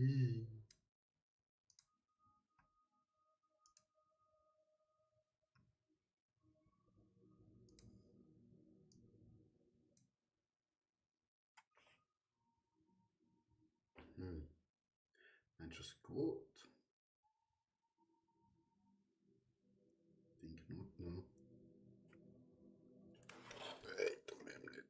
Meinst du, es geht? Denk not noch. Weiter mit dem nicht.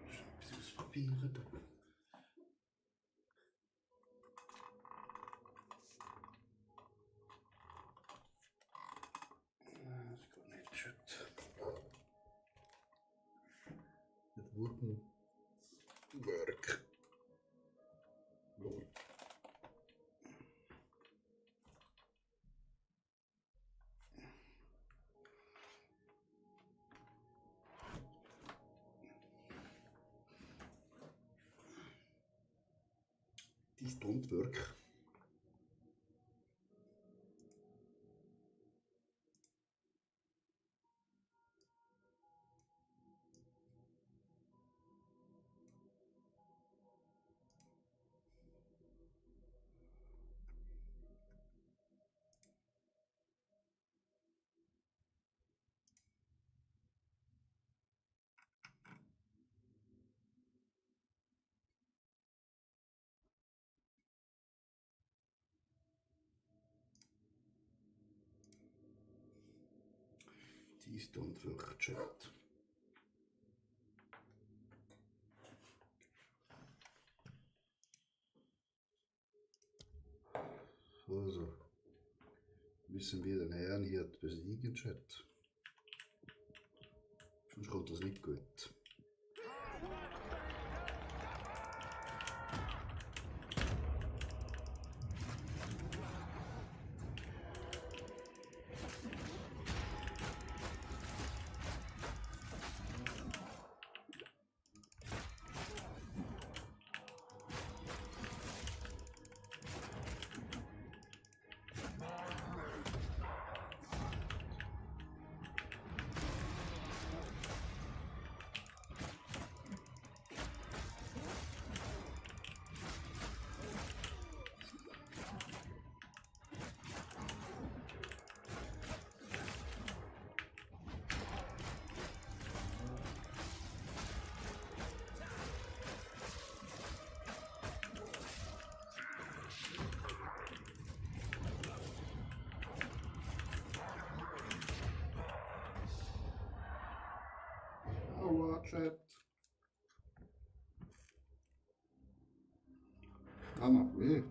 Schon ein bisschen ausprobieren da. Das geht nicht shit. It wouldn't work. Lol. This don't work. This don't work, chat. Also, müssen wir den Herrn hier besiegen, Chat. Sonst kommt das nicht gut. Aua, Chat. Ah, macht weh.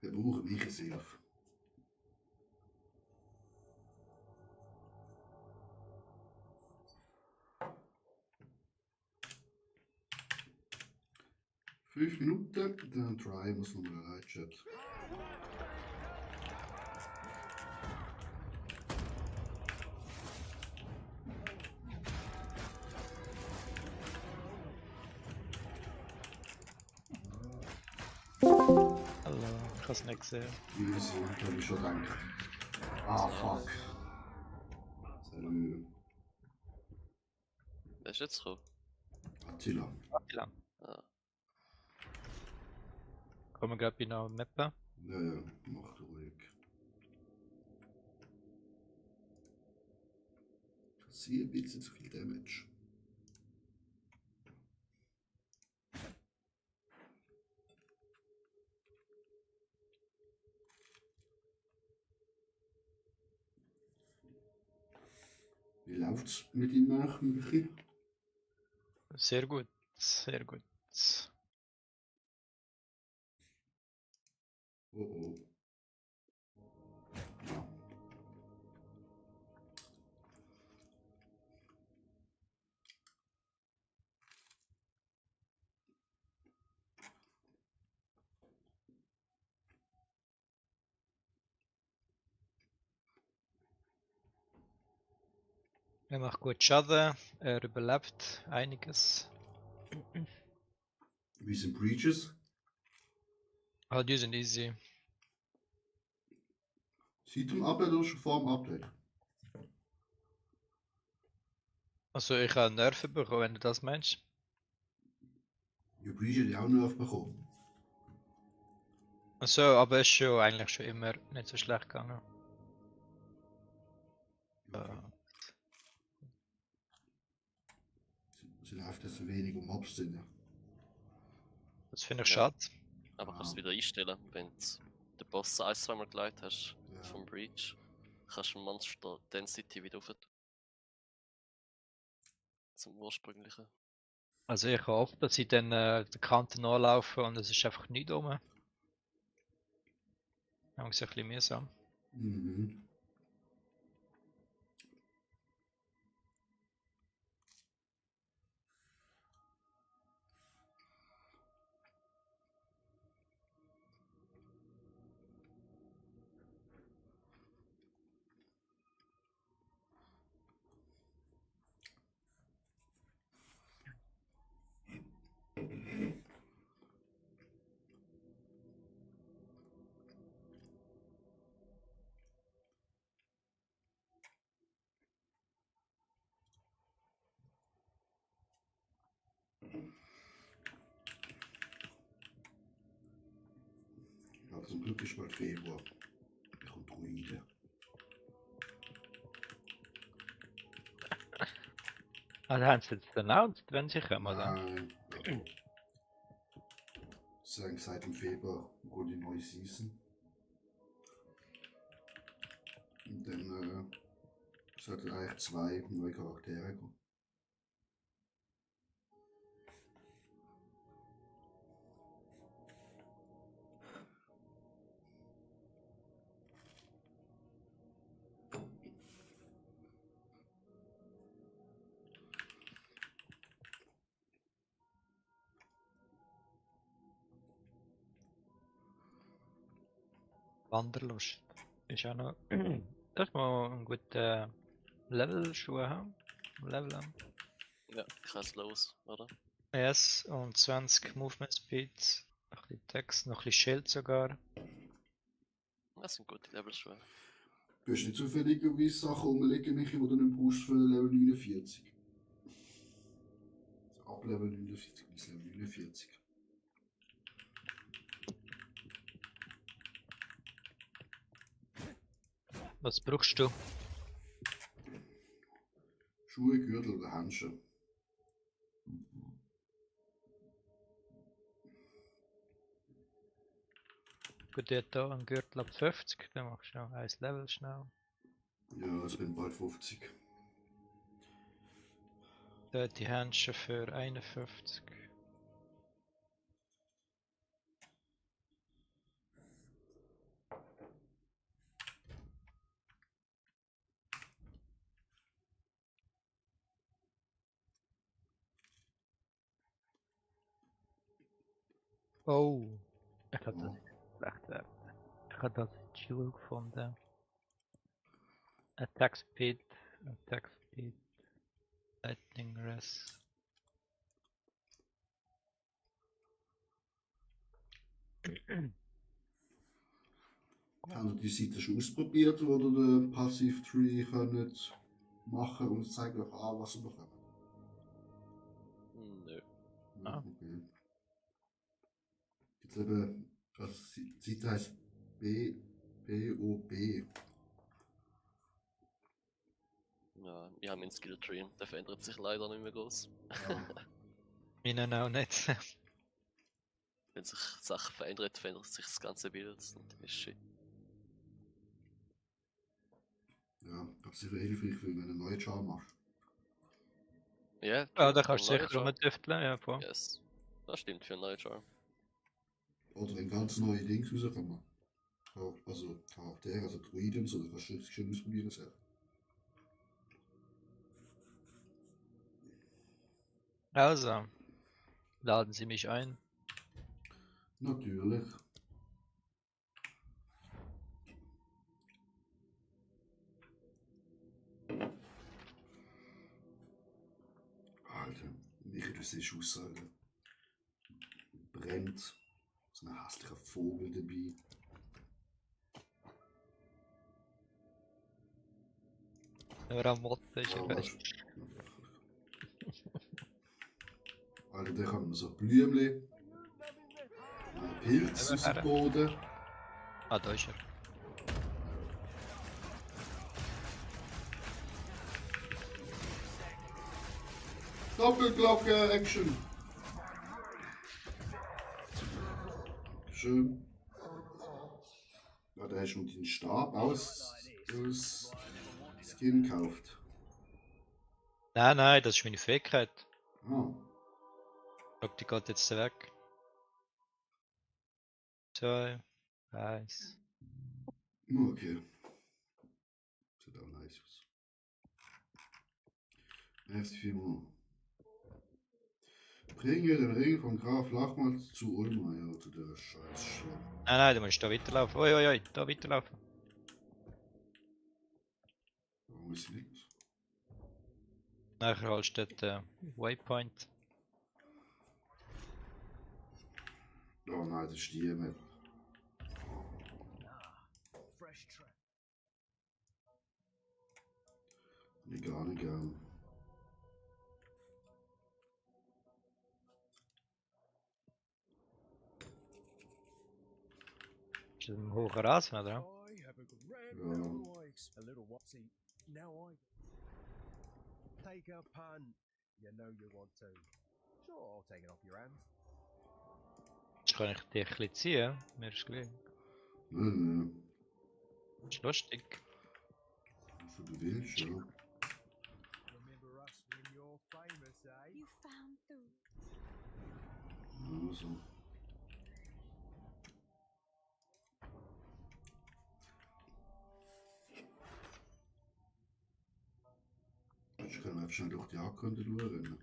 Wir brauchen mich sehr. 5 Minuten, dann try muss nochmal rein, Chat. Hallo, krass Excel. Wieso, hab ich schon gedacht. Ah, fuck. Salut. Wer ist jetzt drauf? Attila. Attila. Ah. Kommen gerade genau Mapper. Ja, ja, mach ruhig. Ich sehe ein bisschen zu viel Damage. Wie läuft's mit Ihnen nach, Michi? Sehr gut, sehr gut. Oh oh. Ja. Er macht gut Schaden, er überlebt einiges. Wie sind Breaches? Ah, die sind easy. Seit dem Update oder schon vor dem Update? Also ich habe Nerven bekommen, wenn du das meinst. Ja, Breach hat ja auch Nerf bekommen. Also, aber es ist schon eigentlich schon immer nicht so schlecht gegangen. Ja, sie läuft jetzt so wenig um Mobs sind. Das finde ich Ja. schade. Aber Ah. kannst du wieder einstellen, wenn du den Boss ein-, zweimal geleitet hast Ja. vom Breach. Kannst du Monster Density wieder auf zum ursprünglichen. Also ich hoffe, dass sie dann die Kante nachlaufen und es ist einfach nicht rum. Dann ist es ein bisschen mühsam. Mhm. Ja, zum Glück ist bald Februar. Ich komme Druide. Also haben sie jetzt announced, wenn sie kommen, oder? Nein. Sagen seit dem Februar kommt die neue Season. Und dann sollten eigentlich 2 neue Charaktere kommen. Wanderlust. Ist auch noch. Das mal einen guten Level-Schuh haben. Level haben. Ja, kein Slows, oder? Yes, und 20 Movement Speed. Ein bisschen Text, noch ein bisschen Schild sogar. Das sind gute Level-Schuhe. Du hast nicht zufälligerweise Sachen rumliegen, Michi, die du nicht brauchst für Level 49. Also ab Level 49 bis Level 49. Was brauchst du? Schuhe, Gürtel oder Handschuhe. Gut, der hat hier einen Gürtel ab 50, dann machst du noch ein Level schnell. Ja, also bin bald 50. Dort die Handschuhe für 51. Oh, ich habe das schlecht werden. Ich habe das Jewel gefunden. Attack Speed, Lightning Rest. Haben die Seite schon ausprobiert, wo ihr den Passive Tree könnt machen und es zeigt euch an, was ihr bekommt? Nö. Ah. Okay. Jetzt eben, also die Seite heisst BOB. Ja, wir haben einen Skill Tree, der verändert sich leider nicht mehr groß. Ja, Meinen auch nicht. Wenn sich Sachen verändert, verändert sich das ganze Bild und ist shit. ja, sicher hilfreich, wenn du einen neuen Charme machst. Ja, Ja, da für kannst du einen neuen sicher rumdüfteln, ja, voll. Charme. Yes. Das stimmt, für einen neuen Charme. Oder ein ganz neue Ding rauskommen. Also Charaktere, also Druiden, so, da kannst du richtig schön ausprobieren selber. Also, laden Sie mich ein. Natürlich. Alter, Michi, du siehst aus, Alter. Brennt. So ein hässlicher Vogel dabei. Nur am Motten ist Ja, er weißt fest. Alter, da kann man so Blümchen. Pilz aus dem Boden. Ah, da ist er. Doppelglocke Action. Schön. Ja, da hast du noch den Stab aus Skin gekauft. Nein, das ist meine Fähigkeit. Ah, Ich glaube, die geht jetzt weg. 2, 1. okay. Sieht auch nice aus. Merci vielmals. Bringe den Ring von Graf Lachmann zu Ulmer, zu der Scheißschlange. Nein, du musst da weiterlaufen. Oi, da weiterlaufen. Warum ist sie nicht? Nachher holst du den Waypoint. Oh nein, das ist die Map. Nee, gar nicht gern. Ist das ein hoher Rasen, oder? Take a punt. You know you want to. Sure, I'll take it off your hands. Jetzt kann ich dich ein bisschen ziehen. Mir ist gleich. Nein. Ist lustig. So du willst, ja. Remember us when you're famous, eh? You found the Also. Ich kann einfach schnell durch die Akkorde durchrennen.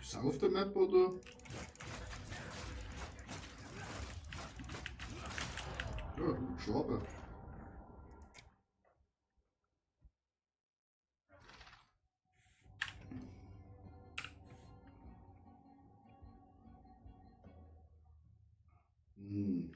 Ist auf der Map oder? Ja, du gestorben. Hm.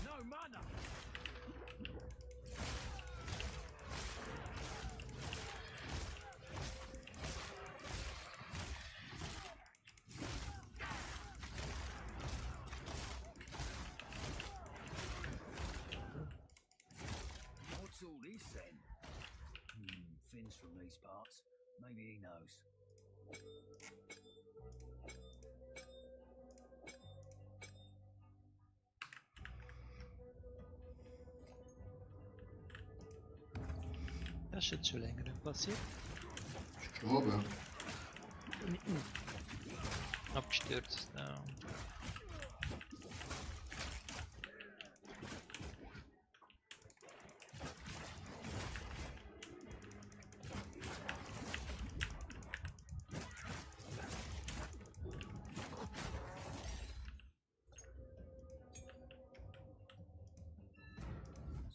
No mana. What's all this then? Finn's from these parts. Maybe he knows. Das ist jetzt schon länger nicht passiert. Ist gestorben. Abgestürzt. Ja.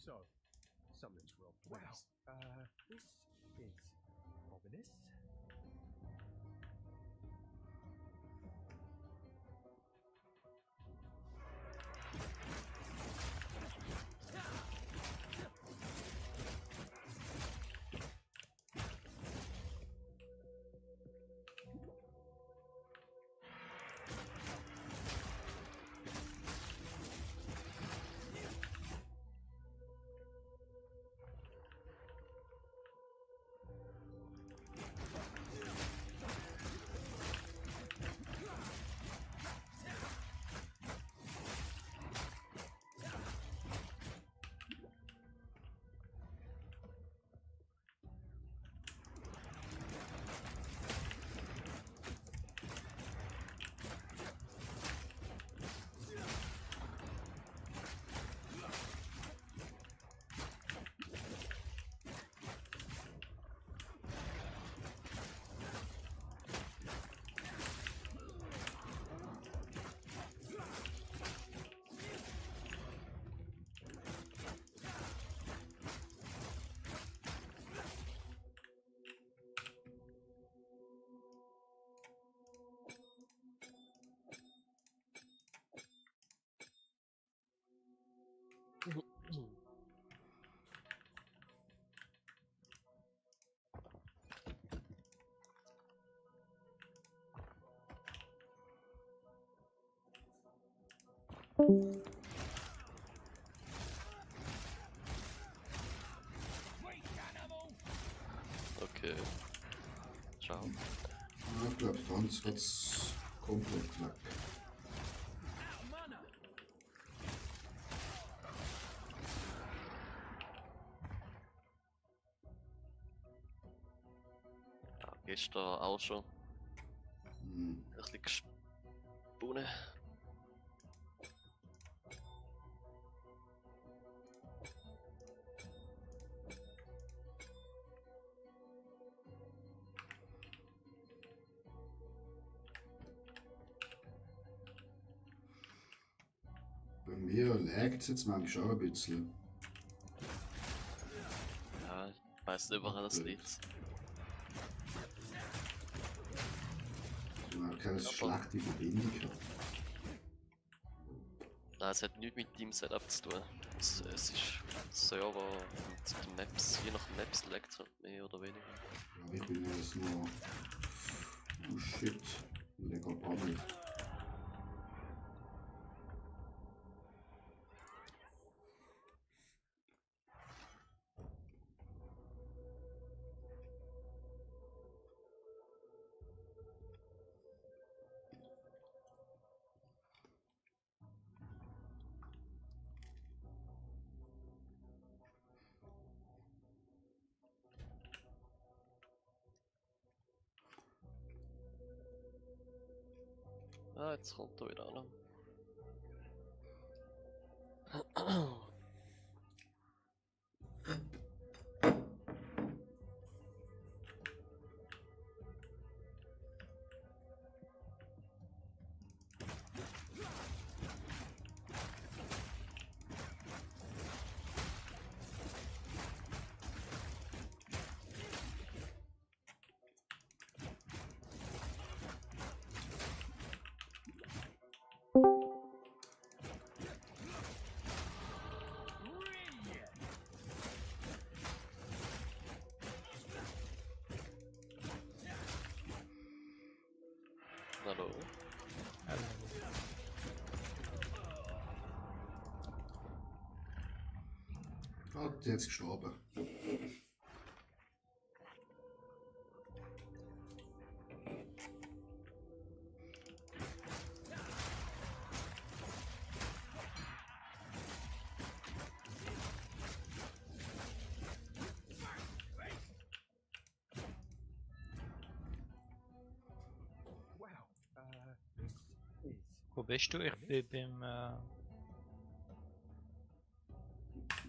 So, something's wrong. Wow, this is ominous. Okay. Ciao. Ja, ich glaube, Tanz geht's komplett weg. Ja, gestern auch schon Hm. ein bisschen gesponnen. Bei mir laggt es jetzt manchmal auch ein bisschen. Ja, ich weiß nicht, woran das liegt. Man hat keine Aber- schlechte Verbindung gehabt. Nein, es hat nichts mit deinem Setup zu tun. Es ist Server und die Maps, je nach Maps laggt es halt mehr oder weniger. Ja, ich bin jetzt nur. Oh shit. Lecker Paddel. Ah, jetzt kommt er wieder an. Hallo. Ah, die ist jetzt gestorben. Wow, this is Wo bist du? Ich bin beim.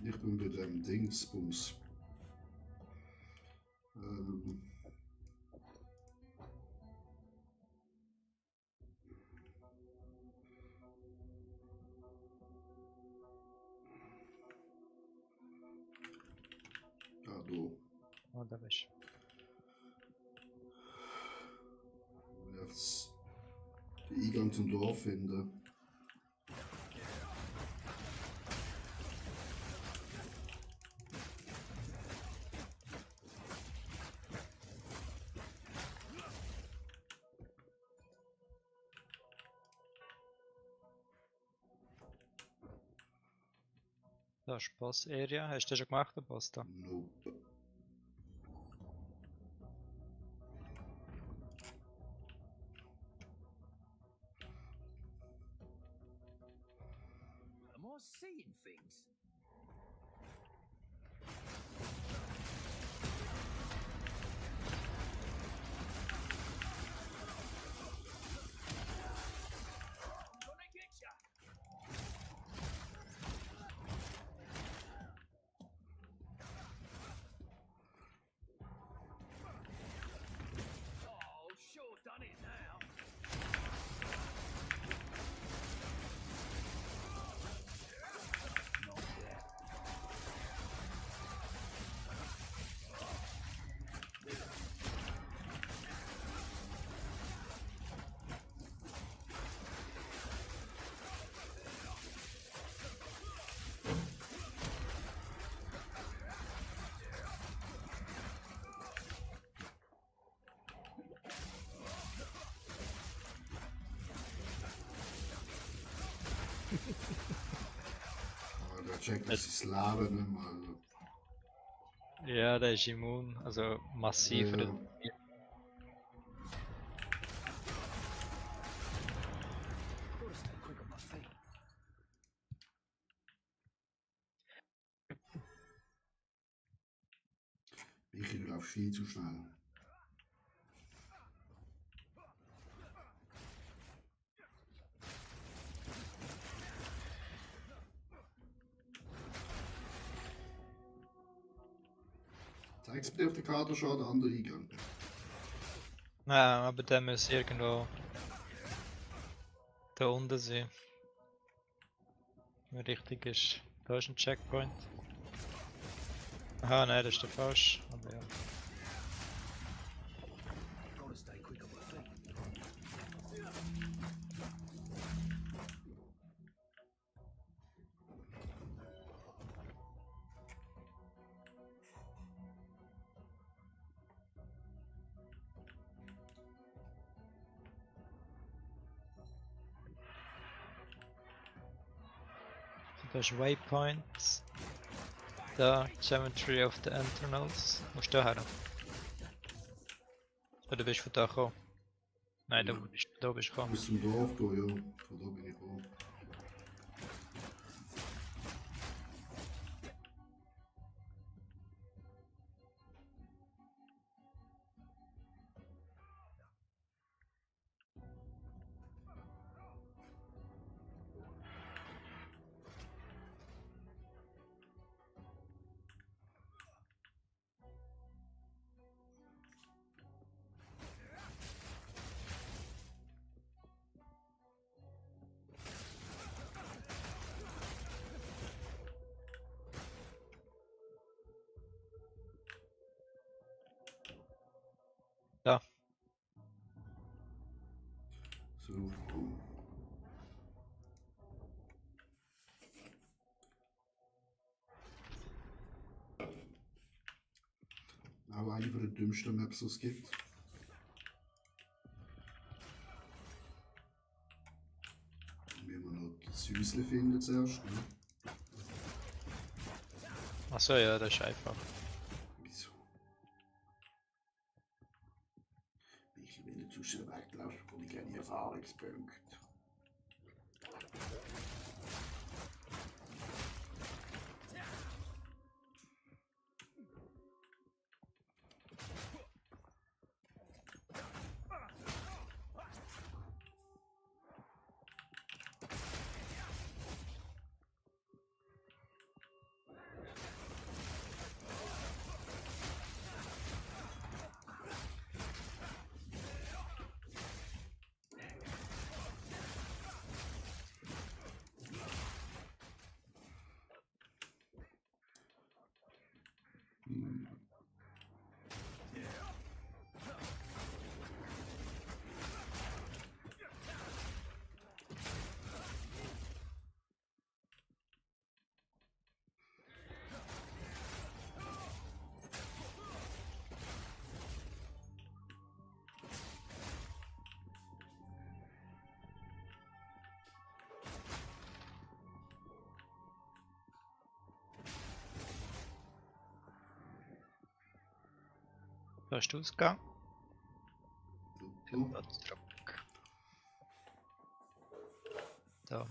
Ich bin bei dem Dingsbums. da bist. Du wirst den Eingang zum Dorf finden. Da ist Boss Area. Hast du den schon gemacht, den Boss da? Nope. Am I seeing things? Gonna get ya! Oh, sure done it now. Not yet. Aber der checkt das Leben nicht mehr. Also. Ja, der ist immun. Also massiv. Ja. Oder- Gotta stay quick on my feet. Michi, du laufst viel zu schnell. Zeigst du mir auf der Karte schon den anderen Eingang? Ja, aber der muss irgendwo da unten sein. Wenn richtig ist. Da ist ein Checkpoint. Aha, nein, das ist der falsch. Aber ja. Gotta stay quick on my feet. Da ist Waypoint. Da, Geometry of the Internals. Musst du da her? Oder bist du von da gekommen? Nein, da bist du Ich gekommen. muss zum Dorf gehen, ja. Von da bin ich gekommen. Da. So, komm. Aber eine von den dümmsten Maps, die es gibt. Wie wir noch das Häusle finden zuerst. Ne? Achso, ja, das ist einfach. Wieso? Ich will nicht zu schnell weglaufen, bekomme ich keine Erfahrungspunkte. Hast du Ausgang? Super. Platz zurück. Da.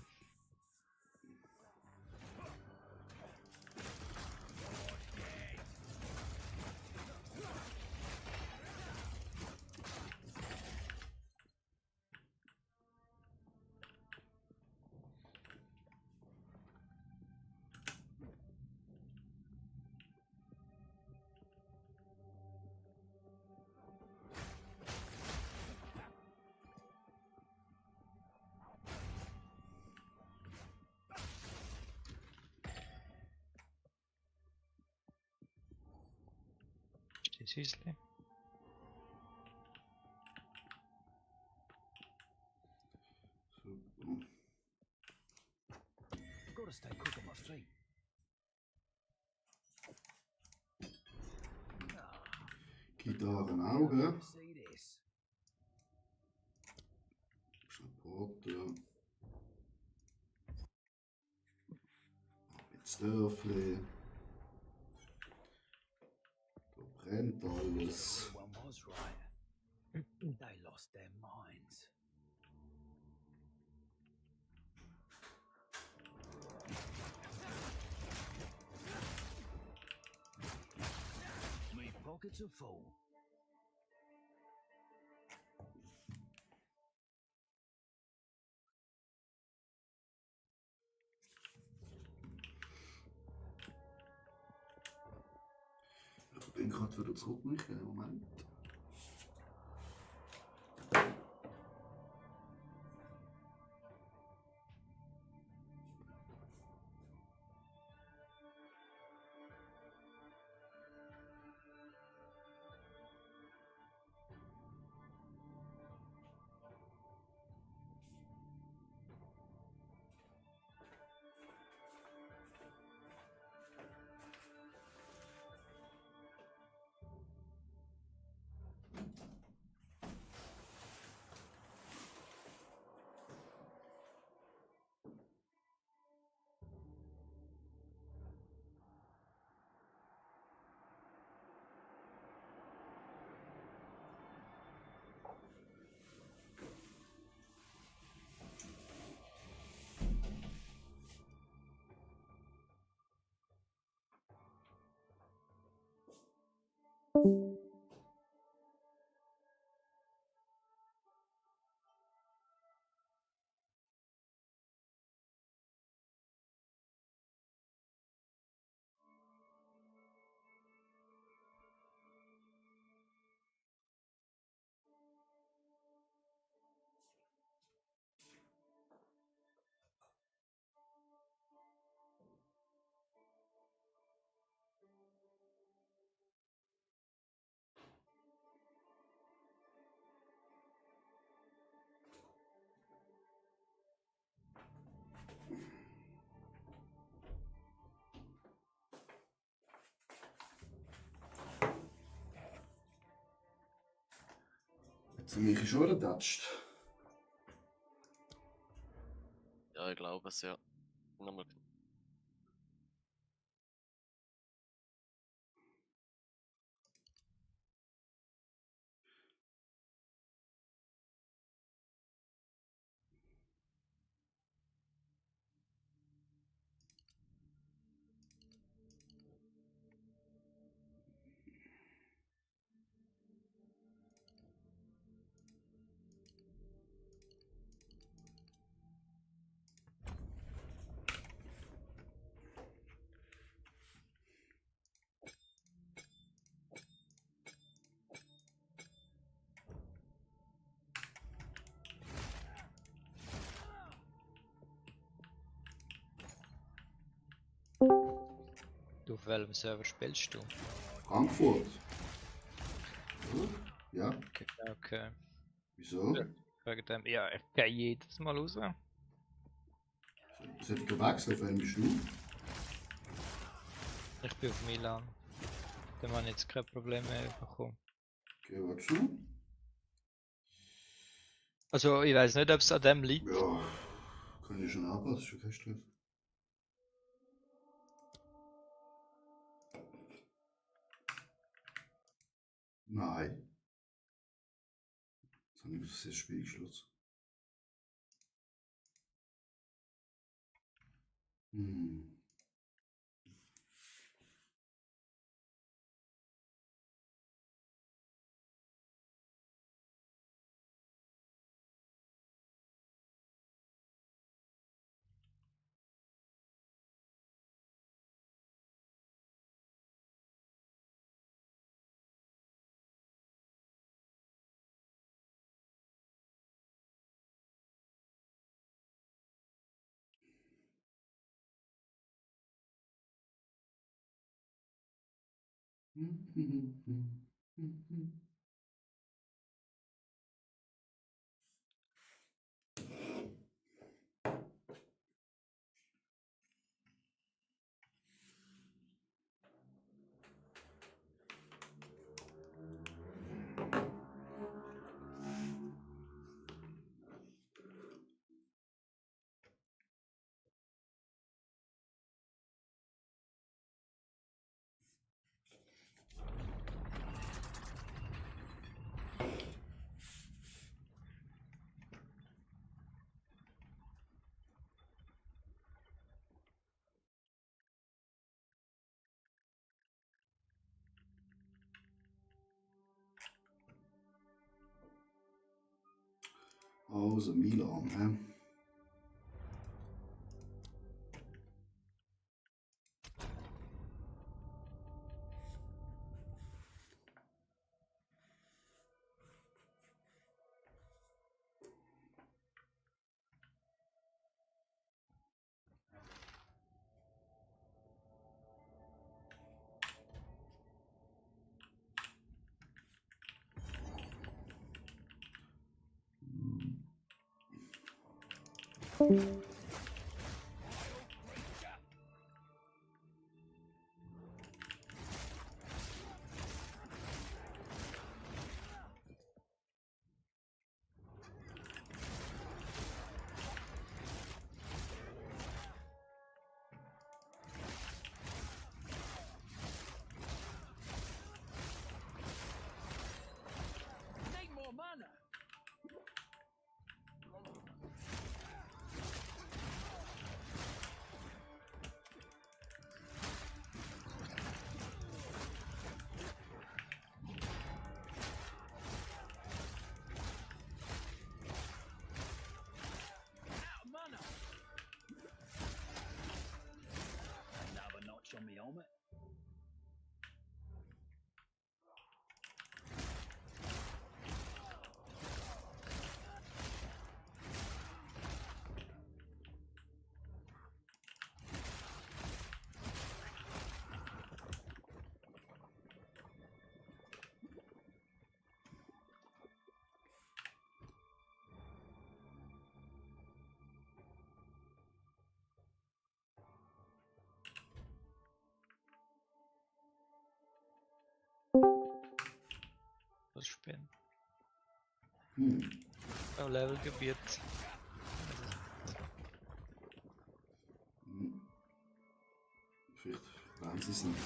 Das Häusle. Super. Gotta stay quick on my feet. Gitarren auch, gell? See this. Support, ja. Jetzt Dörfli. Da brennt alles. Everyone was right. They lost their minds. Me pockets are full. Ich bin gerade wieder zurück, Michael. Moment. Jetzt haben mich schon getatscht. Ja, ich glaube es, ja. Nochmal. Du, auf welchem Server spielst du? Frankfurt. Ja, Okay, okay. wieso? Ja. Wegen dem, ja, ich gehe jedes Mal raus. Es hat gewechselt, wann bist du? Ich bin auf Milan. Da habe ich jetzt kein Problem mehr bekommen. Okay, warte schon. Also, ich weiß nicht, ob es an dem liegt. Ja, kann ich schon anpassen, ist schon kein Stress. Nein. Jetzt habe ich das Spiel geschlossen. Hm. Also Milan, hä? Need more mana. Out of mana. Another notch on the helmet. Was spinnen. Hm. Oh, Levelgebiet. Hm. Vielleicht wollen sie es nicht.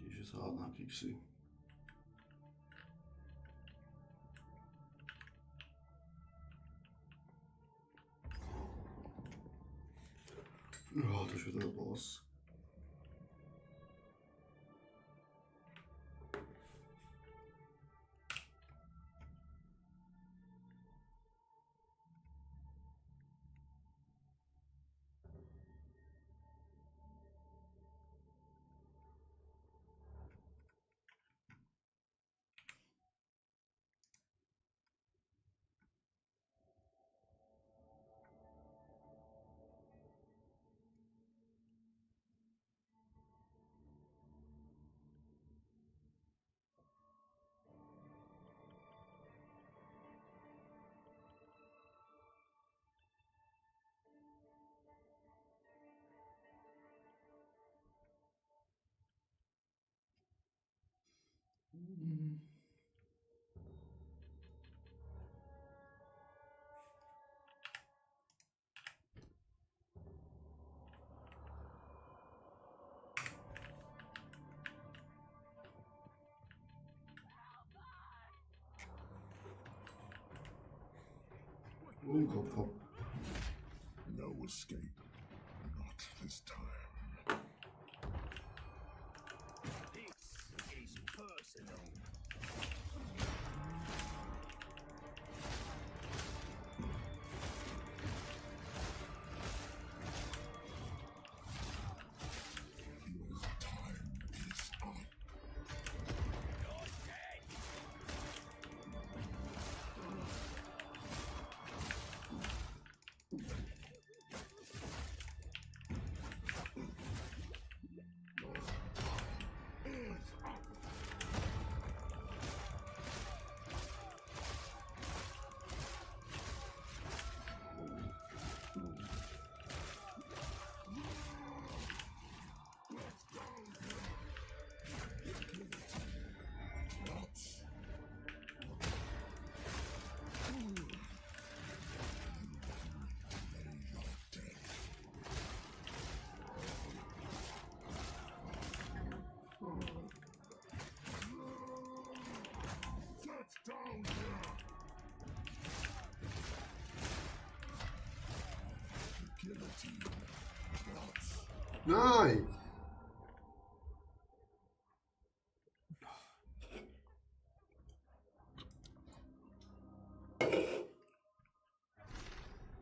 Die ist es hartnäckig gewesen. der Boss. Kopf ab. No escape. Not this time. This is personal. Your time is up. Down here. Guillotine. Nein!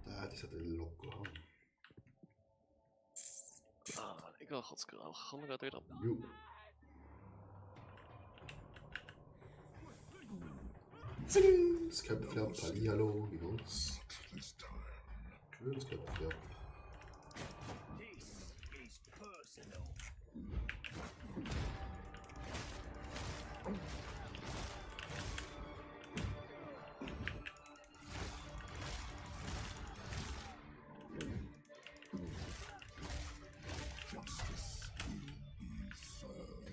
Das hat einen locker. Ah, egal, kann er gerade wieder. Jo. Zing! Das Köpfchen ab. Hallihallo, wie geht's? This time. Schönes Köpfchen ab. This is personal. Justice will be served.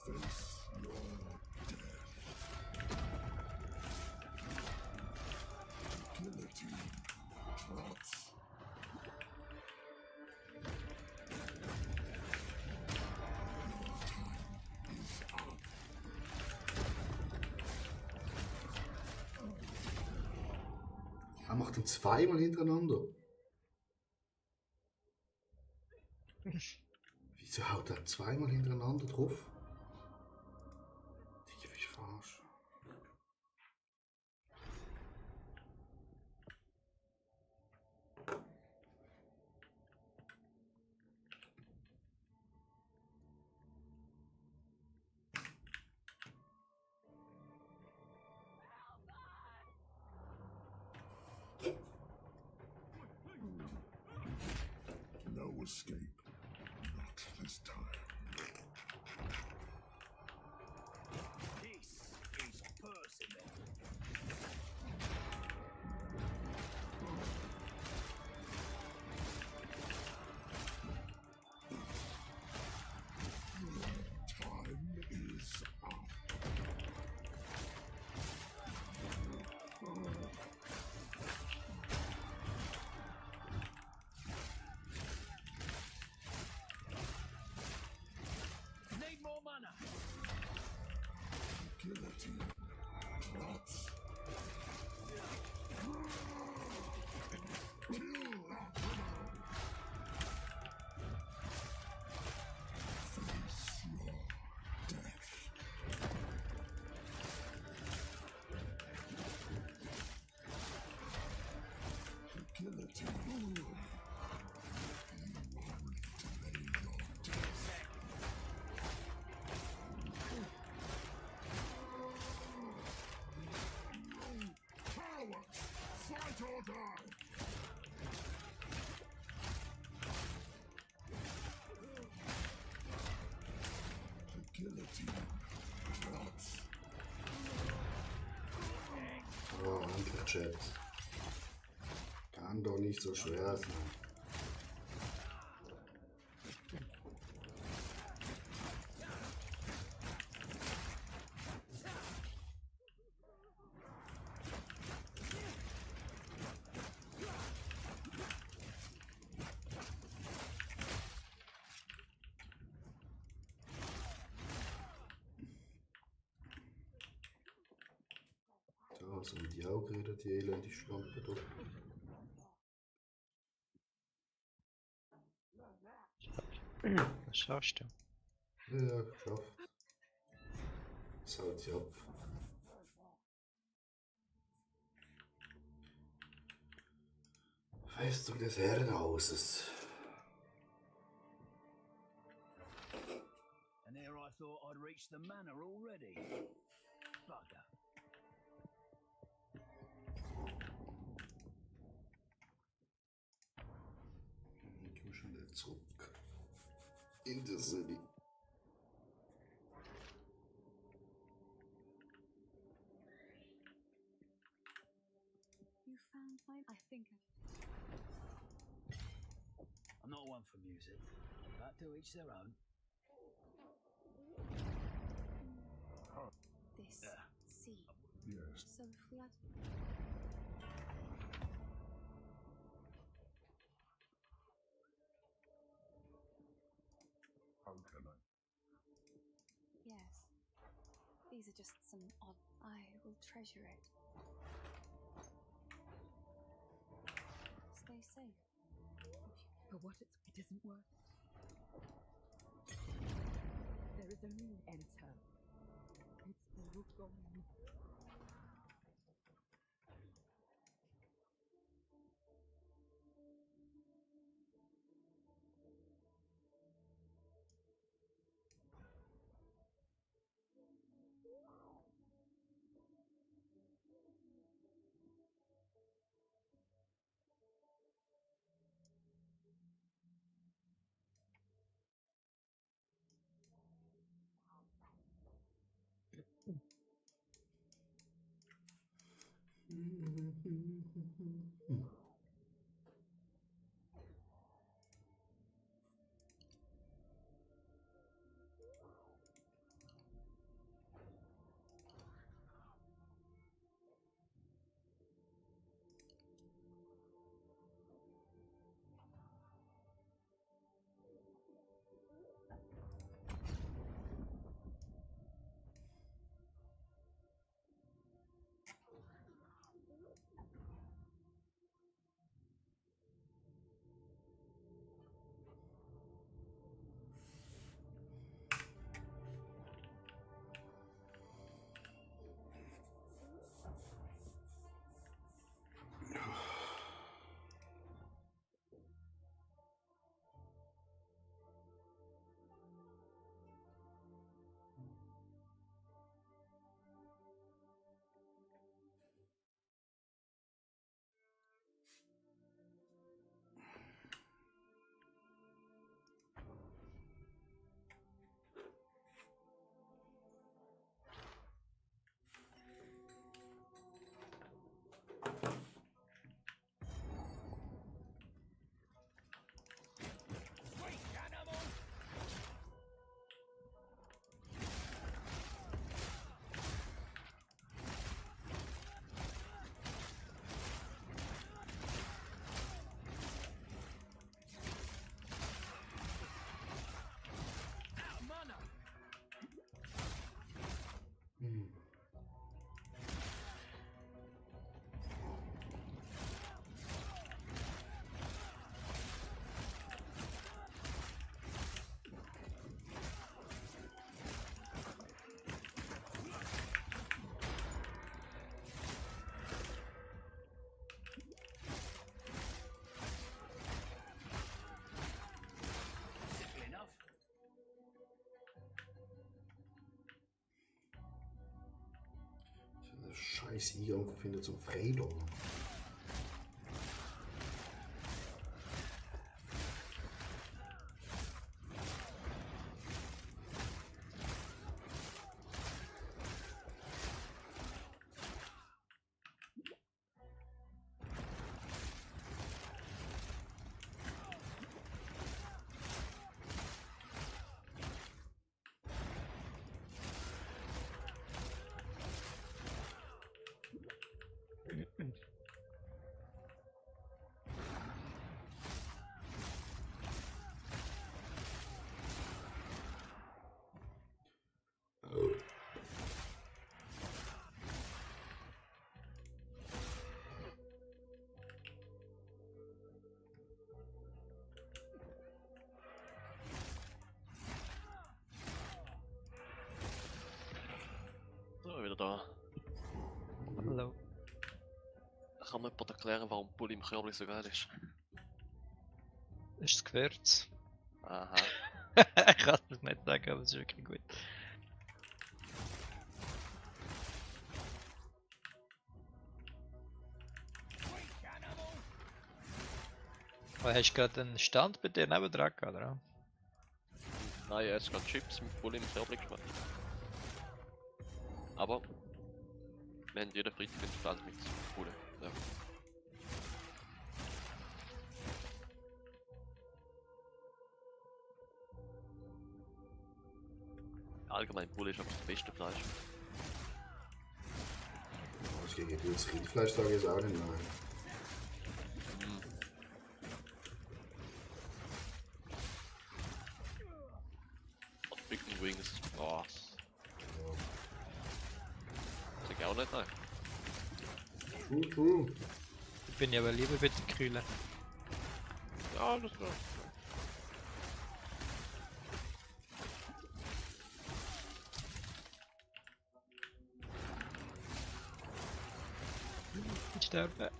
Face your death. Guillotine. Traps. Is up. Er macht ihn zweimal hintereinander. Wieso haut er zweimal hintereinander drauf? Die will ich verarschen. No escape. Not this time. This is personal. Time is up. Guillotine. Trotz. Kill that criminal. Face your death. The guillotine. You are ready to lay your death. Cowards! Fight or die! The guillotine. Trotz. Oh, einfach Chat. Kann doch nicht so schwer sein. Da sind die auch geredet, die elende Schlampe da. Was schaust du? Ja, geschafft. Das haut sie ab. Festung des Herrenhauses. And here I thought I'd reached the manor already. Bugger. Ich muss schon wieder zurück. In der City. You found mine? I think I'm not one for music, but to each their own. this. Yeah. See. Yes. So if we had. How can I? Yes. These are just some odd. I will treasure it. Stay safe. For what it isn't worth. There is only an enter. It's all gone. scheiß Eingang finden zum Freidom. So, wieder da. Hallo. Kann mir jemand erklären, warum Bulli im Körbli so geil ist? Das ist das Gewürz. Aha. Ich kann es nicht sagen, aber es ist wirklich gut. Aber hast du gerade einen Stand bei dir neben dran, oder? Nein, er hat gerade Chips mit Bulli im Körbli gemacht. Aber wir haben jeden Freitag einen Stand mit Bulli. Ja. Allgemein, Bulli ist einfach das beste Fleisch. Was gegen das Rindfleisch sage ich jetzt auch nicht nein. Und Chicken Wings, boah. Sag ich auch nicht, nein. True. Ich bin ja aber lieber bei den Kühlen. Ja, das war. Ich sterbe.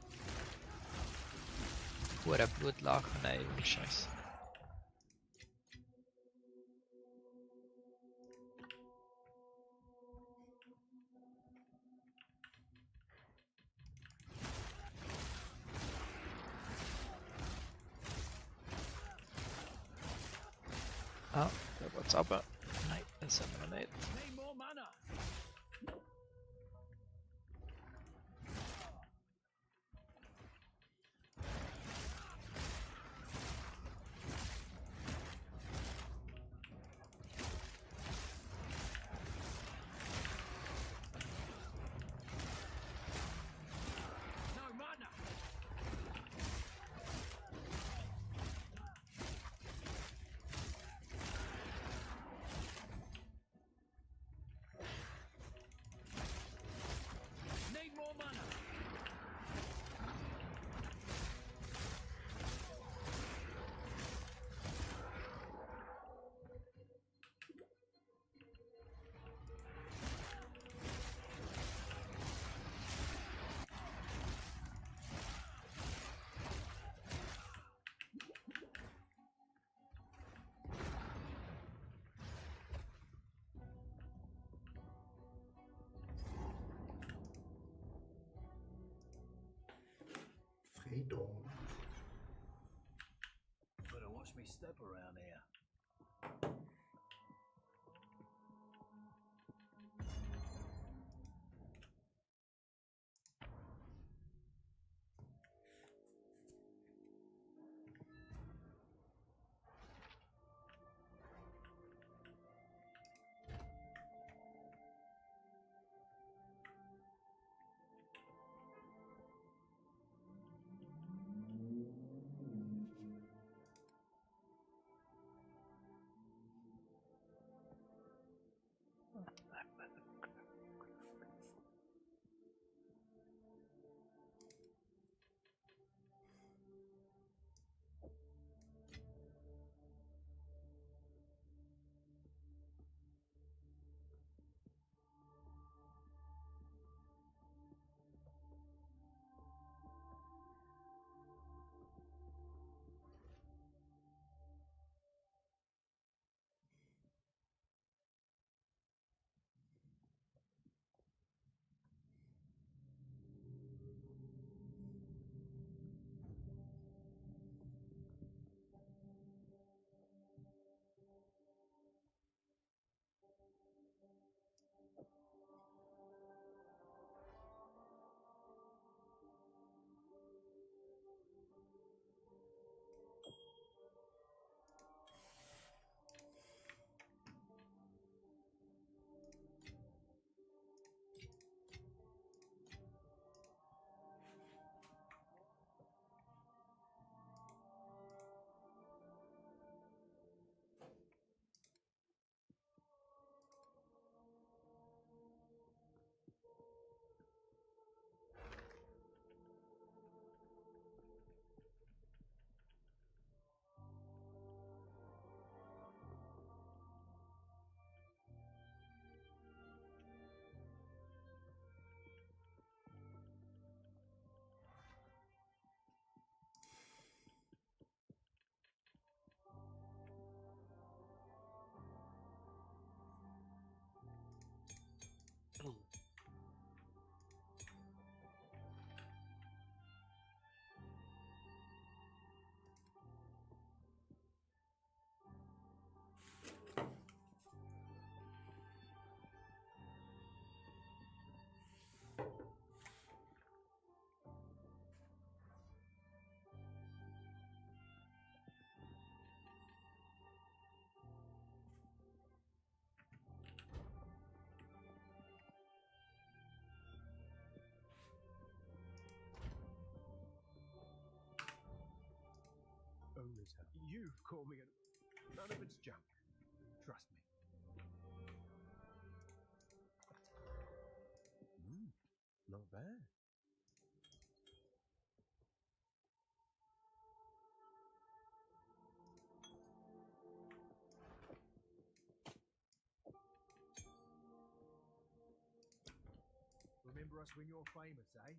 Hure Blutlachen, nein, ohne Scheiß. Ah, da geht's runter. Nein, das sind wir nicht. Need more mana. No mana. Need more mana. Freidom. Better watch me step around here. as hell. You've called me none of it's junk. Trust me. Not bad. Remember us when you're famous, eh?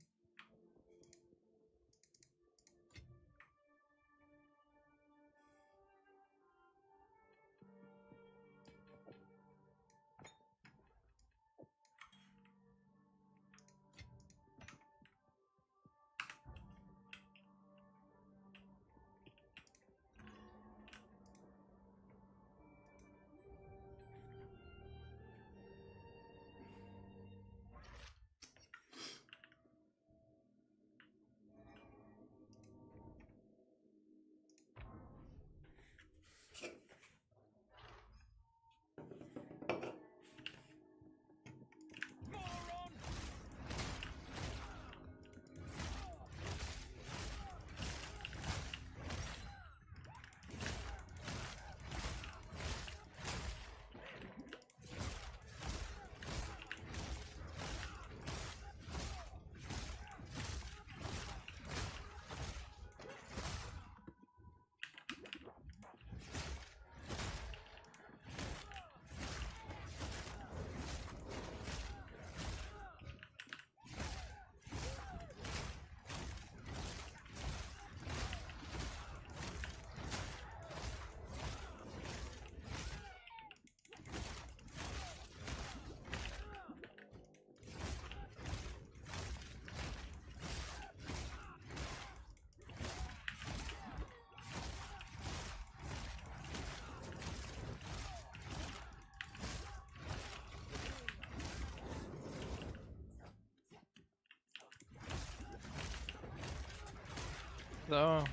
So.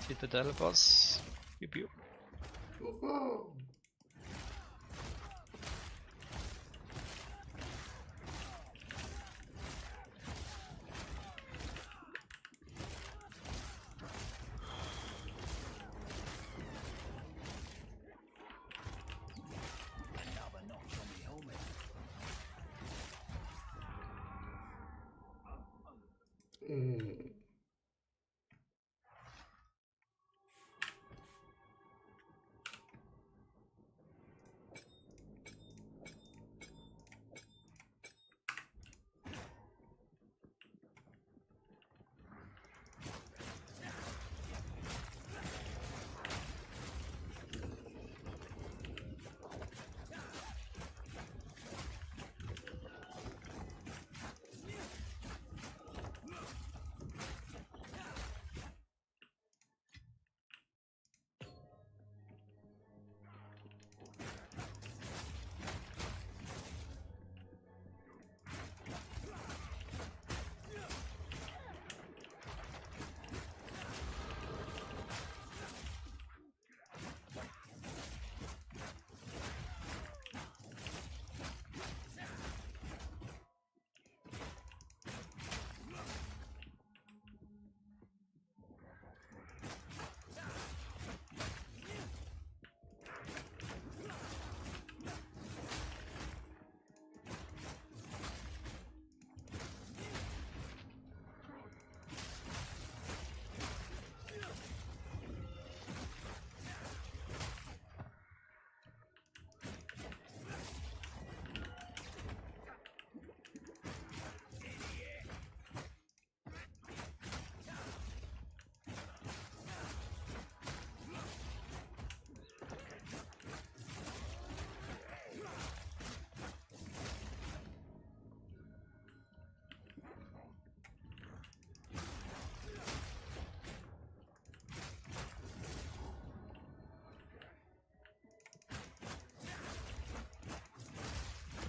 Citadel Boss. Pew pew. Wow. Another notch on the helmet.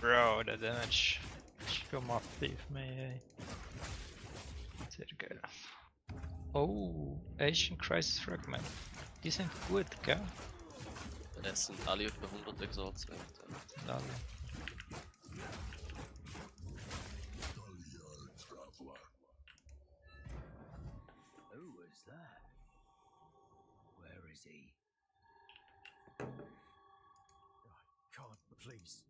Bro, the damage. Kom af, leave me. Sehr geil. Oh, Asian Crisis Fragment. Die sind gut, gell? Es sind alle über 100 Exaltswerte. Alle. Galliard traveler. Who was that? he? Can't, please.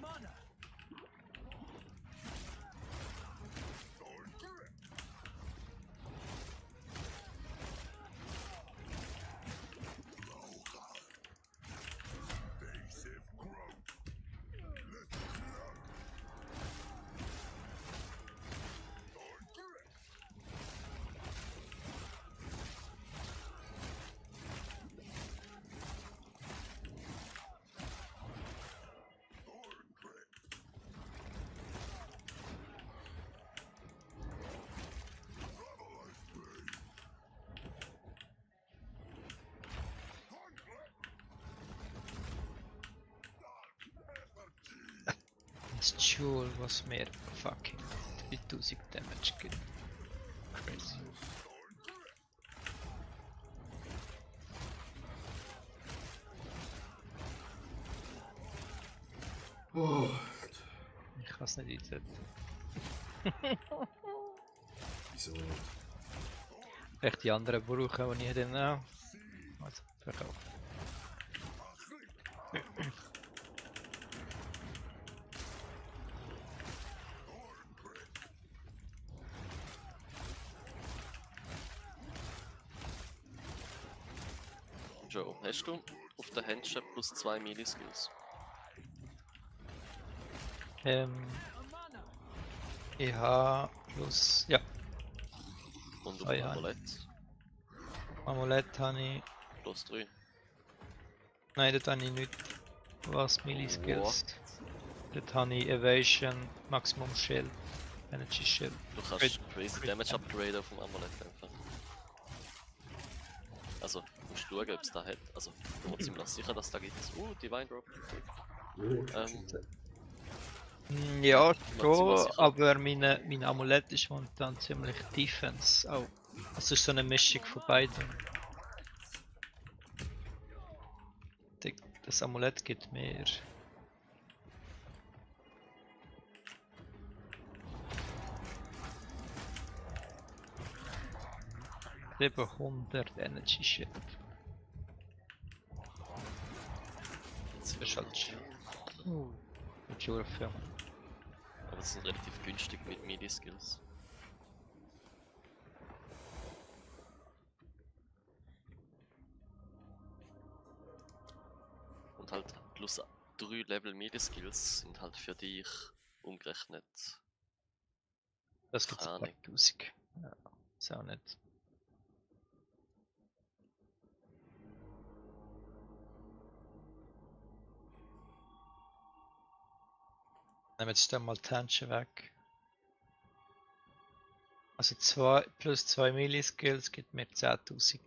mana. Invasive growth. Let's clear. Das Jewel was mir fucking 3000 Damage gibt. Crazy. Oh, Ich kann es nicht einsetzen. wieso? Echt die anderen brauchen, die ich dann auch. Also, verkaufen. Joe, hast du auf der Handship plus 2 Melee-Skills? Ich habe plus. Ja, Und auf Ah, dem ja. Amulett Amulett habe ich. plus 3. Nein, dort habe ich nicht. Was Melee Skills. Dort habe ich Evasion, Maximum Shield, Energy Shield. Du kannst Crazy Damage upgraden auf dem Amulett einfach. Also, du musst schauen, ob es da hat. Also, ich bin ziemlich sicher, dass es da gibt. Divine Drop. Ja, ziemlich schon, sicher. aber mein Amulett ist momentan ziemlich Defense auch. Also es ist so eine Mischung von beiden. Das Amulett gibt mehr. Über 100 Energy Shield. Das ist halt schon. Jewel für mich. Aber sie sind relativ günstig mit Melee-Skills. Und halt plus 3 Level Melee-Skills sind halt für dich umgerechnet. Das gibt es ein Keine paar Tausend. Ja, ist auch nicht. Nehmen wir jetzt dann mal Tension weg. Also plus 2 Melee Skills gibt mir 10.000.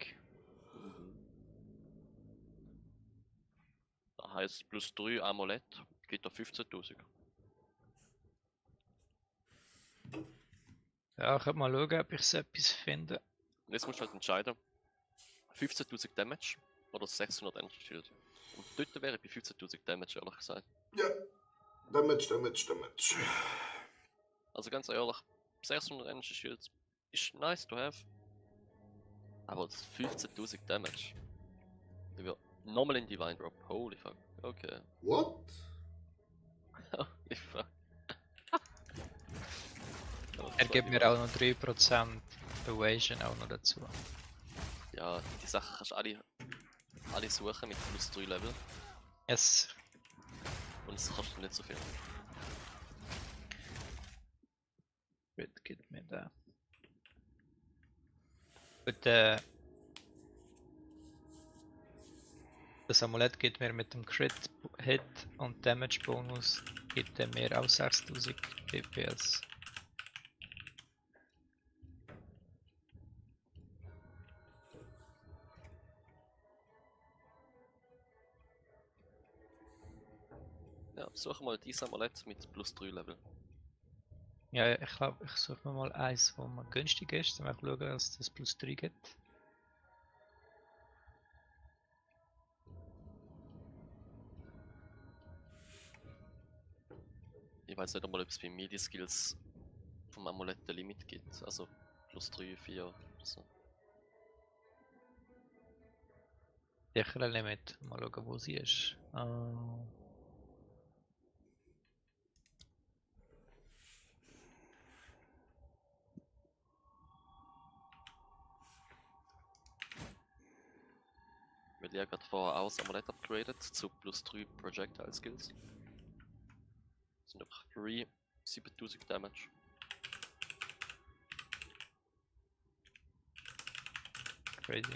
Das heisst, plus 3 Amulett gibt er 15.000. Ja, ich kann mal schauen, ob ich so etwas finde. Und jetzt musst du halt entscheiden: 15.000 Damage oder 600 Energy Shield. Und dort wäre ich bei 15.000 Damage, ehrlich gesagt. Ja, Damage. Also ganz ehrlich, 600 Energy Shields ist nice to have. Aber 15.000 Damage. Ich will nochmal in Divine Drop. Holy fuck. Okay. What? Holy fuck. Er gibt mir auch noch 3% Evasion auch noch dazu. Ja, die Sachen kannst du alle suchen mit plus 3 Level. Yes. Und es kostet nicht so viel. Crit gibt mir da. Gut, das Amulett gibt mir mit dem Crit Hit und Damage Bonus gibt er mir auch 6000 DPS. Ja, suche mal dieses Amulett mit plus 3 Level. Ja, ich glaube, ich suche mir mal eins, wo man günstig ist, dann schauen, dass das plus 3 gibt. Ich weiß nicht einmal, ob es bei Melee Skills vom Amulett ein Limit gibt. Also plus 3, 4 oder so. Sicher ein Limit. Mal schauen, wo sie ist. Weil ich gerade vorher auch das Amulett upgraded zu plus 3 Projectile Skills. Das sind einfach 3 7000 Damage. Crazy.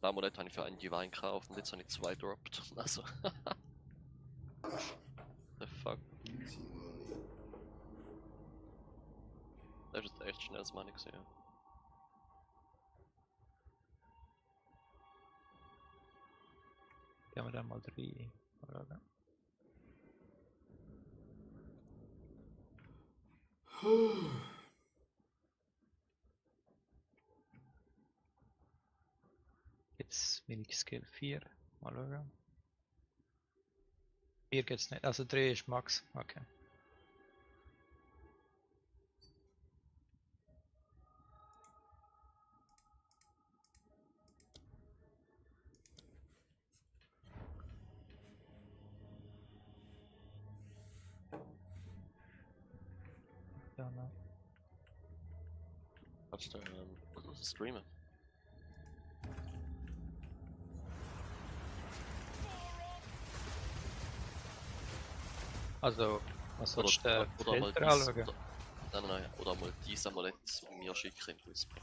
Das Amulett habe ich für einen Divine gekauft und jetzt habe ich 2 dropped. Also. The fuck. Easy money. Das ist echt schnell das Money gesehen. Gehen wir dann mal rein. Oder? Jetzt wenig Skill 4. Mal schauen. 4 geht's nicht. Also 3 ist Max. Okay. Ja, nein. Kannst du streamen? Also, was sollst du oder mal Filter dies, anschauen? nein, oder mal dieses Amulett mir schicken im Whisper.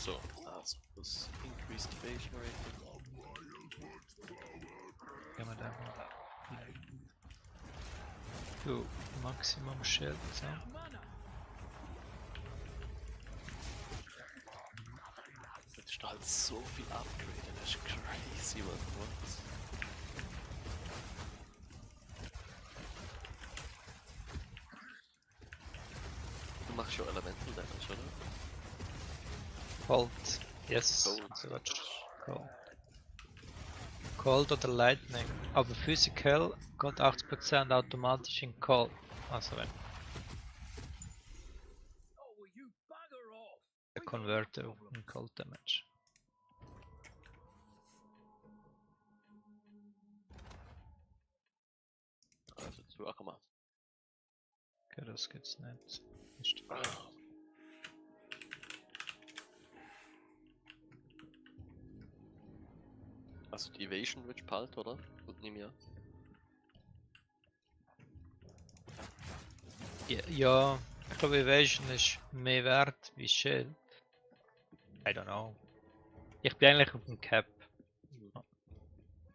So, also das Increased Evasion Rating. Gehen wir da mal. Du, Maximum Schild. So. Das ist halt so viel Upgrade, das ist crazy, man. What? Du machst schon Elemental Damage, oder? Cold. Yes. Cold. So was. Cold. Cold oder Lightning. Aber Physical geht 80% automatisch in Cold. Also wenn Oh, will you bugger off? der Converter in Cold Damage. Also, zu mal. Okay, das geht's nicht. Ist Also die Evasion wird behalten, oder? Und nicht mehr. ja, ich glaube Evasion ist mehr wert wie Shield. I don't know. Ich bin eigentlich auf dem Cap.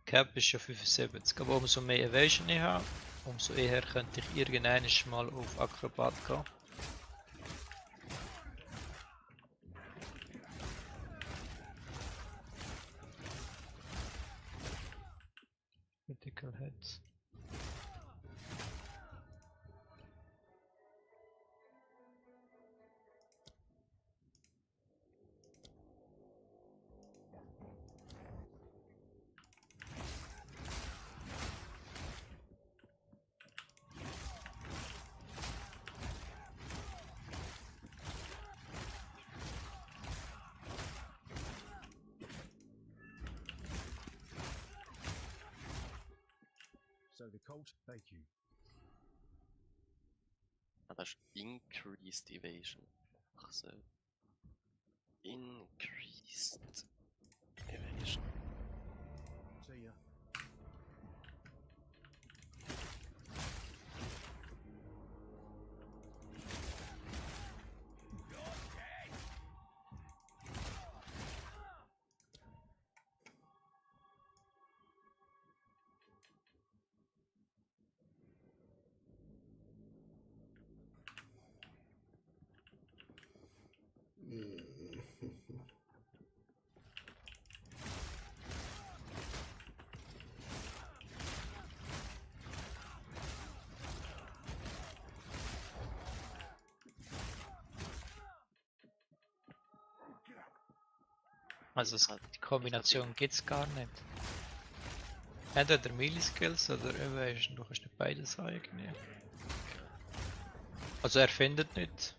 Cap ist ja 75, aber umso mehr Evasion ich habe, umso eher könnte ich irgendwann mal auf Akrobat gehen. Critical Hits. So the Colt, thank you. Ah, das ist Increased Evasion. Ach so. Increased Evasion. See ya. Also die Kombination geht's gar nicht. Entweder Melee Skills oder Evasion, du kannst nicht beides haben irgendwie. Also er findet nicht.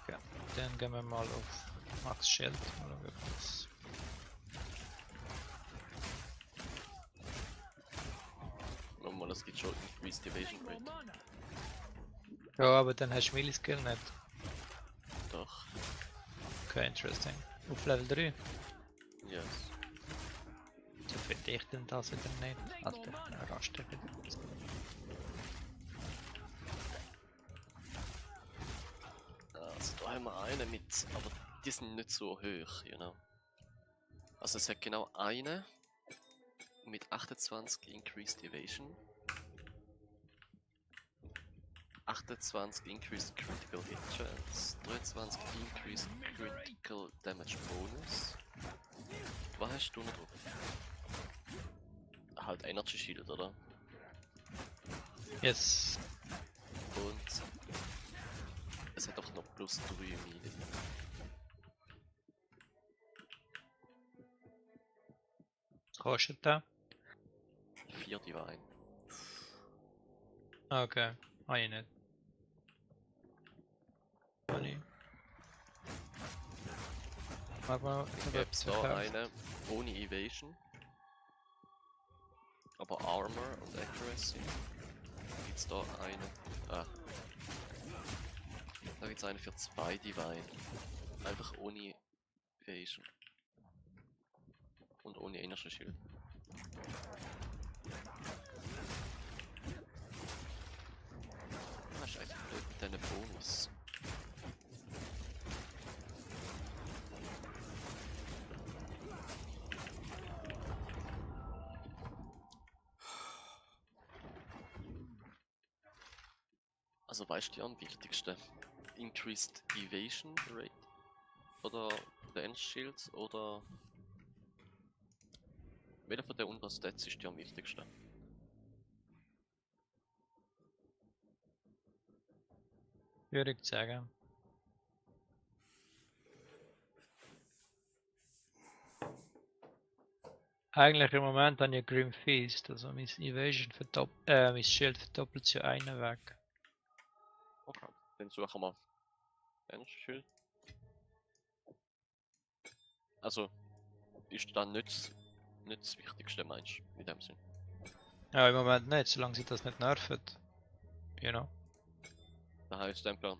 Okay, dann gehen wir mal auf Max Schild. Mal schauen, ob das... Nochmal, es gibt schon Increased Evasion Rate. Ja, aber dann hast du Melee Skill nicht. Doch. Okay, interesting. Auf Level 3? Yes. So finde ich denn das wieder nicht. Alter, dann raste ich wieder. Also da haben wir einen mit, aber die sind nicht so hoch, you know. Also es hat genau eine mit 28 Increased Evasion, 28 Increased Critical Hit Chance, 23 Increased Critical Damage Bonus. Was hast du noch drauf? Halt Energy Shield, oder? Yes. Und es hat auch noch plus 3 Mine. Was kostet der? 4 Divine. Okay, habe ich nicht. Money. Aber ich habe Gäbe es da eine ohne Evasion, aber Armor und Accuracy. Gibt es da eine? Ah. Da gibt es eine für 2 Divine. Einfach ohne Evasion. Und ohne Energy Shield. Das ist eigentlich blöd mit diesen Bonus. Also weißt du ja am wichtigsten? Increased Evasion Rate? Oder der Energy Shields? Oder... Welcher von den unteren Stats ist dir am wichtigsten? Schwierig zu sagen. Eigentlich im Moment habe ich Grim Feast, also mein Evasion mein Schild verdoppelt zu einen weg. Okay, dann suchen wir Energy Shield. Also, ist dann nicht das Wichtigste, meinst du, in dem Sinn? Ja, im Moment nicht, solange sie das nicht nerven. You know. Da heißt einfach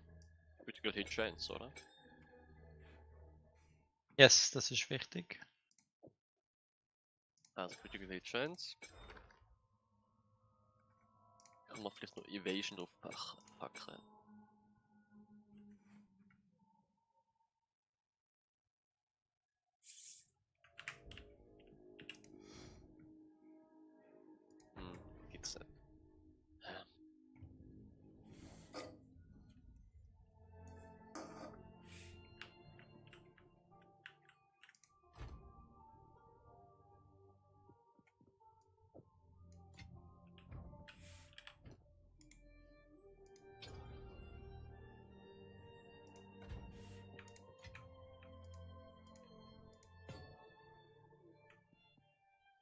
Critical Hit Chance, oder? Yes, das ist wichtig. Also Critical Hit Chance. Kann man vielleicht noch Evasion drauf packen. Gibt's nicht.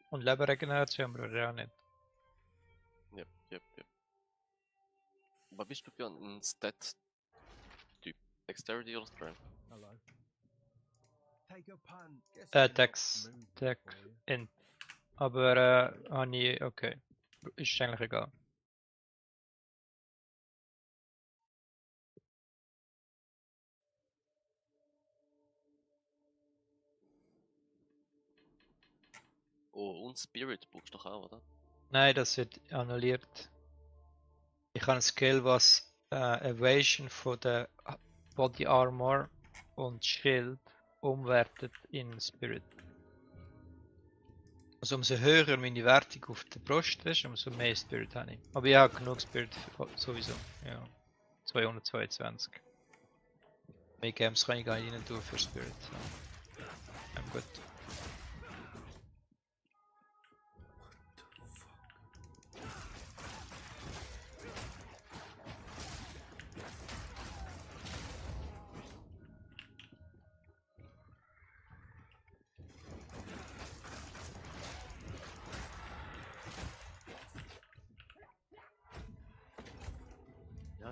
Und Leberregeneration brauche ich auch nicht. Yep. Was bist du für ein Stat-Typ? Dexterity oder Strength? Hello. Take a pun. Guess I'm not Dex. smooth Dex. for you. In. Aber, habe ich, okay. Ist eigentlich egal. Oh, und Spirit brauchst du doch auch, oder? Nein, das wird annulliert. Ich habe ein Skill, was Evasion von der Body Armor und Schild umwertet in Spirit. Also umso höher meine Wertung auf der Brust ist, umso mehr Spirit habe ich. Aber ich habe genug Spirit sowieso. Ja. 222. Mehr Games kann ich gar nicht rein tun für Spirit. So. Gut.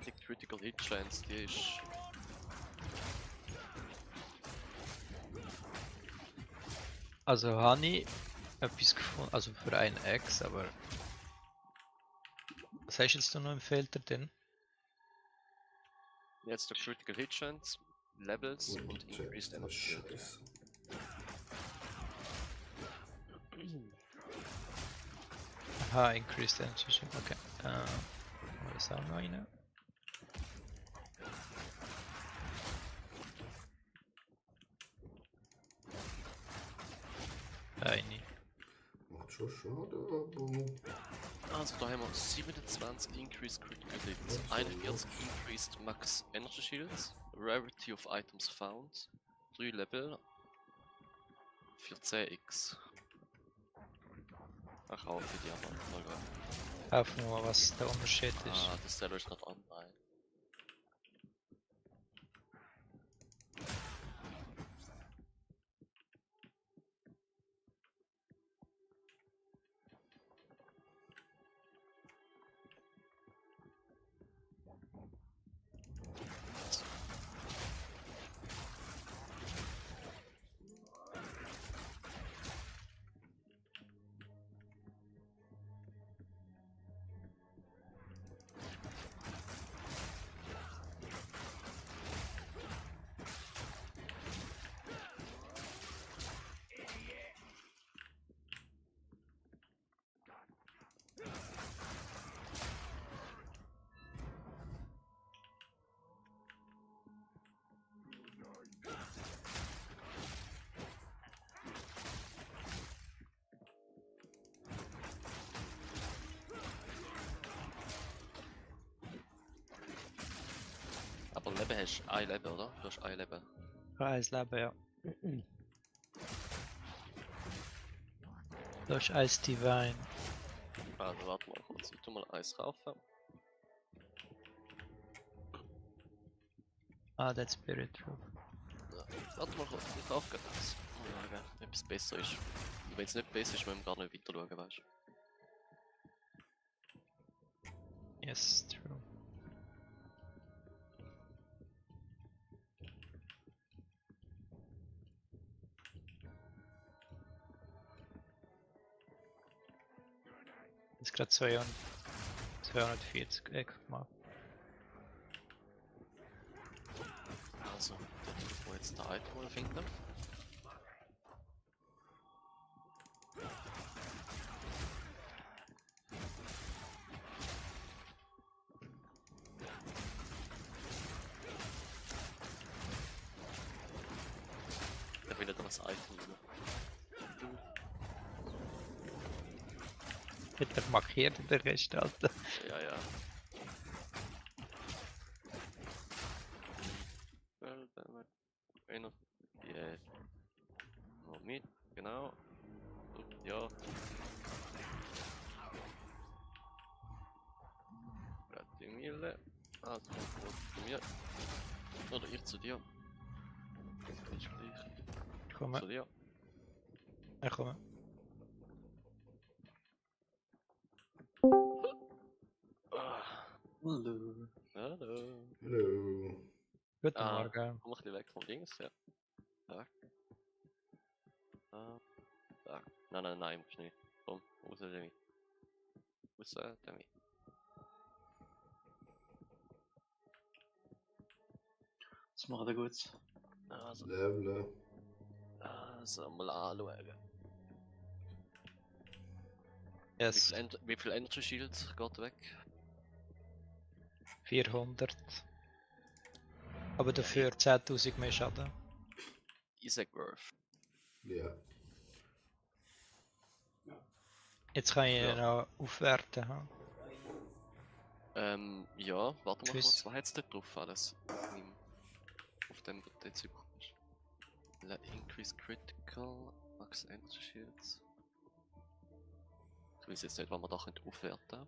die Critical Hit Chance, die ist. Also habe ich etwas gefunden, also für ein X, aber... Was hast du jetzt noch im Filter drin? Jetzt der Critical Hit Chance, Levels und Increased Chat, Energy Shield. Scheiße. Aha, Increased Energy Shield, okay. Das auch noch rein. Eine. Macht schon schade, aber... Also da haben wir 27 Increased Critical Hits, Ja, 41 Increased Max Energy Shields, Rarity of Items Found, 3 Level für 10x. Ach, kaufe die aber mal schauen. Kaufen wir mal, was der Unterschied ist. Ah, das Seller ist gerade online. Aber Leben hast du ein Leben, oder? Du hast ein Leben. Eins Leben, ja. Da ist Eis Divine. Also warte mal kurz, ich tu mal eins kaufen. Ah, that's Spirit Troop. Ja. Warte mal kurz, ich kaufe gerade eins. Mal schauen, ob es besser ist. Und wenn es nicht besser ist, müssen wir gar nicht weiter schauen, weißt du. Yes, true. Das ist gerade 240 gemacht. Also, dann müssen wir jetzt den Item mal finden. Da findet er das Item wieder. Wird er markiert in der Rest, Alter. Ja, ja. Einer. Yeah. Noch mit, genau. Ja. Die Mille. Also, zu mir. Oder ich zu dir. Ist gleich. Ich komme, Zu dir. ich komme. Hallo. Hallo. Hallo. Guten Ah. Morgen. Komm ein bisschen weg vom Dings, ja. Tag. Tag. Nein, musst nicht. Komm, raus damit. Raus damit. Das macht er gut. Also, Level. mal anschauen. Yes, Wie viel Energy Shield geht weg? 400. Aber dafür 10.000 mehr Schaden. Isaac Worth. Ja. Jetzt kann ich ihn Ja. noch aufwerten. Ha? Ja, warte mal Tschüss. kurz, was hat's dort drauf alles? Auf dem, was du jetzt bekommst. Increase Critical, Max Energy Shields. Ich weiß jetzt nicht, wann man da aufwerten können.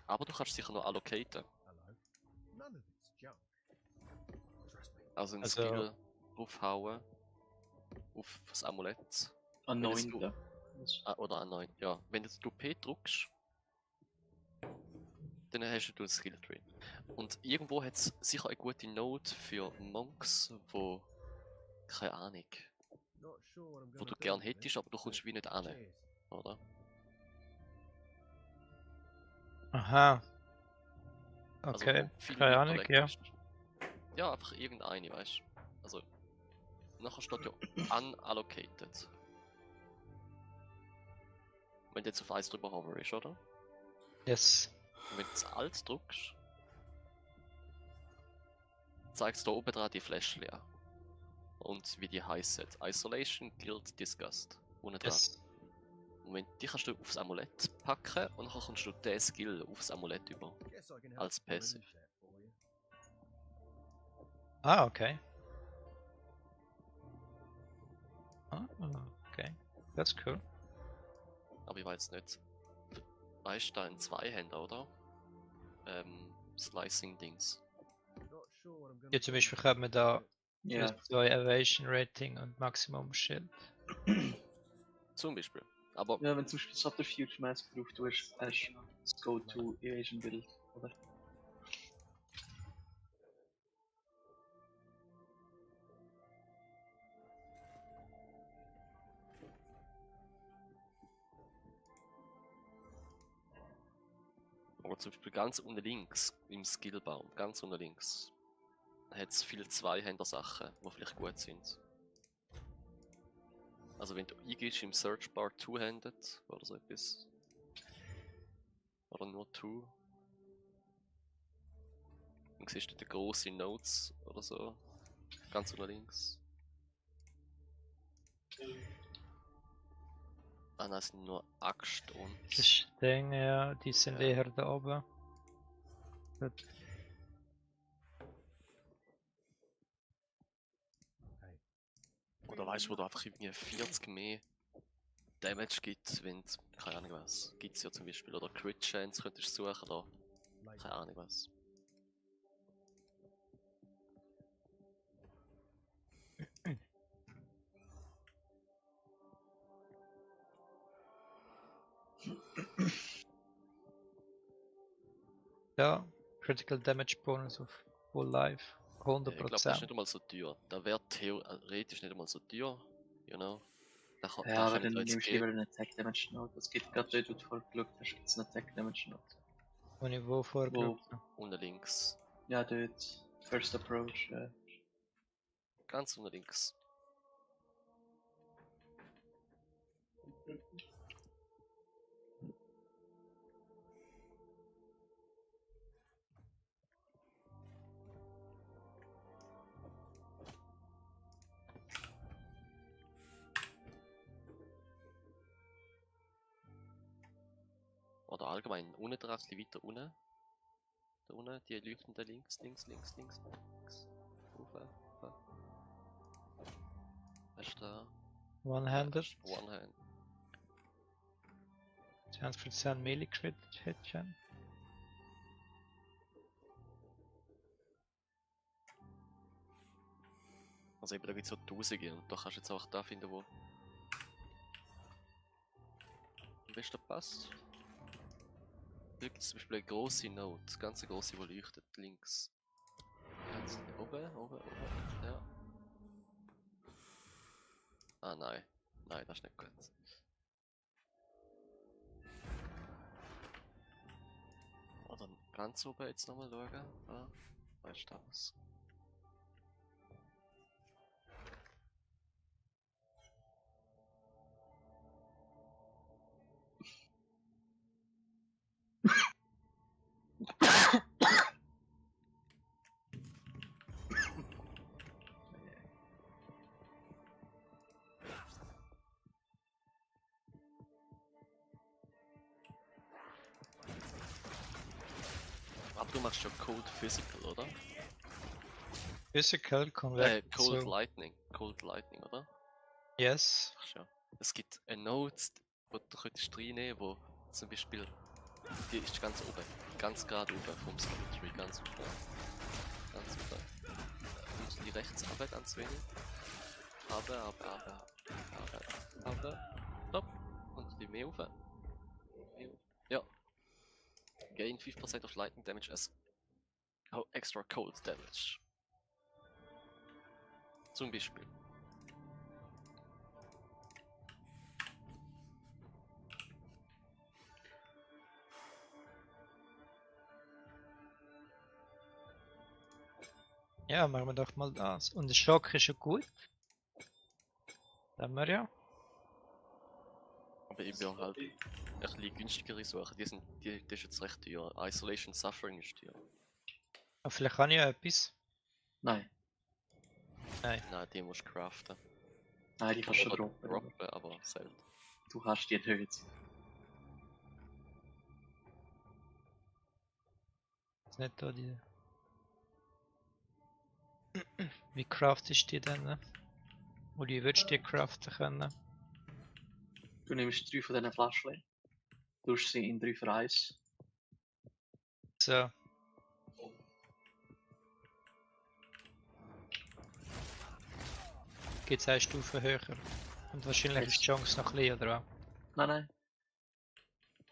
Aber du kannst sicher noch allocaten. Hello. None of it's junk. Trust me. Also ein Also- Skill draufhauen. Auf das Amulett. An Wenn jetzt 9. Oder an 9. Ja, wenn jetzt du P drückst, dann hast du ein Skill Tree. Und irgendwo hat es sicher eine gute Note für Monks, wo keine Ahnung, Not sure what I'm wo gonna du do gern with it. hättest, aber du kommst wie nicht an, Cheers. oder? Aha. Also Okay. wo viel Keine Ahnung, Hyperlag ja. ist. Ja, einfach irgendeine, weißt du. Also, nachher steht ja unallocated. Wenn du jetzt auf 1 drüber hoverst, oder? Yes. Und wenn du das Alt drückst, zeigst du da oben dran die Fläschchen an. Und wie die heißen. Isolation, Guild, Disgust. Unten dran. Yes. Und wenn, die kannst du aufs Amulett packen und dann kommst du den Skill aufs Amulett über. Guess I can help Als arrange passive. that for you. Ah, okay. Ah, okay. That's cool. Aber ich weiß nicht. Weißt du, da ein Zweihänder, oder? Slicing-Dings. Not sure what I'm gonna Ja, zum do Beispiel with kann man da it. Ja, plus 2 Evasion Rating und Maximum Schild. Zum Beispiel. Aber ja, wenn du zum Beispiel Subterfuge Mask drauf tust, hast du das Go-To Evasion Build, oder? Aber zum Beispiel ganz unten links, im Skillbaum, ganz unten links, hat es viele Zweihänder-Sachen, die vielleicht gut sind. Also wenn du eingibst im Searchbar Two-Handed oder so etwas. Oder nur Two. Dann siehst du die grossen Notes oder so. Ganz unten links. Ah nein, es sind nur Axt und... Das Ding, ja, die sind Ja. eher da oben. Gut. Oder weißt du, wo du einfach irgendwie 40 mehr Damage gibt, wenn du, keine Ahnung was, gibt es ja zum Beispiel, oder Crit Chance könntest du suchen, oder Later. keine Ahnung was. Ja, Critical Damage Bonus auf Full Life. Ich glaube, das ist 100%. nicht einmal so teuer. Da wäre theoretisch nicht einmal so teuer, you know. Da, Ja, aber können dann wir jetzt nimmst du gehen. lieber einen Attack Damage Note. Es gibt gerade dort, wo du vorgeschaut hast, gibt es einen Attack Damage Note. Und ich wo vorgeschaut habe. Unten links. Ja, dort. First Approach, ja. Ganz unten links. Oder allgemein unten dran, ein bisschen weiter unten. Da unten, die leuchtenden links. Rauf. Hast du da? One-handed. Ja, One-Hand. 20% Melee Crit Hit Chance. Also eben, da gibt es so Tausende und da kannst du jetzt auch da finden, wo am besten passt. Hier gibt es zum Beispiel eine grosse Note, ganz grosse, die leuchtet links. Ganz oben, ja. Ah nein, das ist nicht gut. Oder ganz oben jetzt nochmal schauen. Ah, weißt du das? Aber du machst ja Cold Physical, oder? Physical Convert. Cold so. Lightning, oder? Yes. Ach ja. Es gibt eine Note, die du könntest reinnehmen, wo zum Beispiel, die ist ganz oben, ganz gerade oben vom Skill Tree, ganz oben. Du musst die rechts runter ganz wenig. Aber. Stopp. Und die mehr rauf. Ja. Gain 5% of lightning damage as extra Cold Damage. Zum Beispiel. Ja, machen wir doch mal das. Und der Schock ist ja gut. Haben wir ja. Aber ich will halt ein bisschen günstigere suchen. Die ist jetzt recht teuer. Isolation Suffering ist teuer. Aber vielleicht kann ich ja etwas. Nein. Nein, die musst du craften. Nein, die kannst du Oder droppen. droppen, aber selten. Du hast die erhöht. Ist nicht da die. Wie craftest du die denn? Ne? Oder wie würdest du die craften können? Du nimmst 3 von diesen Fläschchen. Du tust sie in 3 für 1. So. Geht es eine Stufe höher. Und wahrscheinlich ist die Chance noch kleiner, oder was? Nein.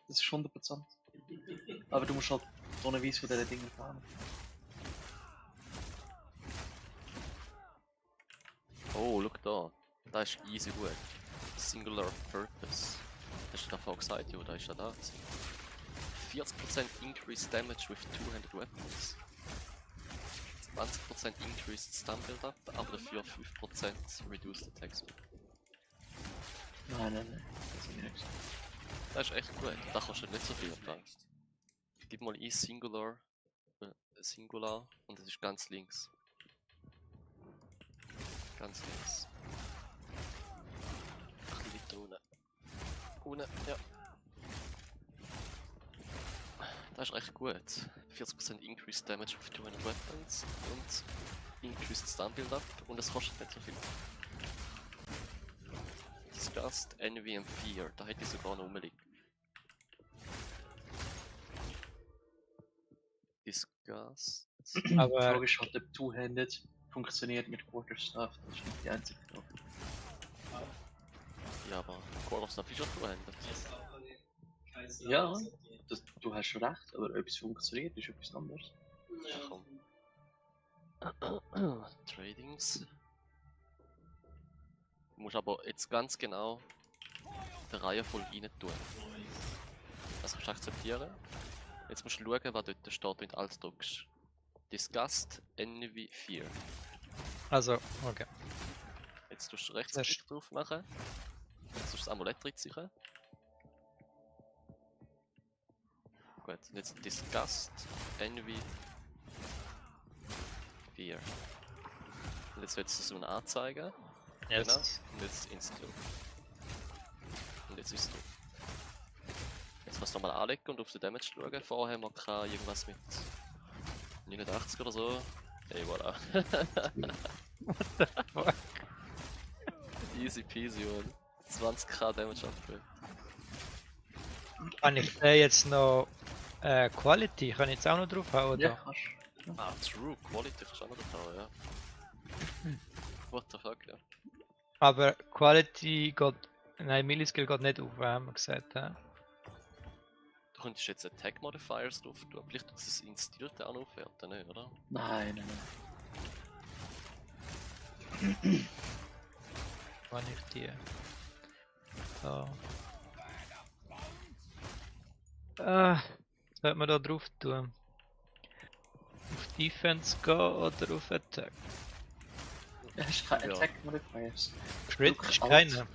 Das ist 100%. Aber du musst halt tonnenweise von diesen Dingen fahren. Oh, schau da. Das ist easy gut. Singular Purpose. Hast du davon gesagt? Ja, da ist ja da. 40% Increased Damage with Two-Handed Weapons. 20% Increased Stun Build-Up, aber dafür 5% Reduced Attack Speed. Nein. Das ist nichts. Das ist echt gut. Da kannst du nicht so viel empfangen. Gib mal ein Singular. Singular. Und das ist ganz links. Ganz links. Ein bisschen weiter unten. Unten, ja. Das ist recht gut. 40% Increased Damage with 200 Weapons und Increased Stun Build-Up und es kostet nicht so viel. Disgust, Envy and Fear, da hätte ich sogar noch rumliegen. Disgust. Die Aber Frage ist halt, ob Two-Handed funktioniert mit Quarterstaff. Das ist nicht die einzige Frage. Ja, aber Quarterstaff ist auch verwendet. Ja, du hast schon recht, aber ob es funktioniert, ist etwas anderes. Ja, komm. Tradings. Du musst aber jetzt ganz genau die Reihe voll rein tun. Das kannst du akzeptieren. Jetzt musst du schauen, was dort steht, wenn du alles drückst. Disgust, Envy, Fear. also, okay. Jetzt tust du Rechtsklick drauf machen. Jetzt tust du das Amulett reinziehen. Gut, und jetzt Disgust, Envy, Fear. Und jetzt wird es so anzeigen. Yes. Genau. Und jetzt ins Club. Und jetzt ist es drauf. Jetzt kannst du nochmal anlegen und auf den Damage schauen. Vorher haben wir irgendwas mit 89 oder so. Hey, voilà. Fuck. Easy peasy, man. 20k Damage abgefüllt. Kann ich jetzt noch Quality? Kann ich jetzt auch noch drauf hauen? Ja, Oder? kannst du. Ah, True Quality kannst du auch noch drauf, ja. What the fuck, ja. Aber Quality geht. Nein, Milliskill geht nicht auf, haben wir gesagt. Ja? Du könntest jetzt Attack Modifiers drauf tun. Vielleicht tut es das Instillte auch noch aufwerten, nicht, oder? Nein. Wann ich die. Da. Sollte man da drauf tun? Auf Defense gehen oder auf Attack? Du hast keine Ja. Attack Modifiers. Crit Look ist out. keine.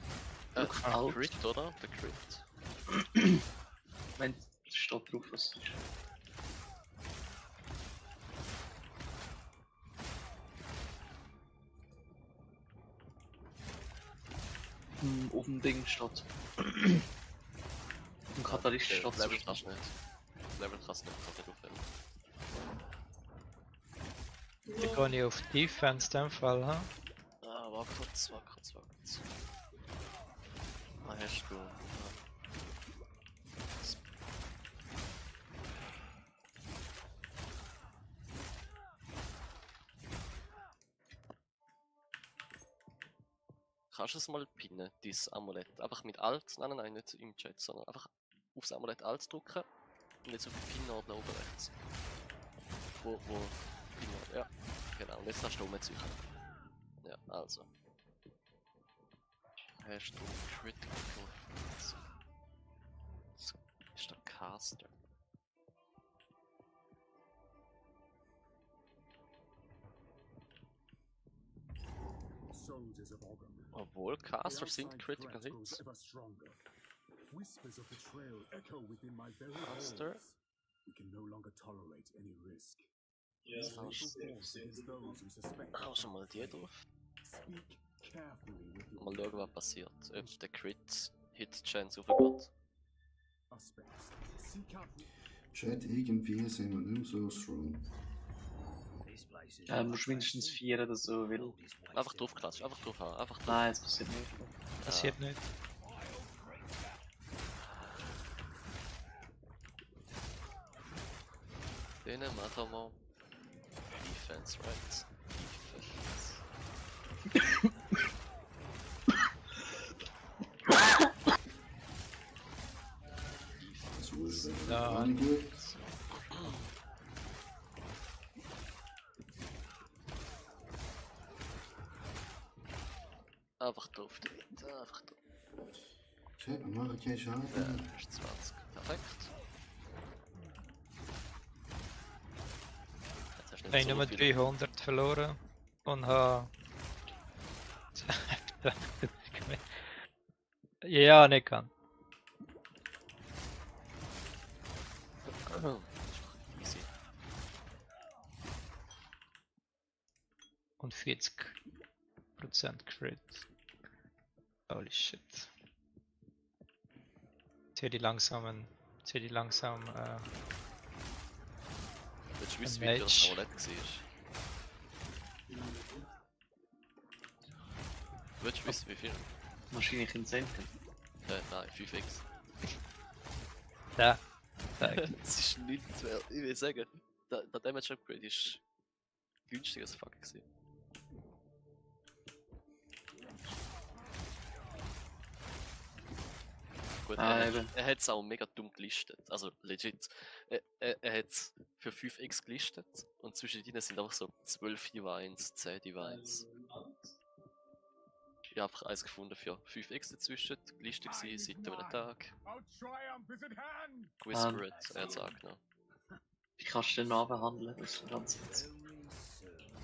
Alt. Crit, oder? Der Crit. Wenn es steht drauf, was es ist. Auf dem Ding steht. Im Katalyst Okay, steht Level es. kannst du nicht. Level kannst du nicht aufwerten. Dann gehe ich auf Defense in dem Fall. Ha? Ah, warte kurz. Ah, hast du. Kannst du es mal pinnen, dieses Amulett? Einfach mit Alt, nein, nicht im Chat, sondern einfach aufs Amulett Alt drücken und jetzt auf den Pin-Ordner oben rechts. Ja, genau. Und jetzt hast du Umzüge. Ja, also. Hast du Critical Hits? Das ist der Caster. Soldiers of Ogum. Obwohl The Caster sind outside Critical threat grows Hits. ever stronger. Whispers of betrayal echo within my very Caster. walls. We can no longer tolerate any risk. Ja, Use das lethal ist force against those who suspect Hau schon mal die foul play. drauf. Speak carefully with your Mal schauen, was passiert. Ob der Crit-Hit-Chance aufgeht. suspects. Seek out Chat, irgendwie sind wir nicht mehr so strong. This place is musst mindestens 4 oder so, weil... Gold is wasted. Einfach draufklatschen, einfach draufhauen, einfach drauf. Nein, das passiert nicht. Passiert nicht. Denen machen wir Defense, right? Defense. So ist Ja. gar nicht gut. Einfach drauf, damit. Einfach drauf. Chat, wir machen keinen Ja, Schaden. ist 20. Perfekt. Jetzt hast du Ich habe so nur viel- 300 verloren und habe. Ja, nicht kann. Easy. Und 40% Crit. Holy shit. Jetzt hier die langsamen. Jetzt hier die langsamen. Willst du wissen, Ein wie das Mage. Roulette war? Willst du wissen, wie viel? Wahrscheinlich in Senken. Nein, 5x. Da. Zeig. Das ist nichts wert. Ich will sagen, der Damage Upgrade ist günstiger als fuck gewesen. Gut, Eben. er hat es auch mega dumm gelistet. Also legit. Er hat es für 5x gelistet und zwischen ihnen sind einfach so 12 Divines, 10 Divines. Ich habe einfach eins gefunden für 5x dazwischen, gelistet gewesen seit einem Tag. Our triumph is at hand! Whispered, er hat es angenommen. Wie kannst du den noch behandeln? Das ist ganz witzig. Very soon.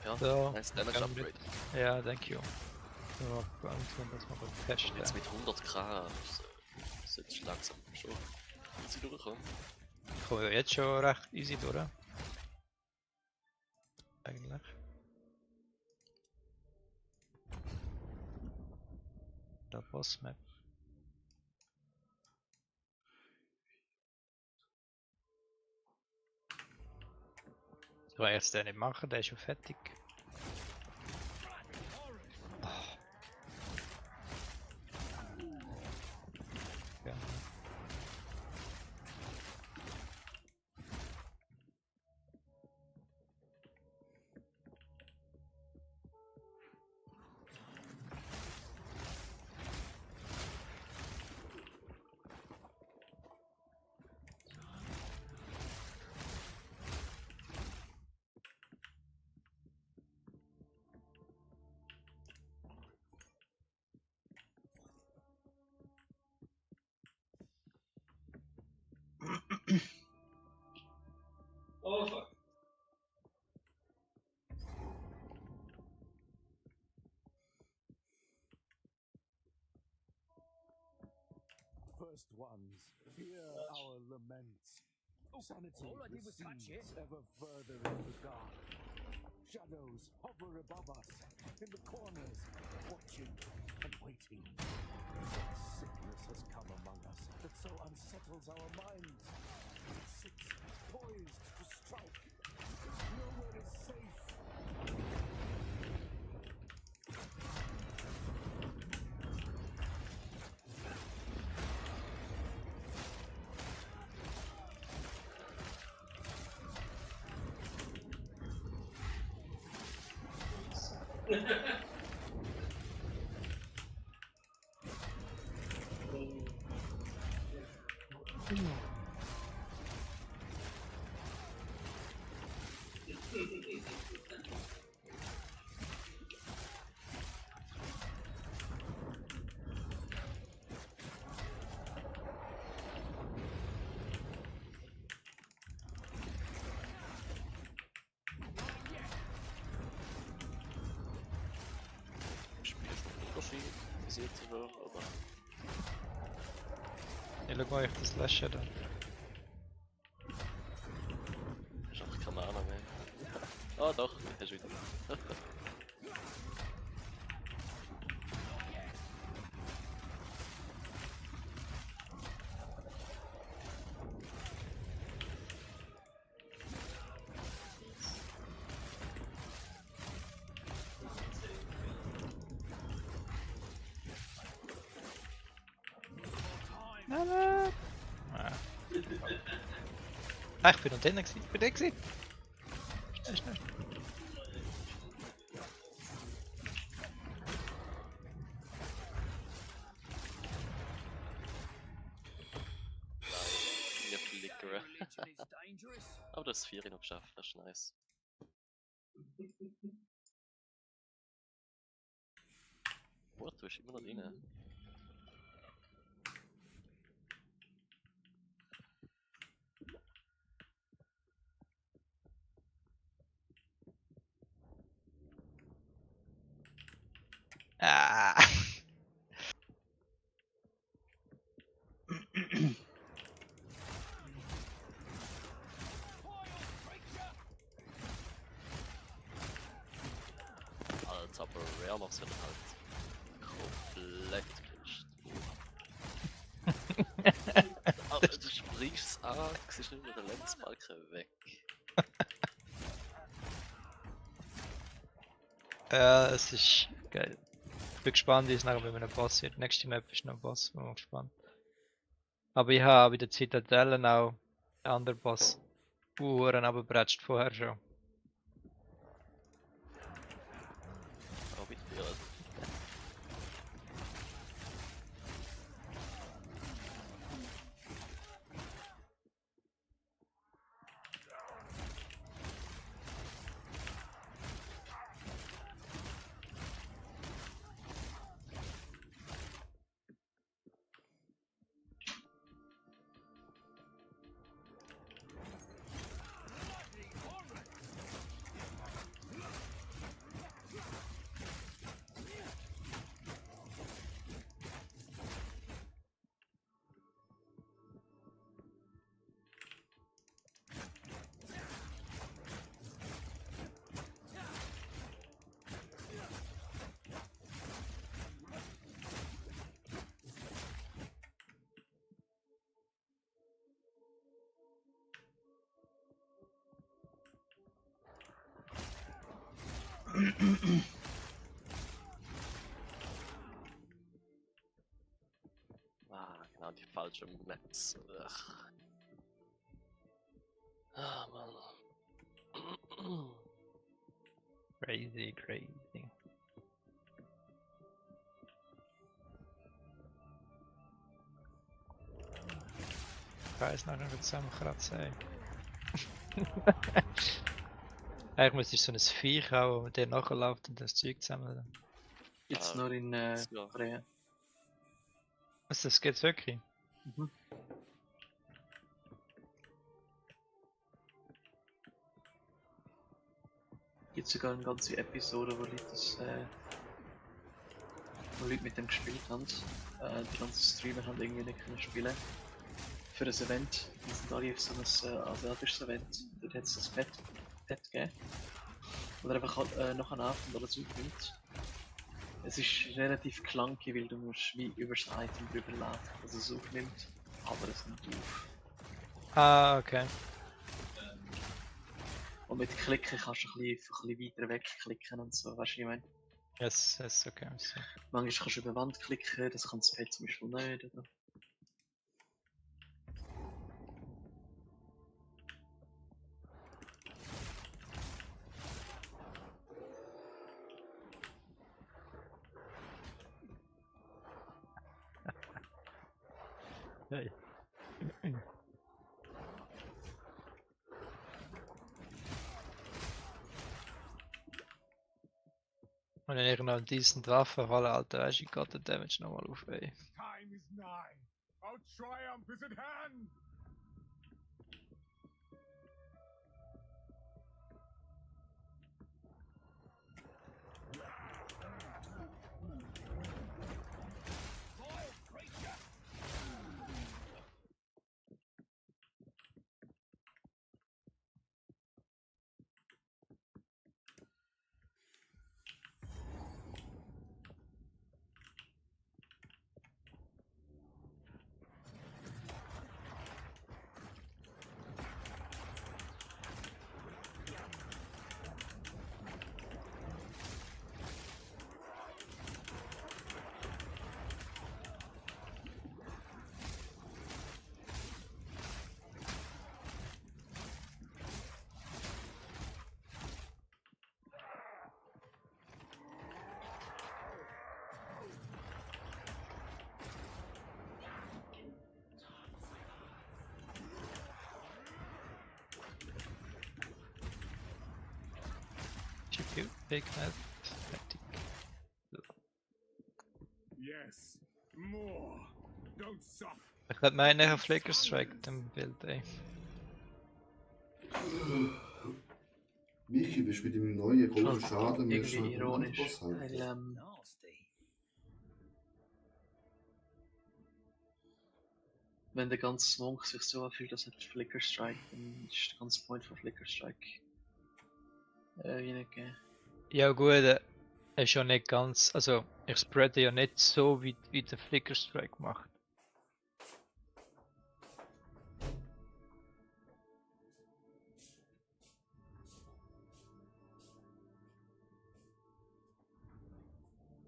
Ja, So, nice Damage können wir- Upgrade. Ja, thank you. So, bei uns können wir das mal gut testen. Jetzt mit 100k ist jetzt langsam schon easy durchkommen. Kommen wir jetzt schon recht easy durch. Eigentlich. Der Boss-Map. So, jetzt den nicht machen, der ist schon fertig. Ja. Oh fuck. First ones, hear our laments. Sanity all I did was touch it. recedes ever further into the dark. Shadows hover above us, in the corners, watching and waiting. Sickness has come among us that so unsettles our minds. It sits poised to strike. Nowhere is safe. passiert so schon, aber Ich schau mal, ich das lösche dann. ist einfach keine Mana mehr. Ah doch, hast du wieder. Nein! Ah. Ah, ich bin noch drinnen gewesen. Ich bin da gewesen. Schnell, schnell. Wir flickern. Religion is dangerous. Aber das 4 noch geschafft, das ist nice. What, du bist immer noch drin? Ah! Als aber Rare machst du dann halt komplett glitscht. Aber du springst es an, siehst nicht mehr den Lebensbalken weg. Ja, es ist geil. Ich bin gespannt, wie es nachher mit einem Boss wird. Nächste Map ist noch ein Boss, bin mal gespannt. Aber ich habe bei der Zitadellen auch einen anderen Boss runtergebretscht vorher schon. Oh, bitte, ja. Ah, genau, die falschen Maps. Ugh. Ah, Mann. Crazy, crazy. Ich weiß nachher noch zusammenkratzen. Eigentlich müsste ich so ein Viech haben, wo mit dem nachläuft und das Zeug zusammen. Jetzt Ah, nur in ja. Korea. Was, das geht's wirklich? Mhm. Gibt sogar eine ganze Episode, wo Leute mit dem gespielt haben. Die ganzen Streamer haben irgendwie nicht können spielen. Für ein Event. Die sind alle auf so ein asiatisches Event. Dort hat es das Pet gegeben. Oder einfach nachher auf und alles aufnimmt. Es ist relativ clunky, weil du musst wie über das Item drüber laden, dass es aufnimmt, aber es nimmt auf. Ah, okay. Und mit Klicken kannst du ein bisschen weiter wegklicken und so, weißt du, wie ich meine? Yes, yes, okay. So. Manchmal kannst du über die Wand klicken, das kann das Pad zum Beispiel nicht, oder? Hey. Und wenn ich noch einen decent Waffe falle, Alter, weißt du, ich geht der Damage nochmal auf, ey. Time is nigh. Our triumph is at hand. Execute, Big Net, fertig. Yes, more. Don't stop. Ich hätte meinen auf Flicker Strike dem Bild, ey. Michi, bist du mit deinem neuen großen Schon Schaden mehr irgendwie schon ironisch. Boss Weil, helfen? Nasty. wenn der ganze Monk sich so anfühlt, als hätte Flicker Strike, dann ist der ganze Point von Flicker Strike reingegeben. Ja gut, ist ja nicht ganz, also ich spreade ja nicht so wie der Flicker Strike macht.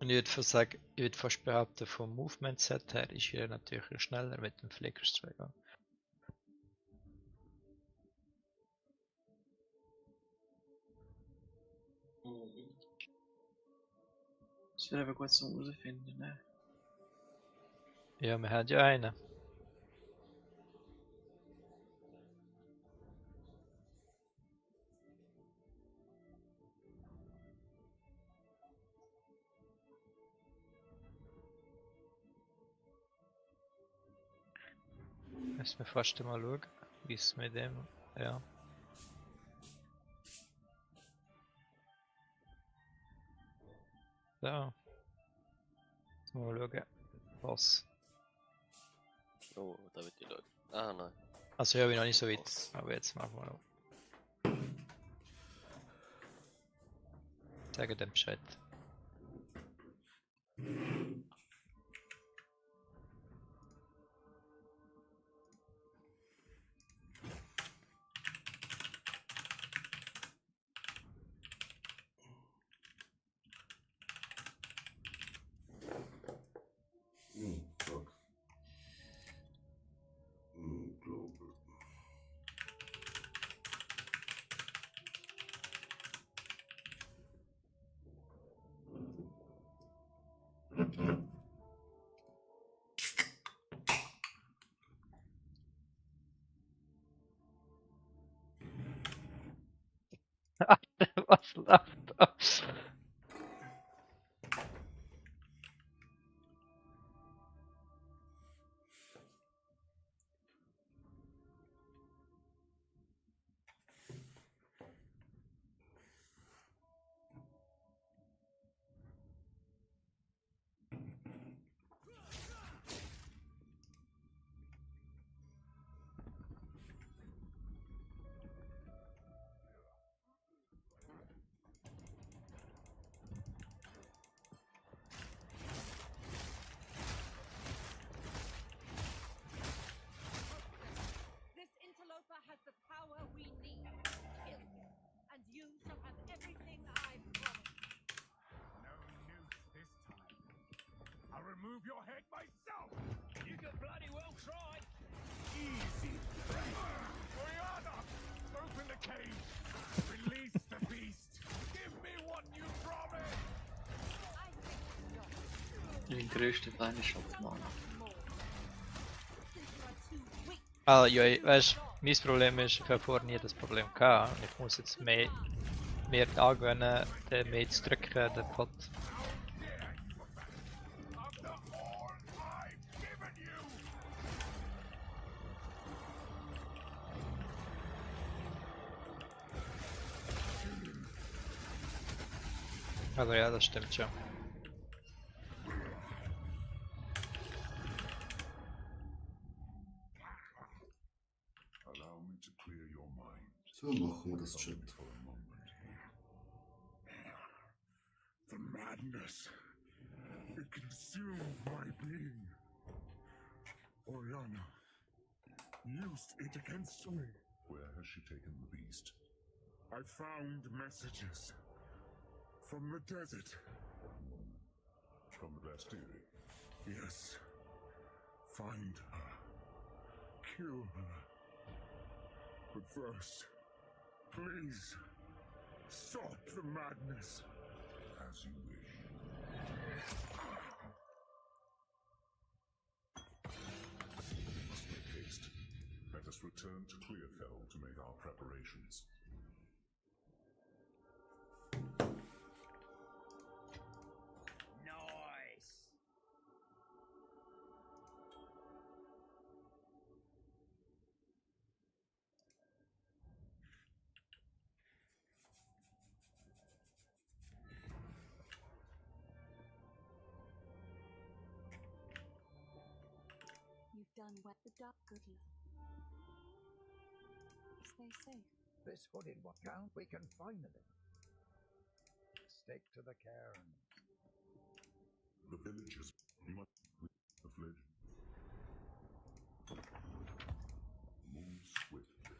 Und ich würde fast behaupten, vom Movement Set her ist er natürlich schneller mit dem Flicker Strike. Das wäre aber gut zum herausfinden, ne? Ja, wir haben ja einen. Müssen wir fast mal schauen, wie es mit dem, ja. So. Jetzt mal schauen, was. Oh, da wird die Leute. Ah, nein. Also ja, ich bin noch nicht so weit, Was? aber jetzt machen wir noch. Sagen dem Bescheid. Fuck. Global. Was läuft da? This interloper has the power we need. Kill him, and you shall have everything I promised. No use this time. I'll remove your head myself. You could bloody well try. Easy. Oriana, open the cage. Release the beast. Give me what you promised. I think not. Den größten Feind ist abgemacht. More. Since you are too weak. Ah, ja, weißt du, mein Problem ist, ich habe vorher nie das Problem gehabt. Und ich muss jetzt mehr angewöhnen, den mehr zu drücken, den Pot. After all I've given you. Also ja, das stimmt schon. Allow me to clear your mind So machen wir das, Chat. for a moment. The madness. It consumed my being. Oriana used it against me. Where has she taken the beast? I found messages from the desert. From the Bastille? Yes. Find her. Kill her. But first, please, stop the madness. As you wish. We must make haste. Let us return to Clearfell to make our preparations. done well. The dark good luck. Stay safe. This hooded one count, we can finally stick to the cairn. The village is much afflicted. Move swiftly.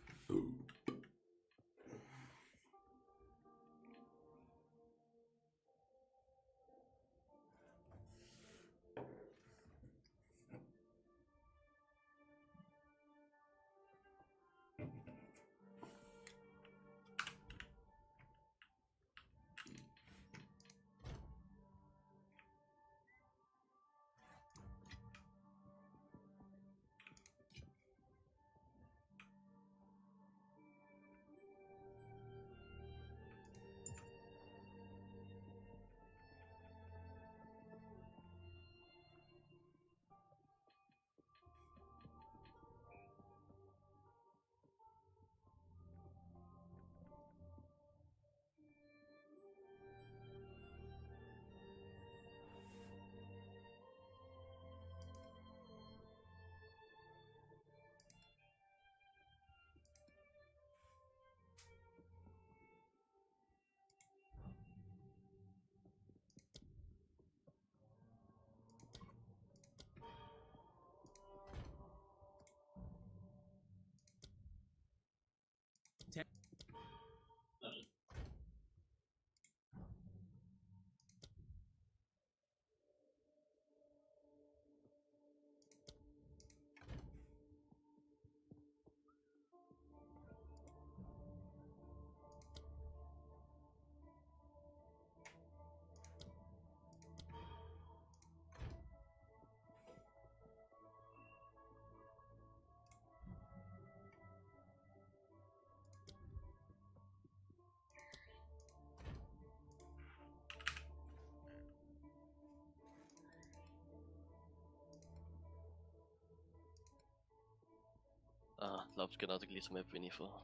Ah, glaube ich genau die gleiche Map wie ich vor.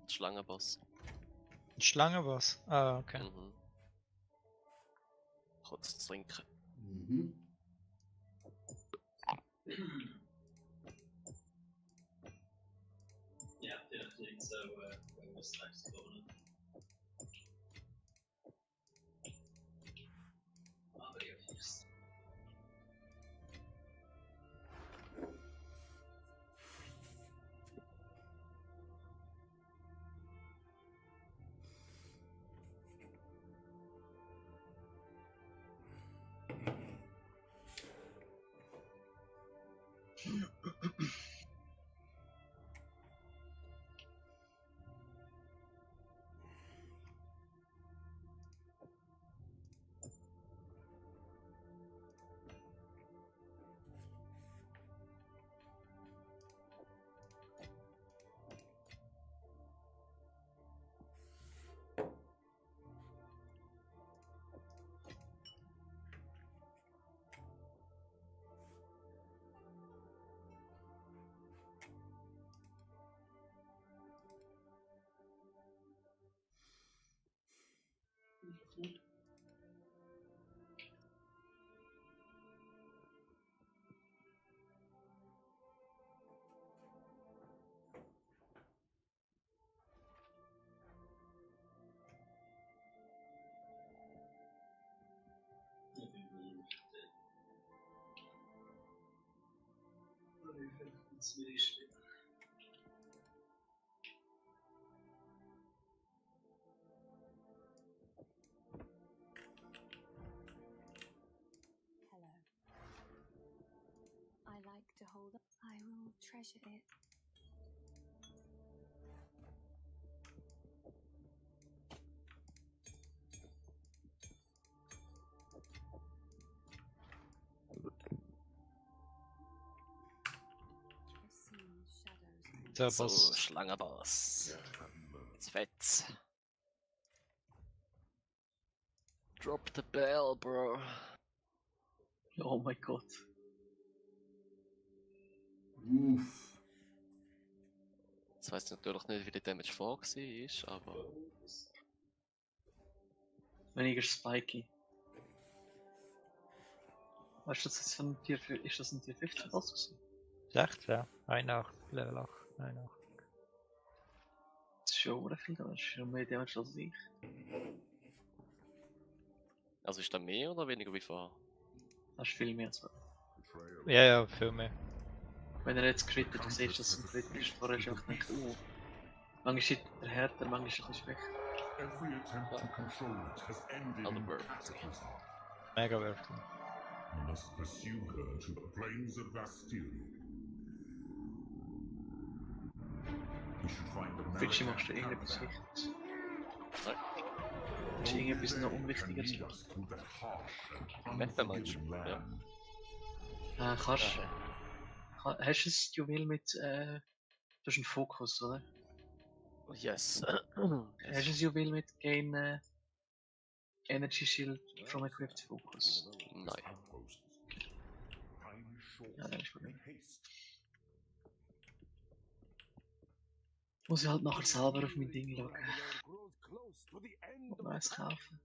Schlangenboss. Ein Schlangenboss? Ah, okay. Mhm. Kurz trinken. Mhm. Yeah, definitely. So, what's next? Video first. Hello. I like to hold up. I will treasure it. Tracing shadows. Der So, Boss. Schlangenboss. Jetzt fett's. Drop the bell, bro. Oh mein Gott. Uff. Jetzt weiss ich natürlich nicht, wie der Damage vor war, aber Weniger spiky. Weißt du, das ist ein Tier 15 Boss gewesen? Ist echt, ja. 81, Level 8, 81. Das ist schon sehr viel, das ist schon mehr Damage als ich. Also ist da mehr oder weniger wie vorher? Das ist viel mehr als Ja, ja, viel mehr. wenn er jetzt crittet, du siehst, dass es ein Crit ist. Vorher hast du einfach gedacht, manchmal ist er härter, manchmal ist er ein bisschen schwächer. Every attempt to control it has ended Other in bird. cataclysm. Mega Wörter. You must pursue her to the plains of Bastille. We should find the Fitchi, Marrakesh machst du irgendetwas caravan. Wichtiges? Nein. Ist irgendetwas noch Only they Unwichtiges? can lead us through that harsh and Meta meinst du? unforgiving Ja. land. Kannst du. Hast du das Juwel mit. Du hast einen Fokus, oder? Yes. Hast du das Juwel mit Gain Energy Shield from Equipped Focus? Nein. Outposts. Time is short. Ja, dann ist gut. Make haste. Muss ich halt nachher selber auf mein Ding schauen grows close to the end und of neues kaufen.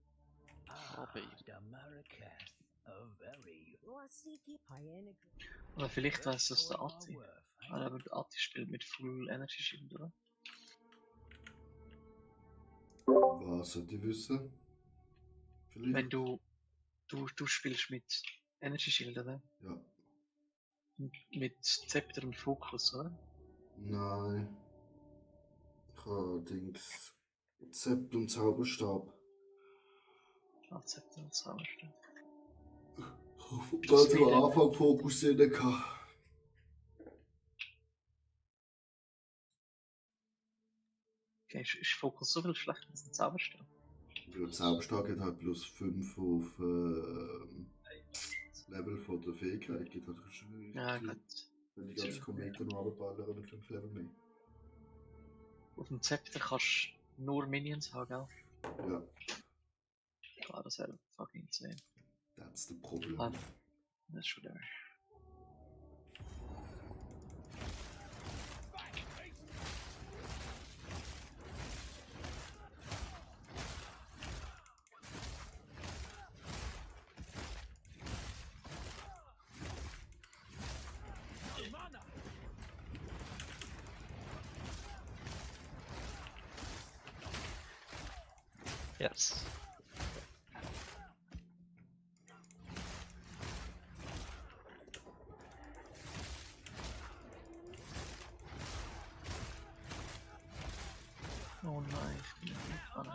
Aber The Marrakesh, a very Oder vielleicht weiss das der Atti. Aber der Atti spielt mit Full Energy Shield, oder? Was sollte ich wissen? Vielleicht? Wenn du spielst mit Energy Shield, oder? Ja. Mit Zepter und Fokus, oder? Nein. Ich habe Dings. Zept und Zauberstab. Ah, Zepter und Zauberstab. Ganz am Anfang Fokus drin gehabt. Okay, ist Fokus so viel schlechter als ein Zauberstab? Der Zauberstab hat halt plus 5 auf Level von der Fähigkeit. Geht halt schon Ja, viel. gut. Wenn die ganze Kometer noch runterballern mit 5 Level mehr. Auf dem Zepter kannst du nur Minions haben, gell? Ja, Klar, das wäre fucking insane. that's the problem. Ah, das ist schon der. Yes. Oh nein, ich bin nicht dran.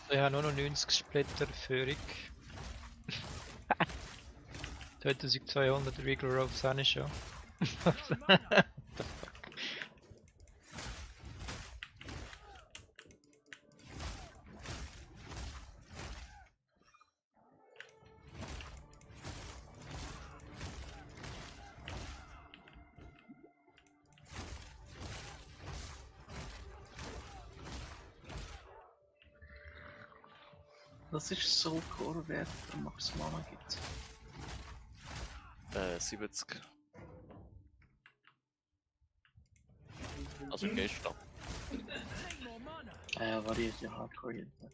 Ich habe nur noch 90 Splitter Führung. 2200 Regal Ropes habe ich schon. What the fuck? Das ist so Core Wert, der Max Mana gibt. 70. Also gestern. Variiert ja Hardcore jeden Tag.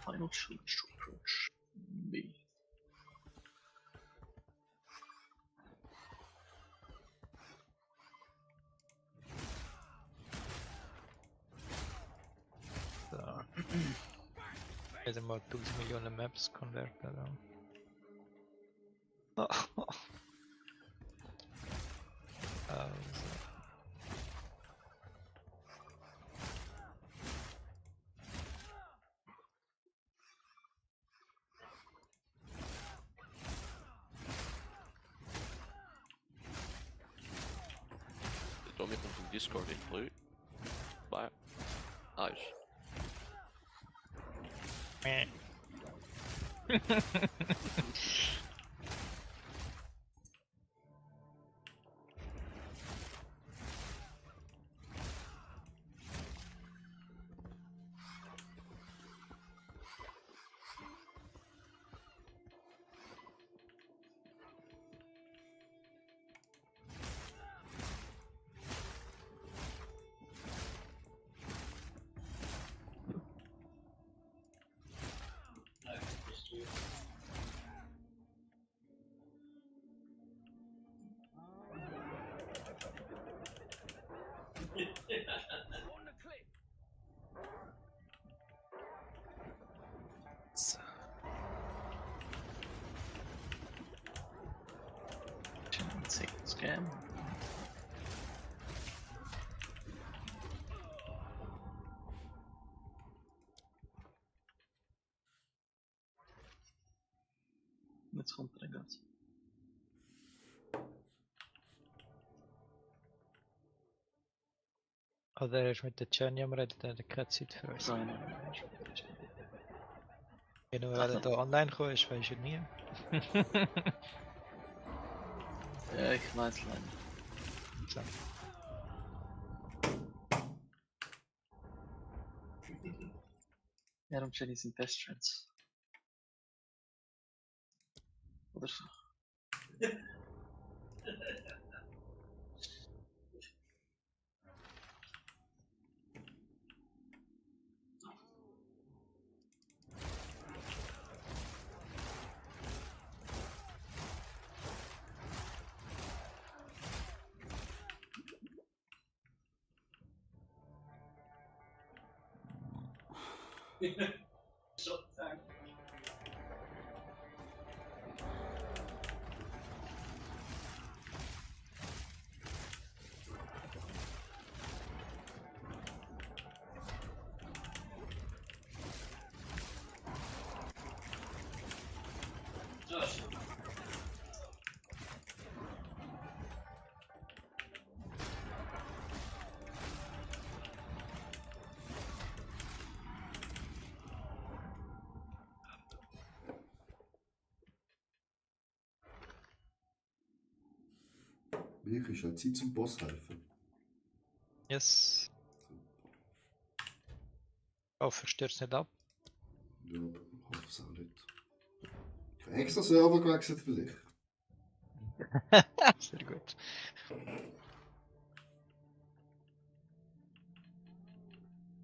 Final Challenge to approach me. So. Wieder mal 1000 Millionen Maps konvertieren. Also. Da mit dem Discord in früh. Bye. Nice. Meh. On the cliff. So. Scam. Jetzt kommt er ganz. Ah, der ist mit der Jenny am Reden, der hat keine Zeit für uns. Nein. Genau, wer da online gekommen ist, weiß ich nie. Ja, ich weiß leider. So. Ja, und Jenny sind Best Friends. Oder so. Wirklich, halt Zeit zum Boss helfen. Yes. Oh, stürzt nicht ab. Ja, ich hoffe es auch nicht. Ich habe extra Server gewechselt für dich. Sehr gut.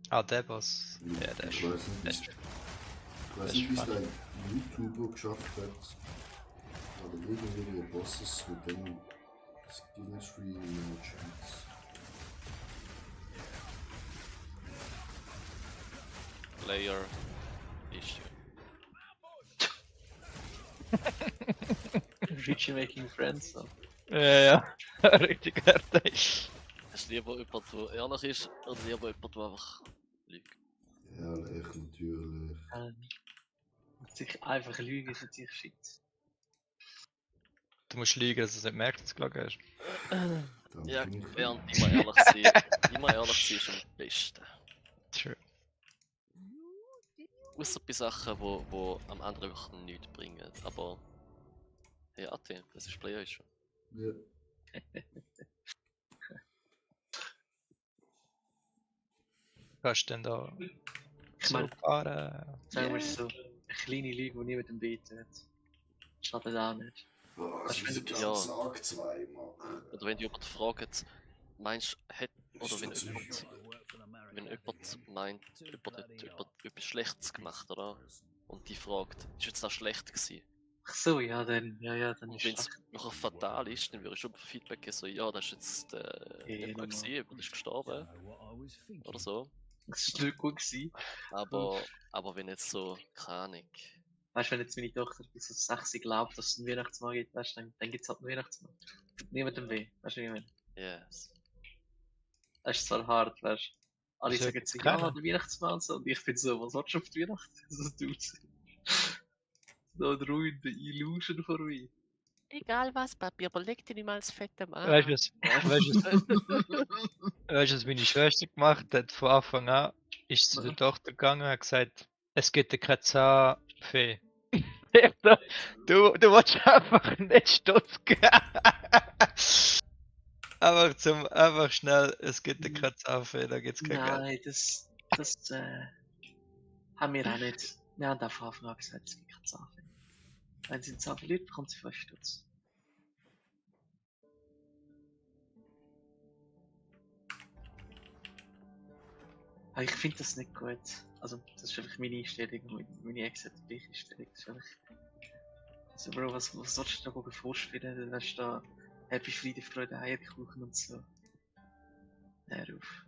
Ah, der Boss. Ja, der Ich ist. weiß nicht, Der bis- ist ich weiß nicht, wie es ein YouTuber geschafft hat. Aber irgendwelche Bosses mit dem Skill Tree in der Chance. Player Issue. Richie making friends. So. ja. Richtig hart. Hast du lieber jemand, der ehrlich ist, oder lieber jemand, der einfach lügt? Ehrlich, natürlich. Sich einfach lügen ist natürlich shit. Du musst lügen, dass du es nicht merkst, dass du gelogen hast. Dann Ja, bin ich- während immer ehrlich sein. Immer ehrlich sein ist am besten. True. Außer bei Sachen, wo am anderen wirklich nichts bringen. Aber. Hey, Ate, das ist Player schon. Ja. Kannst du denn da Ich so meine, fahren? sagen wir es so, eine kleine Lüge, die niemandem bietet. Schadet auch nicht. Boah, Was das ist findet ein ihr? ganzer Tag zweimal. Oder wenn jemand fragt, meinst du, oder Ist wenn so jemand, sicher. wenn jemand meint, jemand hat etwas Schlechtes gemacht, oder? Und die fragt, ist jetzt das schlecht gewesen? Ach so, ja, dann, dann Und ist wenn es es. nachher fatal ist, dann würde ich schon Feedback geben, so, ja, das ist jetzt nicht gut normal. gewesen, jemand ist gestorben, oder so. Das ist nicht gut gewesen. Aber wenn jetzt so, keine Ahnung, Weißt du, wenn jetzt meine Tochter bis so 6 glaubt, dass es einen Weihnachtsmann gibt, weißt du, dann gibt es halt einen Weihnachtsmann. Tut niemandem weh, weißt du, wie ich meine? yes. Das ist zwar hart, weißt du. Alle Wieso sagen gibt's so, keinen? ja, der Weihnachtsmann und so, und ich bin so, was willst du auf die Weihnachten? So tut so ein ruin the illusion for me. Egal was, Papi, aber leg dir nicht mal als fette Mann. Weißt du, was meine Schwester gemacht hat? Von Anfang an ist sie zu der Tochter gegangen und hat gesagt, es gibt ja keine Zahnfee. Ich so, du willst einfach nicht Stutz geben. einfach schnell, es gibt ja keine Zahnfee, da gibt es kein Geld. Nein, das haben wir auch nicht. Wir haben auch von Anfang an gesagt, es gibt keine Zahnfee. Wenn sie einen Zahn verliert, bekommt sie 5 Stutz. Aber ich finde das nicht gut. Also, das ist einfach meine Einstellung und meine Ex hat die gleiche Einstellung. Das ist einfach. So, Bro, was sollst du da vorspielen? Dann hast du da Happy Friede, Freude, Eierkuchen und so. Hör auf.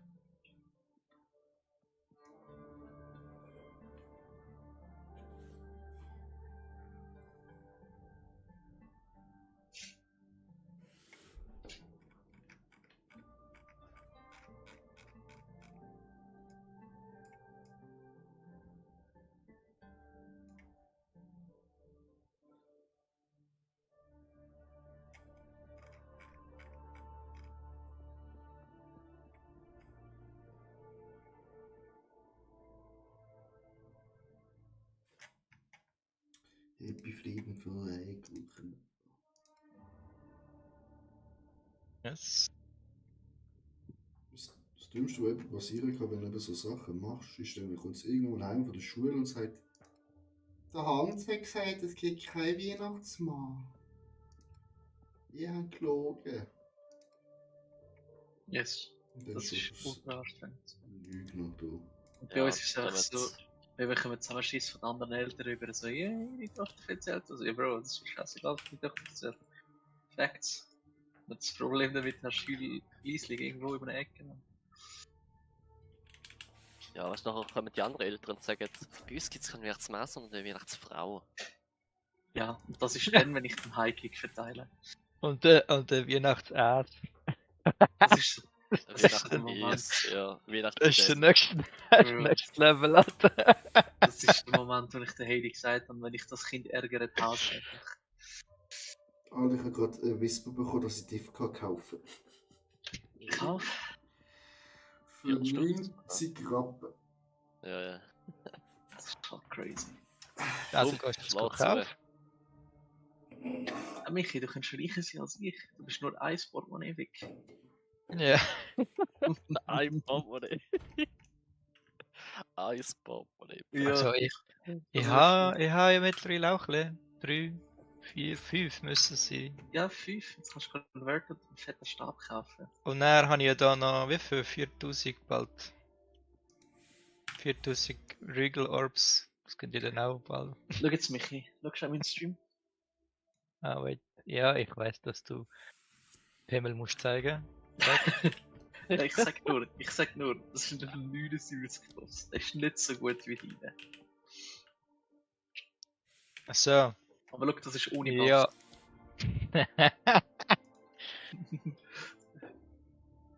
Frieden für Eigelchen. Yes. Das Dümmste, was eben passieren kann, wenn du eben so Sachen machst, ist dann, kommt es irgendwann heim von der Schule und sagt, der Hans hat gesagt, es gibt keinen Weihnachtsmann. Ich habe gelogen. Yes. Und dann Das schon ist ultra anstrengend. Lügner, du. Und bei uns ist es einfach so, wir bekommen Zusammenschiss von anderen Eltern über so, ja, meine Tochter erzählt. Also, ja, Bro, das ist scheißegal, was meine Tochter erzählt. Facts. Wenn du das Problem damit hast, Liesling irgendwo über eine Ecke. Man. Ja, weißt du, nachher kommen die anderen Eltern und sagen, bei uns gibt es kein Weihnachtsmann, sondern eine Weihnachtsfrau. Ja, und das ist dann, wenn ich den Highkick verteile. Und der Weihnachtsass. Das ist so. Das ist so der Weihnachten Moment. ist, ja, Das ist der Weihnachten. next Level, Alter. Das ist der Moment, wo ich der Heidi gesagt habe, wenn ich das Kind ärgere, hasse einfach. Alter, ich habe gerade ein Whisper bekommen, dass ich Diffka kaufe. Kauf? Für Ja, stimmt. 90 Rappen. Ja, ja. Das ist schon crazy. Also kannst du es Schwarz kaufen. Michi, du kannst reicher sein als ich. Du bist nur ein Portemonnaie weg. Ja. Ein Portemonnaie. Ein Portemonnaie. Ja, Also ich habe ja mittlerweile auch 3, 4, 5 müssen es sein. Ja, 5. Jetzt kannst du converted einen fetten Stab kaufen. Und dann habe ich ja da noch, wie viel? 4000 bald. 4000 Regal Orbs. Das könnt ihr dann auch bald. Schau jetzt, Michi. Schau meinen Stream. Ah, wait. Ja, ich weiß, dass du Himmel musst zeigen. Ja, ich sag nur, das sind 79 Plus. Das ist nicht so gut wie deine. Achso. Aber schau, das ist ohne Ja.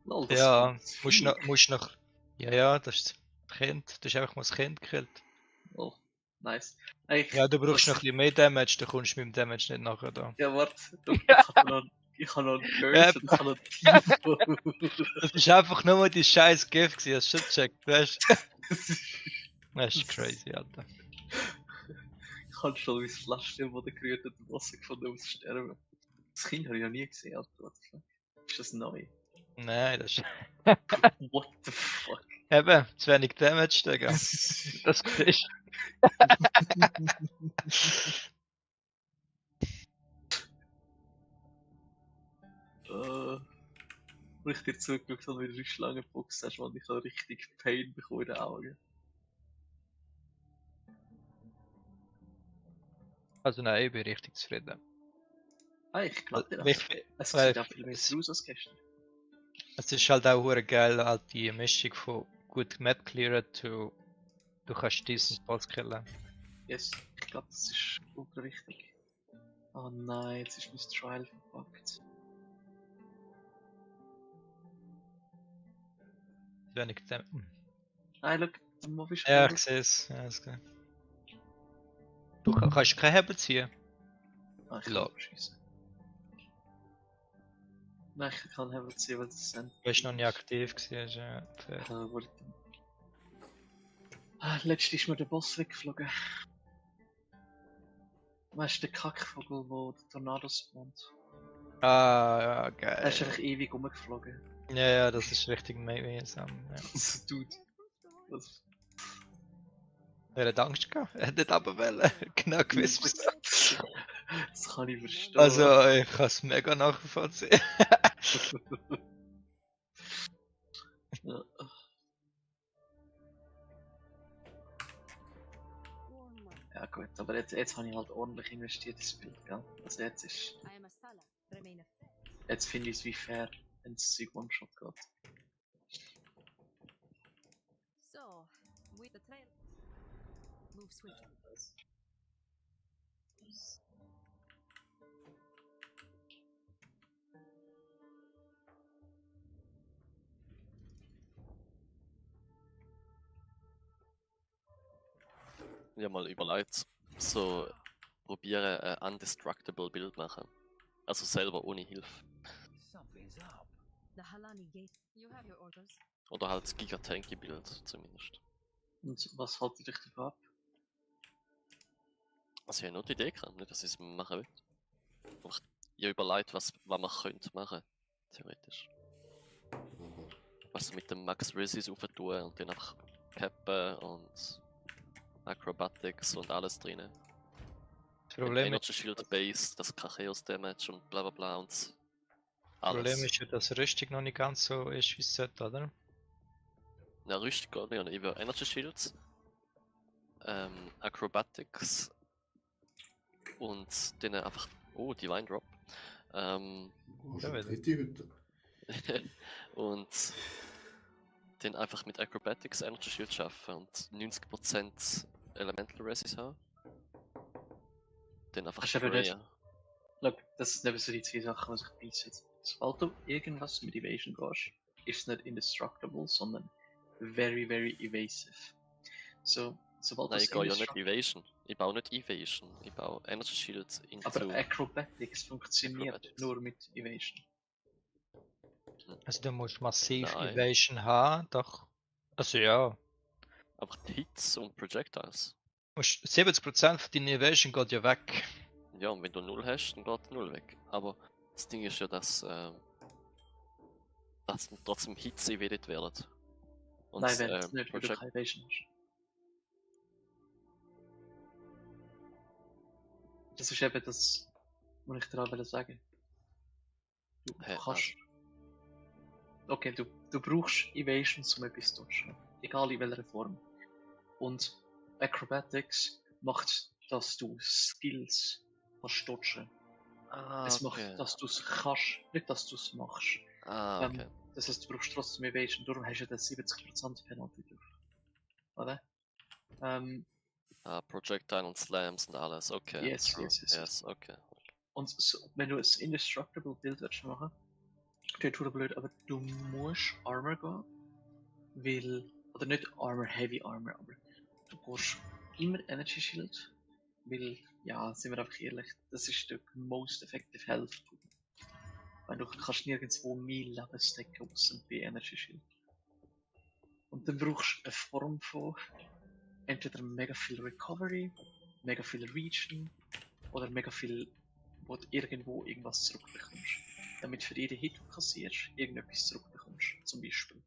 Lol, das Ja, ist musst noch. Ja, das ist das Kind. Du hast einfach mal das Kind gekillt. Oh, nice. Ey, Ja, du brauchst das- noch ein bisschen mehr Damage, du kommst mit dem Damage nicht nachher da. Ja, warte. Ich habe noch einen Curse und ich habe noch einen Tifo. Das ist einfach nur mal die scheiß Gift gewesen, hast du schon gecheckt, weißt du? Das ist crazy, Alter. Ich habe schon mein Flaschenstill, wo der gerührt hat, Wasser gefunden, um zu sterben. Das Kind habe ich noch nie gesehen, Alter. What the fuck? Ist das neu? Nein, das ist. What the fuck? Eben, zu wenig Damage, Digga. Das ist. Wo ich dir zugeschaut habe, wie du die Schlange geboxt hast, und ich habe richtig Pain bekommen in den Augen. Also nein, ich bin richtig zufrieden. Ah, ich glaube dir Weil das. ich- Es weil sieht auch viel besser aus als gestern. Es ist halt auch hure geil, halt die Mischung von gut Map clearen zu. Du kannst diesen Boss killen. Yes, ich glaube, das ist ultra wichtig. Oh nein, jetzt ist mein Trial verpackt. Zu wenig Damage. Nein, schau, der Mob ist Ja, voll. ich sehe es. Ja, ist geil. Du kannst keinen Hebel ziehen. Ah, ich Lol. kann schießen. Nein, ich kann Hebel ziehen, weil das sind. Du bist noch nicht aktiv gewesen. Ja, fair. Letztens ist mir der Boss weggeflogen. Weißt du, der Kackvogel, wo der Tornado spawnt? Ah, ja, Er ist einfach geil. ewig rumgeflogen. Ja, das ist richtig mühsam. Ja. So, Dude. Was? Er hat Angst gehabt. Er hat nicht runterwollen. Genau gewusst. Das kann ich verstehen. Also, ich kann es mega nachvollziehen. Ja. Ja gut, aber jetzt habe ich halt ordentlich investiert ins Bild, gell? Also jetzt ist... I am a Sala. Remain a Jetzt finde ich es wie fair, wenn das Zeug One-Shot geht. So, with the trail. Move swiftly. Ich habe mal überlegt, so probieren ein undestructible Bild machen. Also selber ohne Hilfe. Something's up. The Halani Gate. You have your orders. Oder halt Gigatanky Bild zumindest. Und was haltet euch davon ab? Also ich habe nur die Idee gehabt, nicht dass ich es machen will. Aber ich habe überlegt, was man könnte machen, theoretisch. Aber Was mit dem Max Resist aufentun und dann einfach cappen und Acrobatics und alles drin. Das Problem Energy Shield Base, das kann Chaos Damage und bla bla bla und Problem alles. ist ja, dass Rüstung noch nicht ganz so ist, wie es sollte, oder? Ja, Rüstung geht nicht. Ich will Energy Shields, Acrobatics und dann einfach. Oh, Divine Drop. oh, Ja, schon wieder. dritte heute. Und dann einfach mit Acrobatics Energy Shield schaffen und 90% Elemental Resist haben. Dann einfach Hast du aber nicht- Prayer. Look, das sind eben so die zwei Sachen, die sich beißen. Sobald du irgendwas mit Evasion gehst, ist es nicht indestructible, sondern very, very evasive. So, sobald Nein, du ich gehe ja nicht indestructible... Evasion. Ich baue nicht Evasion. Ich baue Energy Shields into Aber Acrobatics funktioniert Acrobatics. nur mit Evasion. Also du musst massiv Nein. Evasion haben, doch. Also ja. einfach die Hits und Projectiles. Musst 70% von deiner Evasion geht ja weg. Ja, und wenn du 0 hast, dann geht 0 weg. Aber das Ding ist ja, dass trotzdem Hits evaded werden. Und Nein, wenn es nicht, weil du Project- keine Evasion hast. Das ist eben das, was ich dir auch sagen wollte. Du Hä, kannst... Okay, du brauchst Evasion, um etwas zu tun. Egal in welcher Form. Und Acrobatics macht, dass du Skills kannst dodgen. Ah, Es okay. macht, dass du es kannst, nicht dass du es machst. Ah, okay. Das heißt, du brauchst trotzdem Evasion, darum hast du den 70% Penalty drauf. Oder? Projectile und Slams und alles, okay. Yes, true. yes. Okay. Und so, wenn du ein Indestructible Build willst machen, klingt wieder blöd, aber du musst Armor gehen, weil, oder nicht Armor, Heavy Armor, aber du brauchst immer Energy Shield, weil, ja, sind wir einfach ehrlich, das ist der most effective Health. Weil du kannst nirgendwo mehr Leben stacken, außer bei Energy Shield. Und dann brauchst du eine Form von entweder mega viel Recovery, mega viel Regen oder mega viel, wo du irgendwo irgendwas zurückbekommst. Damit für jeden Hit, den du kassierst, irgendetwas zurückbekommst, zum Beispiel.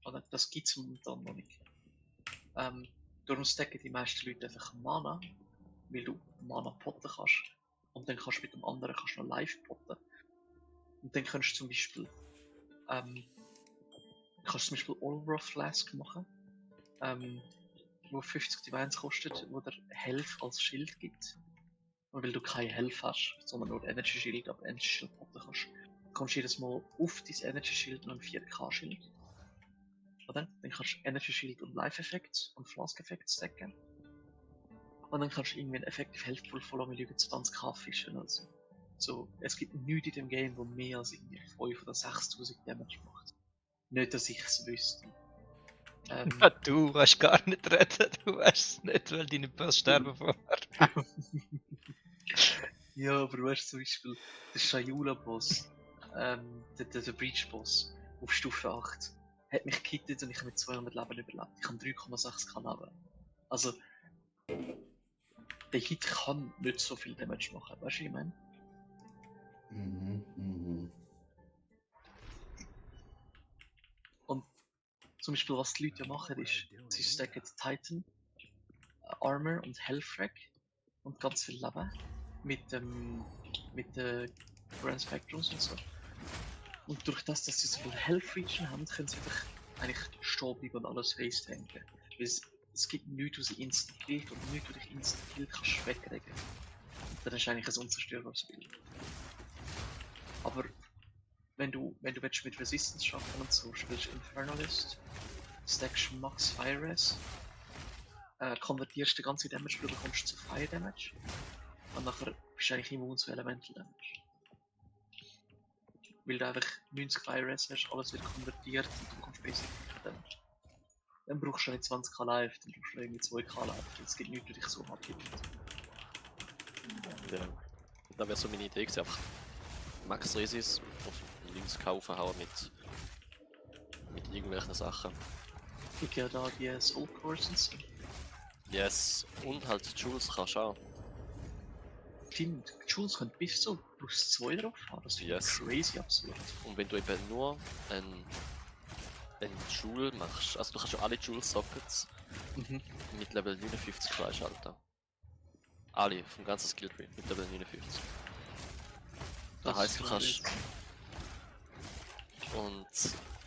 Oder? Das gibt es momentan noch nicht. Darum stacken die meisten Leute einfach Mana, weil du Mana potten kannst. Und dann kannst du mit dem anderen noch live potten. Und dann kannst du zum Beispiel Olra Flask machen, wo 50 Divines kostet, wo der Health als Schild gibt. Und weil du keine Health hast, sondern nur Energy Shield, aber Energy Shield potten kannst, kommst du jedes Mal auf dein Energy Shield und ein 4K Schild. Oder? Dann kannst du Energy Shield und Life Effects und Flask Effects stacken. Und dann kannst du irgendwie einen Effective Health Pool voll mit über 20k fischen oder so. So, es gibt nichts in dem Game, wo mehr als irgendwie 5 oder 6000 Damage macht. Nicht, dass ich es wüsste. Du willst gar nicht reden, du weißt es nicht, weil deine Boss sterben vorher. Ja, aber weißt du zum Beispiel, der Shayula-Boss, der Breach-Boss auf Stufe 8, hat mich gekittet und ich habe mit 200 Leben überlebt. Ich habe 3,6k Leben. Also, der Hit kann nicht so viel Damage machen, weißt du, wie ich meine? Und zum Beispiel, was die Leute machen, ist, sie stacken Titan, Armor und Health Rack und ganz viel Leben mit den Grand Spectrums und so. Und durch das, dass sie so viel Health Region haben, können sie einfach eigentlich stehen bleiben und alles face tanken. Weil es gibt nichts, was sie instant killt und nichts, was dich instant killt, kannst du wegkriegen. Und dann ist eigentlich ein unzerstörbares Bild. Aber wenn du mit Resistance schaffen und so, spielst du Infernalist, stackst Max Fire Res, konvertierst den ganzen Damage, du bekommst zu Fire Damage und nachher bist du eigentlich immun zu Elemental Damage. Weil du einfach 90 Fire Res hast, alles wird konvertiert und du bekommst basic Damage. Dann brauchst du nicht 20k Life, dann brauchst du irgendwie 2k Life, es gibt nichts, was dich so abgibt. Ja. Da wäre so meine Idee gewesen, einfach Max Resist auf links kaufen hauen mit irgendwelchen Sachen. Ich gehe da die Soul Cores und so. Yes, und halt Jules kannst du auch. Jules können bis so +2 drauf haben, das ist Yes. crazy absurd. Und wenn du eben nur einen Joule machst, also du kannst ja alle Joule-Sockets mit Level 59 freischalten. Alle, vom ganzen Skilltree mit Level 59. Das heisst, du kannst... Und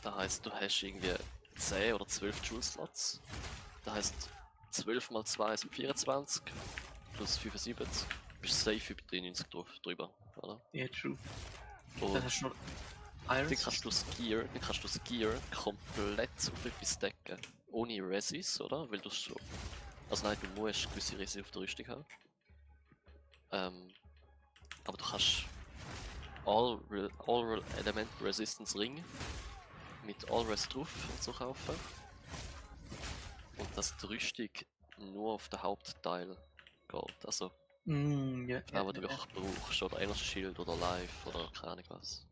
das heisst, du hast irgendwie 10 oder 12 Joule-Slots. Das heisst, 12 mal 2 sind 24, plus 75. Du bist safe über 93 drüber, oder? Ja, true. Und Dann hast du noch dann Iron. kannst du das Gear komplett auf etwas decken. Ohne Resis, oder? Weil du schon... Also nein, du musst gewisse Resis auf der Rüstung haben. Aber du kannst All Element Resistance Ring mit All Res drauf und so kaufen. Und dass die Rüstung nur auf den Hauptteil geht. Also, Ja, aber du wirklich brauchst, oder Energy Shield oder Life oder keine Ahnung was.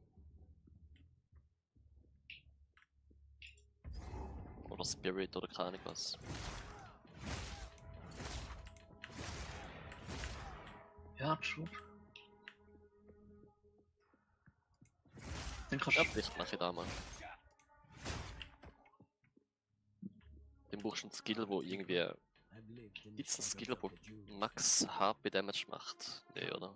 Oder Spirit oder keine Ahnung was. Ja, true. Dann kannst Ja, du... vielleicht mache ich das mal. Dann brauchst du einen Skill, wo irgendwie... Gibt's einen Skill, wo Max HP Damage macht? Nee, oder?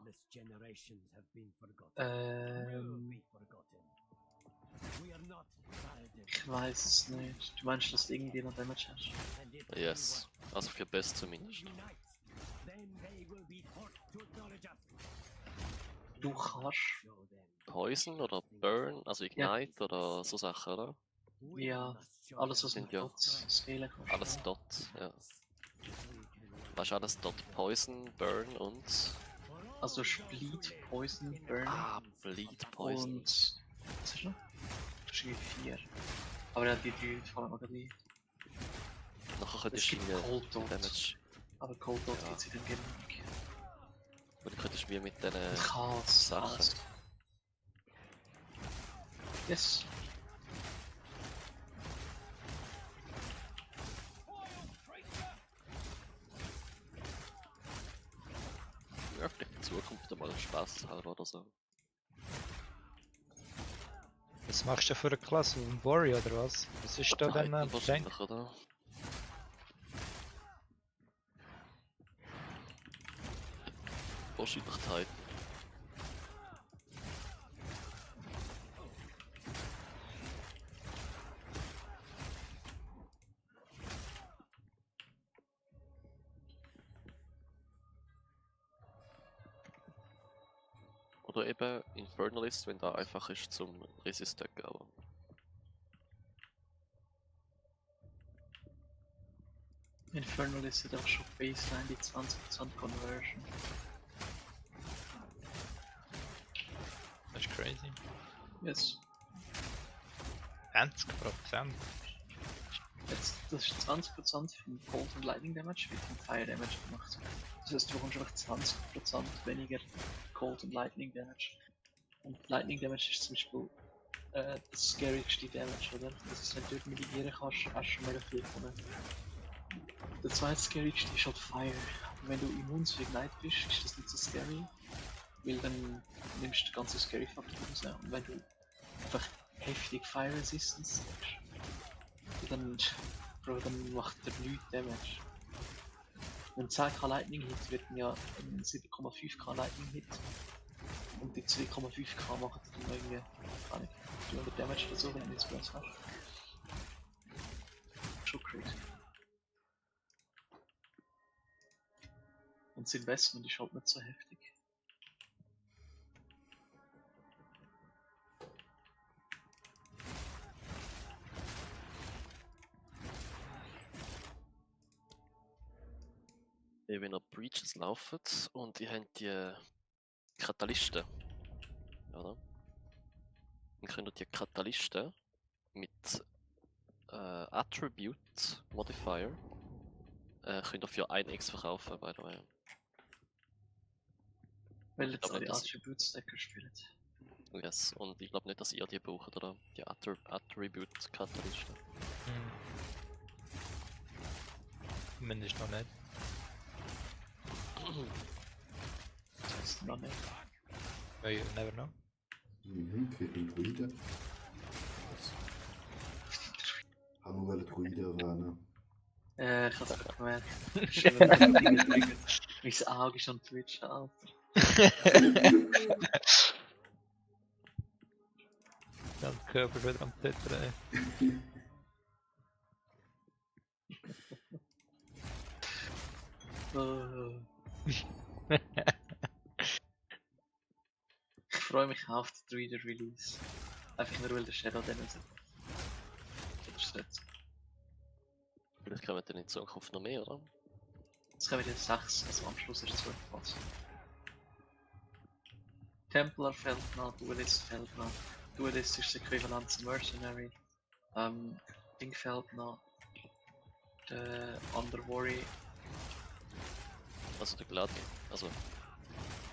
Ich weiß es nicht. Du meinst, dass du irgendwie noch Damage hast? Yes. Also für Best zumindest. Du kannst... Poison oder Burn, also Ignite oder so Sachen, oder? Ja, alles was Sind mit ja Dot scalen kannst. alles dort, ja. Was ist alles dort? Poison, Burn und... Also Bleed, Poison, Burn Bleed, Poison. und... Was ist noch? Das ist irgendwie 4. Aber ja, die 3 fallen mir gerade ein. Nachher Es könntest du gibt irgendwie Cold Dot. Damage... Aber Cold Dot Ja. gibt es in dem Game nicht. Oder könntest du wie mit diesen Chaos. Sachen... Chaos. Yes. Ja, vielleicht in Zukunft mal Spaß haben oder so. Was machst du für eine Klasse? Ein Warrior oder was? Was ist da denn Tank? Wahrscheinlich, oder? Wahrscheinlich Titan. Oder eben Infernalist, wenn da einfach ist zum Resist-Decken, aber... Infernalist hat auch schon Baseline die 20% Conversion. Das ist crazy. Yes. 20%. Jetzt, das ist 20% vom Cold und Lightning Damage, wird vom Fire Damage gemacht. Das heißt, du bekommst einfach 20% weniger Cold und Lightning Damage. Und Lightning Damage ist zum Beispiel das scarieste Damage, oder? Das ist, wenn du mitigieren kannst, hast du schon mega viel gewonnen. Der zweite scarigste ist halt Fire. Aber wenn du immun zu Ignite bist, ist das nicht so scary. Weil dann nimmst du den ganzen Scary Faktor raus. Und wenn du einfach heftig Fire Resistance hast, dann macht der nichts Damage. Wenn 10k Lightning Hit wird ja ein 7,5k Lightning Hit. Und die 2,5k machen dann irgendwie, keine Ahnung, 200 Damage oder so, wenn du nichts Plus hast. Schon crazy. Und das Investment ist halt nicht so heftig. Wenn ihr Breaches lauft und ihr habt die Katalysten, oder? Dann könnt ihr die Katalysten mit Attribute Modifier könnt ihr für 1x verkaufen, by the way. Weil Ich jetzt glaub alle nicht, dass- Attribute-Stacker spielen. Yes, und ich glaube nicht, dass ihr die braucht, oder? Die Attribute Katalysten. Zumindest noch nicht. es noch nicht. Ja, you never know. Krieg den Druiden. Haben wir Druiden erwähnen? Ich hab's gerade gemerkt. Schön, wenn man Dinge drückt. Mein Auge ist an Twitch, Alter. Dann Körper wieder am Tetra. Ich freue mich auf den 3D-Release. Einfach nur, weil der Shadow dann so. Das ist nicht. Vielleicht kommen dann in Zukunft noch mehr, oder? Jetzt kommen wieder 6, also am Schluss ist es 12 Platz. Templar fällt noch, Duelist fällt noch. Duelist ist das Äquivalent zum Mercenary. Ding fällt noch. Der Underworry. Also der Gladiator. Also.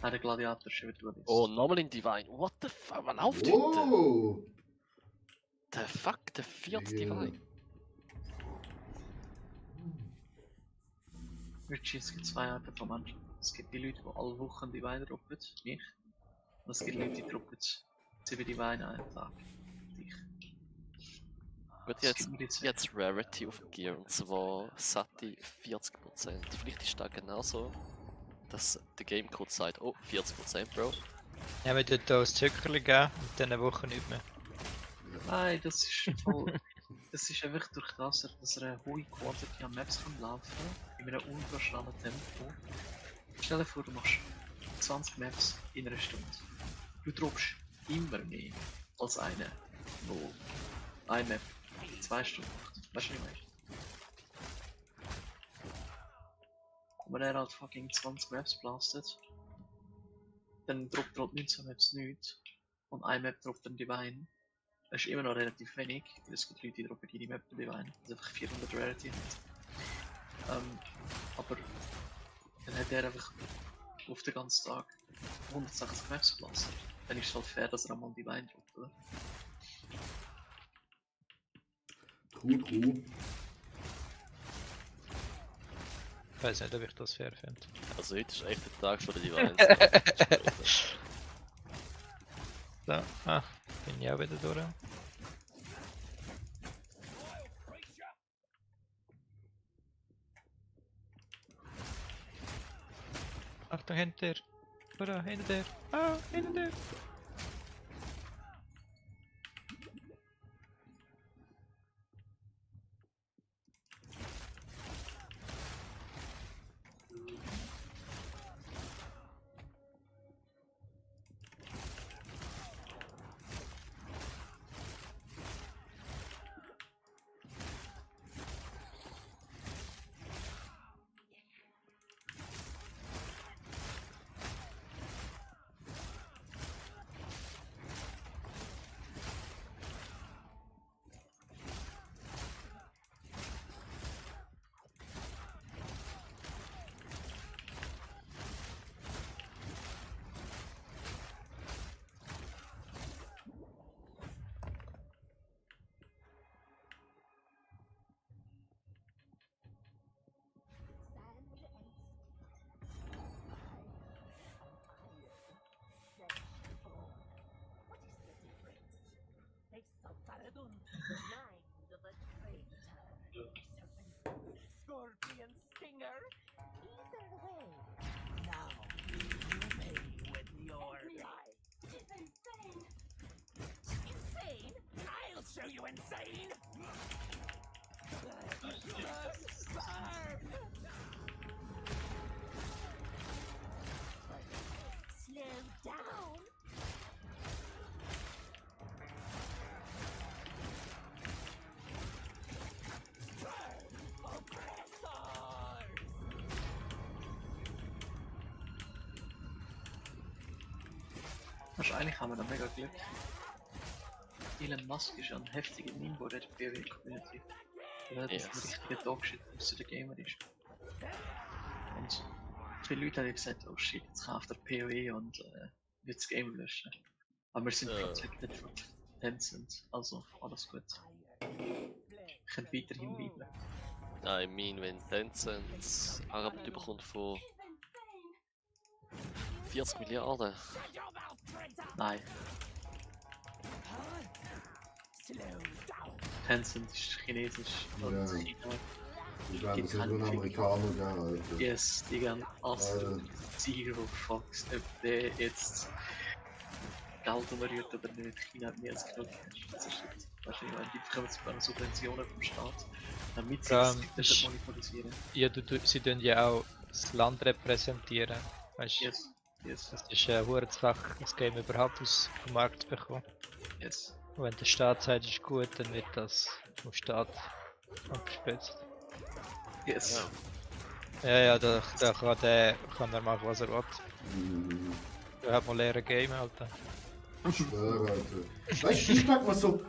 Nein, der Gladiator ist wieder Duelist. Oh, nochmal in Divine. What the fuck? Was läuft heute? Wow! Der fuck, der vierte Ja. Divine. Richie, es gibt zwei Arten von Menschen. Es gibt die Leute, die alle Wochen Divine droppen, mich. Und es gibt Leute, die droppen 7 Divine an einem Tag. Ich. Gut, Es gibt nur die zwei. jetzt Rarity auf Gear und zwar satte 40%. Vielleicht ist das genauso, dass der Gamecode sagt, oh 40% Bro. Ja, wir tun hier ein Zuckerli geben und dann eine Woche nicht mehr. Nein, das ist voll. Das ist einfach durch das, dass er eine hohe Quantity an Maps kann laufen in einem ultraschnellen Tempo. Stell dir vor, du machst 20 Maps in einer Stunde. Du droppst immer mehr als eine, wo eine Map 2 Stunden macht. Weißt du, was ich meine? Und wenn er halt fucking 20 Maps blastet, dann droppt er halt 19 Maps nichts. Und eine Map droppt dann Divine. Das ist immer noch relativ wenig, weil es gibt Leute, die droppen jede Map Divine. Das ist einfach 400 Rarity. Aber dann hat er einfach auf den ganzen Tag 160 Maps geblastet. Dann ist es halt fair, dass er einmal Divine droppt, oder? True. Ich weiß nicht, ob ich das fair finde. Also heute ist echt der Tag von der Divines. So, bin ich auch wieder durch. Achtung, hinter dir! Hurra, hinter dir! Ah, hinter dir! Scorpion stinger. Either way. Now you pay with your life. It's insane! Insane? I'll show you insane. Slow down! Wahrscheinlich haben wir da mega Glück. Elon Musk ist ja ein heftiger Meme in der PoE-Community. Weil er Yes. ein richtiger Dogshit aus der Gamer ist. Und viele Leute haben gesagt, oh shit, jetzt kauft er PoE und wird das Game löschen. Aber wir sind protected von Tencent, also alles gut. Wir können weiterhin bleiben. I mean, wenn Tencent Arbeit bekommt von 40 Milliarden. Nein. Tencent ist chinesisch und Ja. China. Ich glaube, Gibt es sind keinen nur Krieg. Amerikaner, gell, Alter. Yes, die gehen absolut Alter. zero fucks, ob der jetzt Geld umrührt oder nicht. China hat mehr als genug Cash. Das ist nicht. Weißt du, ich meine, die bekommen sogar Subventionen vom Staat, damit sie das nicht monetarisieren. Ja, sie tun ja auch das Land repräsentieren. Weißt du, Yes, yes, das ist eine hohe Sache, das Game überhaupt aus dem Markt zu bekommen. yes. Und wenn der Staat sagt, es ist gut, dann wird das vom Staat abgespitzt. Yes. Ja, da kann er machen, was er will. Mhm. Er hat mal leere Game, Alter. Ich schwöre, Alter. Weißt du, ich sag mal so,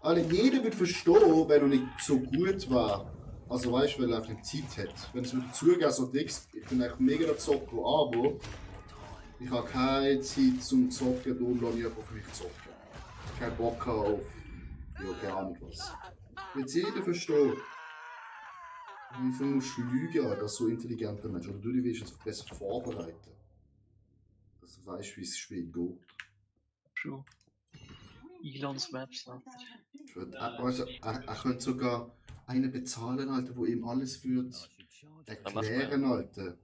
Alter, jeder wird verstehen, wenn er nicht so gut war. Also weißt du, weil er einfach nicht Zeit hat. Wenn es mir zugeben, so Dix, ich bin echt mega der Zocker, aber ich habe keine Zeit zum Zocken, darum lasse ich einfach für mich zocken. Kein Bock auf, ja, keine Ahnung was. Wird jeder verstehen. Wieso musst du lügen, Alter, als so intelligenter Mensch? Oder du willst jetzt besser vorbereiten. Dass du weißt, wie das Spiel geht. True. Elons Maps, Alter. Also, er könnte sogar einen bezahlen, Alter, wo ihm alles würde erklären, Alter.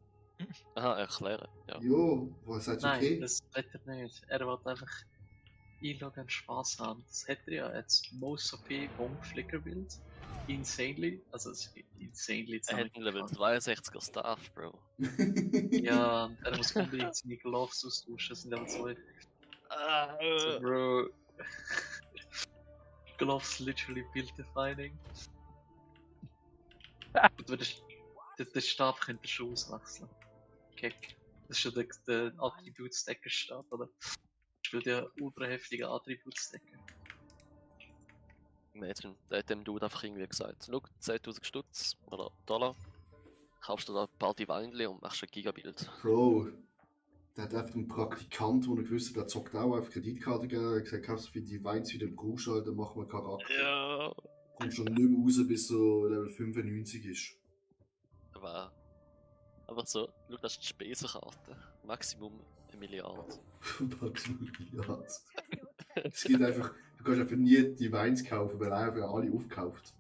Aha, erklären. Ja. Jo, wo er sagt, Nein, okay. das hat er nicht. Er will einfach einloggen, Spaß haben. Das hat er ja jetzt. Most OP Bomb Flicker Build. Insanely, also es ist insanely Er hat einen Level 62er Staff, Bro. Ja, er muss unbedingt seine Gloves austauschen, das sind Level 2. So, Bro. Gloves literally build defining. Und wenn der Stab könnte er schon auswechseln. Keck. Das ist schon der Attribute-Stacker-Stab, oder? Spielt ja ultra heftige Attribute-Stacker. Imagine, der hat dem Dude einfach irgendwie gesagt, schau, 10.000 Stutz oder Dollar, kaufst du da ein paar Divine und machst ein Gigabild. Bro, der hat einfach einen Praktikant, der gewusst hat, der zockt auch auf Kreditkarte gegeben, hat gesagt, kauf so viele Divines wie du brauchst, Alter, mach mal Charakter. Ja. Kommt schon nicht mehr raus, bis so Level 95 ist. Aber einfach so, schau, das ist die Spesenkarte. Maximum 1 Milliarde. Ja. Es gibt einfach, du kannst einfach nie Divines kaufen, weil er einfach alle aufkauft.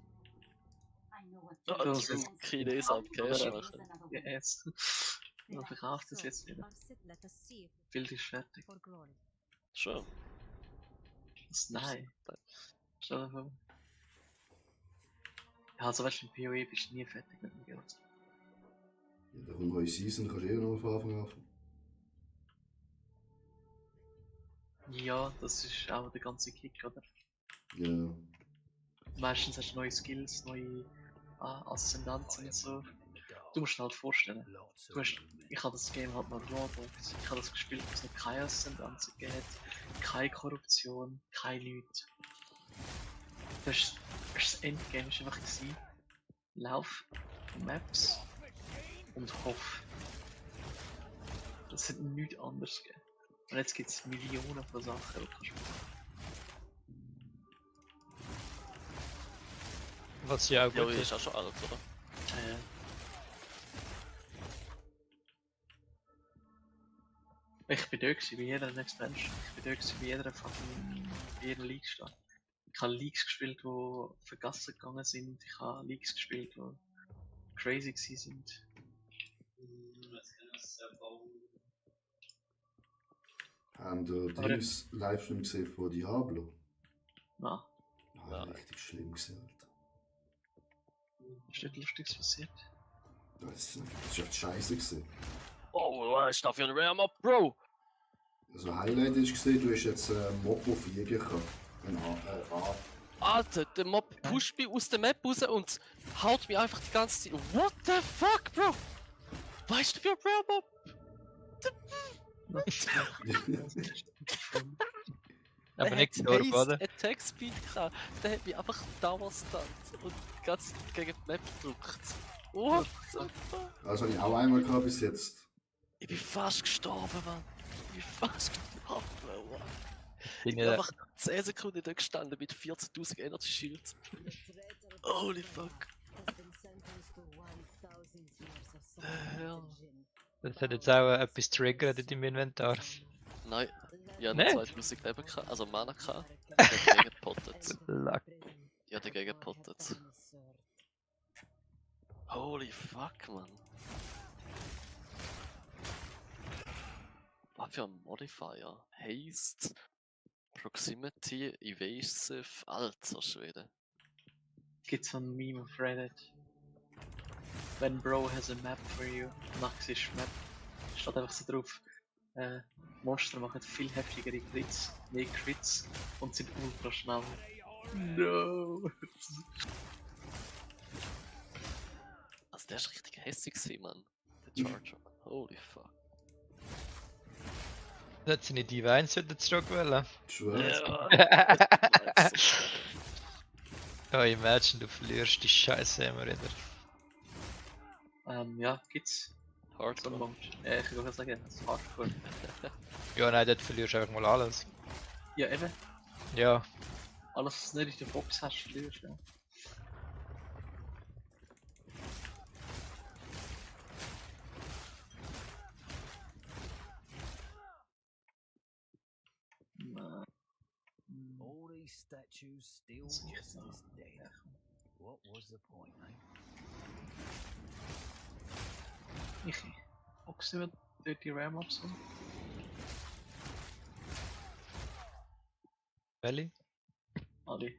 Das ist Chinesen am Cash machen. Yes. Man verkauft das jetzt wieder. Bild ist fertig. Schon. Das nein. Stell dir vor. Ja, also weißt du, in PoE bist du nie fertig mit dem Geld. Ja, da kommt neue Season, kannst du eh noch von Anfang an. Ja, das ist auch der ganze Kick, oder? Ja. Meistens hast du neue Skills, neue Aszendanzen und so. Du musst dir halt vorstellen, ich habe das Game halt mal durchgebracht. Ich habe das gespielt, wo es noch keine Aszendanzen gegeben hat, keine Korruption, kein nichts. Das Endgame war einfach gewesen, Lauf, Maps und Hoff. Das hat nichts anderes gegeben. Und jetzt gibt es Millionen von Sachen, die du kannst machen. Was ja auch Ja, gut ist ist. auch schon alt, oder? Ich bin da gewesen, bei jeder Expansion. Ich bin da gewesen, bei jeder fucking, bei jeder League stehen. Ich habe Leagues gespielt, die vergessen gegangen sind. Ich habe Leagues gespielt, die crazy gewesen sind. Haben wir Dings Livestream gesehen von Diablo? Na, Ah, richtig schlimm gesehen, Alter. ist nicht Lustiges passiert. Das ist echt scheiße gesehen. Oh, was ist da für ein Rare Mob, Bro? Also Highlight ist gesehen, du hast jetzt Mob, der fliegen kann. Ein A. Alter, der Mob pusht mich aus der Map raus und haut mich einfach die ganze Zeit. What the fuck, Bro? Was ist das für ein Rare Mob? Aber Der nicht hat gestorben, Haste oder? Attack Speed gehabt. Der hat mich einfach dauernd und die ganze Zeit gegen die Map gedrückt. What the fuck? Das habe ich auch einmal gehabt bis jetzt. Ich bin fast gestorben, Mann. Ich bin fast gestorben, Mann. Ich Bin bin ja, einfach 10 Sekunden da gestanden mit 14.000 Energy Shields. Holy fuck. Das hat jetzt auch etwas triggert in deinem Inventar. Nein, ich habe Nicht? 2000 Leben gehabt, also Mana gehabt. Ich habe dagegen gepottet. Luck. Ich habe dagegen gepottet. Holy fuck, man. Was für ein Modifier? Haste, Proximity, Evasive, alter Schwede. Gibt so ein Meme auf Reddit. When bro has a map for you, Naxish Map, steht einfach so drauf, Monster machen viel heftigere Crits, mehr Crits und sind ultra schnell. No! Also der ist richtig hässlich gewesen, Mann. Der Charger. Holy fuck. Jetzt sind die Divines wieder zurück wollen. Schwör. Oh, imagine, du verlierst die Scheiße immer wieder. Ja, gibt's. So einen Hardcore. Moment. Ich kann gerade sagen, das ist Hardcore. Ja, nein, dort verlierst du einfach mal alles. Ja, eben. Ja, Alles, was du nicht in der Box hast, verlierst du. Ja. All these statues still That's just not- as dead. What was the point, eh? Ich box über Dirty Ram ab so. welche? Alle.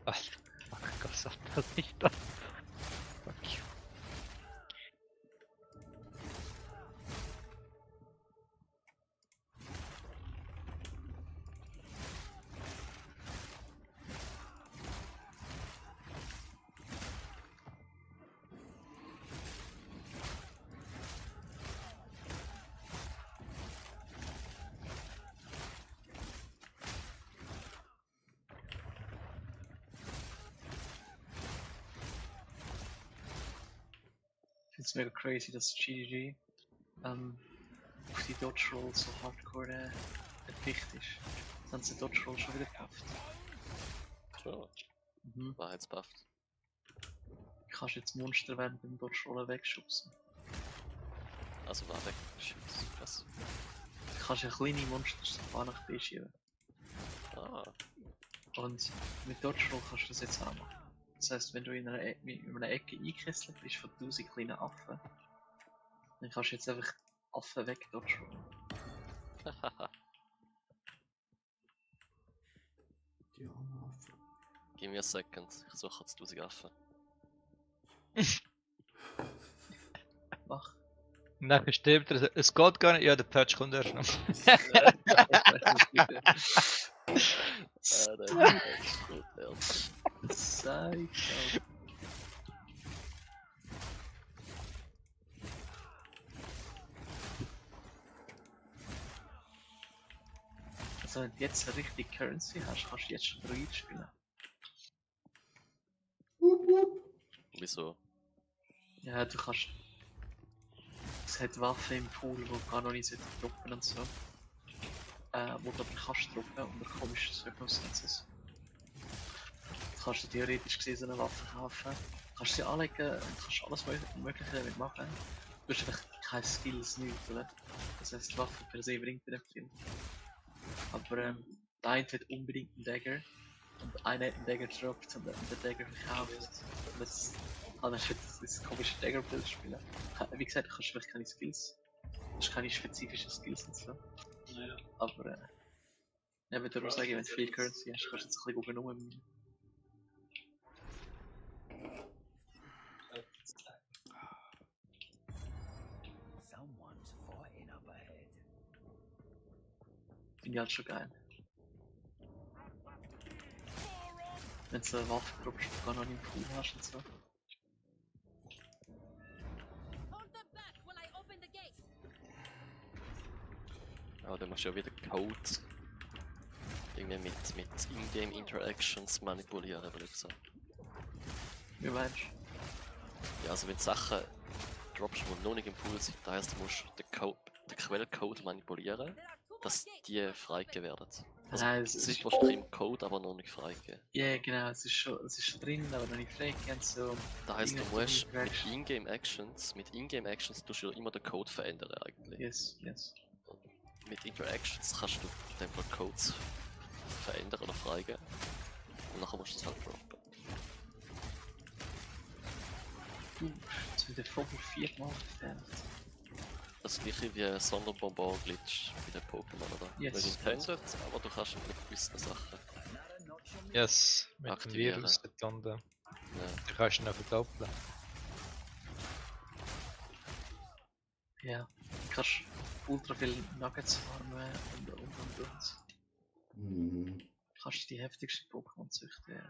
Was? Fuck, Gott sagt das nicht da. Fuck you. Ich find's mega crazy, dass GGG auf die Dodge Roll so hardcore erpicht ist. Jetzt haben sie die Dodge Roll schon wieder gekauft. Schon. Mhm. Wahrheitsbufft. Du kannst jetzt Monster während dem Dodge Rollen wegschubsen. Also war weg. Shit. Krass. Du kannst ja kleine Monster von A nach B schieben. Ah. Und mit Dodge Roll kannst du das jetzt auch machen. Das heisst, wenn du in einer Ecke eingekesselt bist von 1000 kleinen Affen, dann kannst du jetzt einfach Affen weg Dodge Rollen. Die armen Affen. Gib mir a second. Ich suche jetzt 1000 Affen. Mach. Und dann stirbt er, es geht gar nicht, ja, der Patch kommt erst noch. Der ist gut, ja. Psycho. Also wenn du jetzt eine richtige Currency hast, kannst du jetzt schon Druid spielen. Wupp, wupp. Wieso? Ja, du kannst... Es hat Waffen im Pool, die gar noch nicht droppen und so. Wo du aber kannst droppen unter komischen Circumstances. Du kannst dir theoretisch gesehen so eine Waffe kaufen, kannst sie anlegen und kannst alles Mögliche damit machen. Du hast einfach keine Skills, nichts, oder? Das heisst, die Waffe per se bringt dir nicht viel. Aber der eine hat unbedingt einen Dagger und einer hat einen Dagger gedroppt und der Dagger verkauft. Und das kann dann das komische Dagger-Bild spielen. Wie gesagt, du kannst vielleicht keine Skills. Du hast keine spezifischen Skills und so. Ja. Aber ja, würde auch sagen, wenn du viel Currency hast, kannst du jetzt ein bisschen rumnehmen. Someone's fighting up ahead. Finde ich halt schon geil. Wenn du eine Waffe droppst, die du gar noch nicht im Pool hast und so. Hold them back while I open the gate. Ja, dann musst du ja wieder Code irgendwie mit In-Game Interactions manipulieren, blöd gesagt. Wie meinst du? Ja, also wenn du Sachen droppst, die noch nicht im Pool sind, das heisst, du musst den Quellcode manipulieren, There are two more dass gates. die freigegeben werden. Also, Nein, es ist wahrscheinlich im Code, aber noch nicht freigegeben. ja, genau, es ist schon drin, aber noch nicht freigegeben. So. Das heisst, du Irgendwie musst mit Interaction. Ingame-Actions tust du ja immer den Code verändern eigentlich. Yes, yes. Mit Interactions kannst du in dem Fall Codes verändern oder freigeben. Und nachher musst du es halt droppen. Jetzt wird der Vogel 4-mal entfernt. Das gleiche wie Sonderbonbon-Glitch bei den Pokémon, oder? Yes. Nicht intended, aber du kannst mit gewissen Sachen. Yes, mit dem Aktivieren. Virus dort unten. Ja. Da kannst du ihn noch verdoppeln. Ja, du kannst ultra viel Nuggets farmen und. Mhm. Du kannst die heftigsten Pokémon züchten. Ja.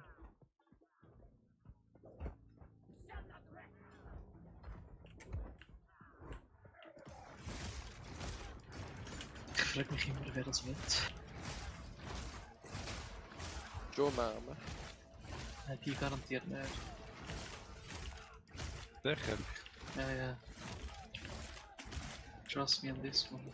Ich frage mich immer, wer das wird. Joe Mama. Die garantiert nicht. Sicher. Ja, ja. Trust me on this one.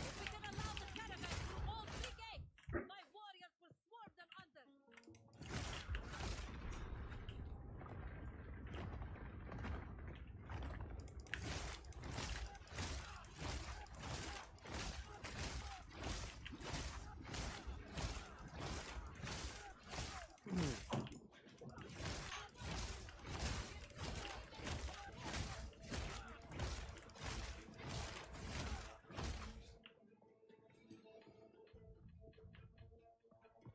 If we can allow the caravan through all three gates, my warriors will swarm them under.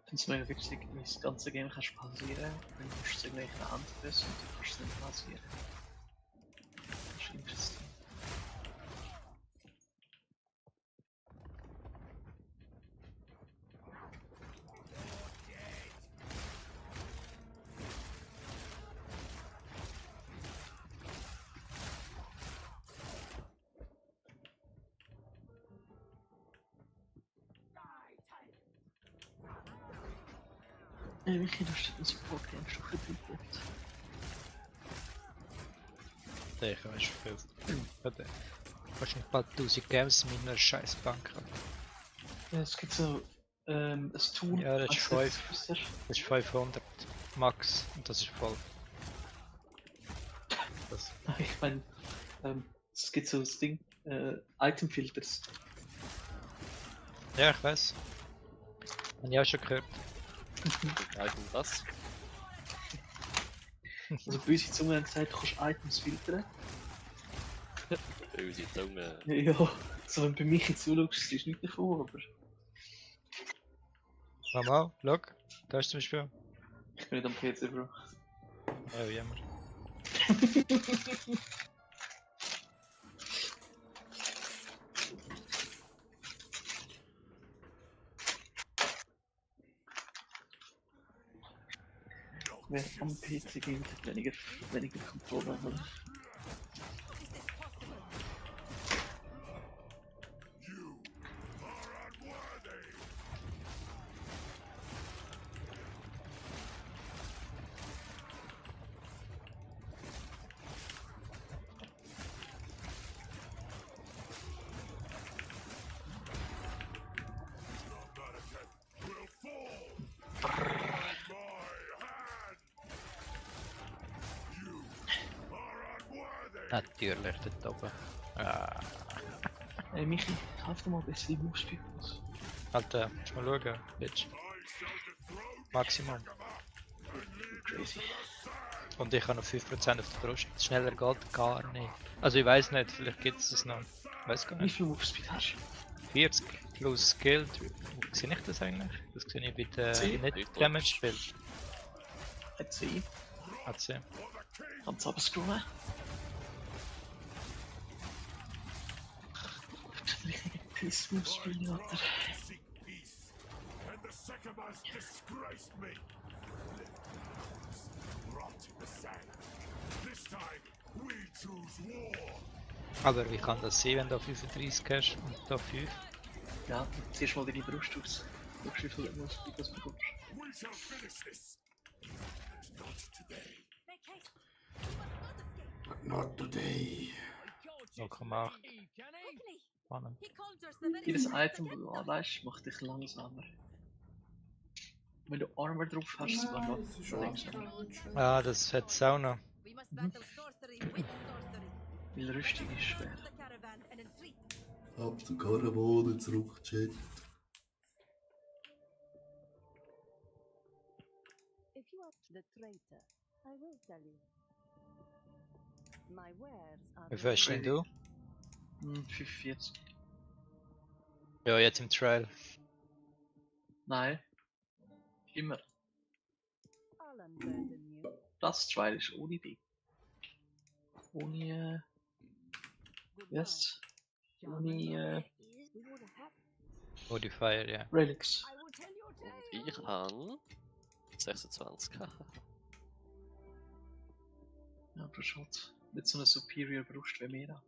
Ich finde es mega wichtig, wie das ganze Game kannst pausieren. Dann musst du es irgendwie in der Hand pressen und du kannst es nicht pausieren. Das ist interessant. Michi, du hast den Support Game schon verbietet. Sicher, weißt du viel. Warte. Kannst ein paar 1000 Games mit einer scheiß Bank haben. Ja, es gibt so ein Tool. Ja, das ist als 5. User. Das ist 500 Max und das ist voll. Das. Ich meine, es gibt so das Ding, Item-Filters. Ja, ich weiß. Hab ich auch schon gehört. Eigen was? Also böse Zunge haben gesagt, du kannst Items filtern. Böse Zunge. Ja, so wenn bei mich jetzt zuschaust, ist nicht davon, aber Mama, schau. Da ist zum Beispiel. ich bin nicht am PC, Bro. Ja, wie immer. Wer am PC geht, hat weniger Kontrolle. Oder? Natürlich, dort oben. Ah. Hey Michi, kauf dir mal ein bisschen Movespeed aus. Alter, musst mal schauen, Bitch. Maximum. Crazy. Und ich habe noch 5% auf der Brust. Schneller geht gar nicht. Also ich weiß nicht, vielleicht gibt es das noch. Weiß gar Wie nicht. viel Movespeed hast du? 40 plus Skill. Wo sehe ich das eigentlich? Das sehe ich bei der 10. nicht Damage Bild. AC. AC. Kannst du abscrollen? Piss Movespeed, Alter. Seek peace, and the Sycamores disgraced me. Rot in the sand. This time, we choose war. Aber wie kann das sein, wenn du 35 hast und da 5? Ja, ziehst mal deine Brust aus. Schau, wie viel Movespeed das bekommst. We shall finish this. Not today. Make haste. You must not escape. Not today. 0,8. Quickly. Spannend. He conjures the very Jedes spirits Item, das du against us. anlegst, macht dich langsamer. Wenn du Armor drauf hast, sogar noch Das ist langsamer. absolut Ah, das hat es auch noch. We must battle sorcery with sorcery. Weil Rüstung ist schwer. Enter the caravan and entreat. Hab den Karawane zurückgecheckt. If you are the traitor, I will tell you. My wares are Wie viel hast denn du? 45. Ja, jetzt im Trail. Nein. Immer. I'll unburden you. Das Trial ist ohne Ding. Ohne, Good yes. night. Ohne, We would have Modifier, ja. Relics. I will tell your Und tale. ich habe 26. Ja, du hast halt nicht so eine Superior Brust wie mir.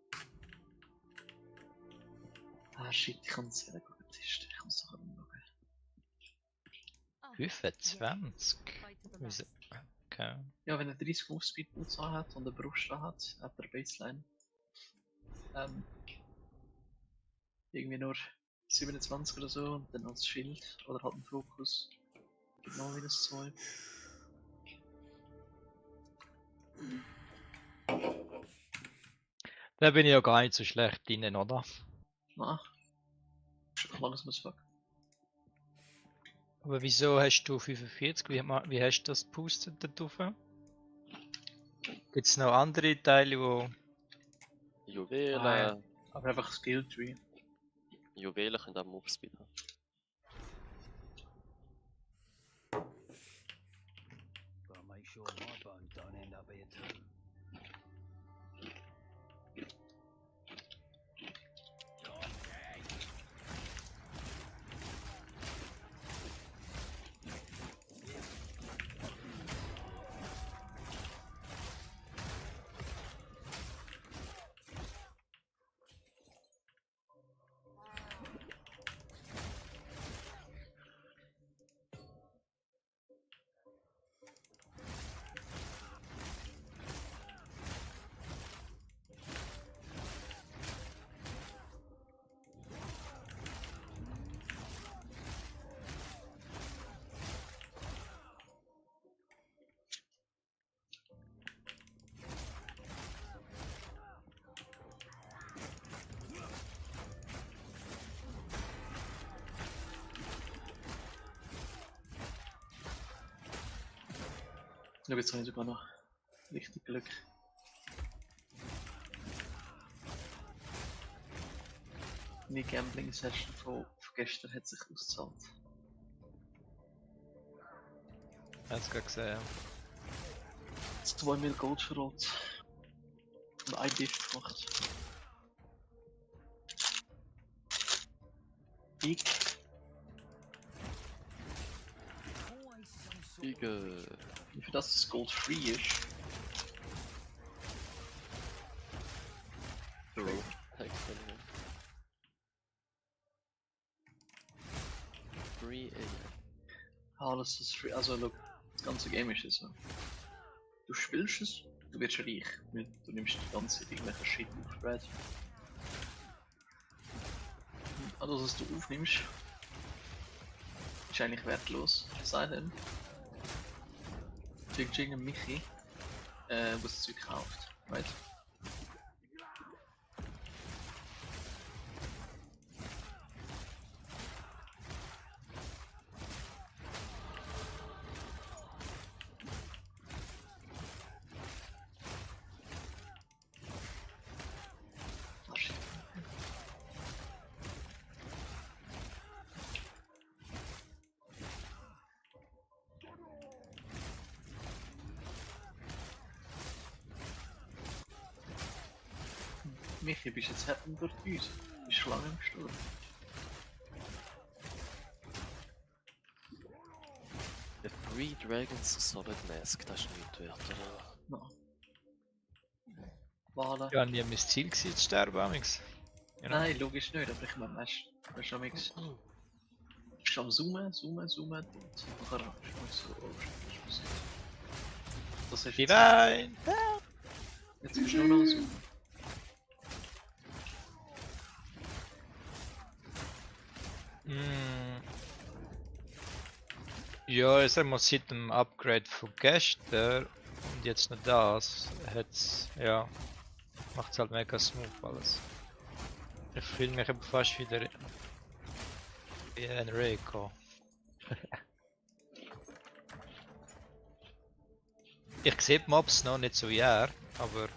Ah shit, ich kann es sehr gut. Ich kann es doch umschauen. 25? Fight to the Wieso? last. Okay. Ja, wenn er 30 Movespeed Boots hat und eine Brust hat, ab der Baseline. Irgendwie nur 27 oder so und dann als Schild oder halt ein Fokus. Genau minus 2. Da bin ich ja gar nicht so schlecht drinnen, oder? Na. Ist doch langsam as fuck. Aber wieso hast du 45? Wie hast du das gepustet da drauf? Gibt es noch andere Teile, wo... Juwelen, Ah, aber einfach Skill Tree. Juwelen können auch Movespeed haben. Gotta make sure my bones don't end up here too. Ja, jetzt habe ich sogar noch richtig Glück. Meine Gambling-Session von gestern hat sich ausgezahlt. Hast du gerade gesehen? 2 Mil Gold verrollt. Und ein Diff gemacht. Big. Igel. Wie viel das Gold free ist. True. Excellent. 3 Alles ist free. Also, look, das ganze Game ist es so. Du spielst es, du wirst reich. Du nimmst die ganze Zeit irgendwelche Shit auf Red. Alles, was du aufnimmst, ist eigentlich wertlos. Es sei denn, du irgendeinen Michi, der das Zeug kauft. Right? Michi, bist jetzt happy durch uns? Bist schon lange im Sturm. The Three Dragons Solid Mask, das ist nicht wert, oder? No. Wahlen. Ja, nie mein Ziel gewesen, zu sterben, Amix. Genau. Nein, logisch nicht, aber ich meine, weißt du, schon nichts. Du bist am Zoomen und nachher ist so, oh shit, das ist Divine! Jetzt bist du nur noch Zoomen. Ja, ich sag mal, seit dem Upgrade von gestern und jetzt noch das, hat's, ja, macht's halt mega smooth alles. Ich fühle mich aber fast wieder wie ein Reiko. Ich sehe die Mobs noch nicht so wie er, aber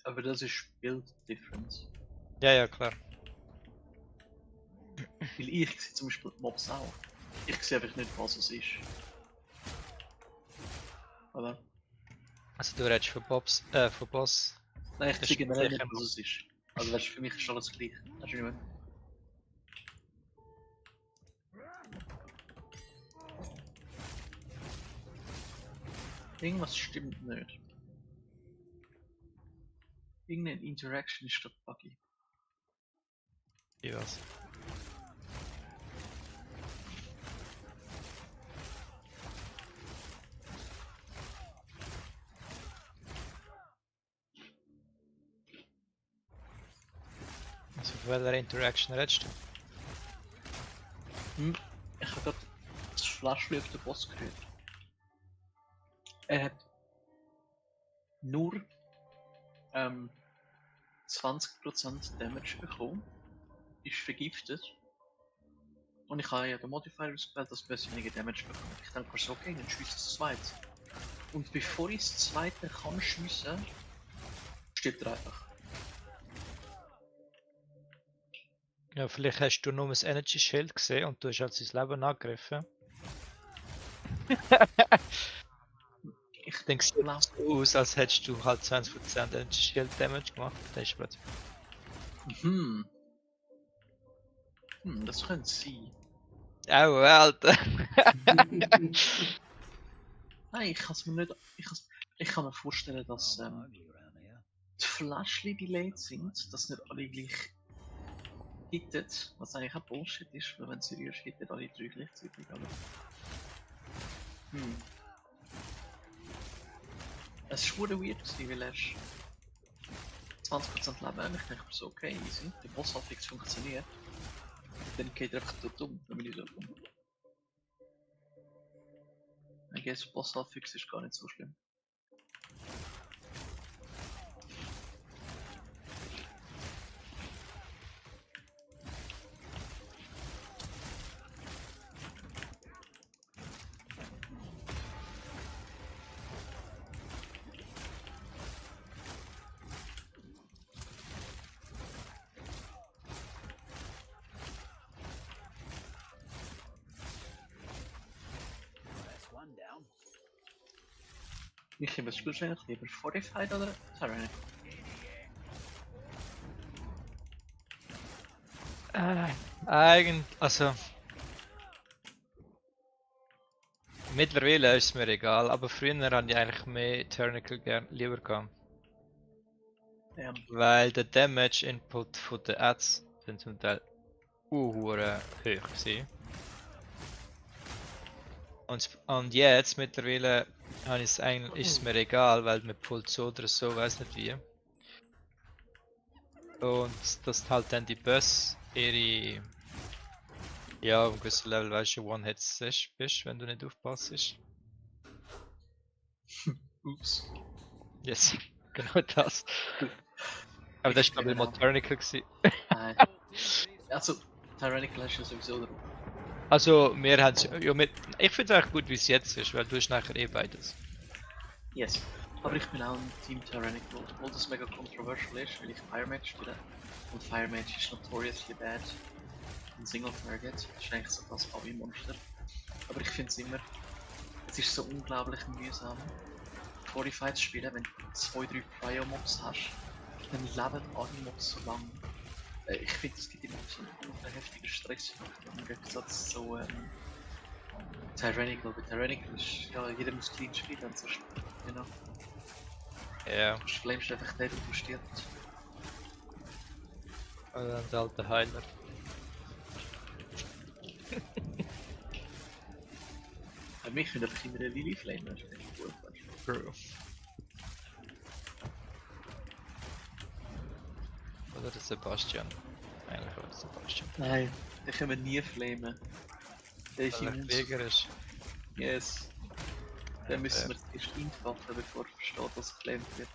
Aber das ist Build Difference. ja, klar. Weil ich sehe zum Beispiel die Mobs auch. Ich sehe einfach nicht, was es ist. Oder? Also du redest von Boss. Nein, ich Das sehe ist generell sicher nicht, was es ist. Also weißt, für mich ist alles gleich. Weißt du, wie ich meine? Irgendwas stimmt nicht. Irgendeine Interaction ist dort buggy. Wie was? Also von welcher Interaction redest du? Ich habe gerade das Fläschchen auf den Boss gehört. Er hat nur 20% Damage bekommen, ist vergiftet und ich habe ja den Modifier ausgewählt, dass er weniger Damage bekommt. Ich denke mir so, okay, dann schießt das zweite. Und bevor ich das zweite kann schiessen, stirbt er einfach. Ja, vielleicht hast du nur das Energy Shield gesehen und du hast halt sein Leben angegriffen. Ich denke, es sieht so aus, als hättest du halt 20% Energy Shield Damage gemacht. Das ist plötzlich. Das könnte sein. Oh, Alter! Nein, ich kann es mir nicht. Ich kann mir vorstellen, dass die Fläschchen delayed sind, dass nicht alle gleich hittet, was eigentlich auch Bullshit ist, weil wenn sie rührst, hittet alle drei gleichzeitig, aber... Es ist verdammt weird gewesen, weil er 20% Leben und ich denke mir so, okay, easy, der Boss hat fix funktioniert. Dann geht er einfach dort um, dann bin ich so dumm. Ich guess, Boss Fix ist gar nicht so schlimm. Michi, was spielst du eigentlich lieber? Fortified oder Tyrannic? Also... Mittlerweile ist es mir egal, aber früher habe ich eigentlich mehr Tyrannical lieber gehabt. Ja. Weil der Damage Input von den Ads sind zum Teil hoch gewesen. Und jetzt mittlerweile ist es mir egal, weil man pullt so oder so, weiß nicht wie. Und dass halt dann die Boss ihre... Ja, auf einem gewissen Level weißt du, One-Hits bist, wenn du nicht aufpasst. Ups. Yes, genau das. Aber das war glaube ich mal Tyrannical gewesen. Nein. Also, Tyrannical hast du sowieso drauf. Also, wir haben ja mit. Ich finde es eigentlich gut, wie es jetzt ist, weil du hast nachher eh beides. Yes. Aber ich bin auch ein Team Tyrannical, obwohl das mega controversial ist, weil ich Firemage spiele. Und Firemage ist notoriously bad. Ein Single Target, das ist eigentlich so das Hobby-Monster. Aber ich finde es immer. Es ist so unglaublich mühsam. Fortified zu spielen, wenn du 2-3 Prio-Mobs hast, dann leben alle Mobs so lang. Ich finde, es gibt immer so einen heftigen Stress im Gegensatz zu Tyrannical. Bei Tyrannical ist ja jeder muss clean spielen und so genau. Ja, Du flamest einfach den und du stirbst. und der alte Heiler. Bei mich können einfach immer eine Lily flamen, das ist echt gut. True. Oder der Sebastian. Eigentlich war der Sebastian. Nein, den können wir nie flamen. Der ist Weil er immun. Krieger ist. Yes. Den müssen wir zuerst entwaffen, bevor er versteht, was geflamed wird.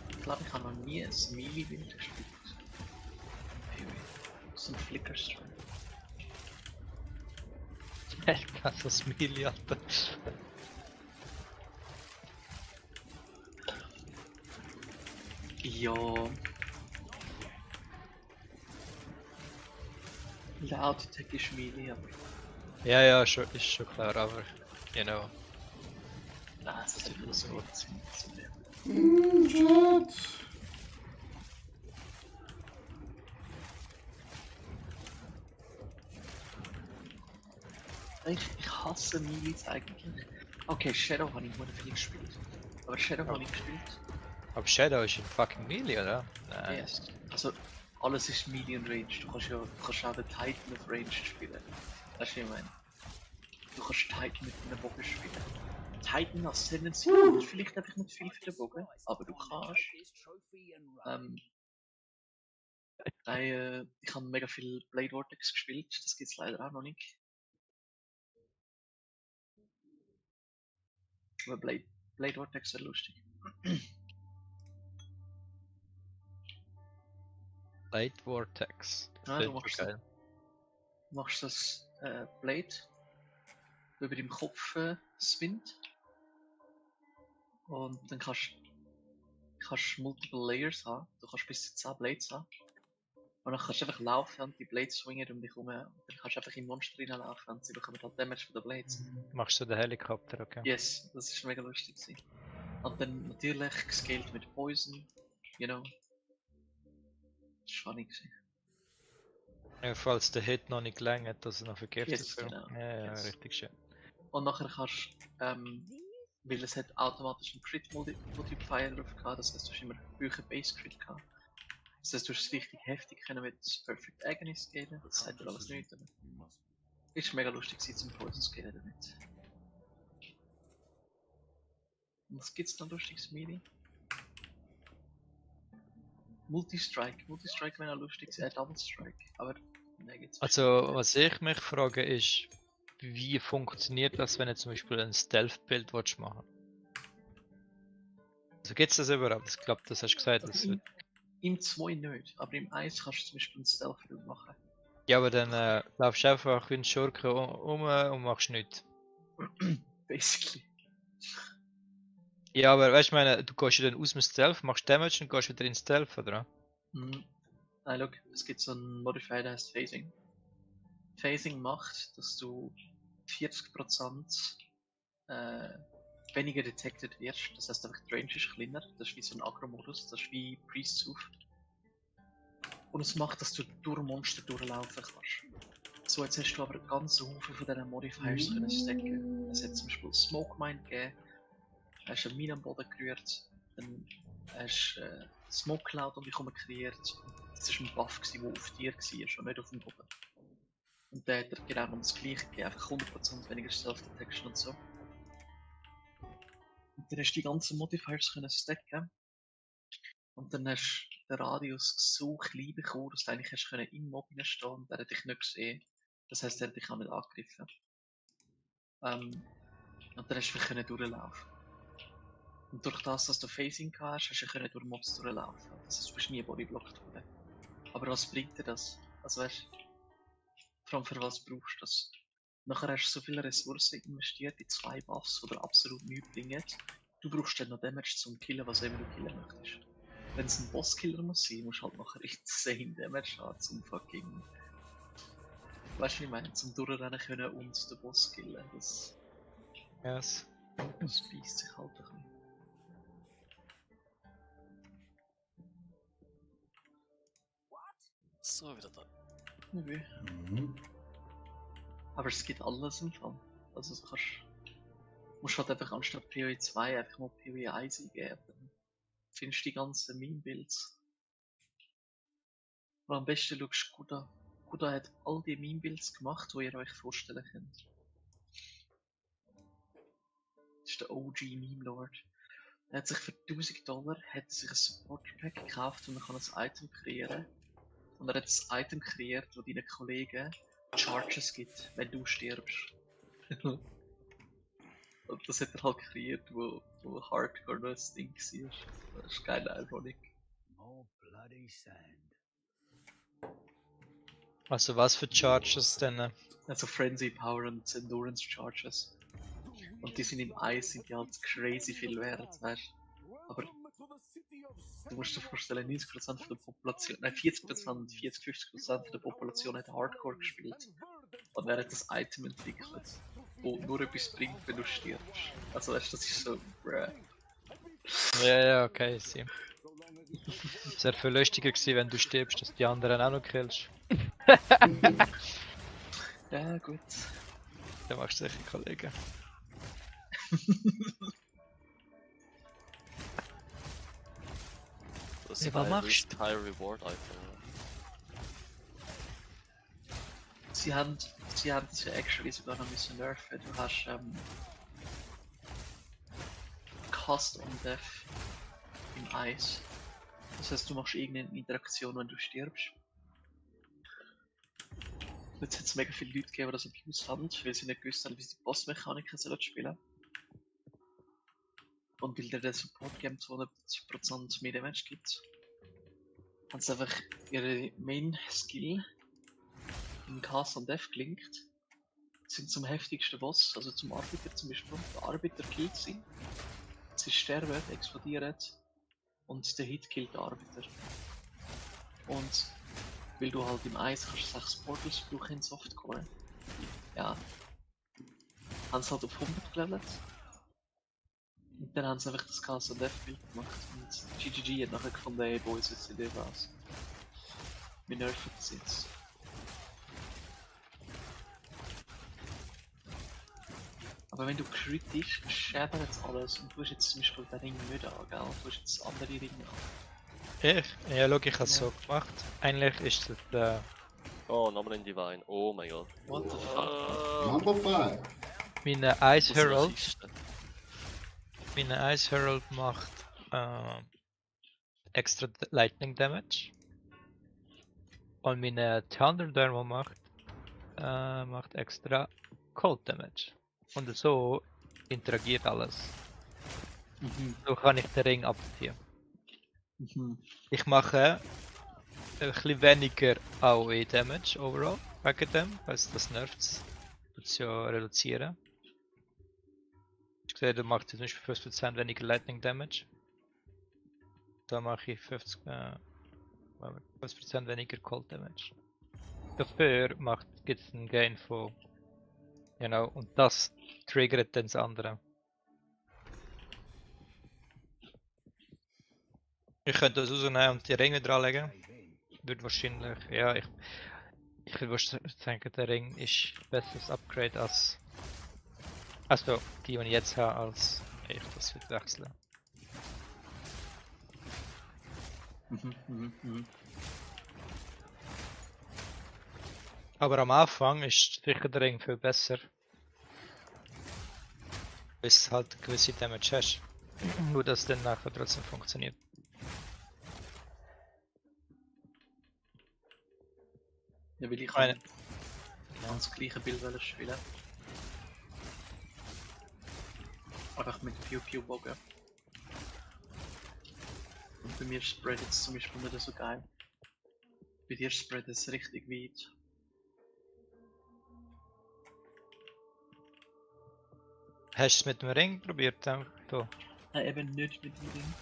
Ich glaube, ich habe noch nie ein Melee-Wind gespielt. So ein Flickerstream. Ich kann das Mili, Alter. Ja. Der Autotech ist Melee, aber. Ja, ja, ist schon klar, aber, you know. Nein, das ist nicht so gut zu lernen. Chat. Ich hasse Melees eigentlich. Okay, Shadow habe ich mal viel gespielt. Aber Shadow habe ich gespielt. Aber Shadow ist ein fucking Melee, oder? Nein. Yes. Also, alles ist Melee und Range. Du kannst auch den Titan auf Range spielen. Weißt du, was ich meine? Du kannst Titan mit einem Bogen spielen. Titan als Tendency ist vielleicht einfach nicht viel für den Bogen, aber du kannst. Ich habe mega viel Blade Vortex gespielt, das gibt es leider auch noch nicht. Aber Blade Vortex wäre lustig. Light Vortex. Ja, du Geil. machst das Blade über deinem Kopf spinnt. Und dann kannst du multiple Layers haben. Du kannst bis zu 10 Blades haben. Und dann kannst du einfach laufen und die Blades swingen um dich herum. Und dann kannst du einfach in Monster reinlaufen und sie bekommen halt Damage von den Blades. Machst du den Helikopter, okay? Yes, das ist mega lustig gewesen. Und dann natürlich gescaled mit Poison, you know. Das war funny gewesen. Ja, falls der Hit noch nicht gelangt, dass er noch vergiftet Yes, wird. genau. Ja, Yes. richtig schön. Und nachher kannst du, weil es hat automatisch einen Crit Multiplier drauf gehabt, das heißt du hast immer höhere Base Crit gehabt. Das heißt du hast es richtig heftig können mit Perfect Agony scalen, das sagt dir alles nicht, aber ist mega lustig gewesen zum Poison scalen damit. Und was gibt's dann lustiges Melee? Multi-Strike wäre auch lustig, Double Strike, aber ne gibt's Also, was ich mich frage ist, wie funktioniert das, wenn du zum Beispiel ein Stealth-Bild machen willst? Also gibt es das überhaupt? Ich glaube, das hast du gesagt. Das wird... Im 2 nicht, aber im 1 kannst du zum Beispiel ein Stealth-Bild machen. Ja, aber dann laufst du einfach wie ein Schurke und machst nichts. Basically. Ja, aber weißt du, meine, du gehst ja dann aus dem Stealth, machst Damage und gehst wieder in Stealth, oder? Mhm. Nein, look, es gibt so einen Modifier, der heißt Phasing. Phasing macht, dass du 40% weniger detected wirst. Das heißt einfach, die Range ist kleiner. Das ist wie so ein Agro-Modus, das ist wie Priest's Hoof. Und es macht, dass du durch Monster durchlaufen kannst. So, jetzt hast du aber ganz Haufen von diesen Modifiers können stacken. Es hat zum Beispiel Smoke Mine gegeben, hast eine Mine am Boden gerührt, dann hast du Smoke Cloud um dich herum kreiert. Das war ein Buff, der auf dir war und nicht auf dem Boden. Und der hat dir genau noch das gleiche gegeben, einfach 100% weniger Self-Detection und so. Und dann hast du die ganzen Modifiers können stacken. Und dann hast du den Radius so klein bekommen, dass du eigentlich hast im Mob stehen und der hat dich nicht gesehen. Das heisst, der hat dich auch nicht angegriffen. Und dann hast du einfach durchlaufen. Und durch das, dass du Phasing hast, hast du durch Mobs durchlaufen. Das heißt, du bist nie bodyblockt worden. Aber was bringt dir das? Also weißt Vor allem für was brauchst du das? Nachher hast du so viele Ressourcen investiert in 2 Buffs, die dir absolut nichts bringen. Du brauchst dann noch Damage zum Killen, was immer du killen möchtest. Wenn es ein Bosskiller muss sein, musst du halt nachher insane Damage haben zum fucking... Weißt du, wie ich meine? Zum Durchrennen können und den Boss killen. Das Yes. speist sich halt ein bisschen. So, wieder da. Okay. Mhm. Aber es gibt alles im Fall. Also du musst halt einfach anstatt PoE 2 einfach mal PoE 1 eingeben. Dann findest du die ganzen Meme-Builds. Aber am besten schaust du Guda. Guda hat all die Meme-Builds gemacht, die ihr euch vorstellen könnt. Das ist der OG Meme-Lord. Er hat sich für $1000 hat sich ein Support-Pack gekauft und man kann ein Item kreieren. Und er hat ein Item kreiert, das deinen Kollegen Charges gibt, wenn du stirbst. Und das hat er halt kreiert, wo Hardcore noch ein Ding war. Das ist geil ironic. More bloody sand. Also was für Charges denn? Also Frenzy Power und Endurance Charges. Und die sind im Eis, sind die halt crazy viel wert, weißt du? Aber du musst dir vorstellen, 90% von der Population, nein 40%, 40-50% der Population hat Hardcore gespielt. Und er hat das Item entwickelt, wo nur etwas bringt, wenn du stirbst. Also weißt du, das ist so, bruh. Ja, okay, sie. Es wäre viel lustiger gewesen, wenn du stirbst, dass die anderen auch noch killst. Ja, gut. Dann machst du sicher Kollegen. Das Ja, ist was ein machst du? High Reward Item. Sie haben das ja actually sogar noch ein bisschen nerven. Du hast Cast on Death im Eis. Das heißt, du machst irgendeine Interaktion, wenn du stirbst. Jetzt hat es mega viele Leute gegeben, die das abused haben, weil sie nicht gewusst haben, wie sie die Bossmechaniken sollen spielen. Und weil der Support Game 200% mehr Damage gibt, haben sie einfach ihre Main Skill in Cast on Death gelinkt, sind zum heftigsten Boss, also zum Arbiter zum Beispiel. Der Arbiter killt sie, sie sterben, explodieren und der Hit killt den Arbiter. Und weil du halt im Eis kannst 6 Portals brauchen in Softcore, ja, haben sie halt auf 100 gelevelt. Und dann haben sie einfach das Cast on Death Bild gemacht und GGG hat nachher gefunden, hey Boys, jetzt sieht ihr was. Wir nerven das jetzt. Aber wenn du kritisch schädert jetzt alles und du hast jetzt zum Beispiel den Ring nicht an, gell? Du hast jetzt andere Ringe an. Ja, schau, ich habe es so gemacht. Eigentlich ist das der... Oh, nochmal in Divine. Oh mein Gott. What the fuck? Number 5. Meine Ice Herald. Meine Ice Herald macht extra Lightning Damage. Und meine Thunder Thermal macht extra Cold Damage. Und so interagiert alles. So kann ich den Ring abziehen. Ich mache ein bisschen weniger AOE Damage overall, wegen dem, weil es das nervt. Tut es ja reduzieren. Ich sehe, da macht zum Beispiel 50% weniger Lightning Damage. Da mache ich 50% weniger Cold Damage. Dafür gibt es einen Gain von, genau, und das triggert dann das andere. Ich könnte das rausnehmen und die Ringe dranlegen. Würde wahrscheinlich, ja, ich würde wahrscheinlich denken, der Ring ist ein besseres Upgrade als, also die ich jetzt habe, als ich das würde wechseln. Aber am Anfang ist sicher der Ring viel besser. Bis halt gewisse Damage hast. Nur dass dann nachher trotzdem funktioniert. Ja, weil ich kann das gleiche Bild spielen. Einfach mit Pew-Pew-Bogen. Und bei mir spreadet es zum Beispiel nicht so geil. Bei dir spreadet es richtig weit. Hast du es mit dem Ring probiert? Da? Nein, eben nicht mit dem Ring.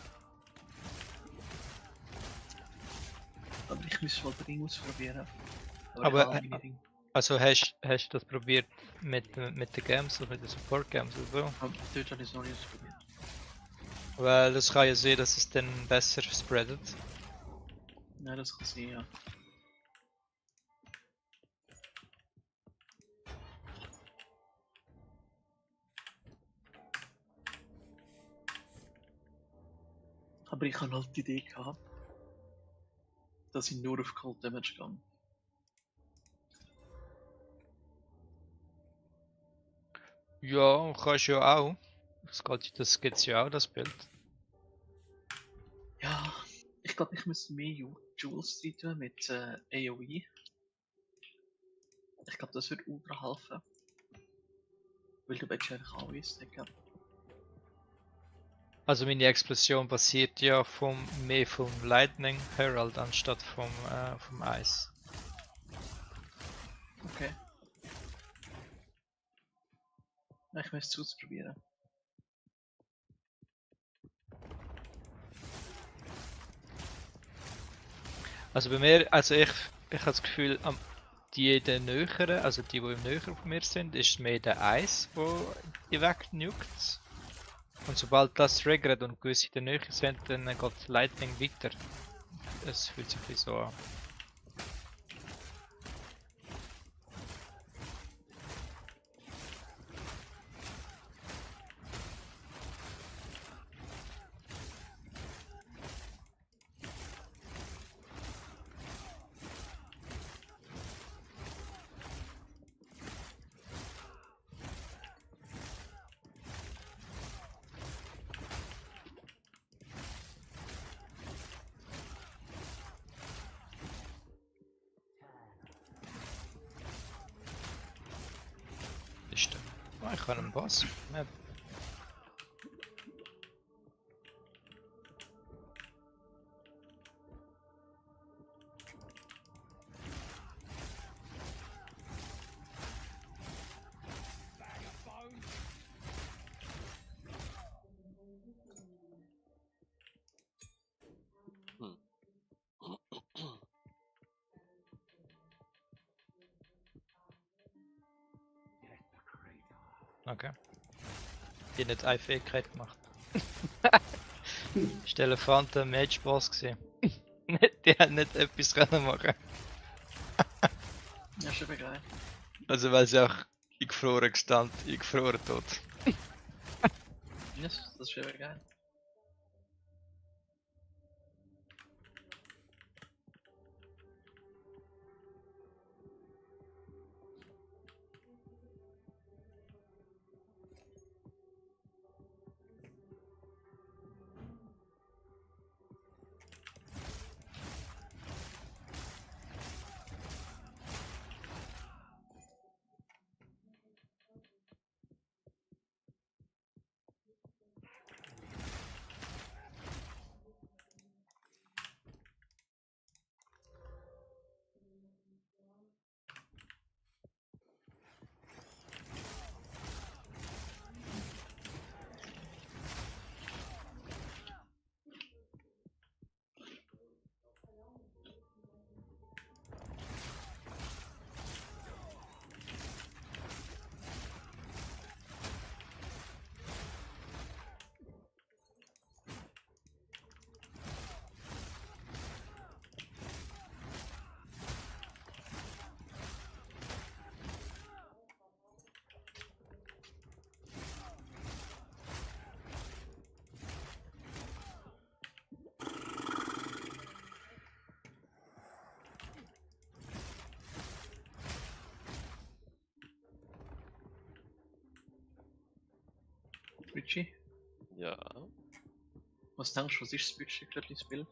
Aber ich müsste mal den Ring ausprobieren. Aber ich habe meine Ring. Also hast du das probiert mit den Games oder mit den Support Games oder so? Aber dort habe ich es noch nicht ausprobiert. Weil das kann ja sehen, dass es dann besser spreadet. Ja, das kann sein, ja. Aber ich habe halt die Idee gehabt, dass ich nur auf Cold Damage gehe. Ja, kannst ja auch. Das gibt's ja auch, das Bild. Ja, ich glaube, ich müsste mehr Jewels drin tun mit AoE. Ich glaube, das wird ultra helfen. Weil du willst einfach alles decken. Also meine Explosion basiert ja mehr vom Lightning Herald anstatt vom Eis. Okay. Ich möchte es ausprobieren. Also bei mir, ich habe das Gefühl, die im näher von mir sind, ist mehr der Eis, wo die wegnuckt. Und sobald das triggert und gewisse in der Nähe sind, dann geht Lightning weiter. Es fühlt sich ein bisschen so an. Ich kann einen Boss. Ja. Okay. Die nicht eine Fähigkeit gemacht. Ist der Elefant ein Mage-Boss gesehen? Die hat nicht etwas können machen. Ja, schon geil. Also weil sie auch eingefroren tot. Yes, das ist schon geil. Richie? Ja. Was denkst du, was ist das Budget für das Spiel?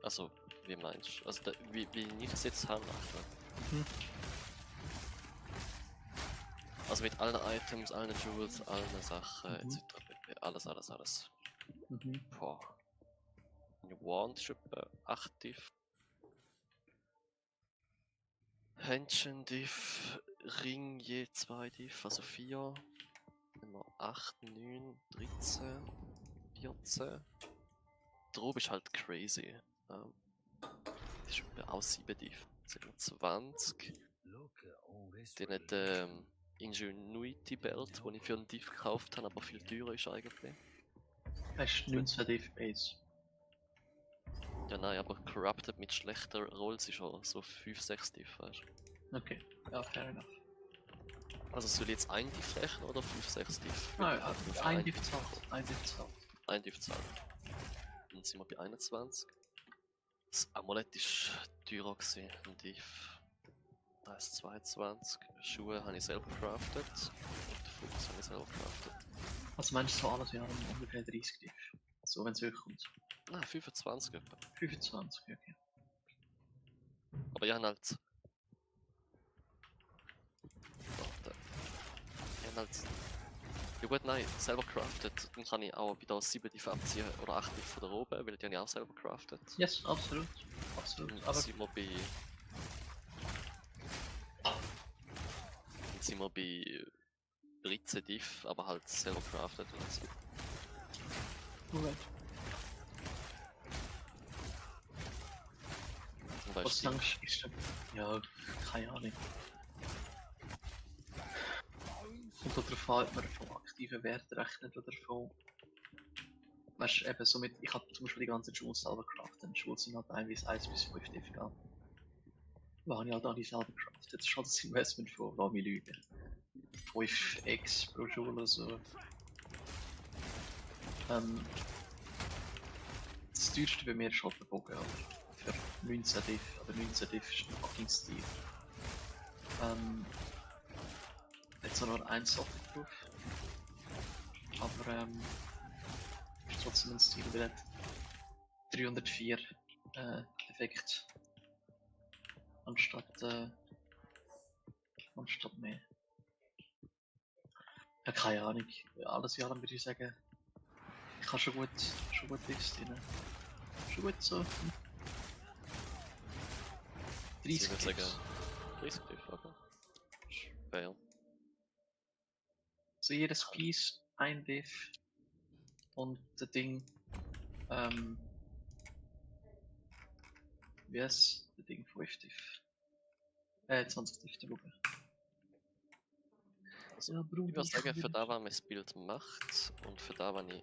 Also, wie meinst du? Also, wie ich es jetzt habe. Mhm. Also mit allen Items, allen Jewels, allen Sachen, etc. Alles. Mhm. Boah. Eine Wand ist etwa aktiv. Henchen Diff Ring je 2 Diff, also 4. Dann haben wir 8, 9, 13, 14. Drob ist halt crazy. Das ist auch 7 Diff. Sagen wir 20. Dann hat Ingenuity Belt, den ich für einen Diff gekauft habe, aber viel teurer ist eigentlich. Das ist 19 Diff Base. Ja nein, aber Corrupted mit schlechter Rolls ist schon so 5, 6 Diff, weißt du. Okay, ja, fair enough. Also soll ich jetzt ein Diff rechnen oder 5, 6 Diff? Nein, ein Diff zahlt. Ein Diff zahlt. Ein Diff zahlen. Dann sind wir bei 21. Das Amulett war teurer gewesen, ein Diff. Da ist 22. Schuhe habe ich selber craftet. Und den Fuchs habe ich selber craftet. Also meinst du so alles Jahr ungefähr 30 Diff? So, wenn es wirklich kommt. Ah, 25 etwa. 25, okay. Aber ich habe halt... Warte. Ich habe halt... Ja gut, nein, selber craftet. Dann kann ich auch wieder 7 Diff abziehen oder 8 Diff von der oben, weil die habe ich auch selber craftet. Yes, absolut. Absolut. Dann Aber sind wir bei... Dann sind wir bei 13 Diff, aber halt selber craftet und so. alright. Und da Was ist denkst du, ist ja, keine Ahnung. Kommt auch darauf an, ob man von aktiven Werten rechnet oder von... Weißt du, eben so mit... Ich habe zum Beispiel die ganzen Jewels selber craftet. Jewels sind halt teilweise 1 bis 5 Diff gegangen. Da habe ich halt alle selber craftet. Das ist halt das Investment von, lass mich lügen, 5x pro Joule oder so. Das teuerste bei mir ist halt der Bogen, aber für 19 Diff, oder 19 Diff ist ein fucking Stil. Jetzt noch ein Socket drauf. Aber ist trotzdem ein Stil, weil er hat 304 Effekt. Anstatt mehr. Ja, keine Ahnung. Alles in allem würde ich sagen, ich habe schon gut Dicks drin. Schon gut so. 30 Ich würde sagen, Diffs. 30 Diff, okay. Fair. So jedes Piece ein Diff. Und das Ding, wie heißt das Ding 5 Diff? 20 Diff der Ruhe. Also, Ja, Bruder, ich würde sagen, will- für das, was man das Bild macht und für das, was ich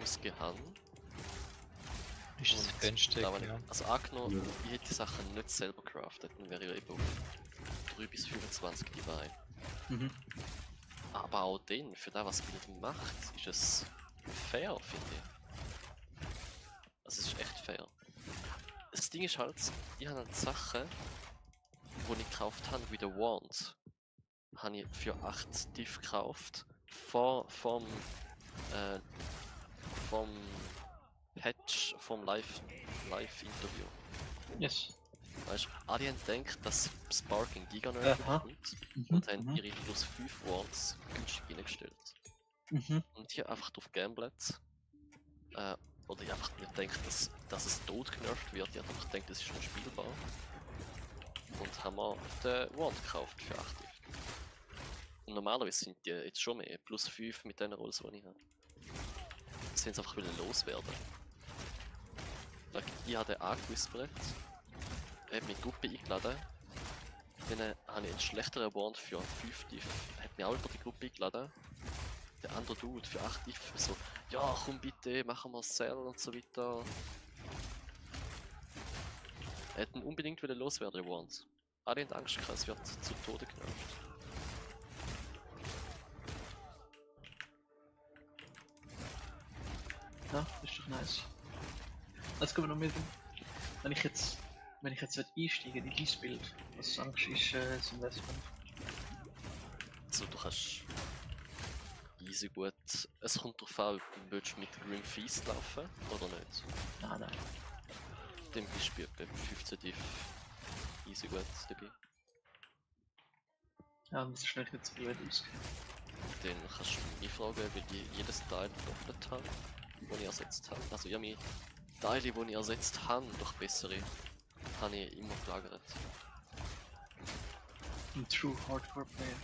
ausgegeben habe, Ist das und günstig, da, was ich, ja. also angenommen, Ja. ich hätte die Sachen nicht selber craftet, dann wäre ich eben auf 3 bis 25 Divine. Mhm. Aber auch dann, für das, was das Bild macht, ist es fair, finde ich. Also es ist echt fair. Das Ding ist halt, ich habe halt Sachen, die ich gekauft habe, wie der Wand, habe ich für 8 Diff gekauft, vom Patch, vom Live-Interview. Yes. Weißt du, die haben gedacht, dass Sparking Giga Nerf Aha. kommt Mhm. und haben ihre plus 5 Wands günstig reingestellt. Mhm. Und ich habe einfach drauf gamblet. Oder ich einfach nicht gedacht, dass es tot genervt wird. Ich habe einfach gedacht, das ist schon spielbar. Und haben wir den Wand gekauft für 8 Diff. Und normalerweise sind die jetzt schon mehr. Plus 5 mit den Rolls, die ich habe. Das wollen sie einfach loswerden. Ich habe den angewispert. Er hat mich in die Gruppe eingeladen. Dann habe ich einen schlechteren Wand für 5 Diff. Er hat mich auch über die Gruppe eingeladen. Der andere Dude für 8 Diff so, ja komm bitte, machen wir Sell und so weiter. Er hat ihn unbedingt wieder loswerden, den Wand. Alle haben Angst gehabt, es wird zu Tode genervt. Ja, das ist doch nice. Jetzt gehen wir noch mit. Wenn ich jetzt einsteige in dieses Bild, was sagst du, ist das Investment? Also du kannst easy gut. Es kommt darauf an, willst du mit Grim Feast laufen oder nicht. Nein. Dann bist du bei 15 Diff easy gut dabei. Ja, muss schnell nicht zu viel ausgehen. Dann kannst du mich fragen, weil ich jedes Teil doppelt habe, das ich ersetzt habe. Also ich habe meine Teile, die ich ersetzt habe, durch bessere, habe ich immer gelagert. Ein True Hardcore Player.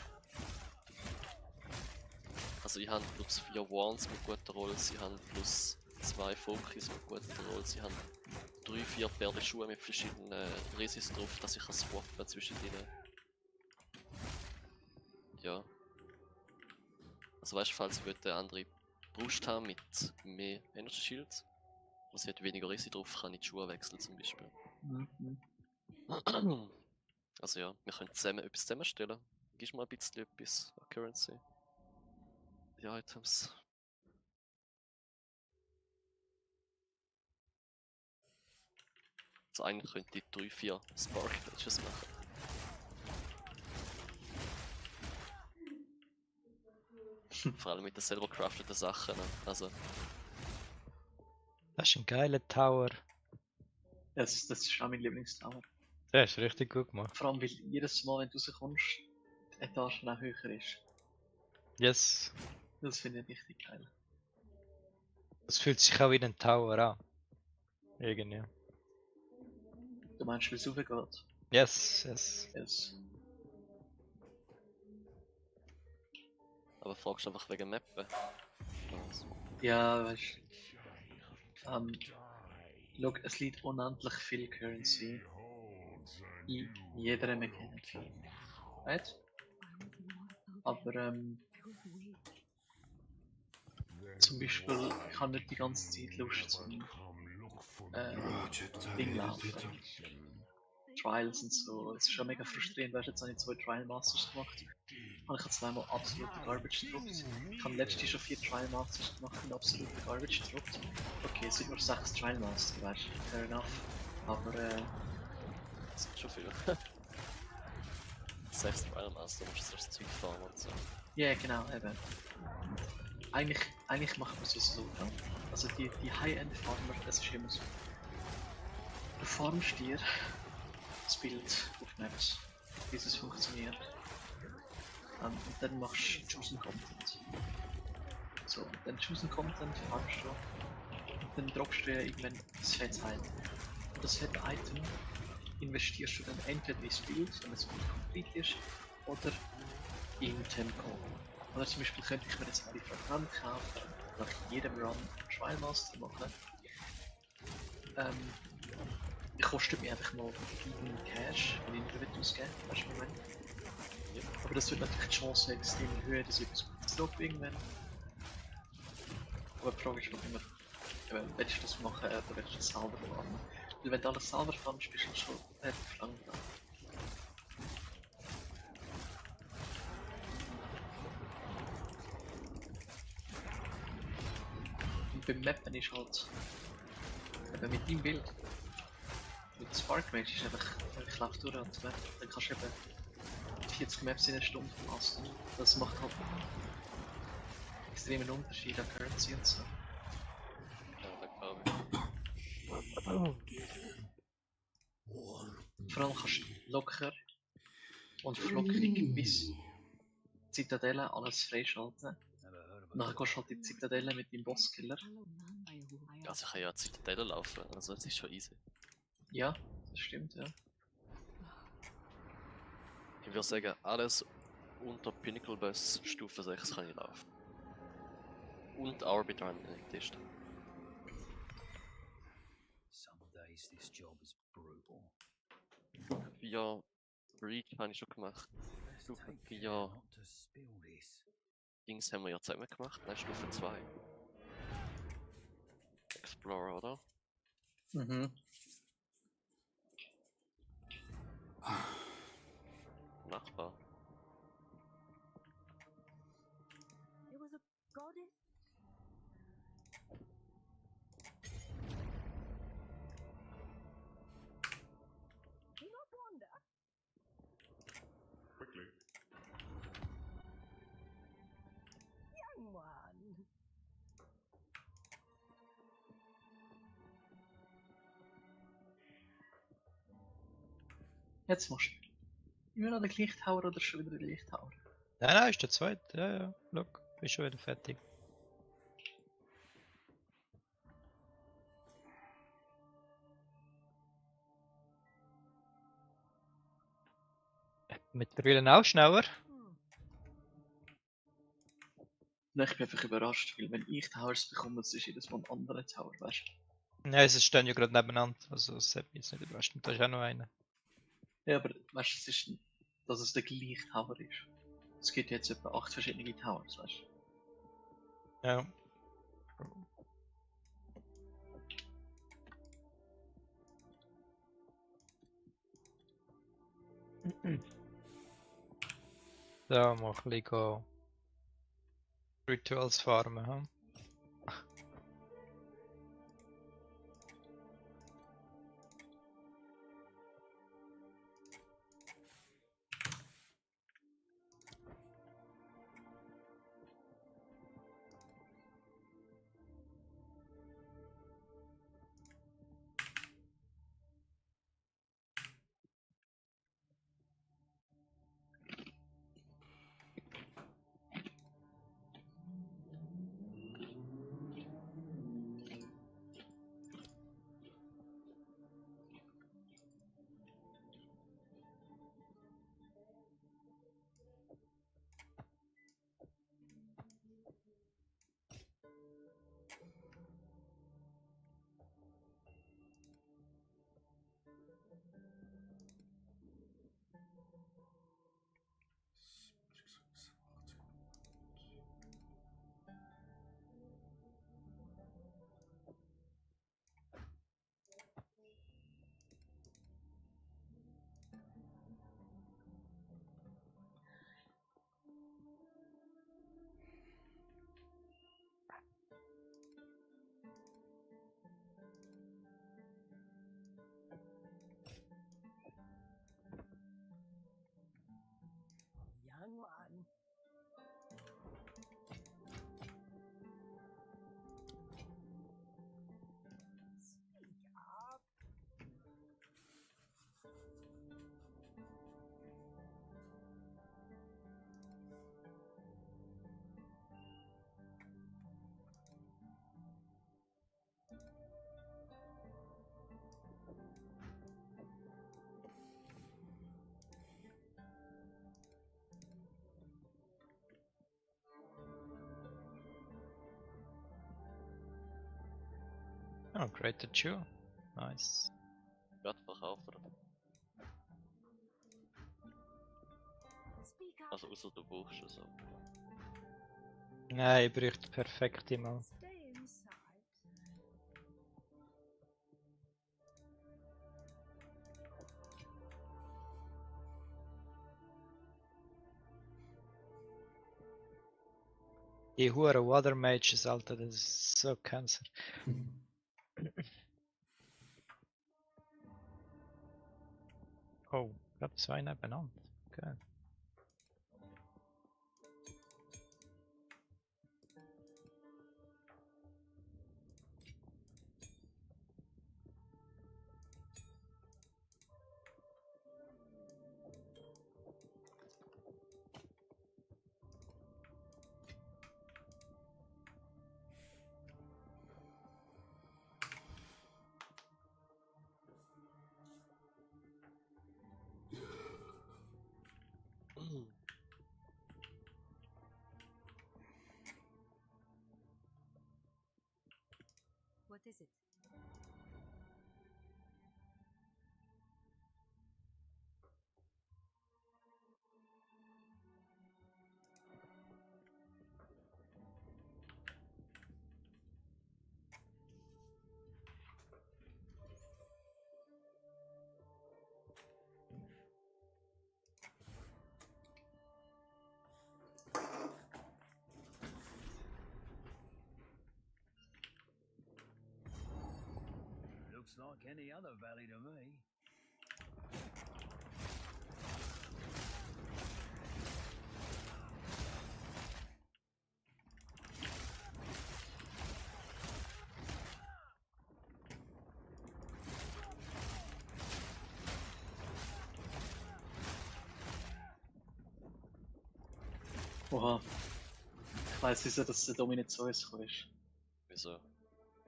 Also ich habe plus 4 Wands mit guter Rolle, sie haben plus 2 Focus mit guter Rolle, sie haben 3-4 Pferde Schuhe mit verschiedenen Resis drauf, dass ich kann swappen zwischen denen. Ja. Also weißt du, falls ich eine andere Brust haben mit mehr Energy Shields, wo sie hat weniger Resi drauf, kann ich die Schuhe wechseln zum Beispiel. Mhm. Also ja, wir können zusammen etwas zusammenstellen. Gibst mal ein bisschen etwas an Currency. Die Items. Also eigentlich könnte ich 3-4 Spark Patches machen. Vor allem mit den selber crafteten Sachen. Ne? Also, Das ist ein geiler Tower. Das ist auch mein Lieblingstower. Der ist richtig gut gemacht. Vor allem, weil jedes Mal, wenn du rauskommst, die Etage noch höher ist. Yes. Das finde ich richtig geil. Das fühlt sich auch wie ein Tower an. Irgendwie. Du meinst, wie es raufgeht? Yes, yes. Yes. aber fragst du einfach wegen Mappen. Also, Ja, weißt du. Schau, es liegt unendlich viel Currency in jeder Mechanik. Right? Aber zum Beispiel, ich habe nicht die ganze Zeit Lust zum Ding laufen. Trials und so. Es ist schon mega frustrierend, weißt du, jetzt habe ich 2 Trial Masters gemacht. Und ich habe zweimal absolute Garbage gedruckt. Ich habe letztes Jahr schon 4 Trial Masters gemacht und absolute Garbage gedruckt. Okay, es sind nur 6 Trial Masters, weißt du, fair enough. Aber das ist schon viel. 6 Trial Master, du musst das Zeug fahren und so. ja, genau, eben. Eigentlich macht man es so, ja? Also die High-End-Farmer, das ist immer so. Du farmst dir das Bild auf Maps, wie es funktioniert. Und dann machst du Chosen Content. So, dann Chosen Content farmst du. Und dann droppst du ja irgendwann das Fett-Item. Und das Fett-Item investierst du dann entweder ins Bild, wenn es gut complete ist, oder in Tempo. Oder zum Beispiel könnte ich mir jetzt alle Fragmente kaufen, nach jedem Run Trial Master machen. Kostet mir einfach mal einen Cash, wenn ich nicht ausgeben will, weißt du, was ich meine? Ja. Aber das wird natürlich die Chance extrem höher, dass ich etwas Gutes droppe irgendwann. Aber die Frage ist noch immer, willst du das machen oder willst du das selber farmen? Weil wenn du alles selber farmst, bist du schon relativ lang dran. Und beim Mappen ist halt, eben mit deinem Bild, mit Spark Mage ist einfach, ich laufe durch und dann kannst du eben 40 Maps in einer Stunde verlassen. Das macht halt einen extremen Unterschied an Currency und so. Ja, da glaube ich. Vor allem kannst du locker und flockig bis Zitadelle alles freischalten. Und dann gehst du halt in die Zitadelle mit deinem Bosskiller. Also ich kann ja Zitadelle laufen, also es ist schon easy. Ja, das stimmt, ja. Ich würde sagen, alles unter Pinnacle Boss Stufe 6 kann ich laufen. Und Arbiter in den Test. Some days this job is brutal. Ja, Breach habe ich schon gemacht. Let's Stufe take 4 care not to spill this. Dings haben wir ja zusammen gemacht, nein, Stufe 2. Explorer, oder? Mhm. Machbar. It was a goddess. Do not wander. Quickly. Young one. Jetzt machst du immer noch den Lichthauer oder schon wieder den Lichthauer? Nein, ist der zweite. Ja, ja. Look, bin schon wieder fertig. Mittlerweile auch schneller. Nein, ich bin einfach überrascht, weil wenn ich Towers bekomme, das ist jedes Mal ein anderer Tower, weißt du? Ja, es stehen ja gerade nebeneinander. Also es hat mich jetzt nicht überrascht. Und da ist auch noch einer. Ja, aber weißt du, es ist, dass es der gleiche Tower ist. Es gibt jetzt etwa 8 verschiedene Towers, weißt du? Ja. Da mal ein bisschen Rituals farmen. Hm? Young one. Speak up. Oh, great Jew. Nice. Gerade verkaufen. Speak up. Also außer du brauchst es so. Nein, ich bräuchte perfekt immer. Stay inside. Die hure Water Mages, Alter, das ist so Cancer. Oh, ich glaube, zwei nebeneinander. Okay. What is it? Looks like any other valley to me. Oha. Ich weiss wieso, dass der Domi nicht zu uns gekommen ist. Wieso?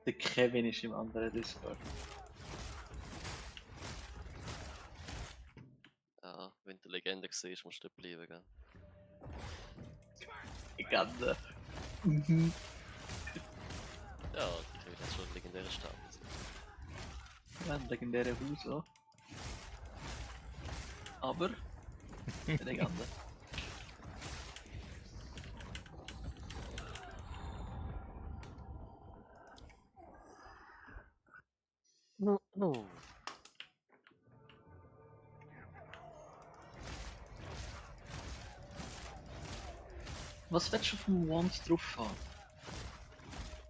Der Kevin ist im anderen Discord. Ja, wenn der Legende siehst, musst du dort bleiben, gell? Legende. Mhm. Ja, die kriegen jetzt schon einen legendären Stab. Ja, ein legendärer Haus auch. Aber eine Legende. Was willst du vom Wand drauf haben?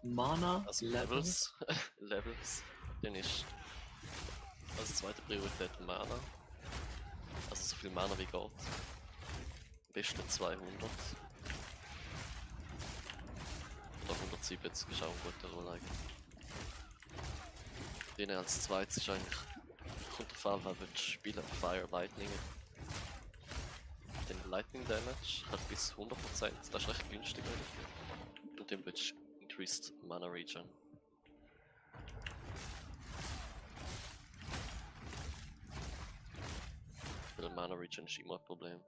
Mana, Also Levels. Levels. Dann ist als zweite Priorität Mana. Also so viel Mana wie geht. Am besten 200. Oder 170 ist auch ein guter Rollei. Dann als zweites ist eigentlich, kommt der Fall, wenn du spielen Fire Lightning. Den Lightning Damage hat bis 100%, das ist recht günstig eigentlich. Und dann willst du Increased Mana Regen. Weil Mana Regen ist immer ein Problem.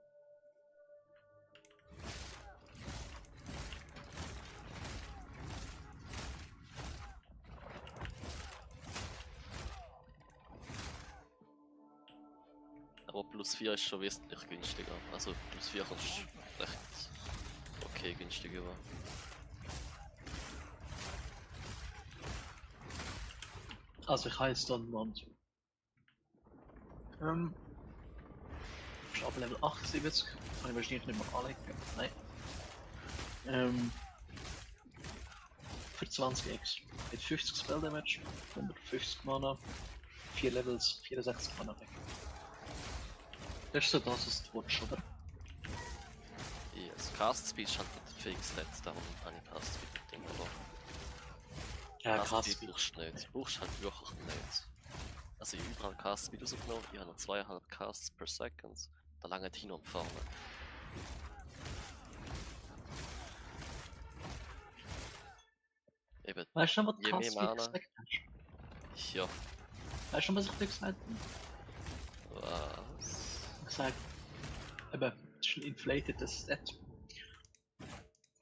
Aber plus 4 ist schon wesentlich günstiger. Also plus 4 kannst du recht okay günstig über. Also ich habe jetzt dann Wand. Ist ab Level 78, kann ich wahrscheinlich nicht mehr anlegen. Nein. Für 20 X. Mit 50 Spell Damage, 150 Mana, 4 Levels, 64 Mana weg. Das ist so das, was du willst, oder? Yes. Cast Speed ist halt nicht fix Stats, darum habe ich Cast Speed mit dem aber Ja, Cast Speed brauchst du nicht. Brauchst halt wirklich nicht. Also ich habe überall Cast Speed rausgenommen, ich habe noch 2,5 Casts per Second. Da lange hin und vorne. Eben, Weißt du noch, was je du mehr Cast Mana. gesagt hast? Ja. Weißt du noch, was ich dir gesagt habe? Was? Ich habe gesagt, eben, das ist ein inflated Stat.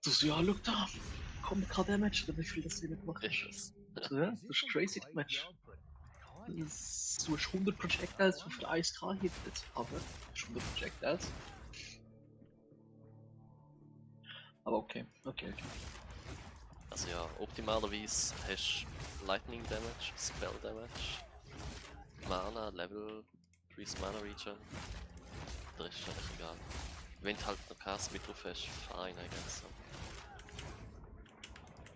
Du so, ja, schau da, kommt kein Damage, oder wie viel das hier gemacht Ist hast. es? So, ja, das ist crazy Damage. Du hast 100 Projectiles auf der 1K hittet, aber das ist 100 Projectiles. Aber okay. Also ja, optimalerweise hast du Lightning Damage, Spell Damage, Mana, Level, Increased Mana Regen. Das ist eigentlich egal. Wenn du halt noch Cast mit drauf hast, fein eigentlich so.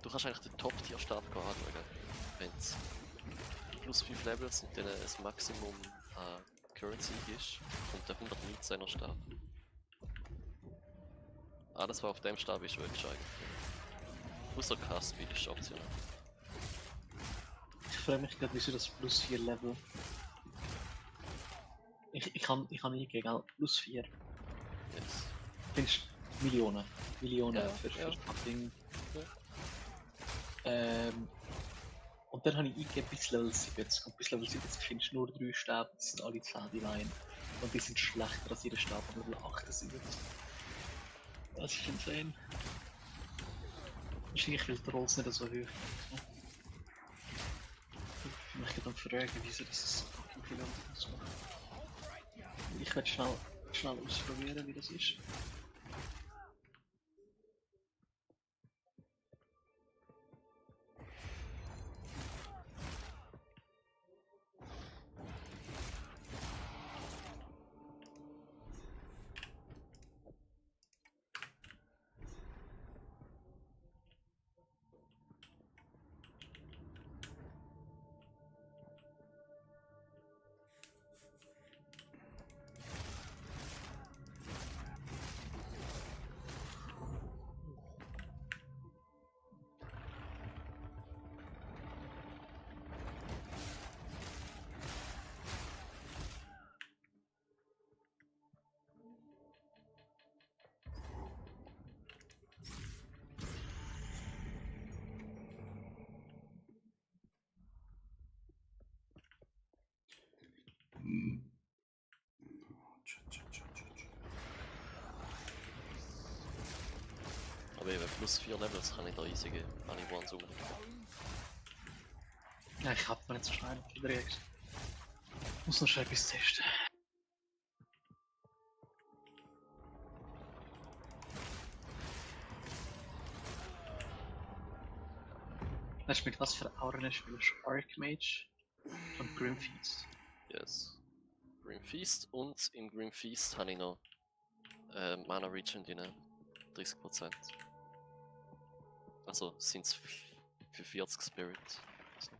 Du kannst eigentlich den Top-Tier-Stab anschauen, wenn es plus 5 Levels und dann ein Maximum Currency ist, kommt der 119er Stab. Alles was auf dem Stab ist, wirklich eigentlich. Außer Cast Speed ist optional. Ich frage mich gerade, wieso das plus 4 Level. Ich kann eingeben, plus 4. Yes. Findest du Millionen Ja, für ja. Fucking. Und dann habe ich eingegeben bis Level 70. Und bis Level 70 findest du nur 3 Stäbe, die sind alle 10 Divine. Und die sind schlechter als jeder Stab an Level 78. Das ist insane. Wahrscheinlich will der Rolls nicht so hoch. Ich möchte dann fragen, wieso das so fucking viel anders macht. Ich werde schnell ausprobieren, wie das ist. Aber eben plus 4 Levels kann ich da riesige Honey-Ones umlegen. Ja, ich hab mir jetzt schon einen verdreht. Muss noch schnell etwas testen. Weißt du, mit was für Auren spielst du? Archmage und Grimfeast? Yes. Grim Feast und im Grim Feast habe ich noch Mana Regen drin. 30%. Also sind es für 40 Spirit. Also.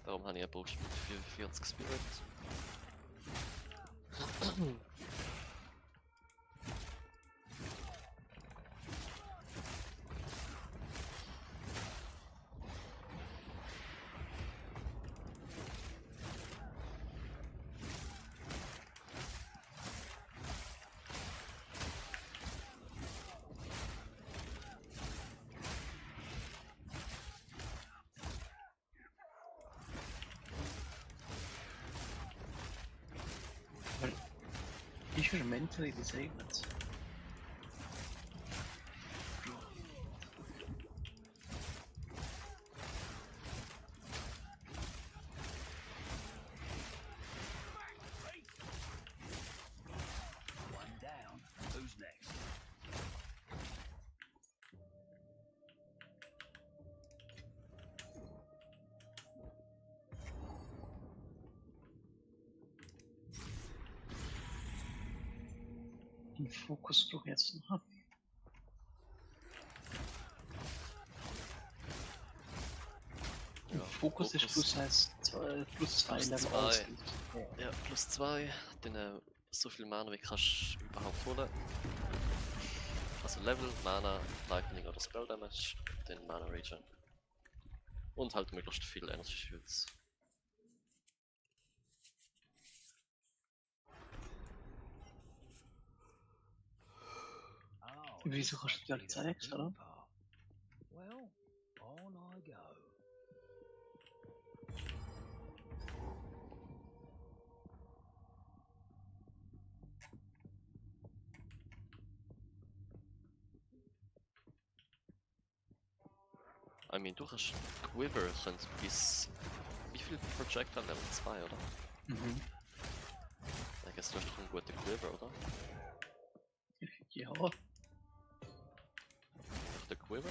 Darum habe ich eine Brust mit 40 Spirit. Ist er mentally disabled? One down. Who's next? Den Fokus brauche ich jetzt noch. Fokus ist plus 1, plus 2 Plus Level zwei. ausgeht. Ja, plus 2. Dann so viel Mana wie kannst du überhaupt holen. Also Level, Mana, Lightning oder Spell Damage, dann Mana Regen. Und halt möglichst viel Energy Shields. Oh, Wieso this kannst du die alle must be the zeigen, oder? forbidden part. Well, on I go. I mean, du hast Quiver könnt bis... Wie viel Projectile Level 2, oder? Mhm. Ich guess, du hast doch einen guten Quiver, oder? Ja, Der Quiver?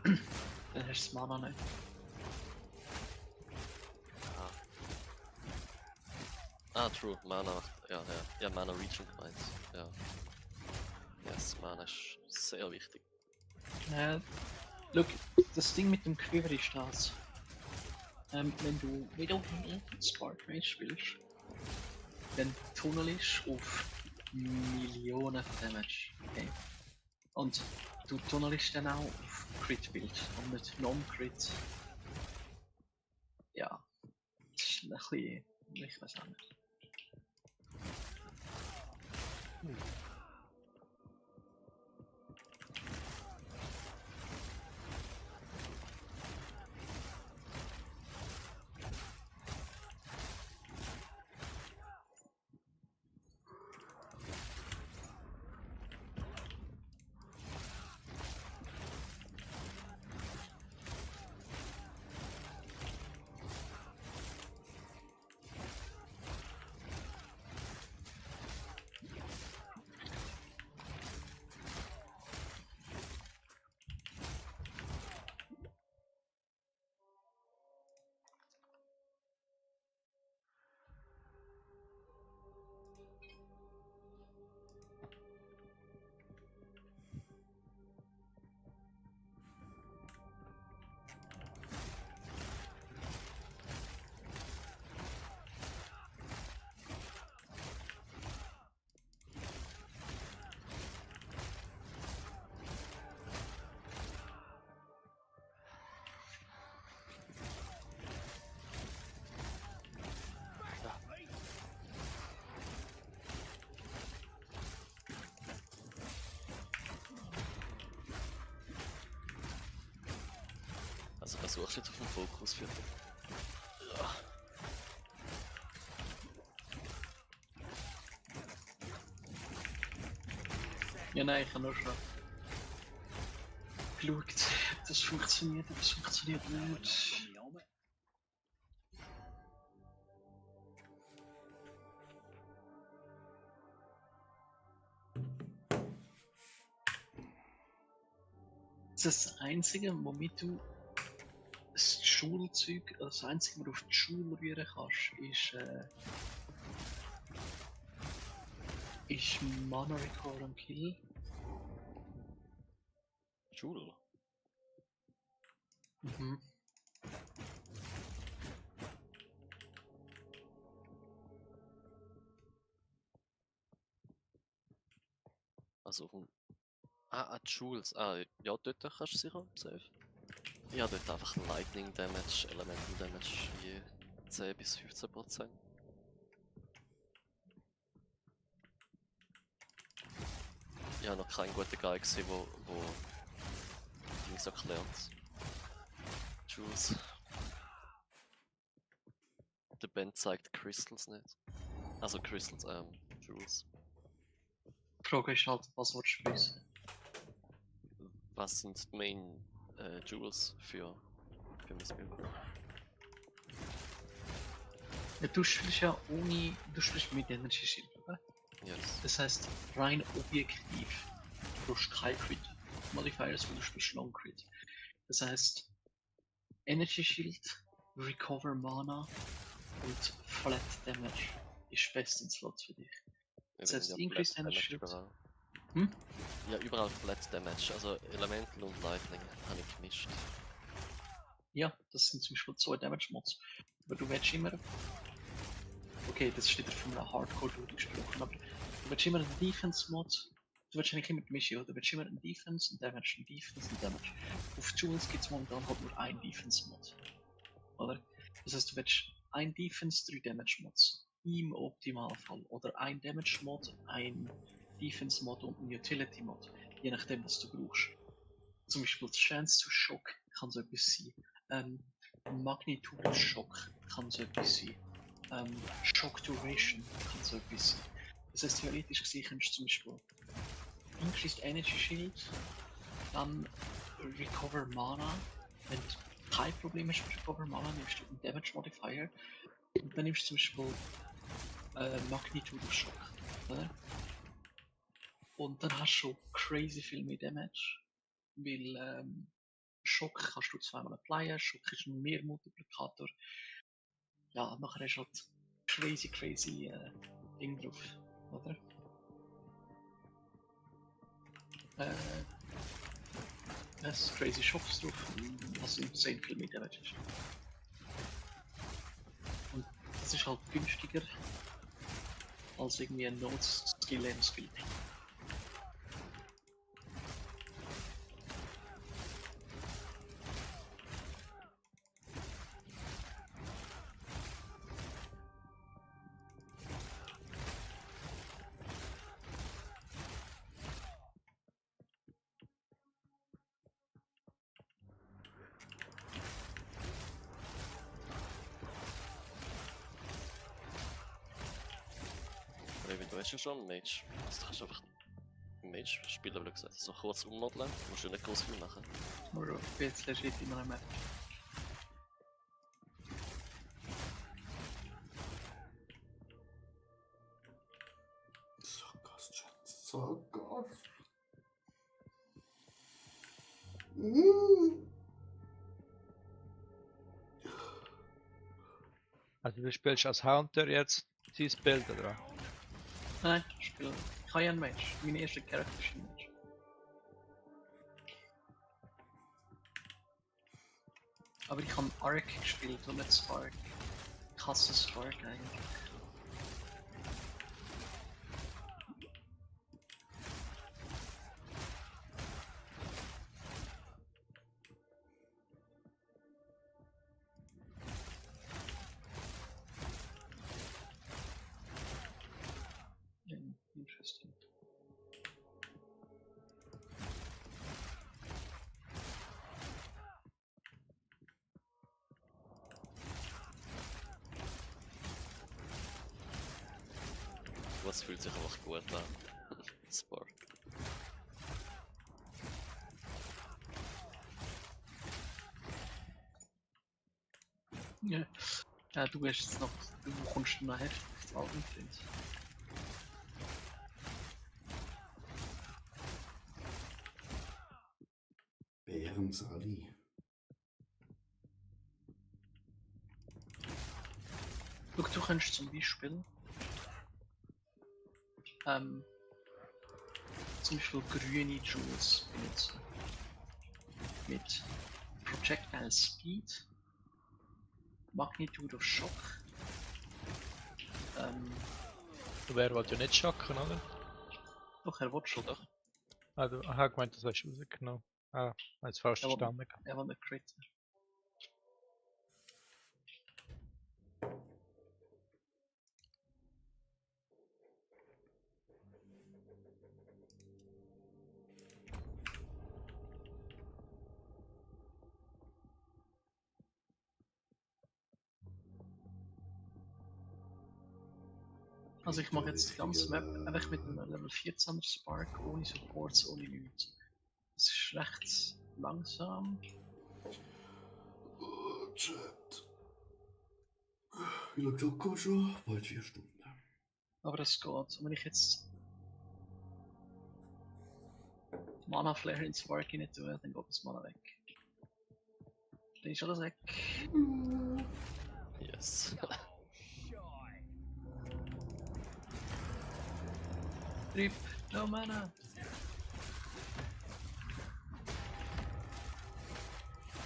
dann hast du das Mana nicht. Ah, true, Mana, ja, Mana Regen gemeint, ja. Yes, Mana ist sehr wichtig. Look, das Ding mit dem Quiver ist das. Wenn du wieder Spark Mage spielst, dann tunnelst auf Millionen von Damage. Okay? Und du tunnelst dann auch auf Crit-Build und nicht Non-Crit. Ja, das ist ein bisschen, ich weiß auch nicht. Also versuchst du jetzt auf den Fokus für dich. Ja. Ja, nein, ich habe nur schon geschaut, ob das funktioniert, aber es funktioniert nicht. Das ist das Einzige, womit du das Schulzeug, das Einzige, was du auf die Schule rühren kannst, ist Mana Recover und Kill. Schule. Mhm. Also auf dem. Jules. Ja, dort kannst du sicher safe. Ja, dort einfach Lightning Damage, Elemental Damage je 10 bis 15%. Ich habe noch keinen guten Guy gesehen, wo Dings erklärt. Jules. Der Ben zeigt Crystals nicht. Also Crystals, Jules. Die Frage ist halt, was willst du wissen? Was sind die Main Jewels für mein Spiel? Ja, du spielst ja du spielst mit Energy Shield, oder? Yes. Das heißt, rein objektiv, du brauchst kein Crit Modifiers, weil du spielst Long Crit. Das heißt, Energy Shield, Recover Mana und Flat Damage ist bestens Slot für dich. Das heißt, Increased Energy Shield. Hm? Ja, überall Flat Damage, also Elemental und Lightning habe ich gemischt. Ja, das sind zum Beispiel 2 Damage Mods. Aber du willst immer. Okay, das ist wieder von einer Hardcore-Dude gesprochen, aber du willst immer einen Defense-Mod. Du willst eigentlich immer die Mischung, du willst immer einen Defense, einen Damage, einen Defense, einen Damage. Auf Jules gibt es momentan halt nur einen Defense-Mod. Oder? Das heißt, du willst ein Defense, 3 Damage-Mods. Im Optimalfall. Oder ein Damage-Mod, ein Defense-Mod und ein Utility-Mod. Je nachdem, was du brauchst. Zum Beispiel Chance to Shock kann so etwas sein. Magnitude Shock kann so etwas sein. Shock Duration kann so etwas sein. Das heißt, theoretisch gesehen könntest du zum Beispiel Increased Energy Shield, dann Recover Mana. Wenn du kein Problem hast mit Recover Mana, nimmst du einen Damage Modifier und dann nimmst du zum Beispiel Magnitude Shock. Oder? Und dann hast du schon crazy viel mehr Damage, weil Schock kannst du zweimal applyen, Schock ist ein Mehrmultiplikator. Ja, nachher hast du halt crazy Ding drauf, oder? Es crazy Shocks drauf, was insane viel mehr Damage ist. Und das ist halt günstiger als irgendwie ein Nodes-Skill im Skill. Du hast ja schon einen Mage. Also, du kannst einfach einen Mage spielen, wie gesagt. So kurz ummodeln, musst du nicht groß viel machen. Oder jetzt legit immer ein Match. Sagas, Chat. Sagas. Also du spielst als Hunter jetzt sein Bild, oder? Nein, ich spiele kein Match. Mein erster Charakter ist ein Match. Aber ich habe Ark gespielt und nicht Spark. Ich hasse Spark eigentlich. Interesting. Was fühlt sich einfach gut an? Spark. Ja. Ja, du hast jetzt noch. Du kommst noch heftig zu Alten, Freund. Bärensali. Schau, du kannst zum Beispiel. Zum Beispiel grüne Jewels benutzen. Mit Projectile Speed, Magnitude of Shock. Wer will ja nicht schocken, oder? Doch, er will schon. Doch. Ah, du hast gemeint, das hast du rausgenommen. Ah, jetzt falsch Er will, verstanden. er will nicht critten. Also ich mache jetzt die ganze Map einfach mit einem Level 14er Spark, ohne Supports, ohne nichts. Das ist recht langsam. Oh, Chat. Wie lange Glück kommt schon? Bald 4 Stunden. Aber das geht. Und wenn ich jetzt Mana Flare ins Spark rein tue, dann geht das Mana weg. Dann ist alles weg. Yes. Trip, no Mana.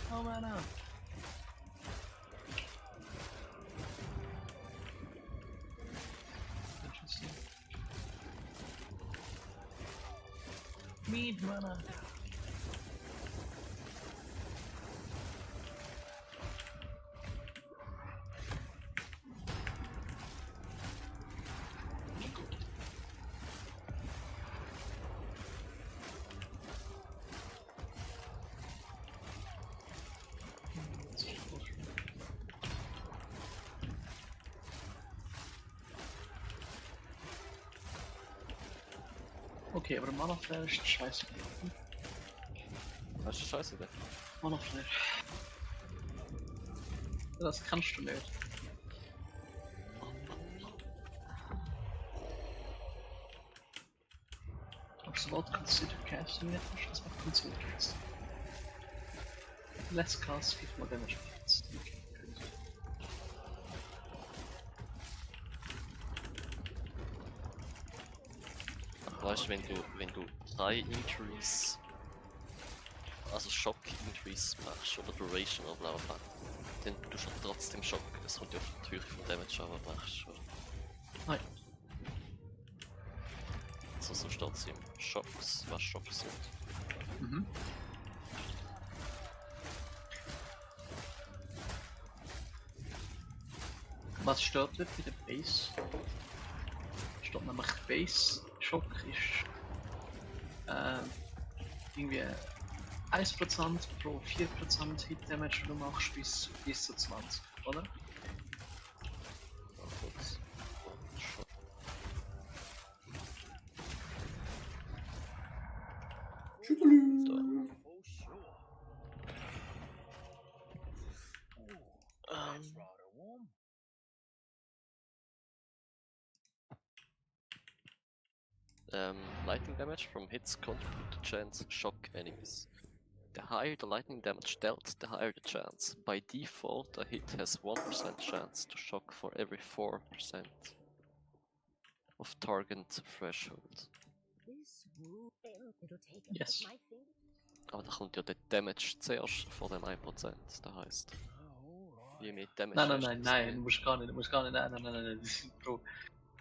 No Mana. Interesting. Need Mana. Okay, aber Mana Flare ist scheiße gelaufen. Das ist eine scheiße Idee. Mana Flare. Das kannst du nicht. Absolut consider casting it, das macht consider casting. Let's cast 5 more damage effects. Okay, good. Weißt du, wenn du 3 Injuries, also Shock Injuries machst oder Duration oder bla bla, dann tust du trotzdem Schock. Es kommt ja auf die Höhe von Damage an, was du machst. Nein. Also so steht es im Shocks, was Shocks sind. Mhm. Was steht dort bei der Base? Steht nämlich Base Shock ist irgendwie 1% pro 4% Hit Damage, du machst bis zu 20, oder? Kurz. Schock. Schüttelü. So. Oh, sure. That's rather warm. Lightning damage from hits contribute to chance shock enemies. The higher the lightning damage dealt, the higher the chance. By default, a hit has 1% chance to shock for every 4% of target threshold. Yes. Aber da kommt ja der Damage zuerst vor dem 1%, das heisst. Je mehr Damage Nein, hast, nein, du musst gar nicht, nein, das ist Bro,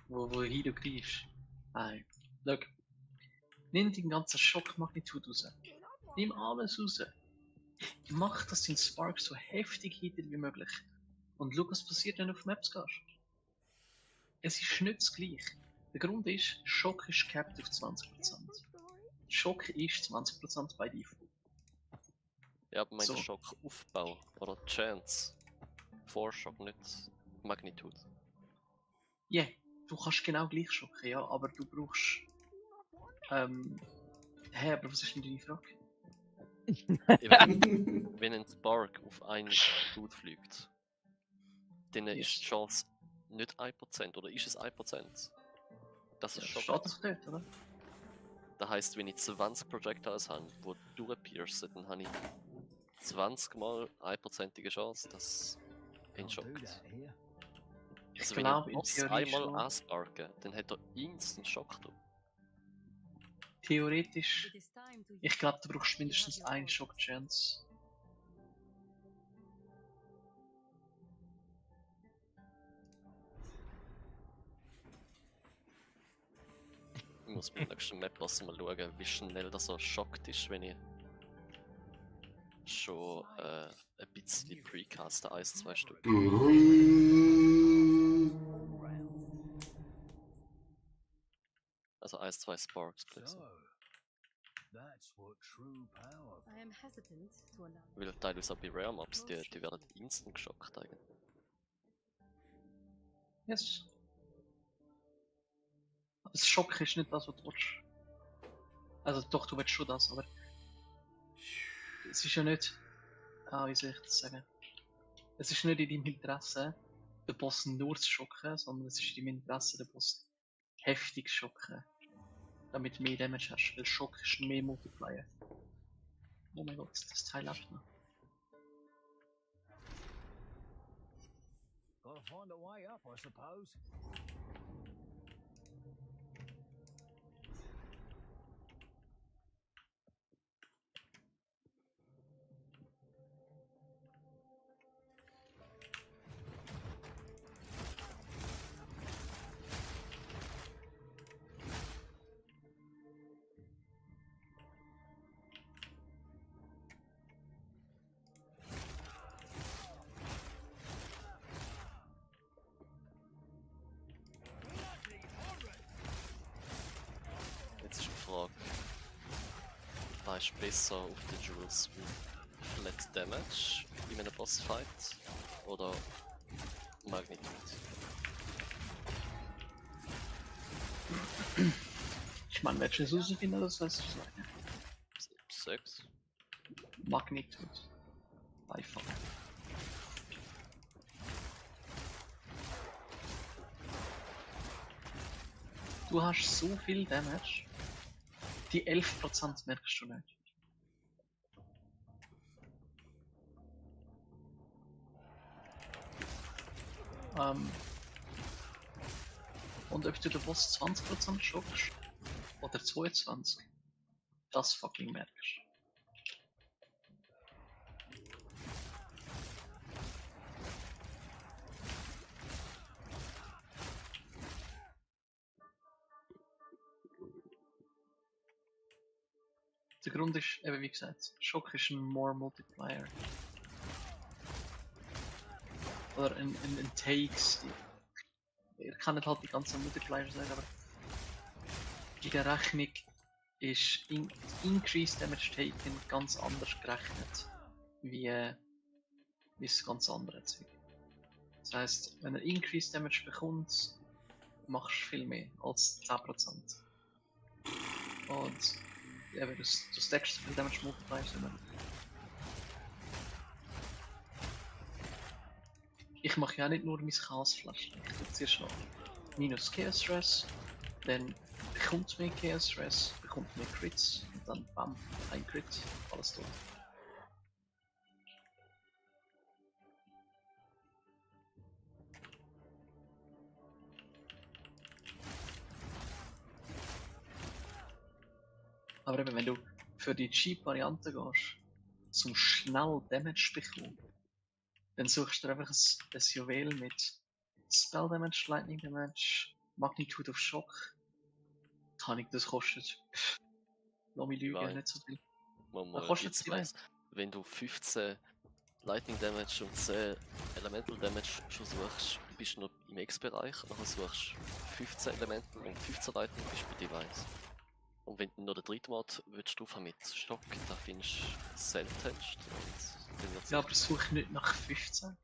wohin du greifst. Nein, look, nimm den ganzen Schockmagnitude raus, nimm alles raus, mach, dass dein Spark so heftig hittet wie möglich und schau, was passiert, wenn du auf Maps gehst. Es ist nicht das Gleiche. Der Grund ist, Schock ist capped auf 20%. Schock ist 20% bei Default. Ja, aber mein So. Schockaufbau oder Chance. Vorschock, nicht Magnitude. Ja, yeah, du kannst genau gleich schocken, ja, aber du brauchst. Hä, aber was ist denn deine Frage? Wenn ein Spark auf einen Dude fliegt, dann Yes. ist die Chance nicht 1%, oder ist es 1%? Das ist Das schon. steht doch dort, oder? Das heisst, wenn ich 20 Projectiles habe, die durchpiercen, dann habe ich 20 mal 1%ige Chance, dass ihn Can't do schockt. that here. Ich Also wenn ich glaube den in Boss Theorie einmal schon. ansparke, dann hat er instant Schock drin. Theoretisch. It is time to Ich glaube, du brauchst mindestens einen Schock-Chance. Ich muss beim nächsten Map-Boss mal schauen, wie schnell das so schockt ist, wenn ich schon ein bisschen precaste, 1-2 Stück. Also 1-2 Sparks, please. So, that's what true power. I am hesitant to announce. Weil teilweise auch bei Rare Mobs, die werden instant geschockt eigentlich. Yes. Aber das Schock ist nicht das, was du willst. Also doch, du willst schon das, aber es ist ja nicht. Wie soll ich das sagen? Es ist nicht in deinem Interesse, den Boss nur zu schocken, sondern es ist in deinem Interesse, den Boss heftig zu schocken. Damit du mehr Damage hast, weil Schock ist mehr Multiplier. Oh mein Gott, das Teil lebt noch. Gotta find a way up, I suppose. Jetzt ist die Frage, was ist besser auf den Jewels? Flat Damage in einem Bossfight oder Magnitude? Ich meine, willst du es rausfinden, das heißt ich sagen? 6. Magnitude. Einfach. Du hast so viel Damage, die 11% merkst du nicht. Und ob du den Boss 20% schockst oder 22%, das fucking merkst. Der Grund ist, eben wie gesagt, Schock ist ein More Multiplier. Oder ein Take-Stil. Ihr kennt halt die ganzen Multiplier sagen, aber in der Rechnung ist Increased Damage Taken ganz anders gerechnet, wie das ganz andere Zeug. Das heisst, wenn er Increased Damage bekommt, machst du viel mehr als 10%. Und eben, du stackst so viel Damage Multipliers immer. Ich mache ja nicht nur mein Chaos-Flash. Ich tue zuerst noch minus Chaos Stress, dann bekommt mehr Chaos Stress, bekommt mehr Crits und dann bam, ein Crit, alles tot. Aber eben, wenn du für die Cheap-Variante gehst, zum schnell Damage bekommen, dann suchst du dir einfach ein Juwel mit Spell Damage, Lightning Damage, Magnitude of Shock. Kann ich, das kostet. Lass mich lügen, Divine. nicht so viel. Man kostet jetzt es weiss, wenn du 15 Lightning Damage und 10 Elemental Damage schon suchst, bist du noch im X-Bereich, nachher suchst du 15 Elemental und 15 Lightning bist du bei Divines. Und wenn du noch den dritten Mod willst du mit Stock, da findest du Cell-Test. Ja, aber suche nicht nach 15.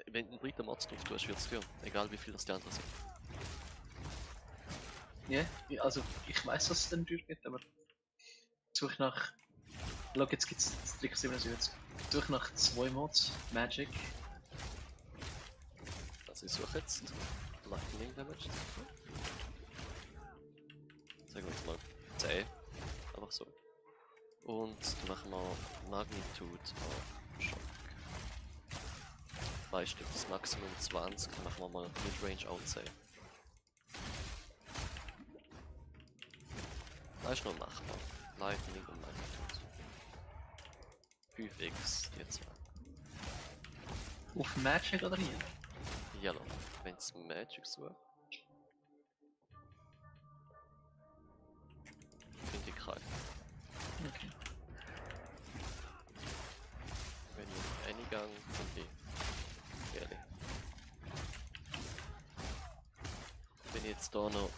Wenn du einen dritten Mod drauf tust, wird es gehen. Egal wie viel das die anderen sind. Ja, also ich weiß, dass es dann durchgeht, aber suche nach Schau, jetzt gibt es das Trick 77. Durch nach 2 Mods, Magic. Also ich suche jetzt Lightning Damage. Sagen wir jetzt mal 10. Einfach so. Und dann machen wir Magnitude auf Schock. Weißt du, das Maximum 20, dann machen wir mal Midrange auch 10. Das ist noch machbar. Lightning und Magnitude. 5x, jetzt mal. Auf Magic oder hier? Yellow. Wenn es Magic sucht. Finde ich keinen. Okay. Wenn ich auf eine gang, finde ich ehrlich. Wenn ich jetzt da noch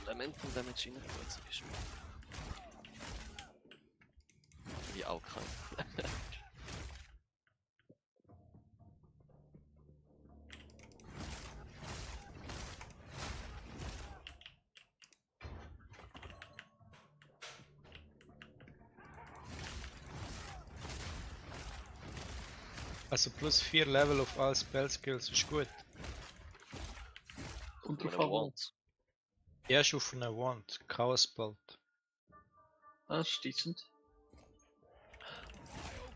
Elemental Damage rein tue, zum Beispiel. Finde ich auch keinen. Also plus 4 Level auf alle Spellskills ist gut. Kommt Wenn drauf man an, wo. want. Erst auf einer Wand, Chaos Bolt. Ah, das ist decent.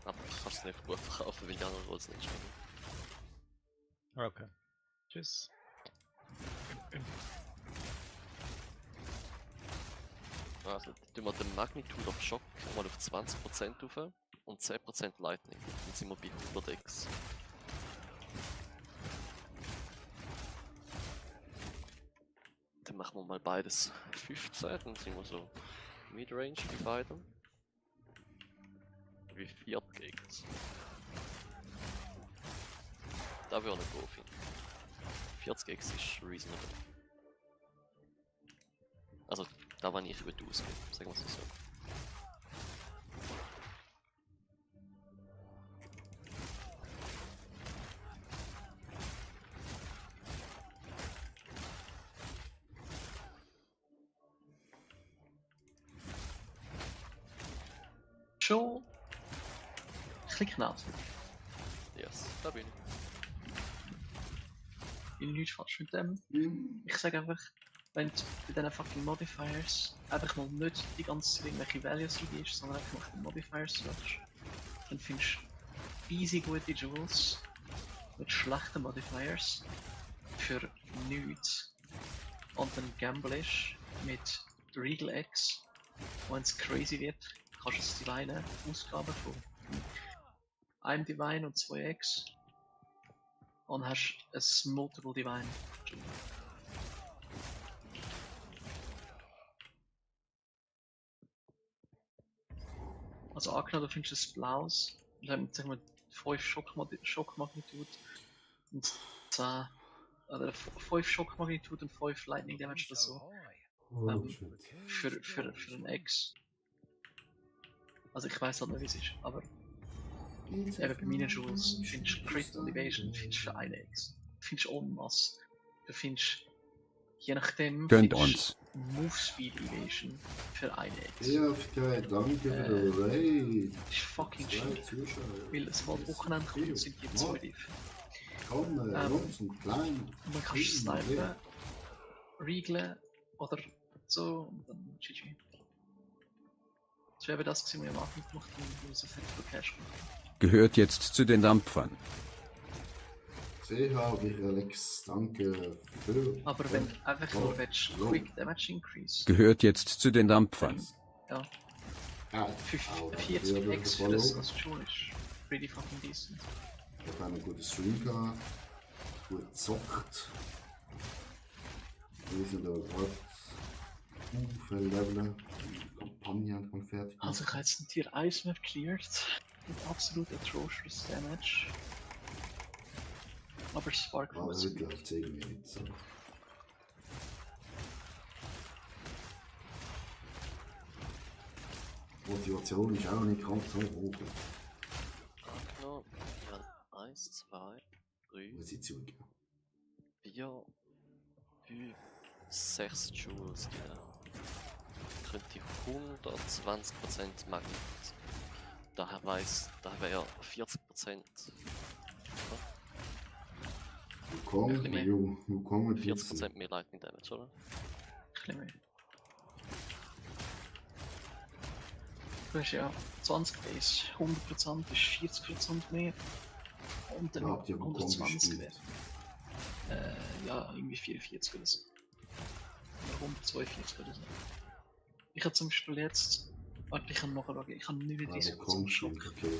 Aber ich kann es nicht gut verkaufen, weil die anderen Rolls nicht spielen. Okay. Tschüss. Also, tun wir den Magnitude of Shock mal auf 20% rauf und 10% Lightning. Dann sind wir bei Überdex. Dann machen wir mal beides 15, dann sind wir so Midrange bei beiden. Wie 4 Gegner. Da würde ich nicht finden. 40 Gegner ist reasonable. Also, da war ich über die ausgehen, sagen wir es so. Schon. Ein bisschen knapp. Yes, da bin ich. Ich bin nichts falsch mit dem. Ich sage einfach, wenn du bei diesen fucking Modifiers einfach mal nicht die ganze Zeit irgendwelche Values eingibst, sondern einfach nach den Modifiers suchst, dann findest du easy gute Jewels mit schlechten Modifiers für nichts. Und dann gamblest mit Regal X, wenn es crazy wird, kannst du das Divine Ausgaben von einem Divine und 2 X und hast ein Multiple Divine. Also angenommen, du findest ein blaues, dann sagen wir 5 Schockmagnitude und 10 oder 5 Schockmagnitude und 5 Lightning Damage oder so. Für einen X. Also ich weiß halt nicht wie es ist, aber eben bei meinen Jewels findest du Crit und Evasion findest für eine X. Du findest en masse. Du findest je nachdem Gönnt uns. Move Speed Evasion für eine X. Ja, okay, danke für den Raid. Das ist fucking Zwei shit. Zuschauer. Weil es mal Wochenende kommt, sind die 2 Div. Komm, Jungs und Klein. Und dann kannst du snipen, regeln oder so und dann GG. Das wäre das gewesen, was ich am Anfang gemacht habe, und so fett für Cash gemacht. Gehört jetzt zu den Dampfern. CH, Alex, danke für. Aber wenn du einfach nur willst, Quick Damage Increase, Gehört jetzt zu den Dampfern. ja, Ah, 40 X für das als Jewel ist pretty fucking decent. Ich habe einen guten Stream gehabt, gut gezockt. Wir sind da gerade viele Level, die Kampagne und fertig. Also ich habe jetzt ein Tier 1 Map cleared mit absolut atrocious Damage. Aber Spark Aber was heute läuft es irgendwie nicht so. Motivation ist auch nicht ganz so hoch. Angenommen, wir haben 1, 2, 3, Muss ich zugeben. 4, 5, 6 Joules drin. Könnte 120% Magnet. Da wäre ja 40%. Willkommen, 40% mehr Lightning Damage, oder? Ein bisschen mehr. Du hast ja 20 Base, 100% ist 40% mehr. Und dann Habt ihr bekommen 120 wäre. gespielt? Ja, irgendwie 44 oder so. Oder 142 oder so. Ich habe zum Beispiel jetzt. Warte, ich kann nachschauen. Ich habe 39% Schock. Okay.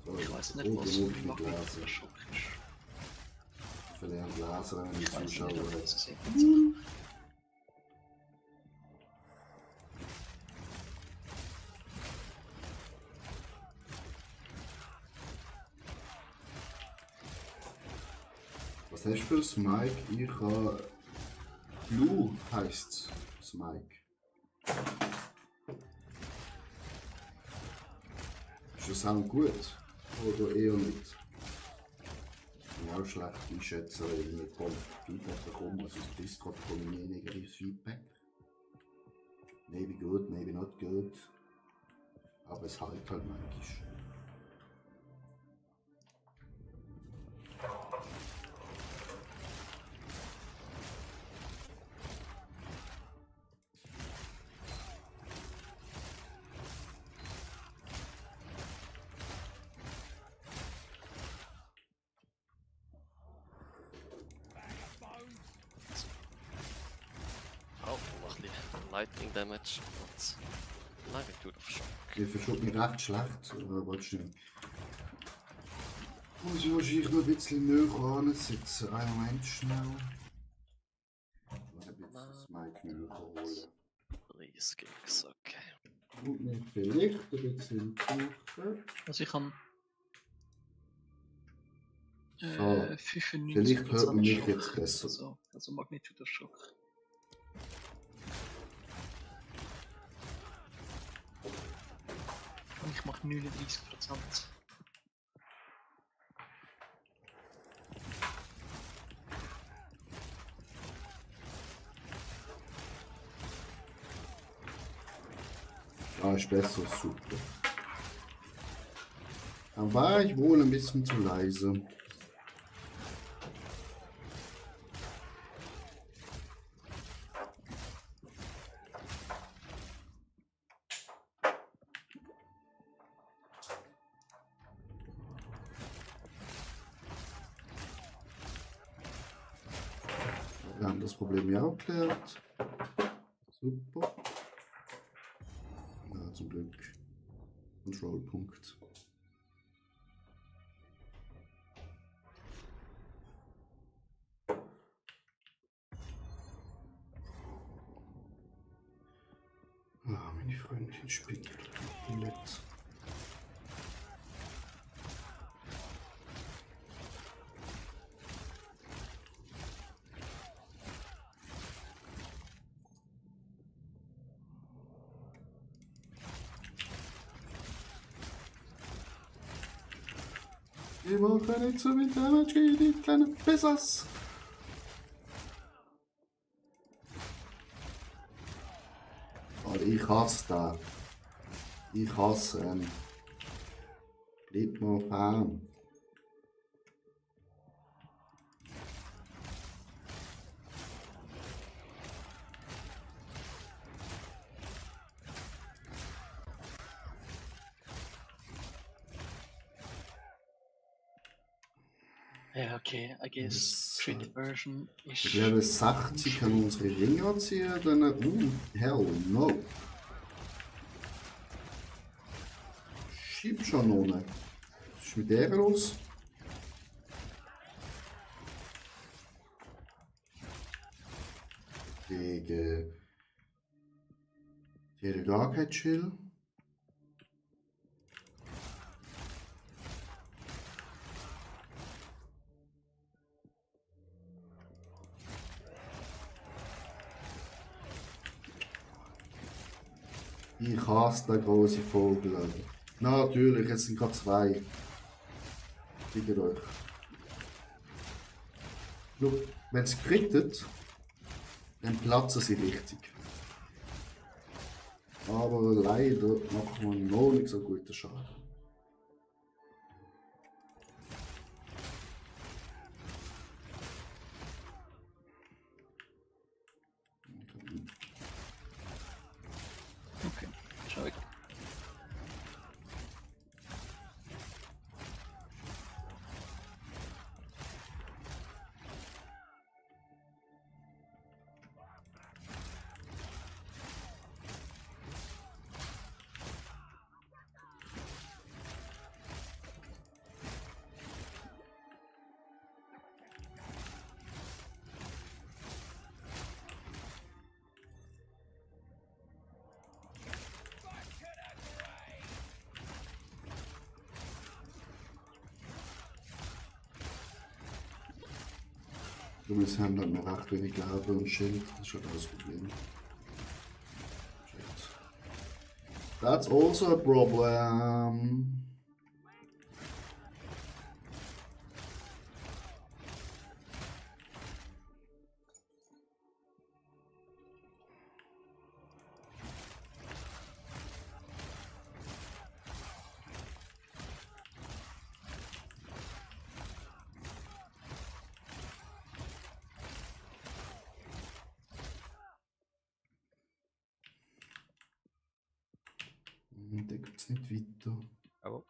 So, Ich weiß nicht, gut was genug mein mit Magnetiker Lesen. Schock ist. Verlernt lesen, wenn Ich ich weiß Zuschauer nicht, ob habe. das ist. Was hast du für Smike? Ich habe Blue heisst Smike. Ist das auch gut? Oder eher nicht? Ich bin auch schlecht einschätzen, weil ich nicht Feedback bekomme. Also auf Discord bekomme ich nie negatives Feedback. Maybe good, maybe not good. Aber es halt manchmal. Auch noch ein bisschen Lightning Damage und Magnitude of Shock. Ich verschob mich recht schlecht, aber was stimmt. Muss ich wahrscheinlich noch ein bisschen näher ansitzen. Einen Moment schnell. Ich ein bisschen das Mic näher holen. Please Gigs, okay. Und mich vielleicht ein bisschen tauchen. Also ich kann. So, 95% vielleicht hört man mich Schock. jetzt besser. Also Magnitude of Schock. Und ich mache 39%. Ah, ist besser, super. Dann war ich wohl ein bisschen zu leise. Wir haben das Problem ja auch geklärt. Super. Ja, zum Glück. Control-Punkt. Ah, meine Freundin spielt komplett. Ich mache nicht so mit Damage gegen die kleinen Pissers. Oh, ich hasse da. Ich hasse ihn. Bleib mal fern. Ja, okay, I guess Treat Version ist. Ich glaube, 60 kann unsere Ringe anziehen, dann. Hell no. Schieb schon ohne. Was ist mit der los? Gegen. Die hat gar kein Chill. Ich hasse den grossen Vogel. Alter. Natürlich, es sind gerade zwei. Fickt euch. Schau, wenn es crittet, dann platzen sie richtig. Aber leider machen wir noch nicht so guten Schaden. Okay, schau weg. Wir haben dann noch recht wenig Leben und Schild, das ist schon das Problem. Shit. That's also a problem. Da geht es nicht weiter. Aber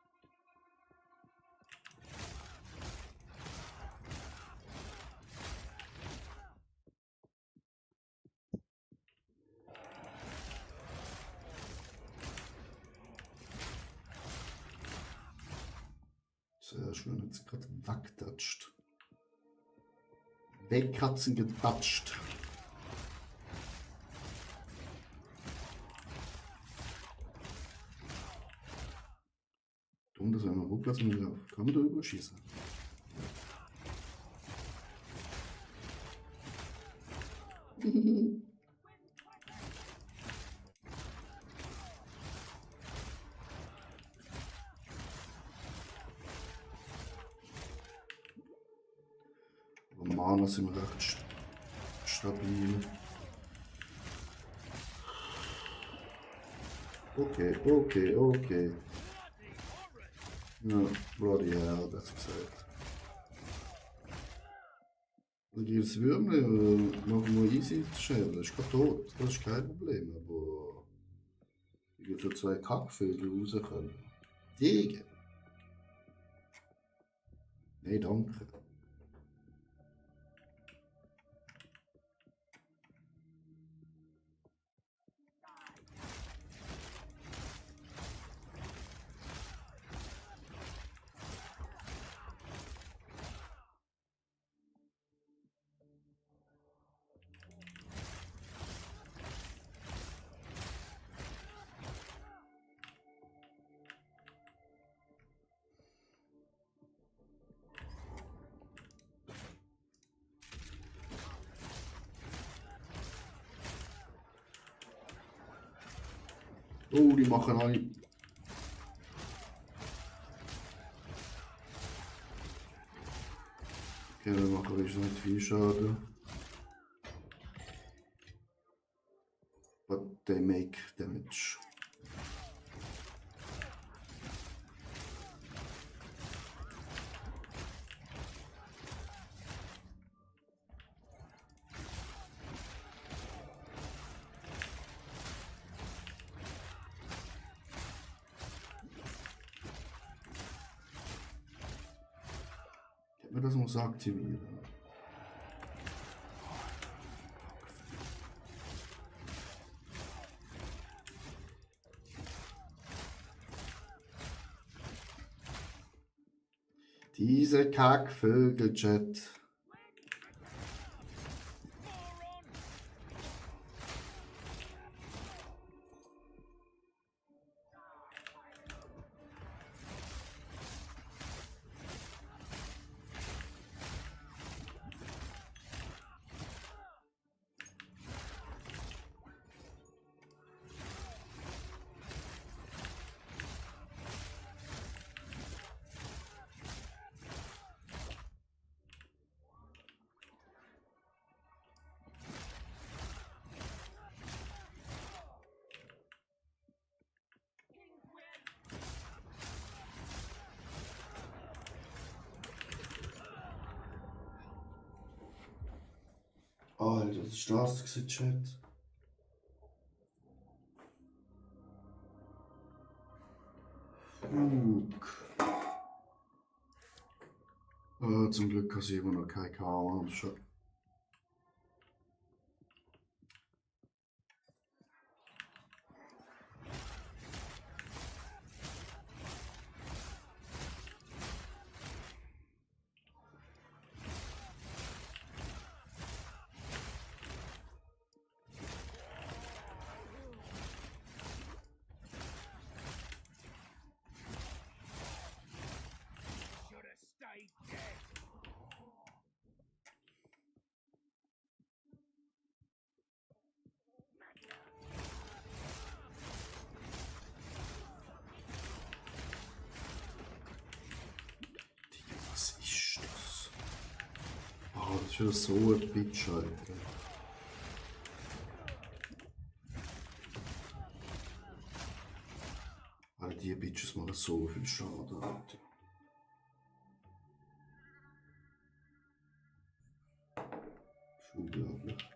Sehr schön, jetzt gerade wegtatscht. Wegkratzen getatscht. Dumm, dass wir einmal hochplatzen und drauf. Kann man da überschießen? Aber Mana sind wir recht stabil. Okay. Ja, bloody hell, das gesagt. Also dieses Würmchen machen wir easy Schäden, das ist gerade tot, das ist kein Problem, aber wie wir so zwei Kackvögel rauskommen. Degen! Nee, danke. Oh, die machen alle. Okay, wir machen jetzt nicht viel Schaden. But they make damage. Ich das muss aktivieren. Diese Kackvögel-Chat. Das ist das gewesen, Chat. Zum Glück habe ich immer noch keine Kamera. Should have stayed dead. Was ist das? Ah, das ist wieder so ein Bitch, Alter. Alter, die Bitches machen so viel Schaden, Alter. Das ist unglaublich.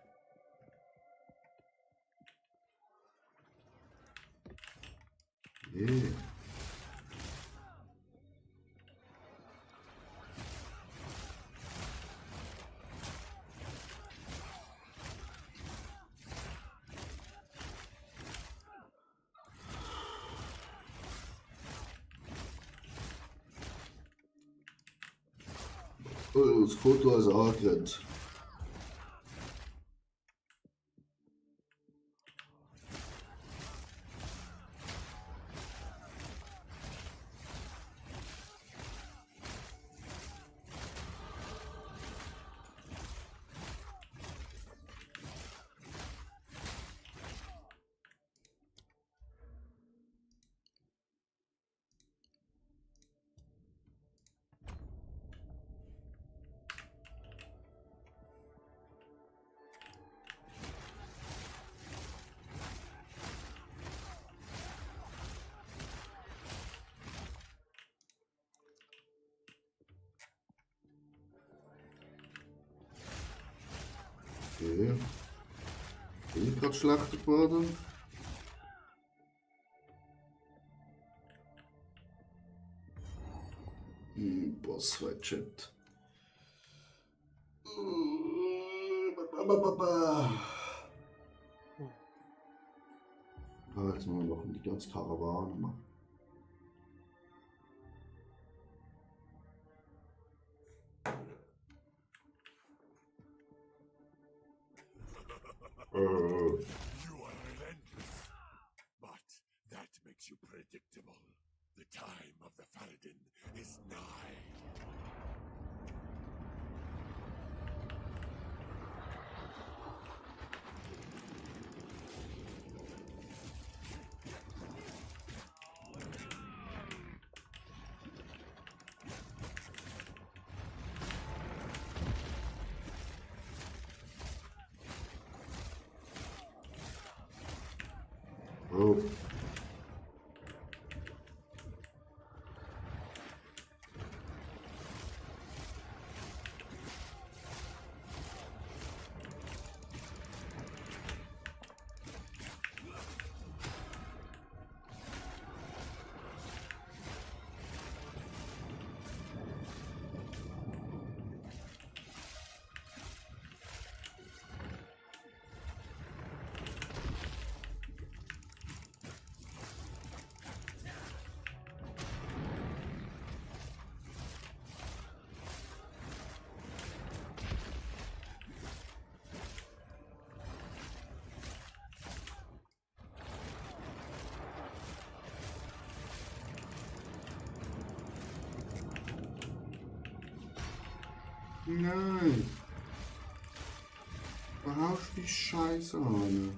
Yeah. Oh, das Foto ist angerannt. Okay. Bin ich gerade schlechter geworden? Bossfight Chat. Jetzt mal noch die ganze Karawane machen. You are relentless, but that makes you predictable. The time of the Faradin is nigh. Oh. Nein. Verarsch die Scheiße an.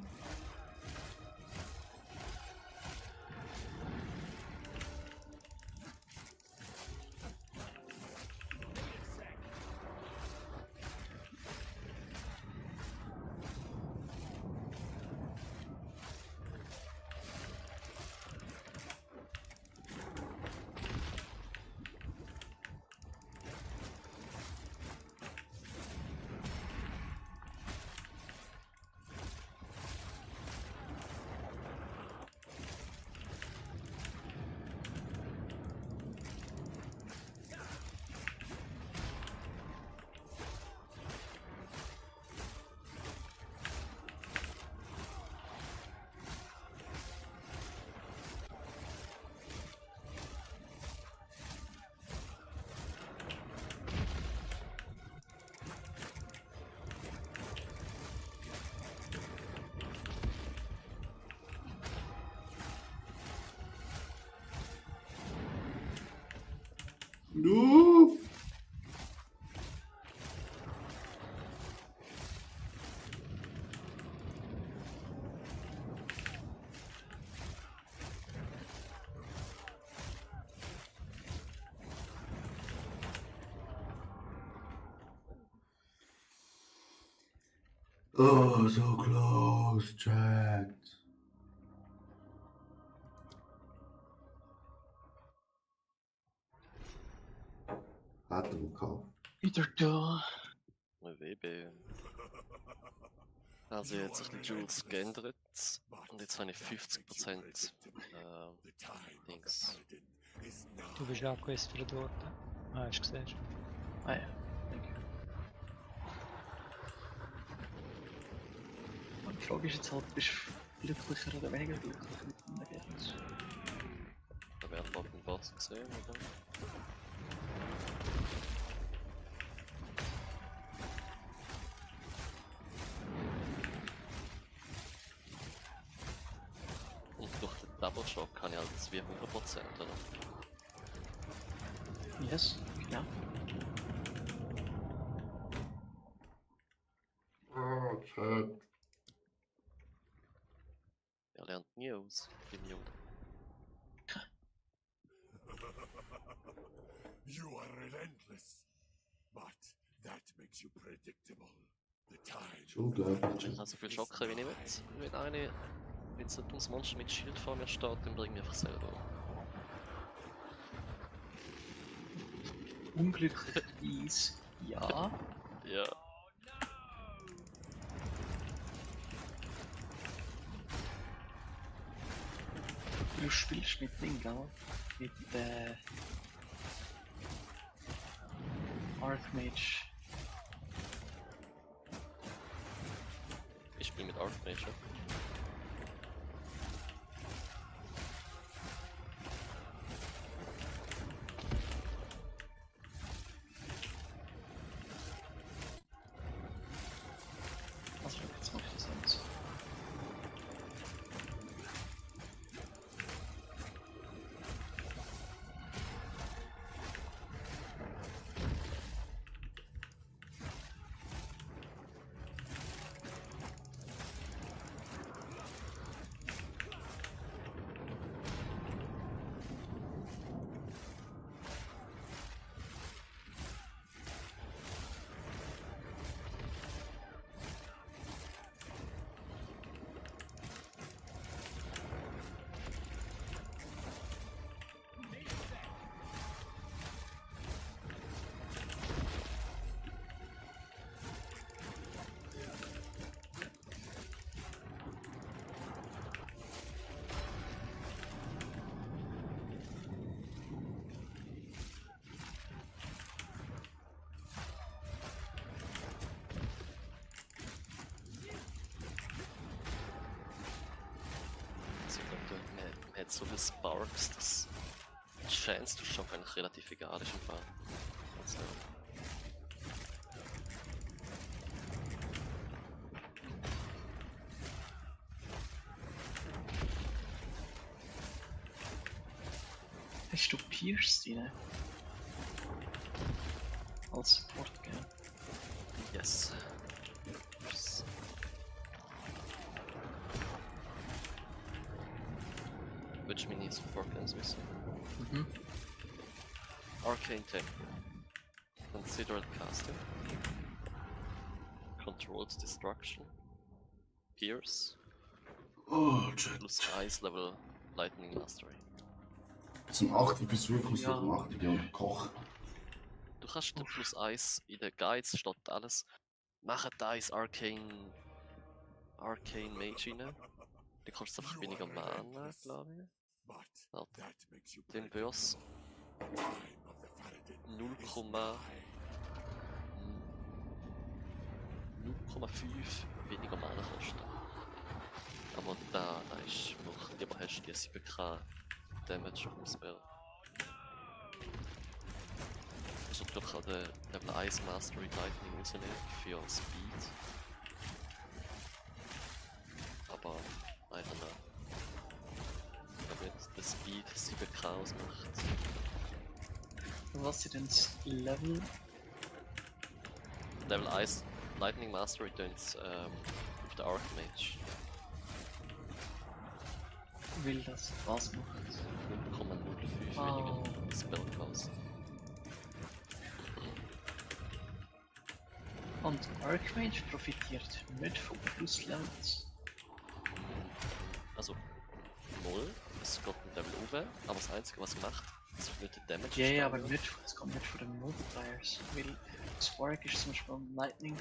No! Oh, so close, chat. Hat er gekauft. Wieder da. WB. Also jetzt sich die Jules geändert und jetzt habe ich 50% Dings. Du bist auch gewesen für dort. Ah, hast du gesehen. Ah ja, danke. Und die Frage ist jetzt halt, bist du glücklicher oder weniger glücklich mit dem Ergebnis? Da werden wir den Boss gesehen, oder? Und durch den Double Shock kann ich halt das wie 100%, oder? Yes, genau. Oh, chat. Er lernt nie aus, im Jungen. You are relentless, but that makes you predictable. The time. Schon unglaublich. Ich habe so viel Schocken, wie ich will. Wenn eine, wenn so ein dummes Monster mit Schild vor mir steht, dann bringe ich einfach selber um. Unglücklicherweise ja. Ja. Du spielst mit Ding, gell? Mit Archmage. Ich spiele mit Archmage, ja. Also jetzt mache ich das eins. Man hat so viele Sparks, dass die Chance zu Schock eigentlich relativ egal ist im Fall. Also, Hast du Pierce drin? Als Support, gell? yes. Which mini support games we see. Mhm. Arcane Temple. Considered casting. Controlled destruction. Pierce. Oh, chat. Plus Ice Level Lightning Mastery. Zum 8. bis wirklich Ja. zum 8. und kochen. Du kannst den plus Ice in den Guides statt alles. Machen Ice Arcane Mage rein. Dann kostet es einfach weniger Mana, glaube ich. But that makes you Den predictable. Börs The time of the Faradin 0,5 weniger Mana kosten. Aber da ist noch, lieber hast du die 7k Damage auf dem Spell. Das ist natürlich auch der Level Ice Mastery Lightning rausnehmen für Speed. Aber einfach noch. Wenn der Speed 7k ausmacht. Was sind denn das Level? Level 1 Lightning Mastery tönt auf der Archmage. Will das was macht? 0,05 Oh. weniger Spellcast. Und Archmage profitiert nicht von Plus-Levels. Also, Moll, es geht ein Level hoch, aber das einzige was es macht, ist nicht den Damage. Ja, yeah, aber nicht, es kommt nicht von den Multipliers. Weil Spark ist zum Beispiel Lightning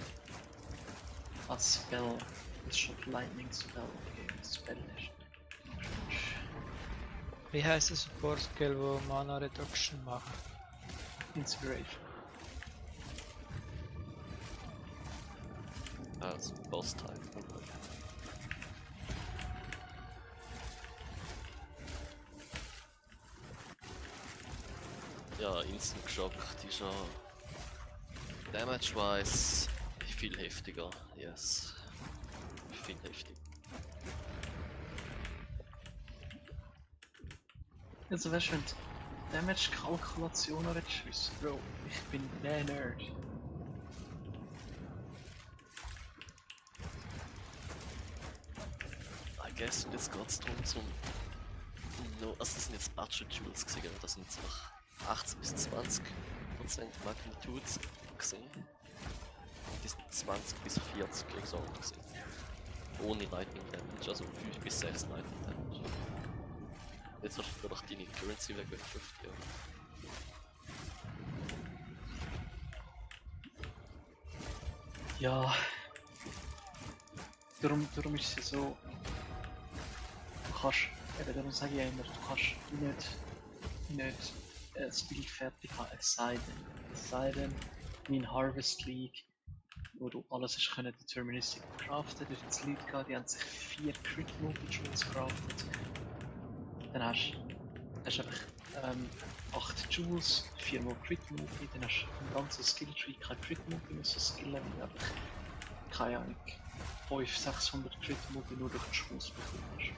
als Spell. Das ist schon Lightning Spell, okay, das Spell ist. Wie heißt das Support Skill, wo Mana Reduction macht? Inspiration. Also, Boss-Type. Ja, Instant Shock, die ist ja Damage-wise viel heftiger. Yes. Viel heftiger. Also weißt du, wenn du Damage-Kalkulationen willst wissen, Bro, ich bin der Nerd. I guess, und jetzt geht es darum, also das sind jetzt Budget-Jewels gesehen, das sind so 18 bis 20% Magnitude gesehen. Und die sind 20 bis 40 exakt gesehen. Ohne Lightning Damage, also 5 bis 6 Lightning Damage. Jetzt hast du doch deine Currency weg, 50 Euro. Ja. Darum ist es so. Du kannst, eben darum sage ich immer, du kannst nicht das Bild fertig haben, es sei denn, wie in Harvest League, wo du alles hast können deterministisch craften, da hat es Leute gehabt, die haben sich 4 Crit Multi-Jewels craftet. Dann hast du einfach 8 Jewels, 4 mal Crit Multi, dann hast du im ganzen Skill Tree kein Crit Multi, musst du skillen, weil du einfach, keine Ahnung, 500-600 Crit Multi nur durch die Jewels bekommst.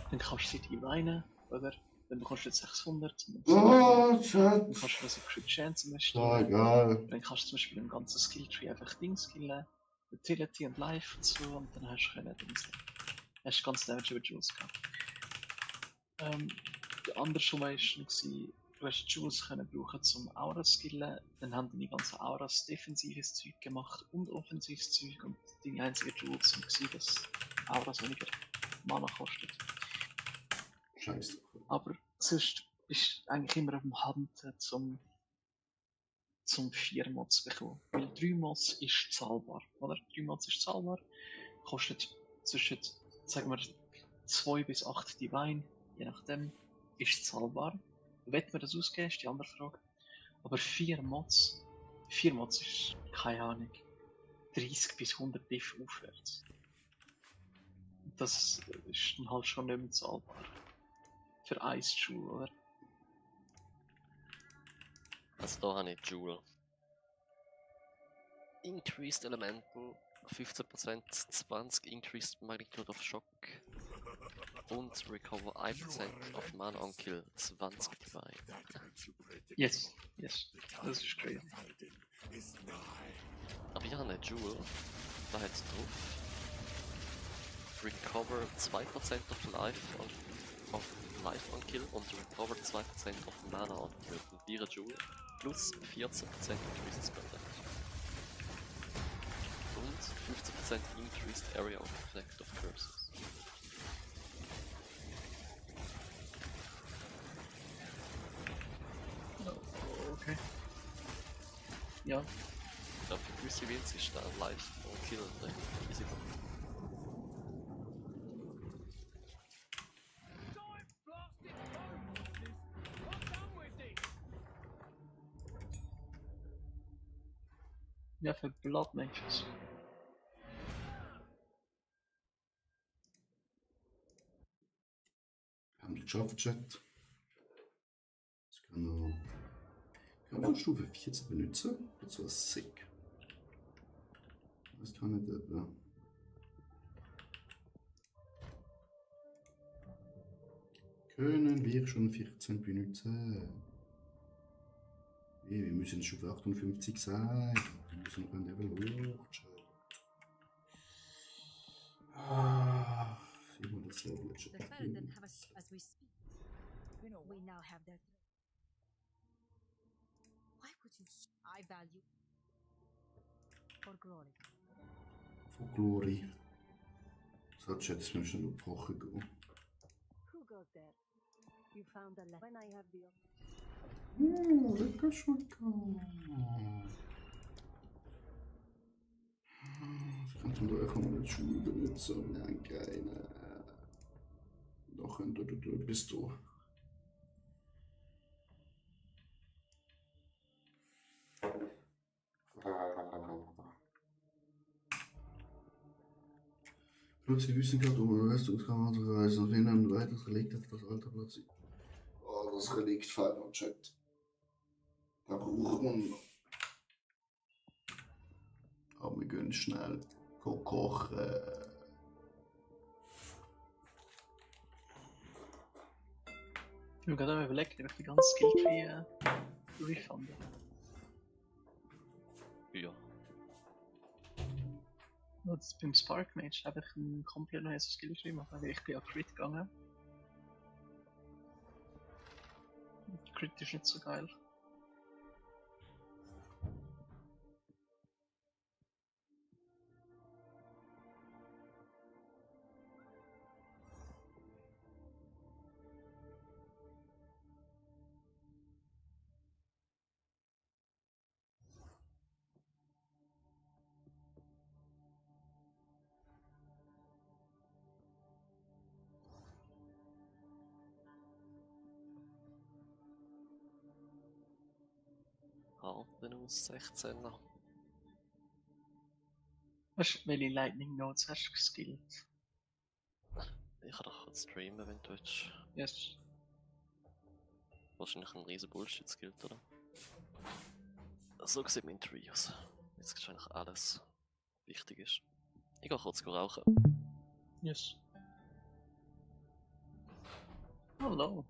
Dann kannst du sie divinen, oder? Dann bekommst du jetzt 600, dann kannst du das in Crit Chance investieren. Egal. Dann kannst du zum Beispiel im ganzen Skill Tree einfach Dings skillen, Utility und Life und so, und dann hast du hast ganz Damage über Jewels gehabt. Der andere schon war du hast Jewels können brauchen zum Aura skillen, dann haben deine ganzen Auras defensives Zeug gemacht und offensives Zeug, und deine einzigen Jewels waren, dass Auras weniger Mana kostet. Scheiße. Aber sonst bist du eigentlich immer auf dem Hunten zum 4 Mods zu bekommen. Weil 3 Mods ist zahlbar, oder? 3 Mods ist zahlbar, kostet zwischen, sagen wir, 2 bis 8 Divine, je nachdem, ist zahlbar. Wird man das ausgeben, ist die andere Frage. Aber 4 Mods ist, keine Ahnung, 30 bis 100 Diff aufwärts. Das ist dann halt schon nicht mehr zahlbar. Für 1 Joule, oder? Also da habe ich Jewel. Increased Elemental 15%, 20 Increased Magnitude of Shock und Recover 1% of Mana on Kill, 20 Divine. Yes, das ist crazy. Aber ich habe eine Jewel, da hat es drauf. Recover 2% of Life on Kill und Recover 2% of Mana on Kill von 4 Jewel plus 14% Increased Spell Damage. Und 15% Increased Area of Effect of Curses. Okay. Ja. Ich glaube, für gewisse Wins ist da Life on Kill recht easy. Ja, für Blood Mages. Haben wir geschafft, Chat. Ich kann noch. Ich kann Stufe 14 benutzen. Das war sick. Das kann ich etwa. Können wir schon 14 benutzen? Hey, wir müssen schon auf 58 sein. Wir müssen noch ein Level hoch. Ah, wie man das Level jetzt schon The Faradin have us as we speak. We now have their. Why would you? I value. For glory. Von Glory. So, jetzt müssen wir noch Woche gehen. Who goes there? You found a when I have the Lecker Schulka. Ich könnte mir auch mal die Schule benutzen. Nein, keine. Da könnte du etwas tun. Plötzlich wissen gerade, um eine Leistungskammer zu reisen und finden ein weiteres Relikt auf das alte Platz. Oh, das Relikt fällt noch Chat. Da braucht man. Aber wir gehen schnell kochen. Ich habe gerade überlegt, ob ich die ganze Skilltree refunden. Ja. Jetzt beim Spark Mage habe ich ein komplett neues Skilltree gemacht, weil ich bin ja Crit gegangen. Crit ist nicht so geil. Halten aus 16er. Weißt du, welche Lightning Notes hast du geskillt? Ich kann doch kurz streamen, wenn du willst. Yes. Wahrscheinlich ein riesen Bullshit-Skill, oder? So sieht mein Tree aus. Jetzt ist eigentlich alles wichtig ist. Ich gehe kurz rauchen. Yes. Hallo.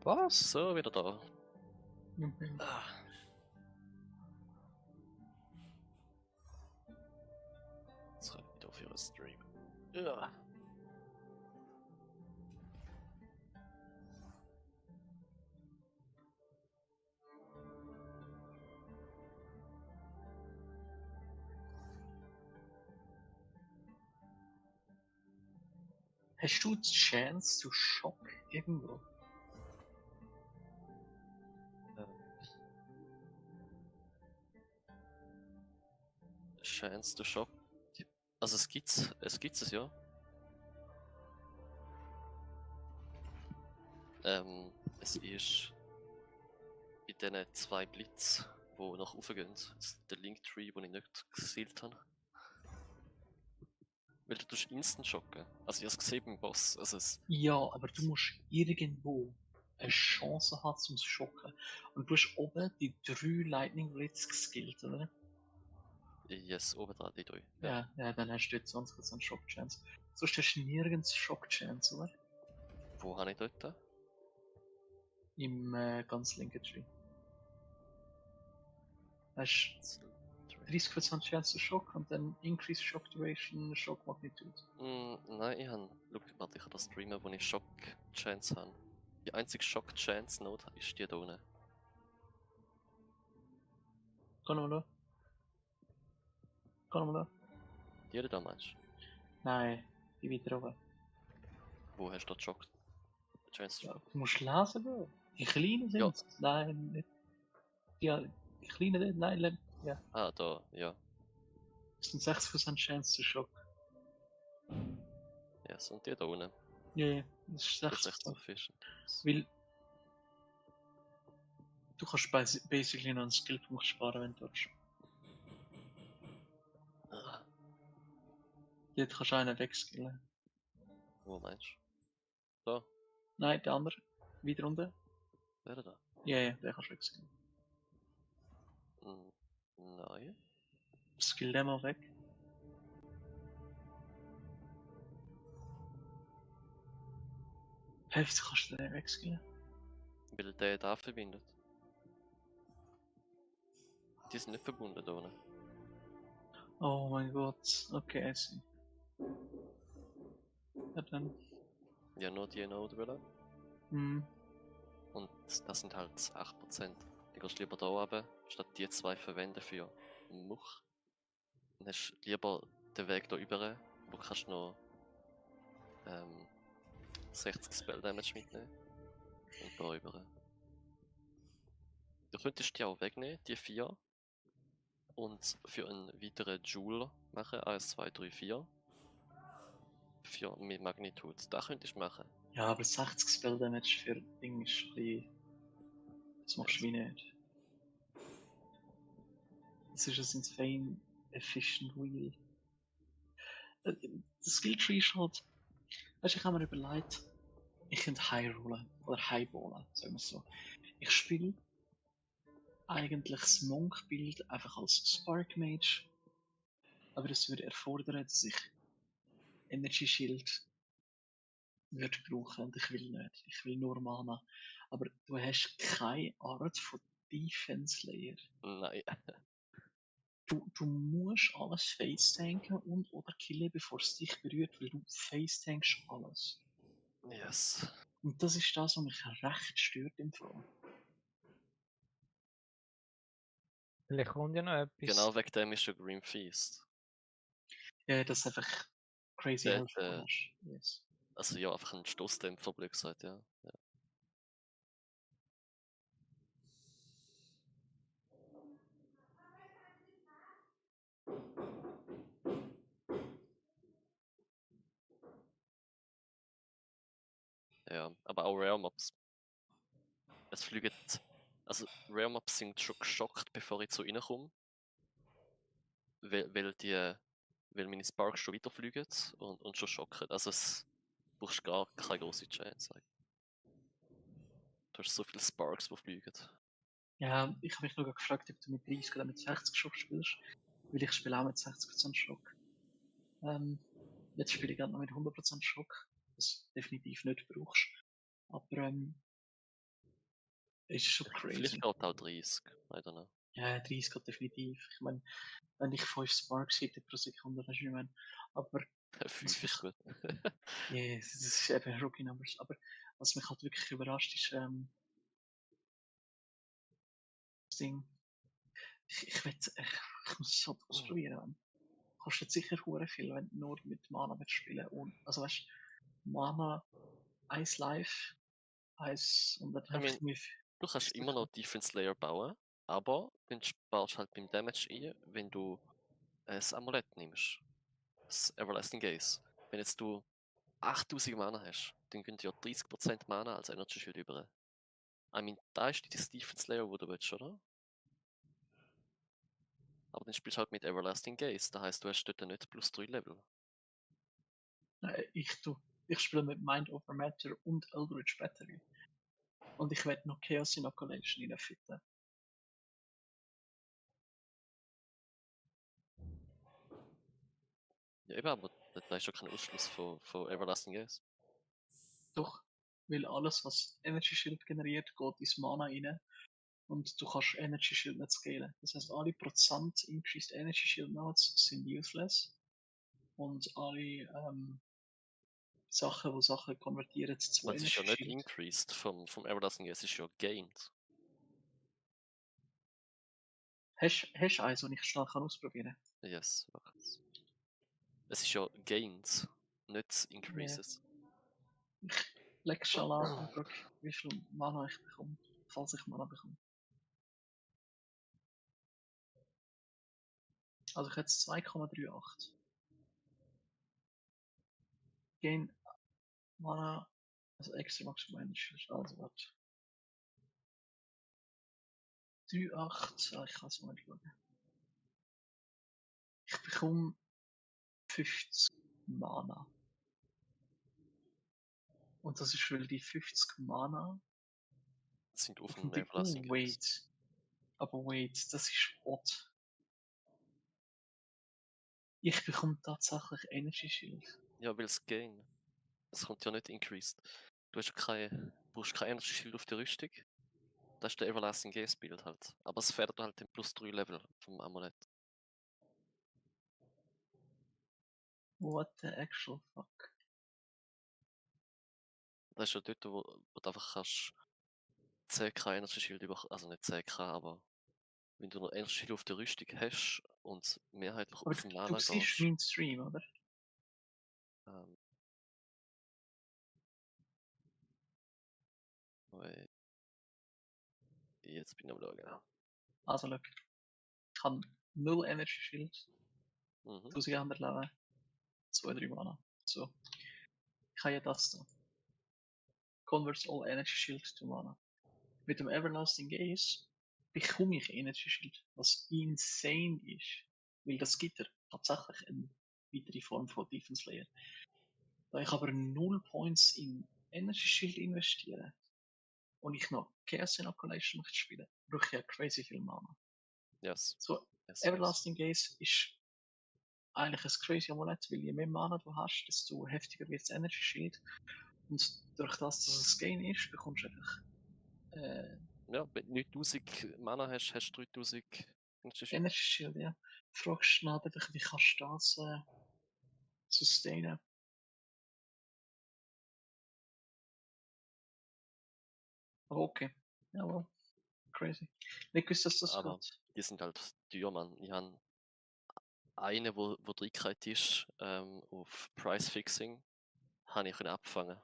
Was? So, wieder da. Mhm. Ah. Jetzt kann ich wieder für einen Stream. Ja. Hast du die Chance zu Schock irgendwo? Chance to Shock. Also es gibt's es ja. Es ist bei diesen 2 Blitz, die nach oben gehen. Das ist der Linktree, den ich nicht gesealt habe. Weil du tust instant schocken. Also ich habe es gesehen beim Boss. Also Ja, aber du musst irgendwo eine Chance haben zum Schocken. Und du hast oben die 3 Lightning Blitz geskillt, oder? yes, oben dran die 3. Ja, dann hast du jetzt 20% Shock Chance. Sonst hast du nirgends Shock Chance, oder? Wo habe ich dort? Im ganz linken Tree. Hast 30% Chance zu Schock und dann Increase Shock Duration, Shock Magnitude. Nein, ich habe. Warte, ich habe das streamen, wo ich Shock Chance habe. Die einzige Shock Chance Node ist die da unten. Kann man da? Kann man da? Die da meinst du? Nein, die weiter oben. Wo hast du da Shock Chance? Ja, du musst lesen, Bro. Die kleinen sind Ja. Nein, nicht. Ja, die kleinen sind, nein, ja. Ah, da, ja. Das sind 60% Chance zu Schock. Yes, und die da unten. Ja, das ist Das ist echt 60%. sufficient. Weil du kannst basically noch einen Skillpunkt sparen, wenn du willst. Ah, Dort kannst du einen wegskillen. wo meinst du? Da, Nein, der andere. Weiter unten. wer da? Ja, den kannst du wegskillen. Nein. Skill den mal weg. Hey, wieso kannst du den wegskillen? Weil der da verbindet. Die sind nicht verbunden da unten. Oh mein Gott. Okay, I see. Ja, dann. Ja, nur die Node wollen. Hm. Und das sind halt 8%. Du gehst lieber da runter, statt die 2 verwenden für Much. Dann hast du lieber den Weg da rüber, wo kannst du noch 60 Spell Damage mitnehmen. Und da rüber. Du könntest die auch wegnehmen, die 4. Und für einen weiteren Joule machen, 1, 2, 3, 4. Für mehr Magnitude. Das könntest du machen. Ja, aber 60 Spell Damage für Ding ist ein bisschen. Das machst du wie nicht. Das ist ein insane efficient Wheel. Der Skilltree ist halt. Weißt du, ich habe mir überlegt, ich könnte High rollen. Oder Highballen, sagen wir es so. Ich spiele eigentlich das Monk-Bild einfach als Spark Mage. Aber das würde erfordern, dass ich Energy Shield würde brauchen und ich will nicht. Ich will nur Mana. Aber du hast keine Art von Defense Layer. Nein. Du musst alles face-tanken und oder killen, bevor es dich berührt, weil du face-tankst alles. Yes. Und das ist das, was mich recht stört im Fall. Vielleicht kommt ja noch etwas. Genau wegen dem ist ja Green Feast. Ja, das ist einfach crazy Der- Health Damage. Yes. Also ja, einfach ein Stoßdämpfer, blöd gesagt, ja. Ja, aber auch Rare Mobs. Es fliegen. Also Rare Mobs sind schon geschockt, bevor ich zu ihnen komme. Weil meine Sparks schon weiterfliegen und schon schocken. Also es brauchst gar keine große Chance. Du hast so viele Sparks, die fliegen. Ja, ich habe mich noch gefragt, ob du mit 30 oder mit 60 Schock spielst. Weil ich spiele auch mit 60% Schock. Jetzt spiele ich gerade noch mit 100% Schock, was du definitiv nicht brauchst. Aber Ist schon Vielleicht crazy. geht auch 30. I don't know. Ja, 30 geht definitiv. Ich meine, wenn ich 5 Sparks hätte pro Sekunde, das ist nicht mehr. Aber 5 ist gut. yeah, das ist eben Rookie Numbers. Aber was mich halt wirklich überrascht ist, das Ding. Ich muss es halt ausprobieren. Man. Kostet sicher hure viel, wenn du nur mit Mana willst spielen. Und, also weißt du, Mana, 1 Life, 1 und dann I mean, mir. du kannst immer noch Defense Layer bauen, aber dann sparst du halt beim Damage ein, wenn du das Amulett nimmst. Das Everlasting Gaze. Wenn jetzt du 8000 Mana hast, dann gehen dir 30% Mana als Energy Shield über. I mean, da ist das Defense Layer, wo du willst, oder? Aber dann spielst du halt mit Everlasting Gaze, das heisst, du hast dort nicht plus 3 Level. Ich spiele mit Mind Over Matter und Eldritch Battery. Und ich werde noch Chaos Inoculation reinfitten. Ja, eben, aber da ist schon kein Ausschluss von Everlasting Gaze. Doch, weil alles, was Energy Shield generiert, geht ins Mana rein. Und du kannst Energy Shield nicht scalen. Das heißt, alle Prozent Increased Energy Shield Nodes sind useless. Und alle Sachen, wo Sachen konvertieren zu Weil es ist ja Energy nicht Shield. increased vom Everlasting Gaze, es ist ja gained. Hast du eins, das ich schnell ausprobieren kann? Yes, warte. Es ist ja gains, nicht increases. Ich lege es schon an und schaue, wie viel Mana ich bekomme, falls ich Mana bekomme. Also ich habe jetzt 2,38. Gain Mana, also extra Maximum Energy, also warte. 3,8, ich kann es mal schauen. Ich bekomme 50 Mana. Und das ist, weil die 50 Mana Das sind auf dem und die Everlasting Gaze. wait. Aber wait, das ist odd. Ich bekomme tatsächlich Energy Shield. Ja, weil es gain. Es kommt ja nicht increased. Du hast brauchst kein Energy Shield auf der Rüstung. Das ist der Everlasting Gaze Bild halt. Aber es fährt halt den plus 3 Level vom Amulett. What the actual fuck? Das ist ja dort, wo du einfach kannst 10k Energy Shield also nicht 10k, aber wenn du noch Energy Shield auf der Rüstung hast und mehrheitlich Aber auf dem Mana du siehst gehst. meinen Stream, oder? Jetzt bin ich am schauen. Also, look. Ich habe 0 Energy Shield, Mhm. 1100 Leben, 2-3 Mana. So. Ich habe ja das da. Converts all Energy Shield to Mana. Mit dem Everlasting Gaze bekomme ich Energy Shield, was insane ist. Weil das gibt er tatsächlich eine weitere Form von Defense Layer. Da ich aber 0 Points in Energy Shield investiere und ich noch Chaos Inoculation möchte spielen, brauche ich ja crazy viel Mana. Yes. So, Yes, Everlasting Gaze ist eigentlich ein crazy Amulett, weil je mehr Mana du hast, desto heftiger wird das Energy Shield. Und durch das, dass es Gain ist, bekommst du einfach ja, wenn du 9000 Mana hast, hast du 3000 Energy Shield. Energy Shield, ja. Die Frage ist schnell einfach, wie kannst du das sustainen? Aber okay. Ja, well, crazy. Nicht gewusst, dass das Aber geht. die sind halt teuer, Mann. Ich habe einen, wo reingereiht ist, auf Price Fixing, habe ich abfangen.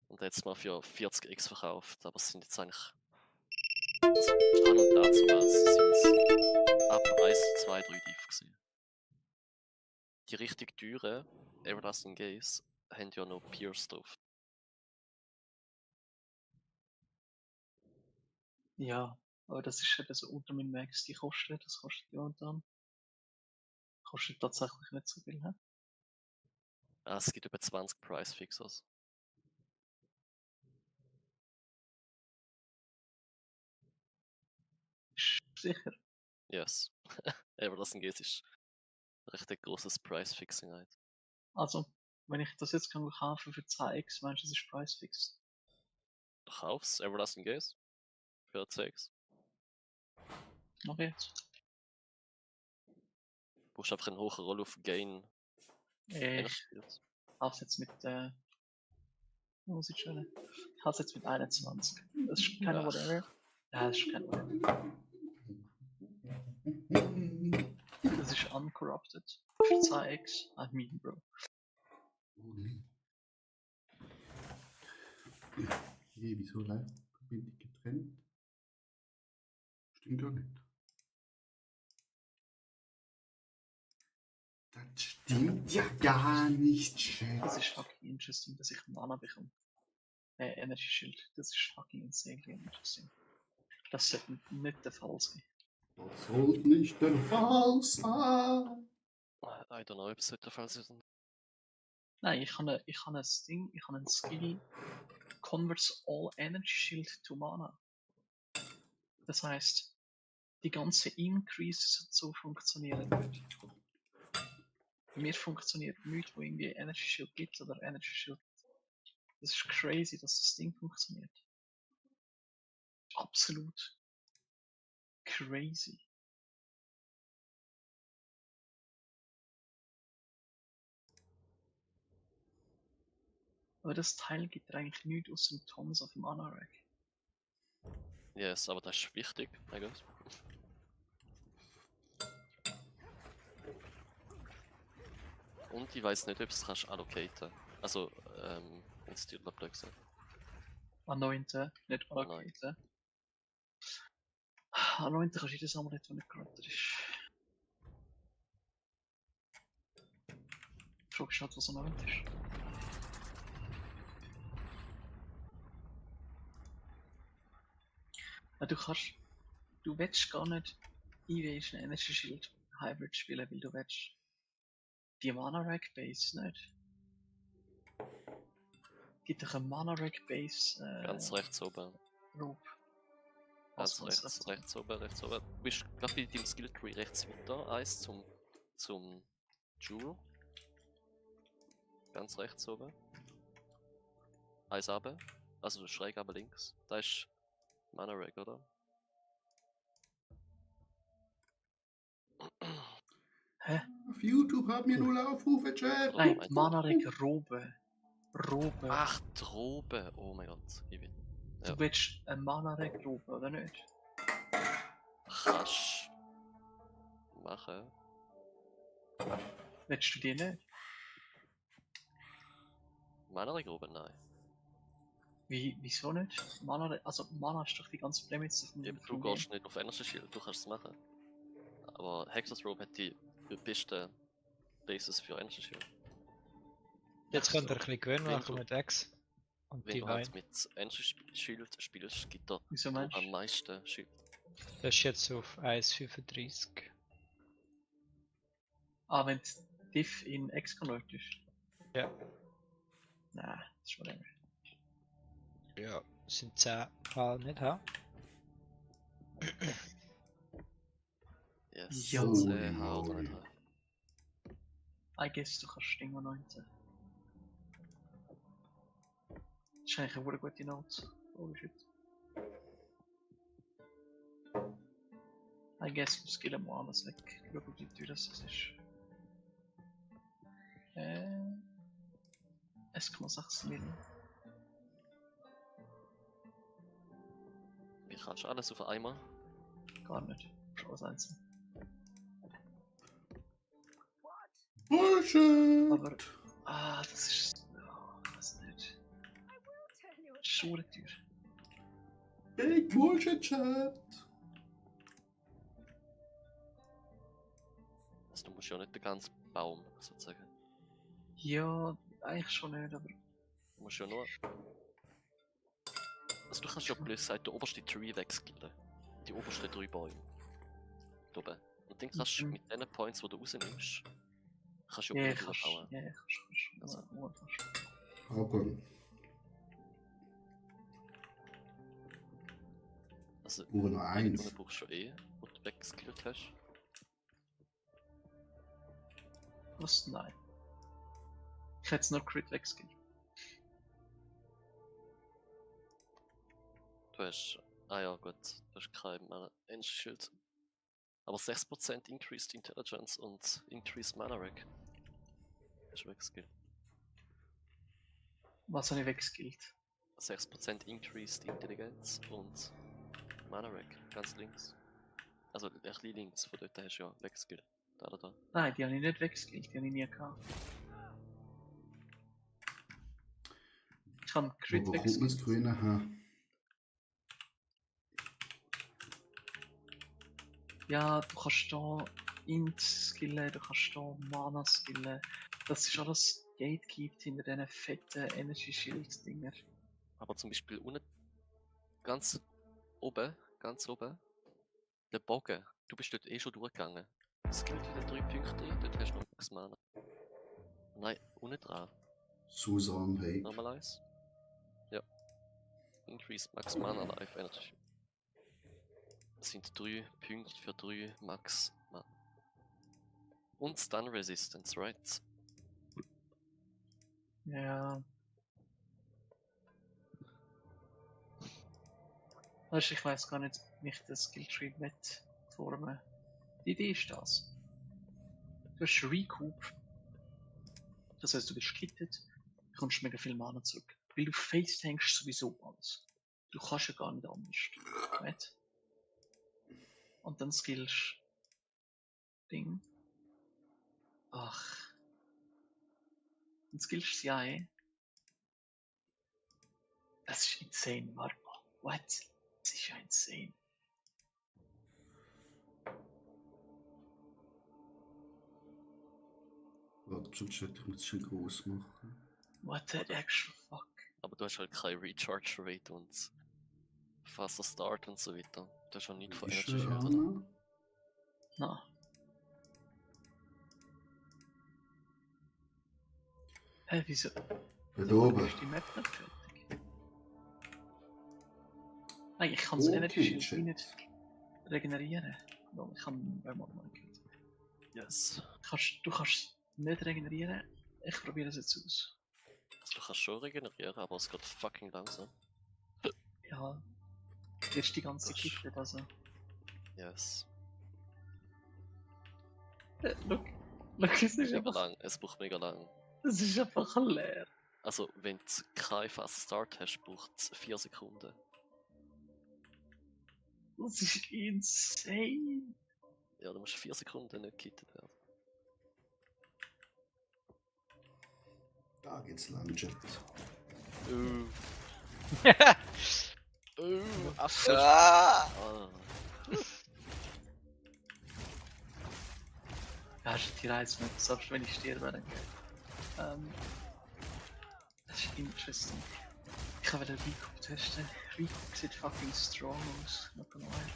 Und jetzt mal für 40x verkauft. Aber es sind jetzt eigentlich. Also, an und dazu sind es ab 1, 2, 3 tief gewesen. Die richtig teuren Everlasting Gaze haben ja noch Pierce drauf. Ja, aber das ist eben so unter meinem Max, die kostet, das kostet ja und dann. Kostet tatsächlich nicht so viel, hä? Es gibt über 20 Price Fixers. Sicher. Yes. Everlasting Gaze ist recht ein grosses Price Fixing halt. Also, wenn ich das jetzt kann kaufen für 2x, meinst du, das ist Price Fix? Du kaufst Everlasting Gaze? Für 6. Mach jetzt. Du brauchst einfach einen hohen Roll auf Gain. Ich Energy. hab's jetzt mit, wo muss ich schauen? Ich hab's jetzt mit 21. Das ist kein Ach. Whatever. Ja, das ist kein Whatever. Das ist uncorrupted. Für 2x. I mean, bro. Je, wieso Live-Verbindung getrennt? Stimmt gar nicht. Das stimmt ja gar nicht, Chat. Das ist fucking interesting, dass ich Mana bekomme. Energy Shield. Das ist fucking insanely interesting. Das sollte nicht der Fall sein. Das sollte nicht der Fall sein. I don't know, ob es der Fall ist. Nein, ich habe ein Ding, ich habe einen Skill, converts all energy shield to mana. Das heißt, die ganze Increase so funktionieren nicht. Mir funktioniert nichts, wo irgendwie Energy Shield gibt oder Energy Shield. Das ist crazy, dass das Ding funktioniert. Absolut crazy. Aber das Teil gibt eigentlich nichts aus dem Tons of Mana Rack. Yes, aber das ist wichtig, I guess. Und ich weiß nicht, ob es kannst allocaten. Also, wenn es dir blöd gesagt. Anointen, nicht allocaten. Anointen kannst du jedes Mal nicht, wenn nicht corrupted ist. Die Frage ist halt, was Anoint ist. Ja, du willst gar nicht Evasion Energy Shield Hybrid spielen, weil du willst die Mana Rack Base nicht. Gibt doch eine Mana Rack Base Ganz rechts oben. Rope. Ganz rechts oben. Du bist gerade bei deinem Skill Tree rechts weiter. Eins zum Jewel. Ganz rechts oben. Eins runter. Also schräg aber links. Da ist Mana Rack, oder? Hä? Auf YouTube haben wir 0 Aufrufe, Chat. Nein, Mana Rack Robe. Robe. Ach, Drobe. Oh mein Gott. Ich bin. Ja. Du willst eine Mana Rack Robe, oder nicht? Kannst machen. Willst du die nicht? Mana Rack oben? Nein. Wieso nicht? Mana ist doch die ganze Prämisse von Eben, du gehst nicht auf Energy Shield, du kannst es machen. Aber Hexas Robe hat die besten Bases für Energy Shield. Jetzt könnt ihr ein bisschen Gewinn Wenn machen du- mit X. Und Wenn du halt Divine. mit Energy Shield spielst, gibt er Wieso meinst am meisten Shield. Das ist jetzt auf 1,35. Ah, wenn Diff in X konvertierst? Ja. Nein, das ist whatever. Ja. Das sind 10 Fall nicht, ha? Yes, Ja. sonst, haut er nicht rein. I guess du kannst Ding 19. Das ist eigentlich eine gute Note. Holy shit. I guess wir skillen mal alles weg. Schau, wie teuer das ist. 1,6 Millionen. Wie kannst du alles auf einmal? Gar nicht. Schon was einzeln. Bullshit. Aber, das ist. Oh, ich weiß nicht. Schon teuer. Big Bullshit, Chat. Also du musst ja nicht den ganzen Baum sozusagen. Ja, eigentlich schon nicht, aber. Du musst ja nur. Also du kannst ja blöd sagen, den obersten Tree wegskillen. Die obersten 3 Bäume. Da oben. Und dann kannst du mit den Points, die du rausnimmst, kannst du ja Ja, oben kannst. bauen. Ja, kannst. Okay. Also, Nur noch eine eins. Runde brauchst du wo du weggeskillt hast. Was? Nein. Ich hätte es nur Crit weggeskillt. Du hast Ah ja, gut. Das ist kein Energy Shield. Aber 6% Increased Intelligence und Increased Mana Rack. Das ist weggeskillt. Was habe ich weggeskillt? 6% Increased Intelligenz und Mana Rack. Ganz links. Also ein bisschen links, von dort hast du ja weggeskillt. Da oder da. Nein, die habe ich nicht weggeskillt, die habe ich nie gehabt. Ich habe Crit Wo kommt man das weggeskillt. Grüne her? Ja, du kannst da Int skillen, du kannst da Mana skillen. Das ist alles gatekeept hinter diesen fetten Energy Shield Dinger. Aber zum Beispiel unten, ganz oben, der Bogen, du bist dort eh schon durchgegangen. Skillt wieder 3 Punkte rein, dort hast du noch Max Mana. Nein, unten dran. Susan Haig. Normalize. Ja. Increase Max Mana Life Energy. Das sind 3 Punkte für 3 Max Mana. Und Stun Resistance, right? Ja. Weißt du, ich weiß gar nicht, wie ich das Skilltree formen. Die Idee ist das. Du hast Recoup. Das heißt, du wirst gekittet, bekommst mega viel Mana zurück. Weil du face-tankst sowieso alles. Du kannst ja gar nicht anders. Right? Und dann skillst Ding. Ach. Dann skillst sie ein. Das ist insane, warte mal. What? Das ist ja insane. Warte, schon Chat, ich muss es schon groß machen. What the actual fuck? Aber du hast halt keine Recharge Rate und faster Start und so weiter. Du hast auch nicht von Ist Energy Shield, oder? Anna? Na. Hä, wieso? Dort oben. Ist die Map nicht fertig? Nein, ich kann das Energy Okay, Shield nicht Chat. regenerieren. No, ich kann mal gehört. Yes. Du kannst nicht regenerieren. Ich probiere es jetzt aus. Also du kannst schon regenerieren, aber es geht fucking langsam. Ja. Jetzt die ganze Das- Kiste, also. Yes. Look, es ist Mega einfach. lang. Es braucht mega lang. Es ist einfach leer. Also wenn du keinen Fast Start hast, braucht es 4 Sekunden. Das ist insane. Ja, du musst 4 Sekunden nicht gekittet werden. Da geht's lang, Chat. Ah. Ja, hast du die Reise mit, selbst wenn ich sterbe, dann das ist interesting. Ich habe wieder Recoup testen. Recoup sieht fucking strong aus, not gonna lie.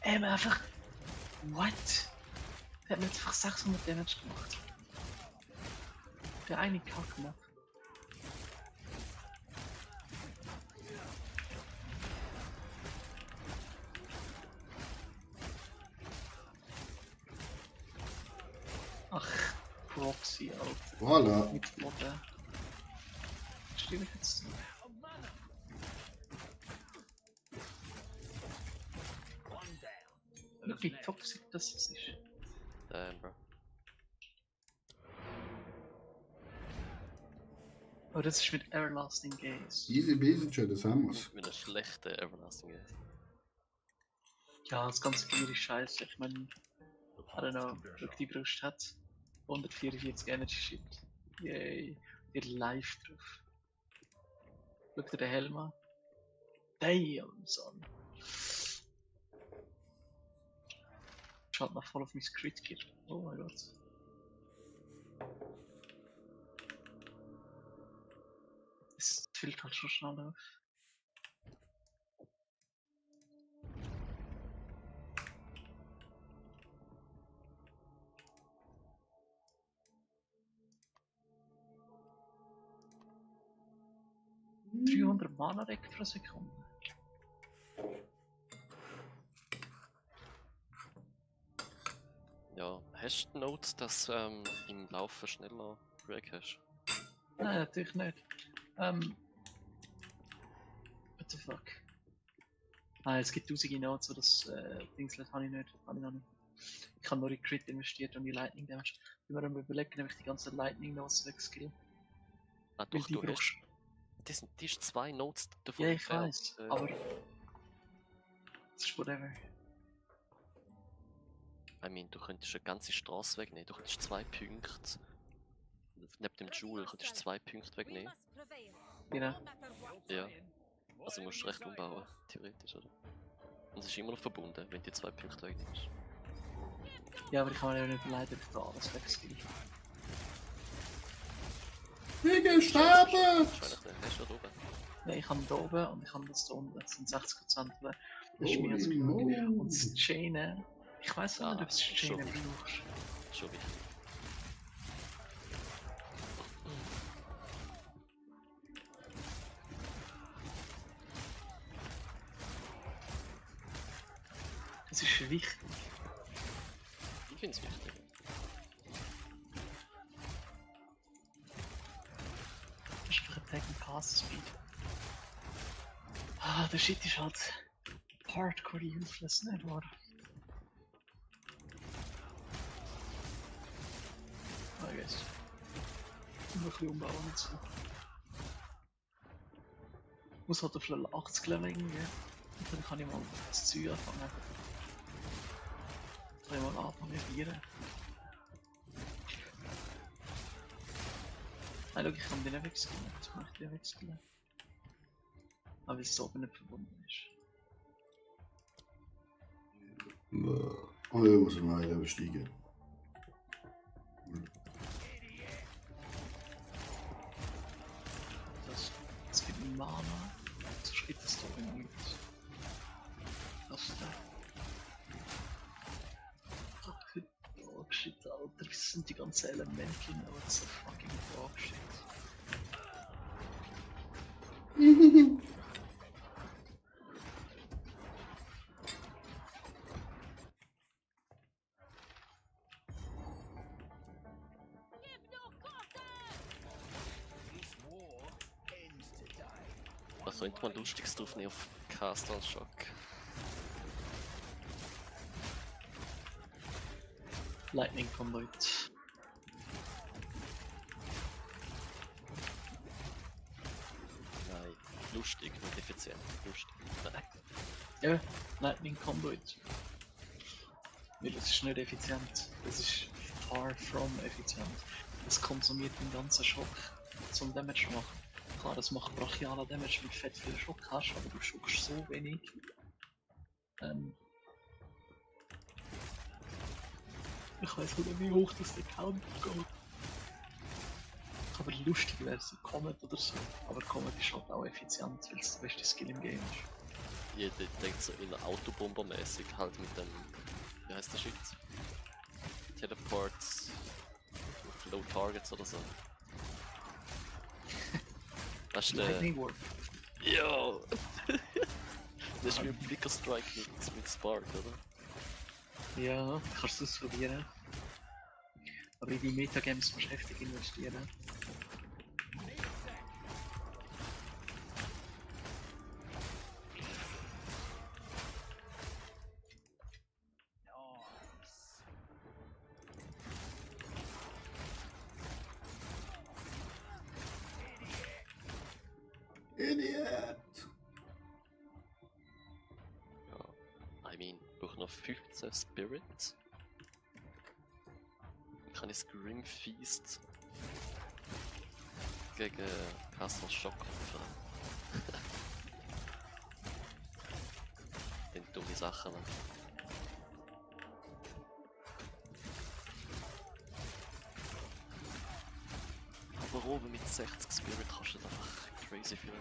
Einfach. What? Der hat mir jetzt einfach 600 Damage gemacht. Der eine Kack-Mob. Ach, Proxy, Alter. Voilà. Mit Modder. Stehe ich jetzt. Wie toxisch das ist. Damn, bro. Oh, das ist mit Everlasting Gaze. Easy busy, Chat, das haben wir's. Mit einer schlechten Everlasting ist. Ja, das ganze Gear ist scheiße. Ich meine, I don't know, schau, die Brust hat 144 Energy Shield. Yay, ihr live drauf. Schau dir den Helm an. Damn, son. Schaut noch voll auf mein Crit Gear. Oh mein Gott. Es füllt halt schon schnell auf. Hm. 300 Mana Rack pro Sekunde. Ja, hast du Note, dass im Laufen schneller Break hast? Nein, natürlich nicht. the fuck? Ah, es gibt 1000 Notes, so das Dingslet habe ich nicht. Habe ich noch nicht. Ich habe nur in Crit investiert und in Lightning Damage. Wenn wir dann überlegen, nämlich die ganzen Lightning Notes wegskillen. Ah, Weil doch, die du brauchst. hast. Die ist 2 Notes davon Ja, ich entfernt. weiß, aber. Das ist whatever. I mean, du könntest eine ganze Straße wegnehmen. Du könntest 2 Punkte. Neben dem Jewel könntest du 2 Punkte wegnehmen. Genau. Ja. Also musst du recht umbauen, theoretisch, oder? Und es ist immer noch verbunden, wenn du die 2 Punkte wegnimmst. Ja, aber ich kann mir ja nicht überlegen, ob ich da alles wegskill. Wegen sterben! Wahrscheinlich nicht. Hast du da oben? Nein, ich habe da oben und ich habe das da unten. Das sind 60%. Das ist mir jetzt Holy genug. moly. Und das Chainen. Ich weiß auch nicht, ob du das schon Chainen wichtig. brauchst. Schon wichtig. Das ist wichtig. Ich finde es wichtig. Das ist einfach ein Tag und Pass Speed. Ah, der Shit ist halt hardcore useless, nicht wahr? I guess. Noch ein bisschen umbauen und so. Muss halt auf Level 80 Level irgendwie. Und dann kann ich mal das Zeug anfangen. Kann ich mal anfangen zu vieren. Nein, schau, ich kann den nicht wegskillen. Jetzt kann ich den wegskillen. Aber weil es so oben nicht verbunden ist. Oh ja, muss man mal übersteigen. Das gibt Mana. Sonst gibt es doch nichts. Das da. Oh shit, Alter, wie sind die ganzen Elemente? Oh, das ist ein fucking dog shit. Da könnte man Lustiges drauf nehmen auf Castle Shock. Lightning Conduit. Nein, lustig, nicht effizient. Lustig. Nein. Ja, Lightning Conduit. Weil das ist nicht effizient. Das ist far from effizient. Das konsumiert den ganzen Schock zum Damage machen. Klar, das macht brachialer Damage, wenn du fett viel Schock hast, aber du schockst so wenig. Ich weiß nicht, wie hoch das der Count geht. Aber lustig wäre es ein Comet oder so. Aber Comet ist halt auch effizient, weil es der beste Skill im Game ist. Jeder denkt so in Autobomber-mäßig, halt mit dem. Wie heißt der Shit? Teleports. Auf Low Targets oder so. Weißt du, Lightning Warp. ja! Das ist wie ein Flicker Strike mit Spark, oder? Ja, kannst du es probieren. Aber in die Metagames musst du heftig investieren. Idiot! I mean, ich brauche noch 15 Spirit. Dann kann ich Scream Feast gegen Castle Shock opfern. Den dumme Sachen. Aber oben mit 60 Spirit kannst du das einfach crazy viel.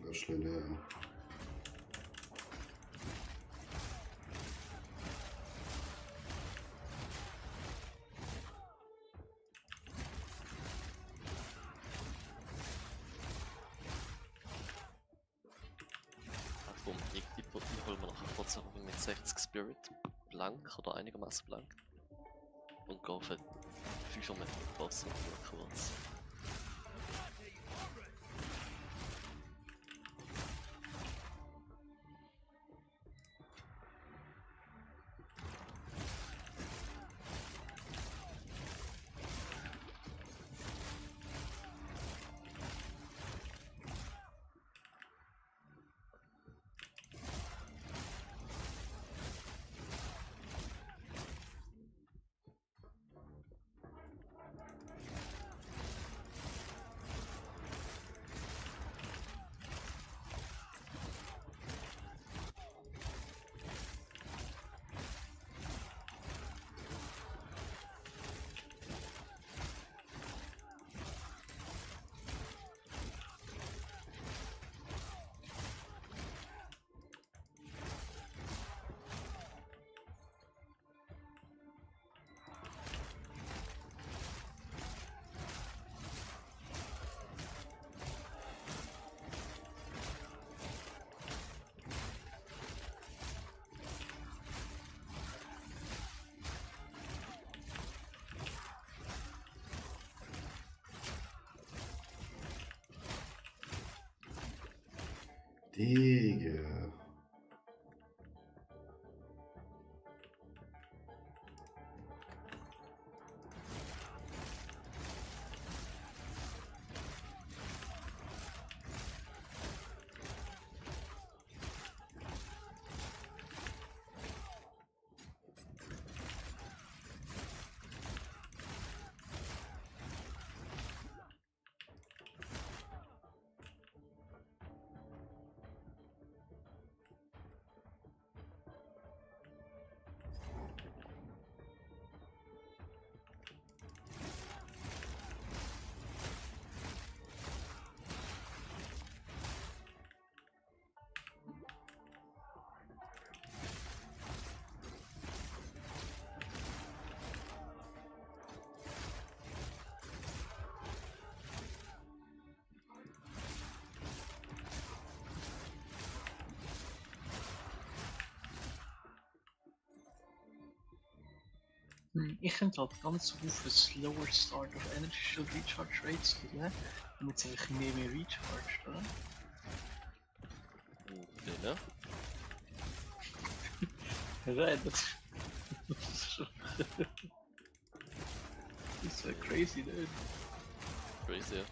Fläschchen leer. Komm, ich hol mir nachher kurz einfach mit 60 Spirit blank oder einigermaßen blank. Und gehe auf 5 Meter Wasser kurz. Digga. Ich könnte halt ganz auf ein Slower Start of Energy Shield Recharge Rates tun, damit es eigentlich mehr recharged, oder? Okay, ne? Nein, das ist ja crazy, dude. Crazy, ja.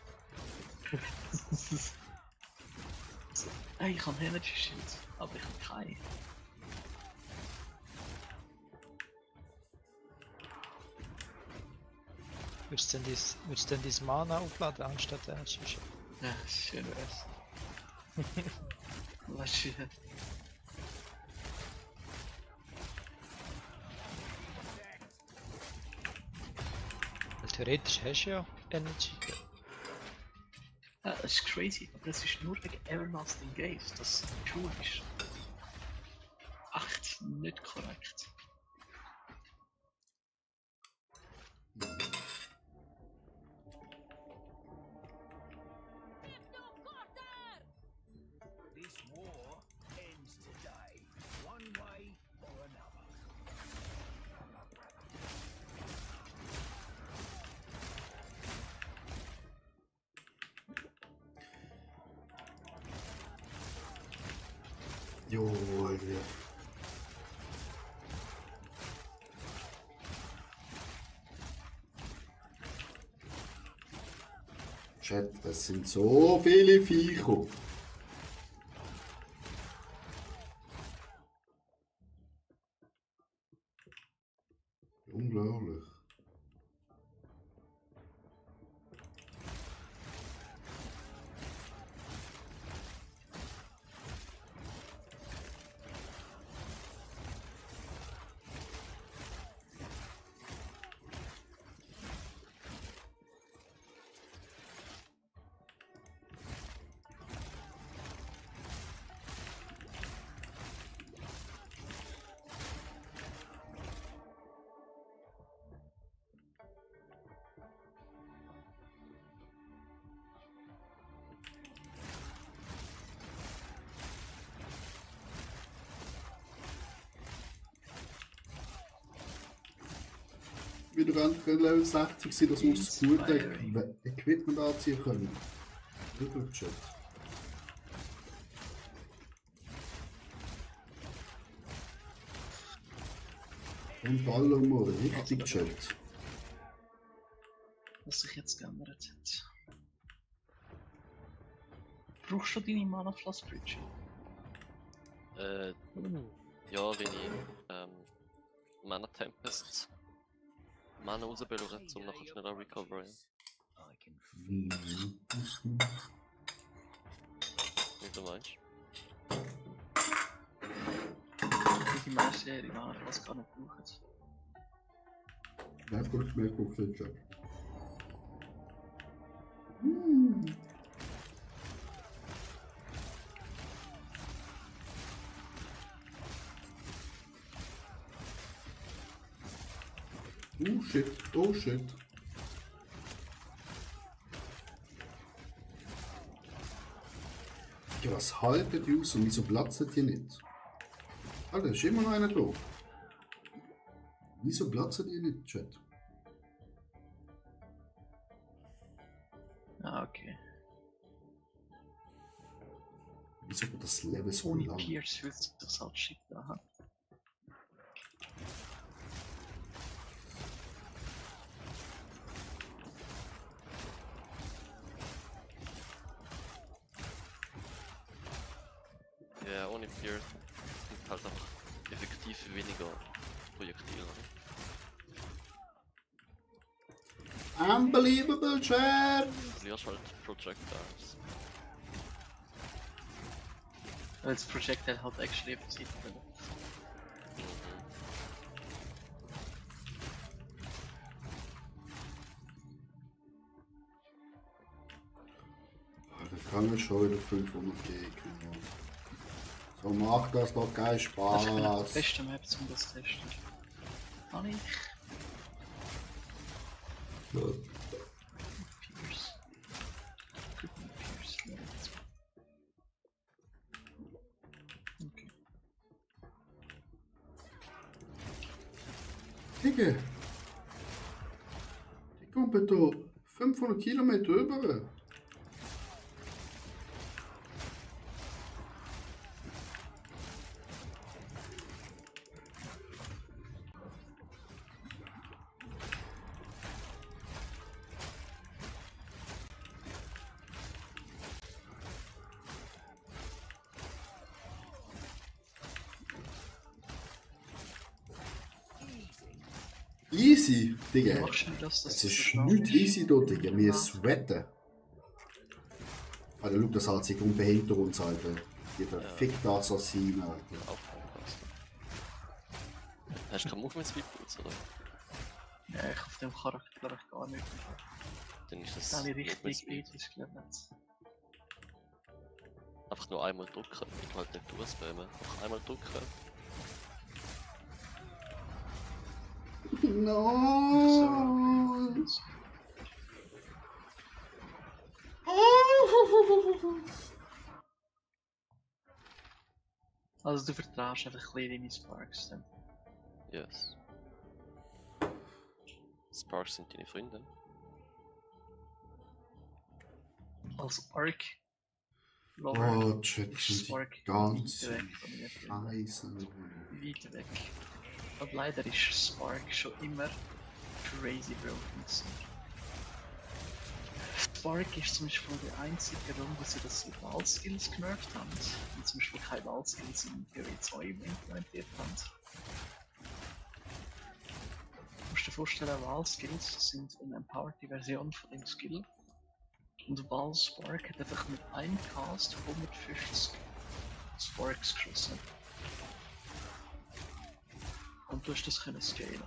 Hey, ich habe Energy Shields, aber ich habe keine. Würdest du denn dein Mana aufladen anstatt Energy Shield? Ja, schön wär's. Was schön. Weil theoretisch hast du ja Energy. Ja, das ist crazy, aber das ist nur wegen Everlasting Gaze, das cool ist. Echt nicht korrekt. This war ends today, one way or another. Jo, Alter. Chat, das sind so viele Viecher. Unglaublich. wieder endlich Level 60 sein, dass wir das gute Equipment anziehen können. Wirklich, Chat. Und ballern wir richtig, Chat. Was sich jetzt geändert hat. Brauchst du deine Mana Floss Bridge? Ja, wenn ich Mana Tempest Mana rausballern, um nachher schneller recoveren. Mhm. Wie du meinst? Die meisten ihre Mana Floss gar nicht brauchen. Ja, gut, mehr guckt den Chat. Oh shit, oh shit. Ja, was haltet ihr aus und wieso platzen die nicht? Alter, ist immer noch einer da. Wieso platzen die nicht, Chat? Ah, okay. Wieso geht das Level so Ohne lang? Pierce fühlt sich das halt shit an. Ja, ohne Pierce sind halt einfach effektiv weniger Projektile. Unbelievable, Chat! Du verlierst halt Projectiles. Weil das Projectile halt actually effektiv wird. Da kann ich schon wieder 500 Gegner. So macht das doch keinen Das ist genau die Spaß. beste Map, um das zu testen. Kann ich? Pierce. Pierce, ja. Okay. Digga! Die kommen da 500 Kilometer über. Easy, Digga. Machst du das? Es ist nicht easy da, Digga. Wir sweaten. Alter, schau, das hat sich hinter uns, Alter. Die verfickte Assassinen, Alter. Aufpasst. Hast du keinen Movement Speed Boots, oder? Ja, ich auf dem Charakter glaube ich gar nicht. Dann ist das Das ist Movement richtig Speed. kritisch, glaube ich. Einfach nur einmal drücken, wenn du halt nicht durchspammen. Einfach einmal drücken. No! Also du vertraust einfach ein bisschen deine Sparks dann. Yes. Sparks sind deine Freunde. Als Arc Lover Oh, Chat, ist sind die Spark ganz weit weg von mir. Scheiße. Weit weg. Und leider ist Spark schon immer crazy broken gewesen. Spark ist zum Beispiel der einzige Grund, dass sie das Wahl-Skills genervt haben und zum Beispiel keine Wahl-Skills in Theorie 2 implementiert haben. Du musst dir vorstellen, Wahl-Skills sind eine empowered Version von dem Skill. Und Wahl Spark hat einfach mit einem Cast 150 Sparks geschossen. Und du hast das können scalen.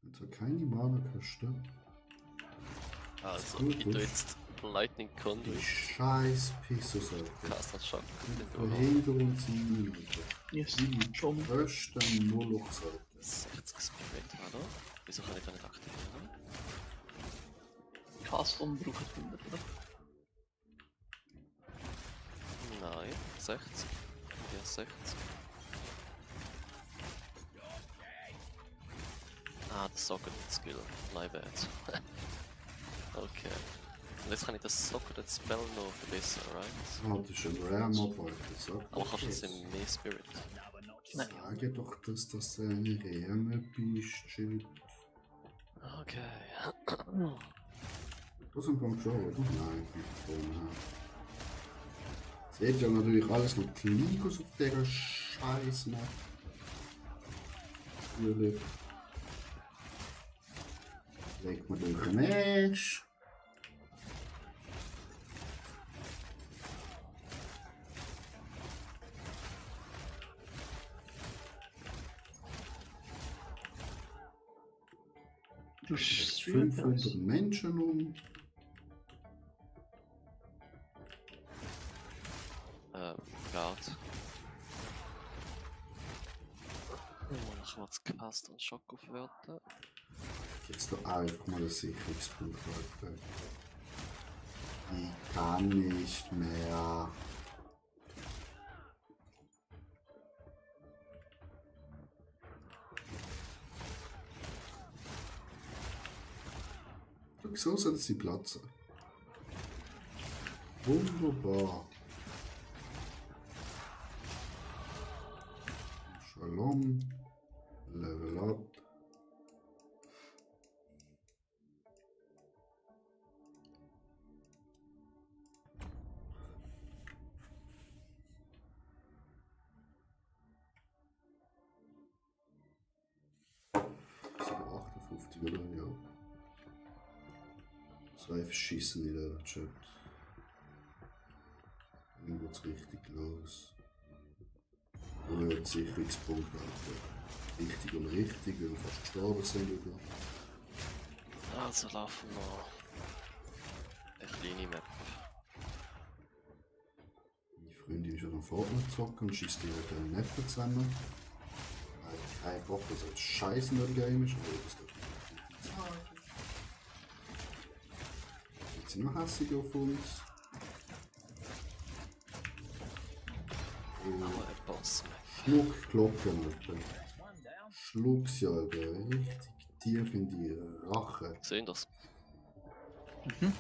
Also keine Mana kosten. Also, Gut, ich gut. tue jetzt Lightning Die Conduit. scheiß Pissos, Alter. Cast das schon. Verhinter uns hin, Alter. Yes, Die schon. größten Molochs, Alter. Das ist jetzt gespielt, oder? Wieso kann ich da nicht aktivieren? Cast unbraucht 100, oder? Nein, 60. Ja, 60. Ah, das Socket Skill. My bad. Okay. Und jetzt kann ich das Socket Spell noch verbessern, right? Ah, das ist ein Rare Mob, Alter. Sag Aber doch kannst du jetzt das. mehr Spirit? Sage doch, dass das eine Rare Map ist, Schild. Okay. Das ist ein Punkt schon, oder? Nein, ich bin vorne. Seht ja natürlich alles noch Klingus auf dieser Scheiße. Natürlich. Legt man durch den Edge. Du 500 Menschen um. Guard. Ich will das Cast und Schock aufwerten. Jetzt doch einfach mal ein Sicherungspunkt, Leute. Ich kann nicht mehr. So soll sie platzen. Wunderbar. Shalom. Level up. So 58 oder ja. Zwei verschissen in der Chat. Dann geht's richtig los. Und Sicherungspunkt, Alter. Richtig und richtig, weil wir fast gestorben sind. Oder? Also laufen wir eine kleine Map. Meine Freundin ist ja noch Fortnite zocken und schießt direkt einen Neffen zusammen. Kein Bock, dass das scheiße nur Game ist, aber das darf ich nicht sagen. Jetzt sind noch hässig auf uns. Aber ein Boss. Schluck Glocken, Alter. Schluck's ja, Alter. Richtig tief in die Rache. Sehen das? Mhm.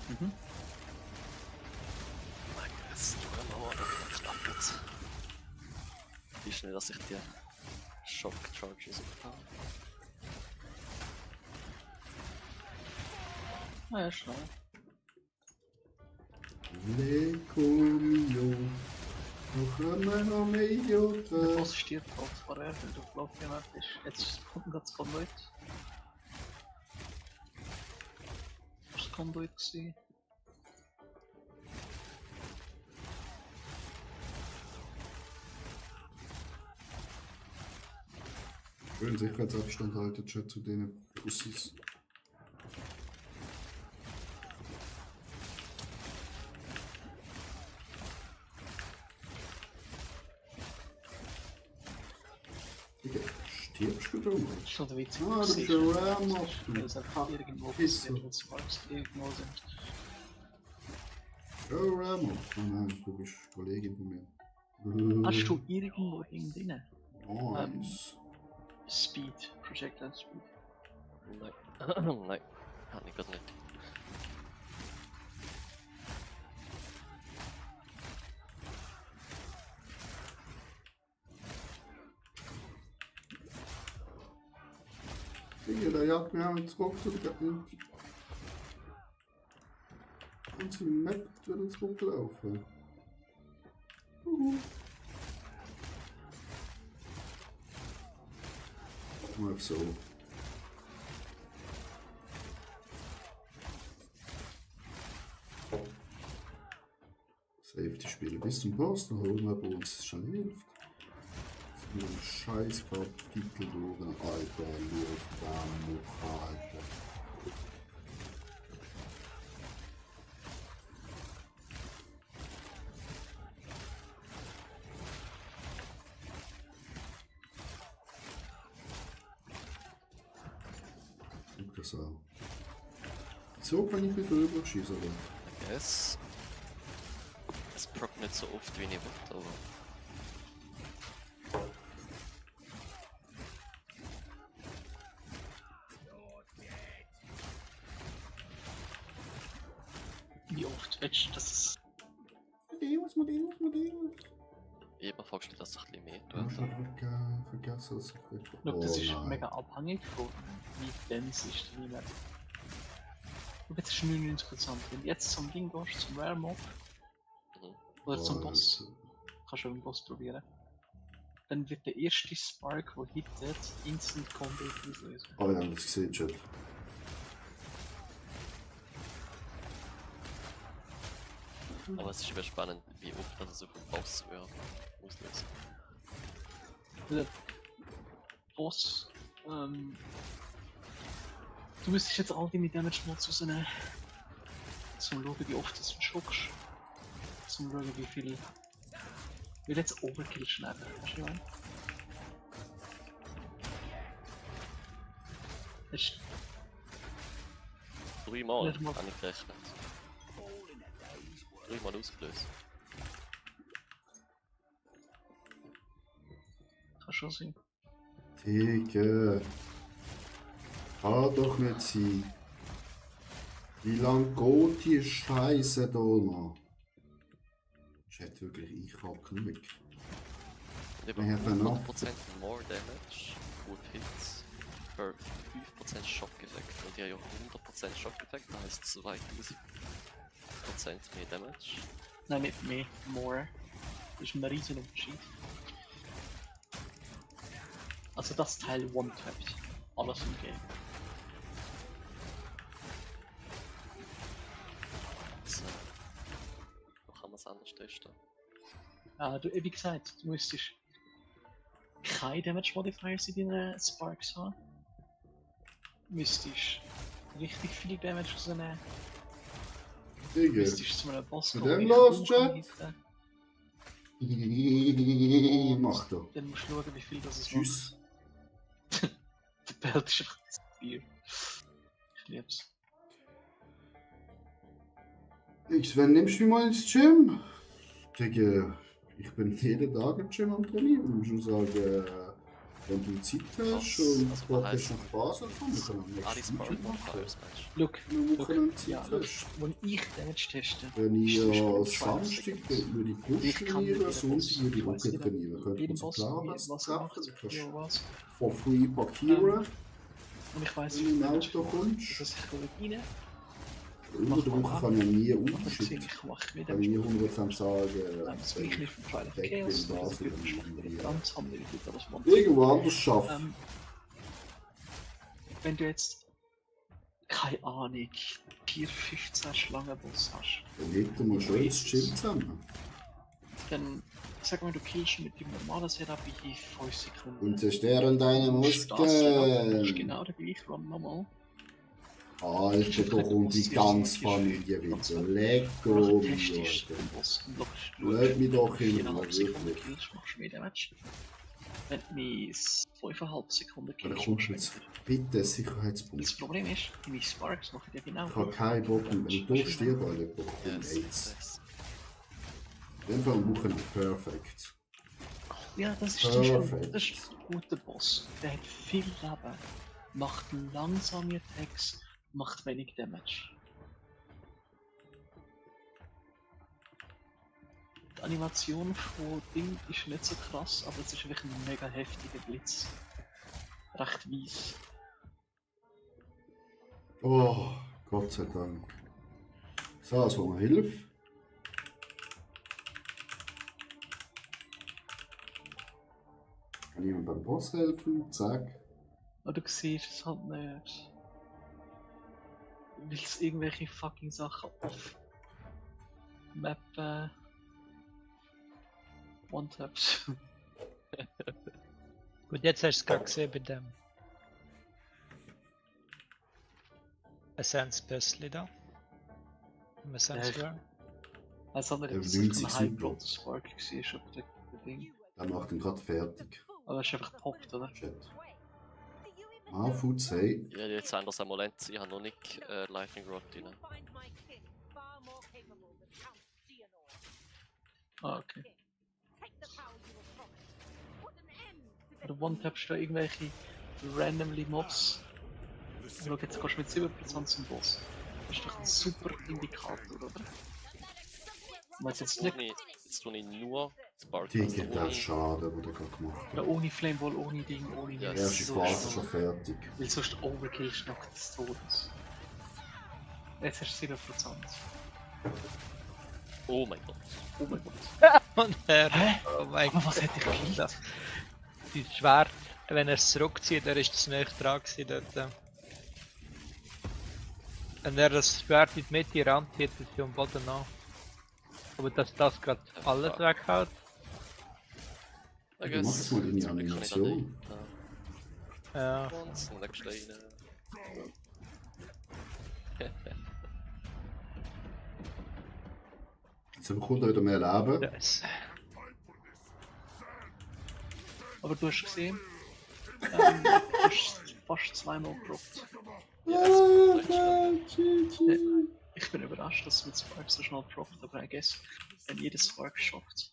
Mein Gott, jetzt tun wir mal knapp jetzt. Wie schnell, dass ich die Shock Charges aufhabe. Ah ja, schau. Lecco mio. Noch immer noch mehr Der Idioten. Boss stirbt halt vorher, weil der Lauf gemacht ist. Jetzt kommt ganz von Leuten. Das kann Leute sein. Schön Sicherheitsabstand halten, Chat, zu denen Pussys. Digga, stirbst du da mal? Das ist schon der Witz. Ah, das ist ein Ram-Up, Weil es einfach irgendwo Pisser. passiert, wenn Sparks irgendwo sind. Oh, Ram-Up. Oh nein, du bist Kollegin von mir. Hast du irgendwo Ding drin? Nice. Speed, Projectile Speed. Nein. Nein. Kann ich gerade nicht. Digga, der jagt mir einen zurück zu der ganze Map wieder zurücklaufen. Mal so. Safety spielen bis zum Boss, dann holen wir bei uns schon hilft. So ein scheiß Partikel durch, Alter, nur da Mucha, Alter. Guck das an. So kann ich wieder rüberschießen, aber. I guess. Es prockt nicht so oft wie ich wollte, aber. willst du, dass es... Immer fragst du, dass es ein bisschen mehr Ich tut. habe schon vergessen, was ich will. Schau, das ist nein. mega abhängig von wie dense ist die Map. Schau, jetzt ist 99%. Wenn du jetzt zum Ding gehst, zum Rare Mob, oder zum Boss, kannst du einen Boss probieren, dann wird der erste Spark, der hittet, Instant Combo auslösen. Aber wir haben das gesehen, Chat. Aber es ist immer spannend, wie oft das so auf den Boss auslöst. Der Boss, du müsstest jetzt all deine Damage Mods rausnehmen, zum schauen, wie oft du schluckst, zum schauen, wie viel... Ich will jetzt Overkill schneiden, weißt du was? Das ist 3 Mal Nicht mal- habe ich gerechnet. 3 Mal ausgelöst. kann schon sein. Digga. Kann doch nicht sein. Wie lang geht die Scheiße da noch? Chat wirklich, ich hab genug. Und über I have enough. 100% more damage with hits per 5% Schockeffekt. Und die haben ja 100% Schockeffekt, das heisst 2000% mehr Damage. Nein, nicht mehr, more. Das ist ein riesen Unterschied. Also das Teil one-tappt alles im Game. So. Wo kann man es anders testen? Du, wie gesagt, du müsstest keine Damage Modifiers in deinen Sparks haben. Du müsstest richtig viel Damage rausnehmen. Du Digga. müsstest zu einem Boss Mit kommen, dem der los, dich Chat? hitten. Mach doch. Dann musst du schauen, wie viel das es Tschüss. macht. Der Belt ist einfach das Bier. Ich lieb's. Sven, nimmst du mich mal ins Gym? Digga, ich bin jeden Tag im Gym am Trainieren. Ich muss schon sagen, wenn du Zeit hast und Also, Bock was hast heisst auf Basis, dann können wir am Alle nächsten Spark Gym machen. Modifiers Match. Look, Wenn du Wochenende ja, Zeit look, hast. wenn ich Damage teste, Wenn ich ist das schon Samstag 2 Seconds. würde ich Brust Ich kann trainieren, mit jedem Sonntag Boss, würde ich ich weiss Rücken nicht, trainieren. Könnte man jedem so Boss, Planplätze was er treffen, macht, dann kannst ja du was. for free parkieren, Und ich weiss, wenn du wie im viel Auto Damage kommst. das ich gehe rein. Unter der Woche kann ich nie Und dann Unterschied. sehe ich, mache mir Kann ich nie Damage. 100% sagen, Das gleiche ist für Trial of Deck Chaos, bin das Basel wird und schlechter irgendwie, Ganz haben wir wieder das Monster. irgendwo anders schaffen. Wenn du jetzt, keine Ahnung, 4-15 Schlangenboss hast, Dann hätten wir schon ins Gym zusammen. dann sag mal, du killst mit dem normalen Setup in 5 Sekunden. Und zerstören deine Das Setup ist Muskeln. genau der gleiche Run nochmal. Alter, da kommt die ganze Familie wieder. Lego, Testest Alter. den Boss und Lass mich doch in 4,5 Ruhe, Sekunden wirklich. killst, machst du mehr Damage. Wenn du mich 5,5 Sekunden Aber killst, kommst machst du du jetzt weniger. bitte Das Sicherheitspunkt. Problem ist, meine Sparks machen ja genau Ich habe keinen Bock mehr. Wenn ich durchstehe, weil ich Bock Ja, habe. es AIDS. ist In dem Fall am Wochenende perfekt. Ja, das ist Perfekt. das ist ein guter Boss. Der hat viel Leben, macht langsame Attacks, macht wenig Damage. Die Animation von Ding ist nicht so krass, aber es ist wirklich ein mega heftiger Blitz. Recht weiss. Oh, Gott sei Dank. So, also mal Hilfe. Kann jemand beim Boss helfen? Zack. Aber du siehst es halt nicht. Weil es irgendwelche fucking Sachen auf Map One-Taps. Gut, jetzt hast du es gerade gesehen bei dem Essence-Bössli da. Im Essence Ja, Run. Also nicht, Der dass es winzig ein super. High-Blood Spark war, aber der Ding. Der macht ihn gerade fertig. Aber es ist einfach poppt, oder? Chat. Ah, Food say. Ja, jetzt haben das Amulett, ich habe noch nicht Lightning Rod drin. Find my king far more capable than Count Geonor. Ah, okay. Take the power you were promised. Put an end to this. Oder One-Tappst du da irgendwelche randomly Mobs? Schau, jetzt gehst du mit 7% zum Boss. Das ist doch ein super Indikator, oder? Was jetzt Jetzt nicht? tue ich nur Spark. Die also gibt ohne- auch Schaden, den du gerade gemacht Ja, hast. ohne Flameball, ohne Ding, ohne Ja, Die erste so Phase schon. schon fertig. Weil sonst overkillst du noch des Todes. Jetzt hast du 7%. Oh mein Gott. Oh mein Gott. Und er. Hä? Oh mein Aber was hätte ich gekillt? Gott. Die Schwert, wenn er es zurückzieht, er ist das nicht dran gewesen dort. Wenn er das Schwert in die Mitte rammt, zieht es sich am Boden an. Aber dass das gerade alles fuck. weghaut. I Du machst mal deine zum Glück kann ich da Animation. nicht. Ja. Und zum nächsten rein. Jetzt kommt er wieder mehr Leben. Yes. Aber du hast gesehen, du hast fast zweimal gedroppt. Ich bin überrascht, dass es mit Spark so schnell droppt, aber I guess, wenn jedes Spark schafft.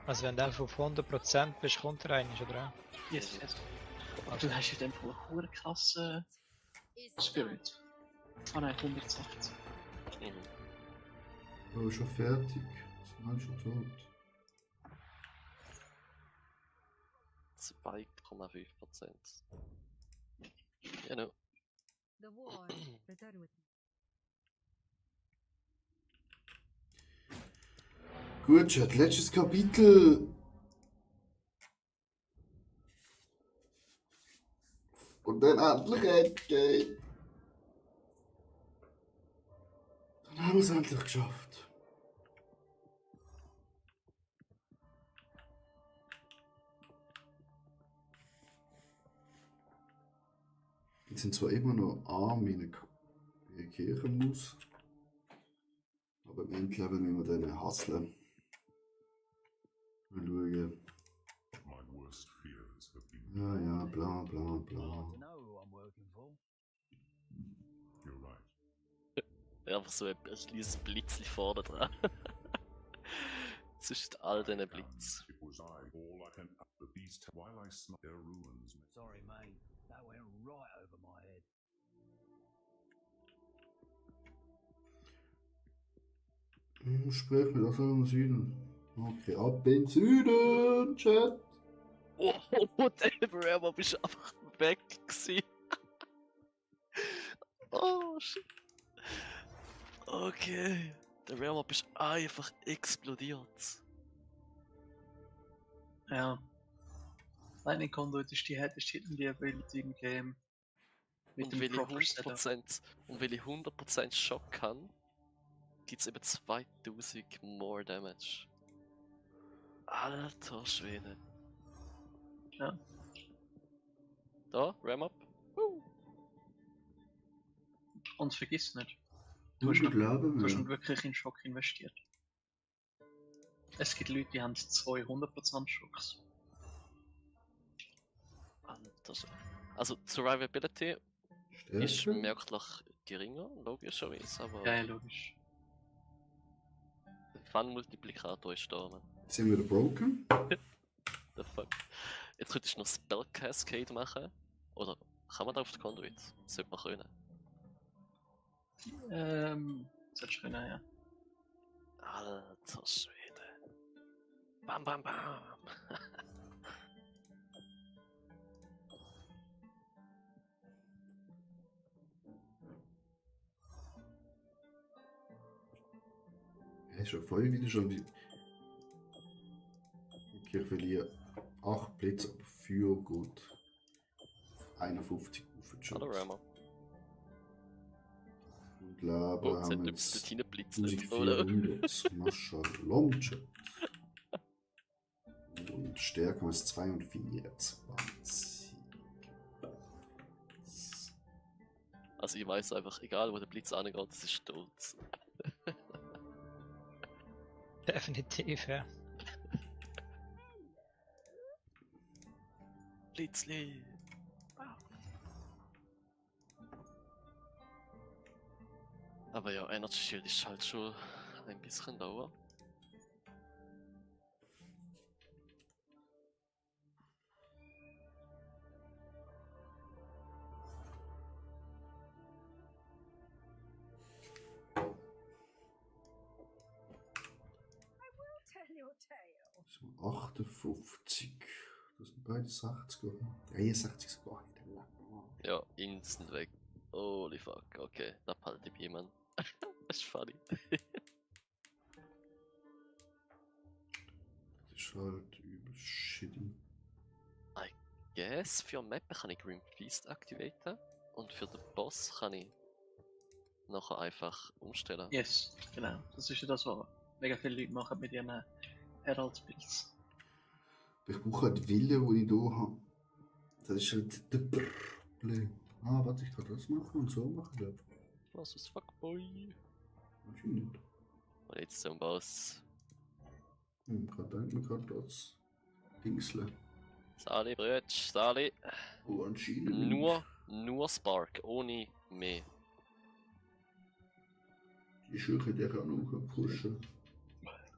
Also wenn du einfach auf 100% bist, kommt er eigentlich, oder? Yes, yes. Aber du hast ja dann wohl eine hohe krasse Spirit. Ah nein, 160. Mhm. Oh, schon fertig. Sind alle schon tot. 2,5%. Genau. The war. Return with me. Gut, Chat, letztes Kapitel. Und dann endlich Endgame. Dann haben wir es endlich geschafft. Jetzt sind zwar immer noch arm in der Kirche muss. Aber im Endleben müssen wir dann hustlen. Mal schauen. Ja, ja, bla bla bla. Ja, einfach so ein kleines Blitzli vorne dran. Zwischen all diesen Blitz. Sorry, mate. That went right over my head. Sprich mit aus dem Süden. Okay, ab in den Süden, Chat. Oh, whatever, aber bist einfach weg gewesen. Oh, shit. Okay. Der Realm ist einfach explodiert. Ja. Lightning Conduit ist die härteste Hidden Ability im Game. Mit Und dem weil ich proper Setup. 100% Schock kann, gibt es eben 2000 more Damage. Alter Schwede. Ja. Da, Ram up. Und vergiss nicht, Du hast noch- glauben du hast wir. nicht wirklich in Schock investiert. Es gibt Leute, die haben 200% Schocks. Alter Schwede. Also, Survivability ist Stärke. merklich geringer, logischerweise, aber Ja, logisch. der Fun-Multiplikator ist da, man. Sind wir wieder broken? The fuck. Jetzt könntest du noch Spell Cascade machen. Oder kann man da auf die Conduit? Sollte man können. Solltest du können, ja. Alter Schwede. Bam, bam, bam. Ja, schon voll wieder schon die Kirche verlieren 8 Blitz, aber für gut. 51 Hallo aufgeschaut. Rammer. Und Leben Oh, jetzt hat haben wir etwas dort jetzt reingeblitzt. 1400. Maschallah. Und Stärke haben wir jetzt 42. Also ich weiß einfach, egal wo der Blitz angeht, es ist stolz. Definitiv, ja. Blitzli! Aber ja, Energy Shield ist halt schon ein bisschen dauer. So, 58. Das sind beide 60, oder? 63 sogar. Ja, instant weg. Holy fuck, okay, da behalte ich jemand. Das ist funny. Das ist halt übel shitty. Yes, für Mappen kann ich Grim Feast aktivieren und für den Boss kann ich nachher einfach umstellen. Yes, genau. Das ist ja das, was mega viele Leute machen mit ihren Herald-Builds. Ich brauche halt die Wille, die ich hier habe. Das ist halt der Problem. Ah, warte, ich kann das machen und so machen, glaube ich. Was ist Fuckboy? Wahrscheinlich nicht. Und jetzt zum Boss. Gerade denkt man gerade das Dingsle. Sali, Brötsch, Sali. Oh, anscheinend nicht. Nur Spark, ohne mehr. Die Schüche, die auch noch pushen.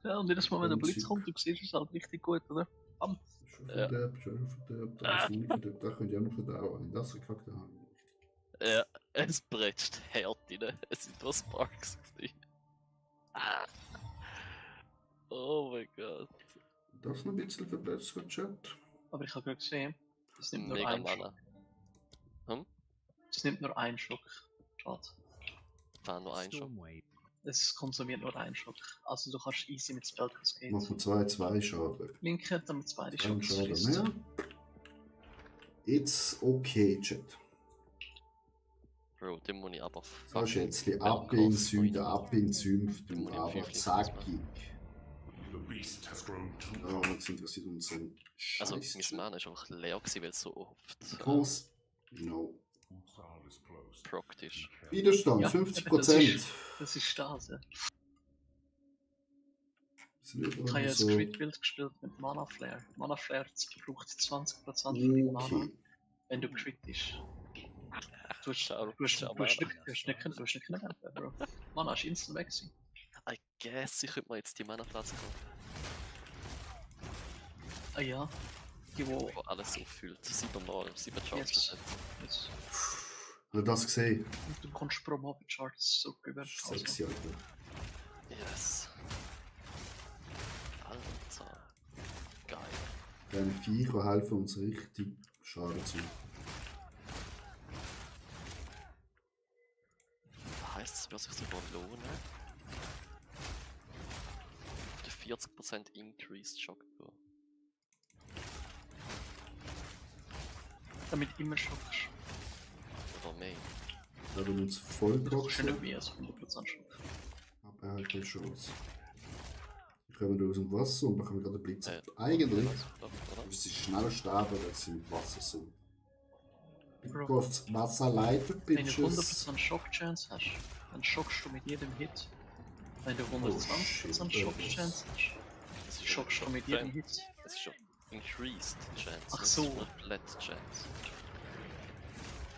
Ja, und jedes Mal, wenn der Blitz Prinzip. kommt, du siehst es halt richtig gut, oder? Bam! Schon Ja. verderbt, schon verderbt. Das ist nicht verderbt, da könnt ihr auch noch verdauen. Das gekackt haben. Ja, es bretscht hart rein. Es sind nur Sparks. gewesen. Ah. Oh mein Gott. Das noch ein bisschen verbessert, Chat. Aber ich habe gerade gesehen, es nimmt nur Mega einen Mana. Schock. Es nimmt nur einen Schock. Schade. War nur ein Schock. Es konsumiert nur einen Schock. Also du kannst easy mit Spell Cascade. Machen wir 2 Schaden. Linke, damit zwei die Ein Schocks Schaden schießt. mehr. Jetzt okay, Chat. Bro, den muss ich aber So, Schätzli, Well, ab in Cost, Süden, Freedom. ab in Sümpf, Du du musst aber im Fünfling zackig. The beast has grown too Ja, uns interessiert uns so ein Also, Scheiß. mein Mana ist einfach leer gewesen, weil es so oft Groß. No. prockt ist. Widerstand, Ja, 50%. Das ist das, ja. Sind Ich habe ja das so. Crit-Bild gespielt mit Mana Flare. Mana Flare braucht 20% von deinem Mana, Okay. wenn du crittest. Du hast Schau, nicht schau können, Bro. Mana ist instant weg gewesen. I guess, ich könnte mir jetzt die Mana-Platz kommen, Ah ja. Die, wo... wo alles auffüllt. 7 Mal, 7 Charges. Yes. Yes. Hast du das gesehen? Und du kannst pro Mob Charts so über. Sexy, Alter. Yes. Alter. Geil. Deine Viecher helfen uns richtig Schaden zu machen. Heißt es, wird sich sogar lohnen? Auf die 40% Increased Shock gehen. Damit immer schockst. Oder mehr. Da du uns voll Du kannst ja nicht kotzen, mehr als 100% Schock. aber er hat keine Chance. Wir kommen aus dem Wasser und bekommen gerade einen Blitz. Äh, Eigentlich Oder? müsste sie schneller sterben, wenn sie im Wasser sind. Bro. Because Wasser leitet, Wenn du Bitches. 100% Shock Chance hast, dann schockst du mit jedem Hit. Wenn du Oh, shit. 120% Shock Chance hast, Das ist schockst du mit jedem Hit. Das ist schon Increased Chance. Ach das so. ist nicht Flat Chance.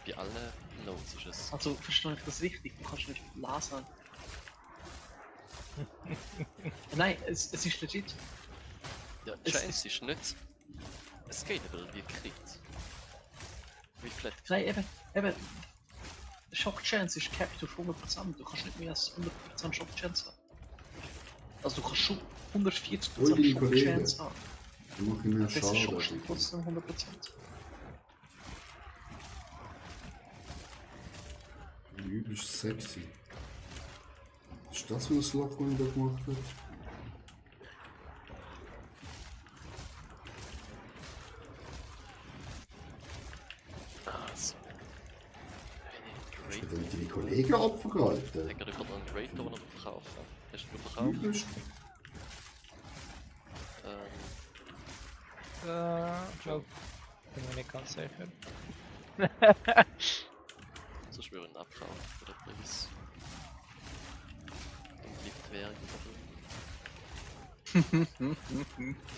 Bei allen Notes ist es. Also verstehe ich das richtig? Du kannst nicht lesen. Nein, es ist legit. Ja, es Chance ist nicht scalable wie Crit. Wie Flat. Nein, eben. Shock Chance ist capped auf 100%. Du kannst nicht mehr als 100% Shock Chance haben. Also du kannst schon 140% Hol die Shock Kollegen. Chance haben. Ich mache mehr Das ist Schaden. schon Alter. trotzdem 100%. Übelst sexy. Ist das für ein Loch, das ich da gemacht habe? Also. Hast du Great. denn deine Kollegen abverhalten? Ich kann über einen Great Door noch verkaufen. Hast du verkauft? Übelst. Joe. Bin mir nicht ganz sicher. Sonst würde ich ihn abkaufen für den Preis. Dann bleibt Währung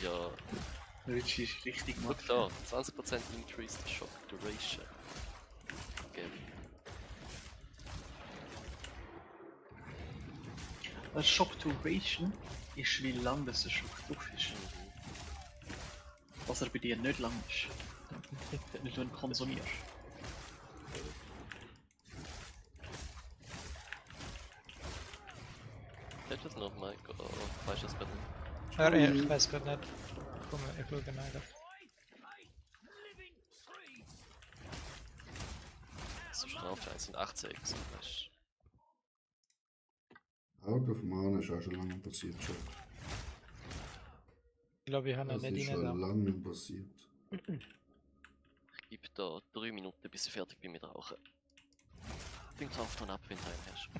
Ja, Richie ist richtig guck da, 20% Increased Shock Duration. Gell. Weil Shock Duration ist wie lang das der Schock drauf ist. Was er bei dir nicht lang ist. Wenn du ihn konsumierst. Hättest du noch, Mike? Oder weißt du es bei dem? Ich weiß gerade nicht. Komm, ich schaue nach. So Strafe 1 und 18 gewesen, weißt Out of Mana ist auch schon lange passiert. Schon. Ich glaube, ich habe noch Das nicht ist rein. schon lange passiert. Ich gebe da 3 Minuten, bis ich fertig bin mit Rauchen. Den Kauf dann ab, wenn du einen hast.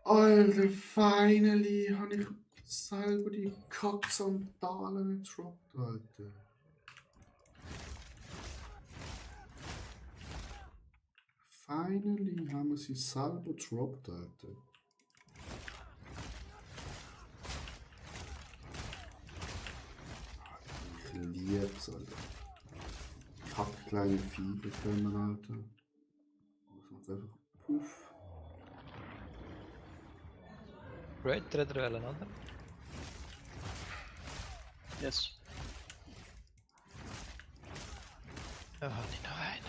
Alter, finally habe ich selber die Kacksandalen getroppt, Alter. Finally haben wir sie selber getroppt, Alter. Ich lieb's, Alter. Kackkleine Viecher können, Alter. Das macht einfach puff. Great, Redruellen, oder? Yes. Ja, nicht noch einen.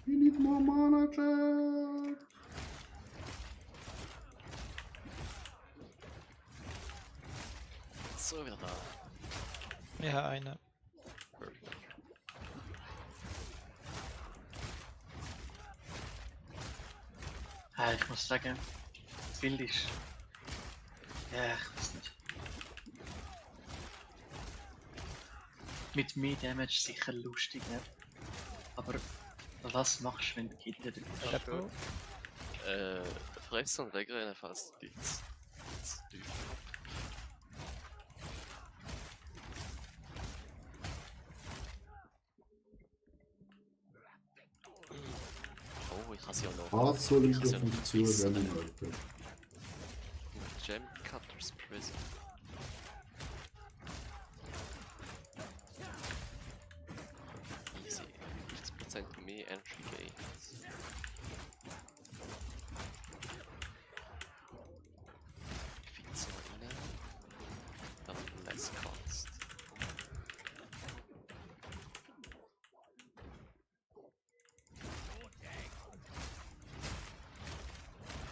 We need more mana, Jack. So, wieder da. Ich habe einen. Ich muss sagen, das Bild ist. Ja, ich weiß nicht. Mit mehr Damage sicher lustig, ne? Aber was machst du, wenn du Gitter drin hast? Chapeau. Fressen und wegrennen, falls du jetzt tief. Oh, ich kann sie ja noch. Was soll ich kann sie auf ja noch mich zurennen, verbissen. Alter? Gem Cutters Prison. Easy. 50% mehr Entry Gains. Fix mal rein. Dann less Cost.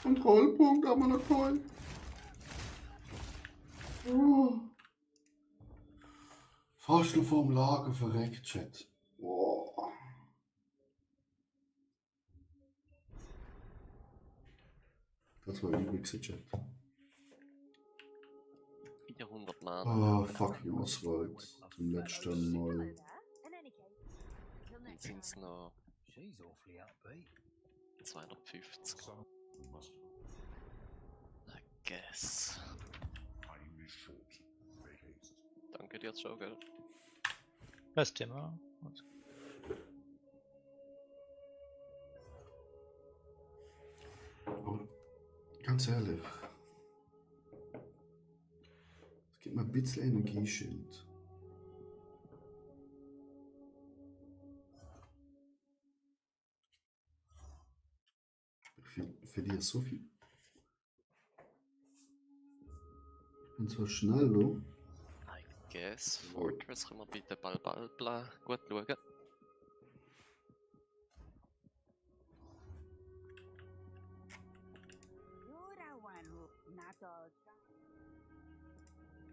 Kontrollpunkt, aber noch toll. Oh. Fast noch vorm Lager verreckt, Chat. Oh. Das war übrigens ein Chat. 400 Mana. Ah, fucking Oswald. Zum letzten Mal. Dann sind es noch She's awfully upbeat. 250. I guess. Danke dir, Joe, gell? Das Thema. Aber ganz ehrlich. Es gibt mir ein bisschen Energieschild. Ich verliere so viel. Ich bin zwar schneller. I guess. Fortress, können wir bitte Balbalbla gut schauen. You're the one who not all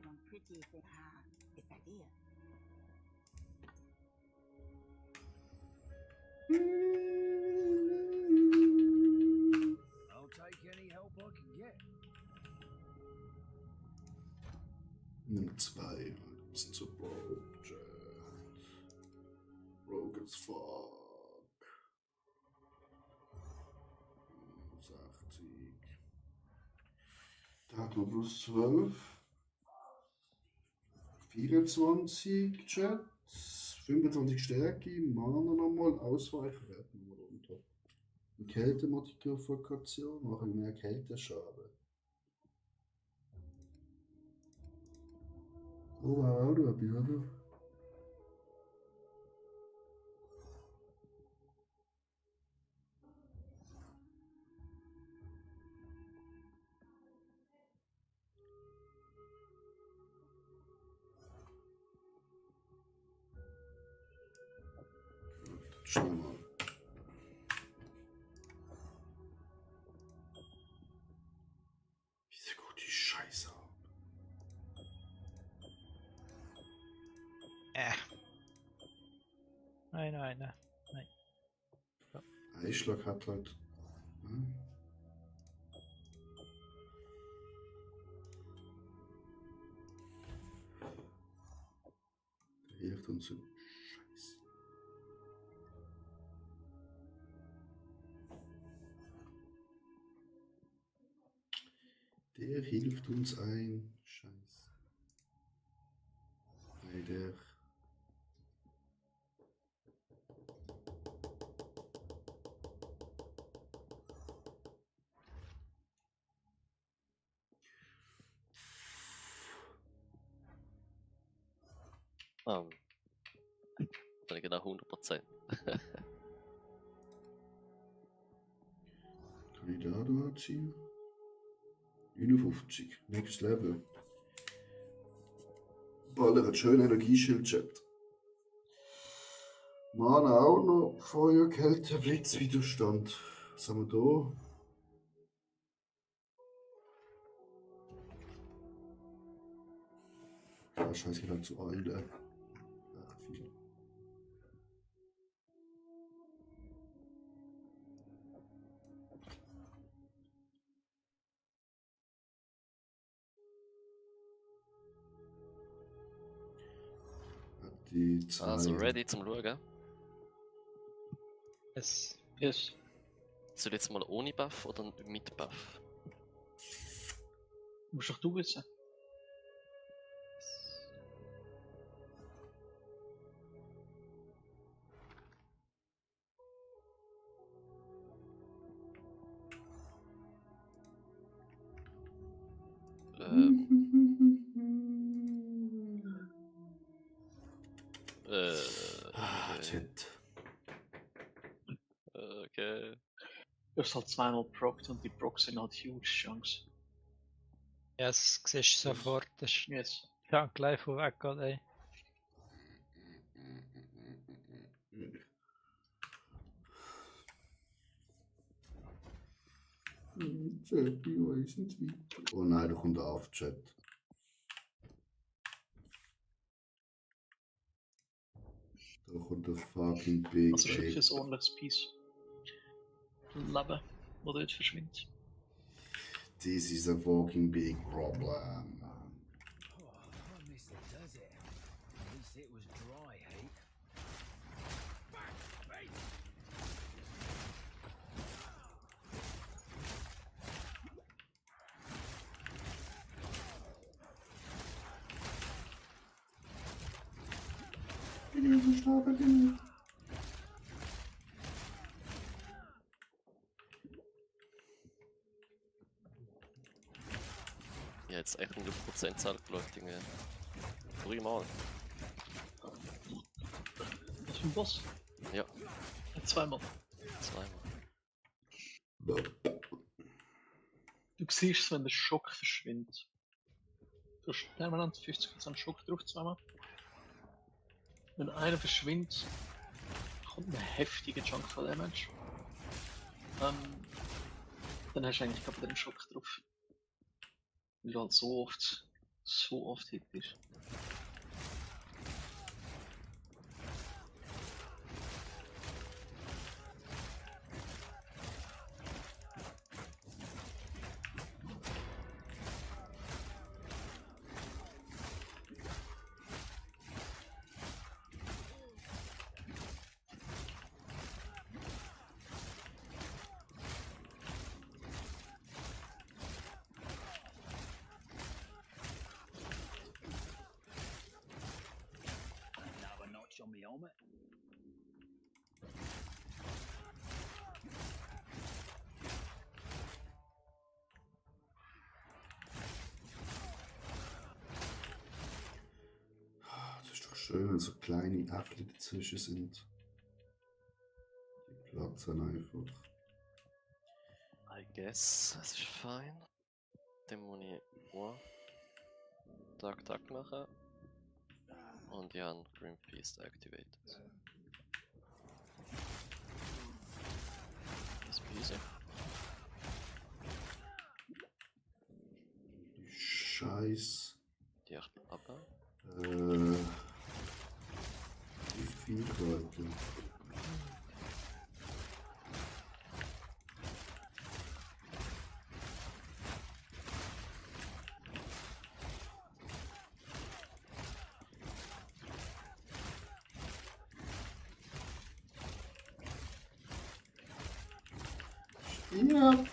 one pretty thing this idea. Nummer 2. Bisschen zu Rogue. Rogue as fuck. 60. Da hat man plus 12. 24 Chat. 25 Stärke. Mana nochmal. Ausweichen werden wir runter. Kältemodifikation. Machen mehr Kälteschaden. Oh, wow, du bist oder? Schnell mal. Wie so gut die Scheiße ab. Nein. Einschlag hat halt. Der hilft uns so. Scheiße. Der hilft uns ein. Scheiße. Bei der. Bin ich genau 100%. Kann ich da anziehen? 59. Next Level. Baller hat schön Energieschild checkt. Mana auch noch. Feuer, Kälte, Blitzwiderstand. Was haben wir da? Ja, scheiße, geht halt zu alt. Ach, viel. Die zwei. Also ready zum Schauen. Yes. Soll ich jetzt mal ohne Buff oder mit Buff? Musst doch du wissen. Chat. Okay. Du hast halt zweimal prockt und die Procs sind halt huge Chunks. Ja, das siehst du sofort. Das ist Yes. ja gleich von weg, ey. Chat, ich weiß nicht weiter. Oh nein, da kommt auf Chat. Da kommt der fucking Big Also wirklich Shit. ein ordentliches Piece. Leben, das dort verschwindet. This is a fucking big problem. Oh, I miss the desert. At least it was dry, hey? Ich habe jetzt echt nicht auf Prozentzahl geschaut, irgendwie. 3 Mal. Das ist ein Boss. Ja, Zweimal. 2 Mal. Du siehst es, wenn der Schock verschwindet. Du hast permanent 50% Schock drauf, zweimal. Wenn einer verschwindet, kommt ein heftiger Chunk von Damage. Dann hast du eigentlich gerade wieder einen Schock drauf. Weil du halt so oft hit bist. Schön, wenn so kleine Äpfel dazwischen sind. Die platzen einfach. I guess, es ist fein. Dann muss ich nur Tag machen. Und ich habe Grim Feast activated. Das ist easy. Die Scheiß. Die 8 ab. Die Viehleute. Ja.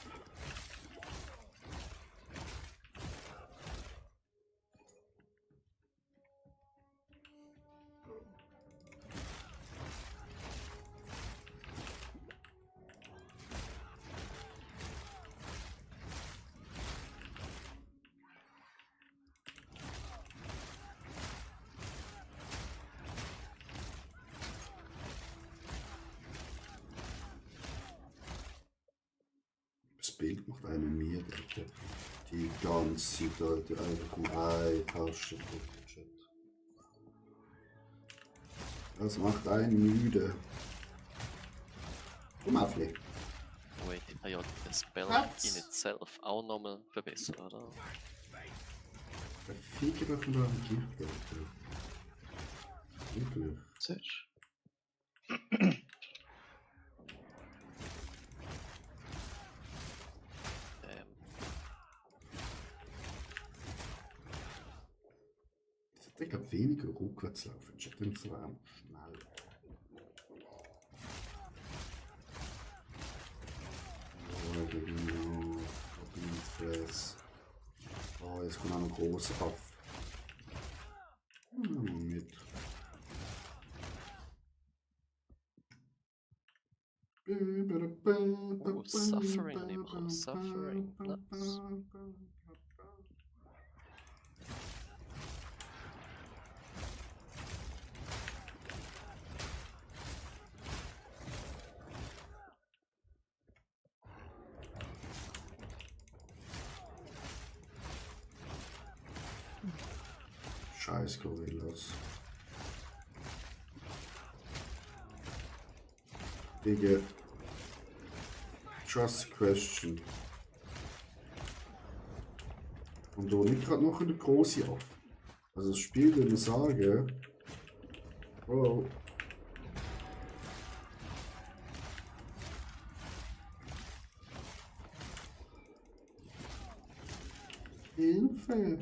Das Bild macht einen müde, Alter. Die ganze Zeit, Alter, einfach um eine Taste drücken, Chat. Das macht einen müde. Komm auf, Wait, Ja, das Spell in itself auch nochmal verbessern, oder? Der Viecher von da am Gift, Alter. Wirklich. Siehst Ich glaube, weniger rückwärts laufen. Ich denke, es war schnell. Oh, genau. Fress. Oh, jetzt kommt auch noch ein großer Aff. Mit. Oh, Suffering nehmen wir. Suffering. Nice. Scheiß Gorillas. Digga. Just question. Und da nicht gerade noch eine große auf. Also das Spiel würde ich sagen. Oh. Hilfe.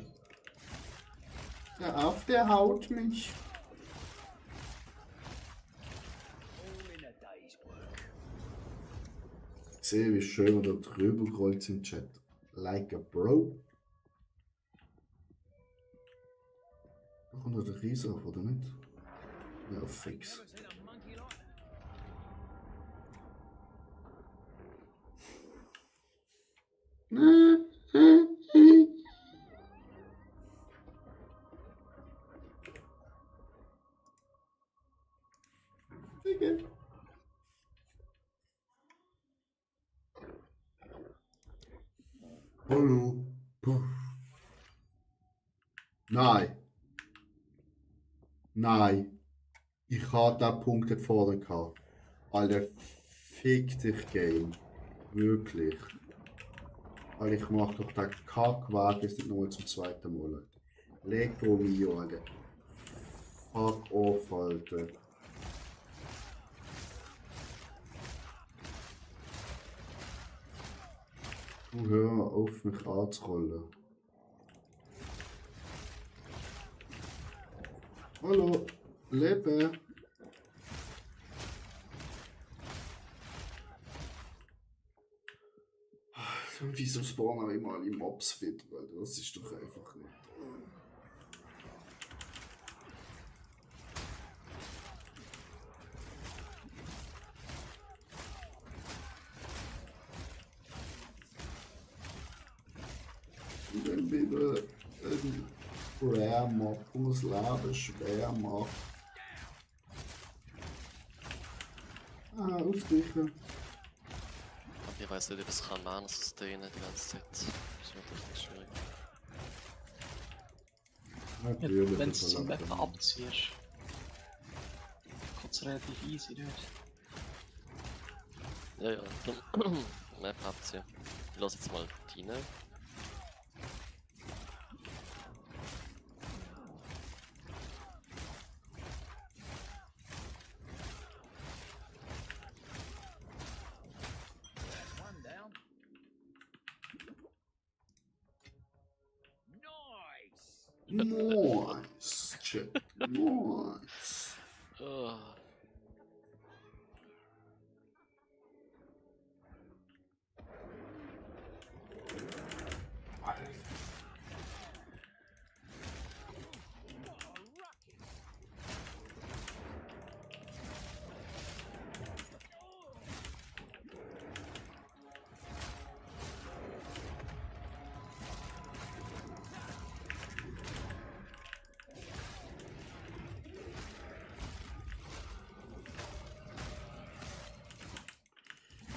Der Aff, der haut mich. Ich sehe, wie schön wir da drüber gerollt sind im Chat. Like a Bro. Da kommt noch der Riese auf, oder nicht? Ja, fix. Hallo. Puh. Nein. Nein. Ich hatte den Punkt nicht vorne gehabt. Alter, fick dich, Game. Wirklich. Alter, ich mach doch den Kackweg jetzt nicht nur zum zweiten Mal, Alter. Lego mio, Alter. Fuck off, Alter. Du hör mal auf, mich anzurollen. Hallo, Leben. Wieso spawnen auch immer alle Mobs wieder? Das ist doch einfach nicht. Wenn wieder ein Rare Mob das Leben schwer macht. Ausweichen. Aber ich weiß nicht, ob es kann Mana sustainen die ganze Zeit. Das wird richtig schwierig. Natürlich. Wenn du es zum Weapon abziehst, kommt es relativ easy dort. Ja, ja. Map abziehen. Ich lasse jetzt mal die rein. One down. Nice. Nice. Chat. Nice. Oh.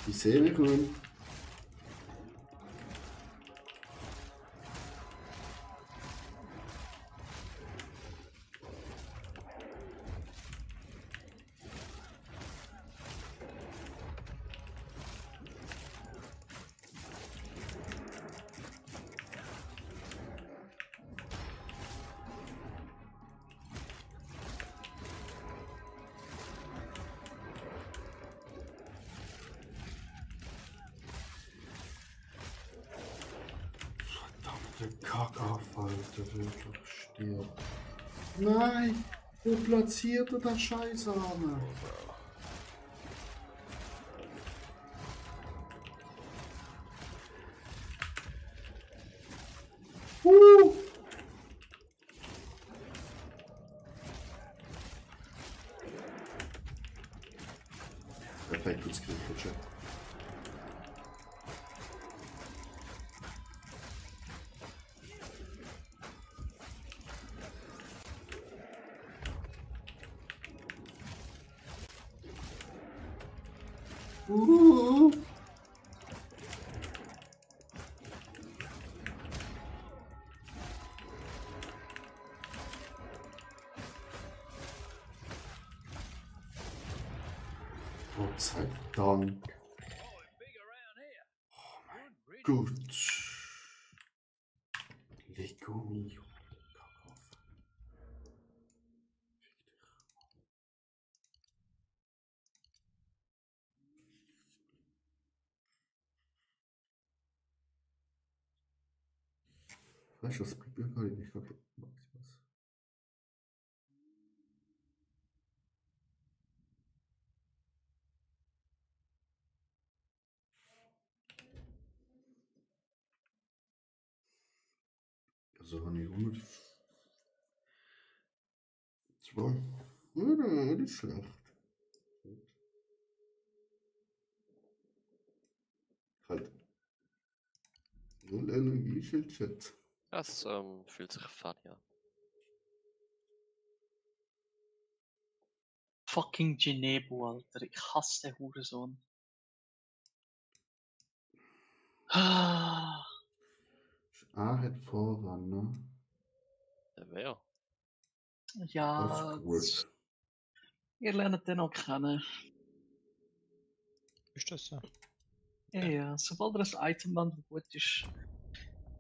Ich sehe mich gut. Der Kackafall, der wirklich stirbt. Nein! Wo platziert er das Scheißarme? Perfekt, gut Skript, Gott sei Dank. Oh mein Gott. Lego mio. Kackaufall. Weißt du, das bringt mir gar nicht. Okay, mach ich was. Also, wenn ich 100. 2. Ja, nicht schlecht. Halt. 0 Energieschild, Chat. Das fühlt sich funny an. Fucking Genebo, Alter. Ich hasse den Hurensohn. Ah, A hat Vorrang, ne? Wer? ja, Das ist gut. ihr lernt den auch kennen. Ist das so? Ja, ja, sobald er ein Item landet, das gut ist,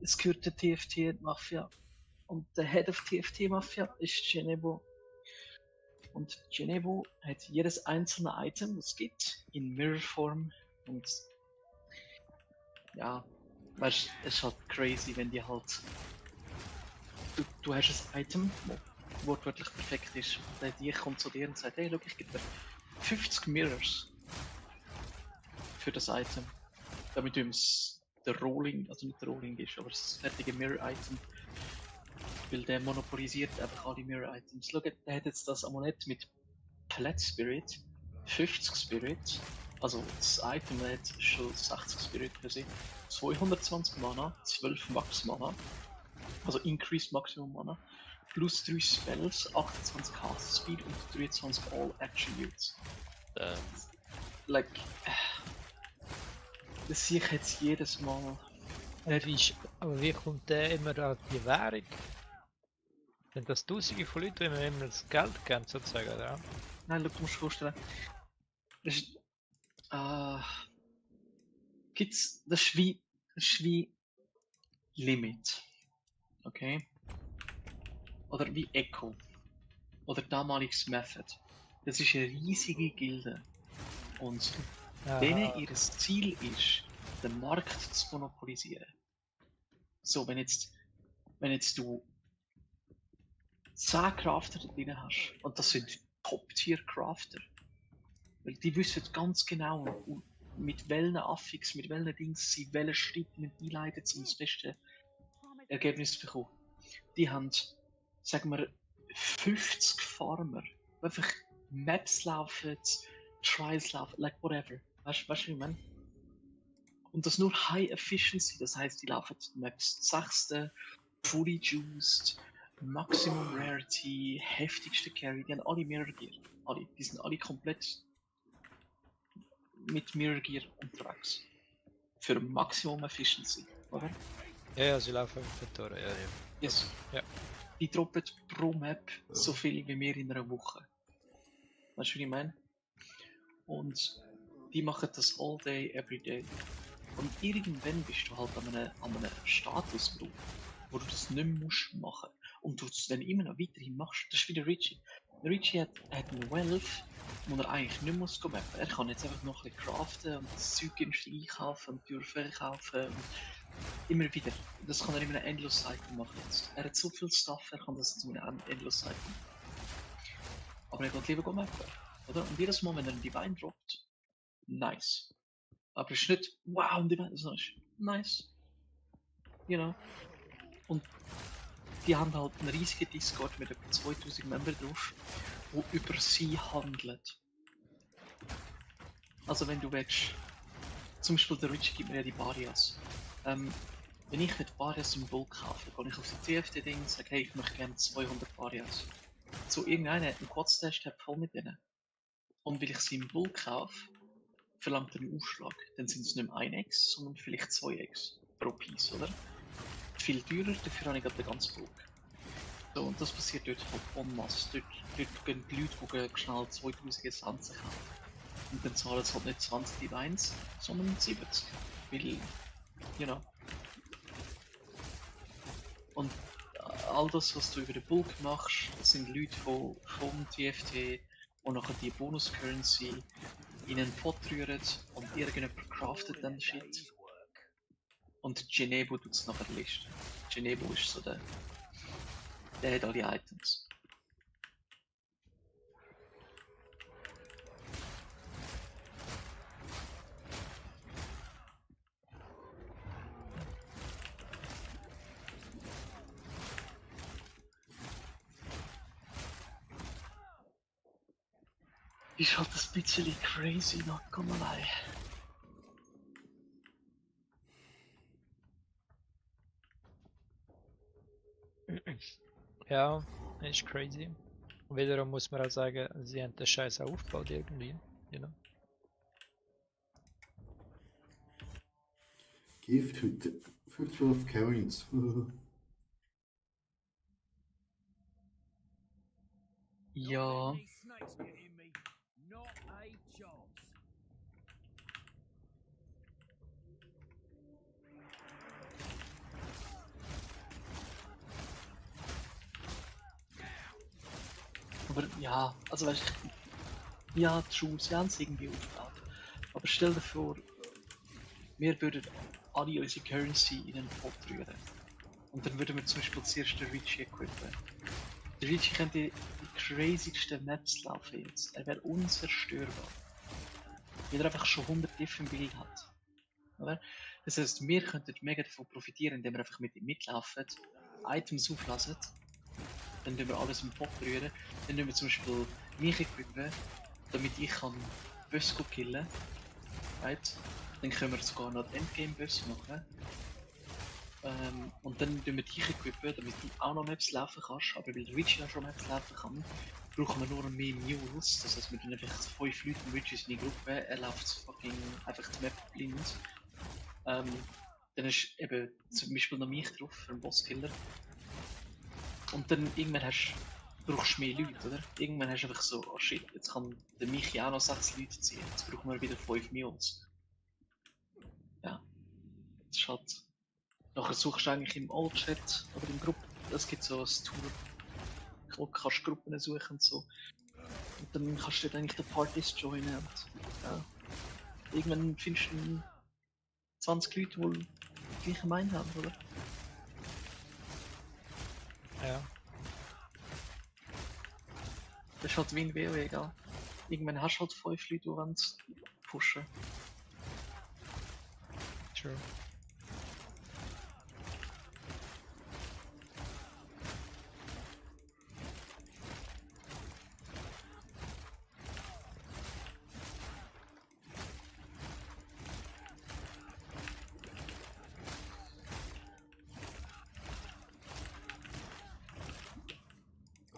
es gehört der TFT-Mafia. Und der Head of TFT-Mafia ist Genebo. Und Genebo hat jedes einzelne Item, das es gibt, in Mirror-Form. Und ja, weißt, es ist halt crazy, wenn die halt. Du hast ein Item, das wortwörtlich perfekt ist. Und die kommt zu dir und sagt: Hey, look, ich gebe dir 50 Mirrors für das Item. Damit du der Rolling, also nicht der Rolling ist, aber das fertige Mirror-Item. Weil der monopolisiert einfach alle Mirror-Items. Schau, der hat jetzt das Amulett mit Palette Spirit, 50 Spirit, also das Item hat schon 60 Spirit per se, 220 Mana, 12 Max Mana, also Increased Maximum Mana, plus 3 Spells, 28 Cast Speed und 23 All Attributes. like, das sehe ich jetzt jedes Mal. Aber wie kommt der immer an die Währung? Sind das Tausende von Leuten, die mir immer das Geld geben, sozusagen, oder? Nein, schau, du musst dir vorstellen. Das ist, das ist wie Limit. Okay? Oder wie Echo. Oder damaliges Method. Das ist eine riesige Gilde. Und denen ihr Ziel ist, den Markt zu monopolisieren. So, wenn jetzt du 10 Crafter da drin hast, und das sind Top-Tier-Crafter, weil die wissen ganz genau, mit welchen Affix, mit welchen Dings sie welchen Schritt einleiten, um das beste Ergebnis zu bekommen. Die haben, sagen wir, 50 Farmer, die einfach Maps laufen, Trials laufen, like whatever. Weißt du, wie ich meine? Und das nur High Efficiency, das heißt, die laufen Maps 6. Fully Juiced, Maximum Rarity, heftigste Carry, die haben alle Mirror Gear. Alle, die sind alle komplett mit Mirror Gear unterwegs. Für Maximum Efficiency, oder? Ja, sie laufen einfach durch, ja. Yes. Ja. Die droppen pro Map so viel wie wir in einer Woche. Weißt du, wie ich meine? Und die machen das all day, every day. Und irgendwann bist du halt an einem Statusgruppe, wo du das nicht mehr musst machen. Und du es dann immer noch weiterhin machst. Das ist wie der Richie. Der Richie hat einen Wealth, wo er eigentlich nicht muss mappen. Er kann jetzt einfach noch ein bisschen craften und das Zeug günstig einkaufen und teuer verkaufen. Und immer wieder. Das kann er in einem Endless Cycle machen jetzt. Er hat so viel Stuff, er kann das zu einem Endless Cycle machen. Aber er geht lieber mappen. Oder? Und jedes Mal, wenn er einen Divine droppt, nice. Aber es ist nicht, wow, ein Divine, sondern es ist nice. You know. Und die haben halt einen riesigen Discord mit etwa 2000 Member drauf, wo über sie handelt. Also wenn du willst, zum Beispiel der Richie gibt mir ja die Barias. Wenn ich mit Barias im Bulk kaufe, gehe ich auf die TFT-Ding und sage, hey, ich möchte gerne 200 Barias. So irgendeiner hat einen Quad-Stash-Tab voll mit denen. Und weil ich sie im Bulk kaufe, verlangt er einen Aufschlag. Dann sind es nicht mehr 1x, sondern vielleicht 2x pro Piece, oder? Viel teurer, dafür habe ich gerade den ganzen Bulk. So, und das passiert dort halt en masse. Dort gehen die Leute, die schnell 2000 Essenzen kaufen. Und dann zahlen sie halt nicht 20 Divines, sondern 70. Weil, you know. Und all das, was du über den Bulk machst, das sind Leute vom TFT, die nachher die Bonus-Currency in einen Pot rühren und irgendjemand craftet dann Shit. Und Genebo tut es nachher listen. Genebo ist so der hat alle Items. Ist halt ein bisschen crazy, not gonna lie. Ja, ist crazy. Und wiederum muss man auch sagen, sie haben den Scheiß auch aufgebaut irgendwie, you know. Gifthütte für 12 Coins. Ja. Aber ja, also weißt du, ja, true, sie haben es irgendwie aufgebaut. Aber stell dir vor, wir würden alle unsere Currency in einen Pot rühren. Und dann würden wir zum Beispiel zuerst den Richie equippen. Der Richie könnte die crazysten Maps laufen jetzt. Er wäre unzerstörbar. Weil er einfach schon 100 Diff im Bild hat. Oder? Das heißt, wir könnten mega davon profitieren, indem wir einfach mit ihm mitlaufen, Items auflassen, dann wir alles im Pot rühren, dann wir zum Beispiel mich equippen, damit ich kann Boss killen. Right? Dann können wir sogar noch Endgame Boss machen. Und dann tun wir dich equippen, damit du auch noch Maps laufen kannst. Aber weil Richie ja schon Maps laufen kann, brauchen wir nur mehr Mules. Das heißt, wir tun einfach 5 Leute und Richie ist in die Gruppe, er läuft fucking einfach die Map blind. Dann ist eben zum Beispiel noch mich drauf für einen Bosskiller. Und dann irgendwann brauchst du mehr Leute, oder? Irgendwann hast du einfach so, oh shit, jetzt kann der Michi auch noch 6 Leute ziehen. Jetzt brauchen wir wieder 5 Mules. Ja. Das ist halt. Nachher suchst du eigentlich im Alt-Chat oder im Gruppen. Es gibt so ein Tool, wo du kannst Gruppen suchen und so. Und dann kannst du dort eigentlich den Partys joinen und ja. Irgendwann findest du 20 Leute, die die gleiche Meinung haben, oder? Ja. Das ist halt wie in WoW, egal. Irgendwann hast du halt 5 Leute, die wollen pushen. True.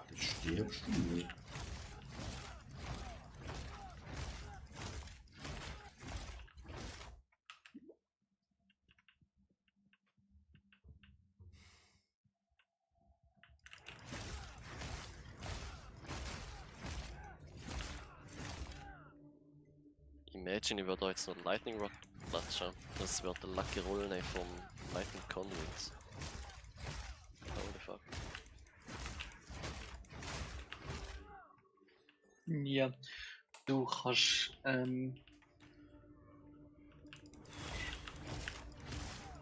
Jetzt stirbst du nicht. Imagine, ich würde da jetzt noch Lightning Rod klatschen. Das wird der Lucky Roll vom Lightning Conduits. Holy fuck. Ja. Du kannst, du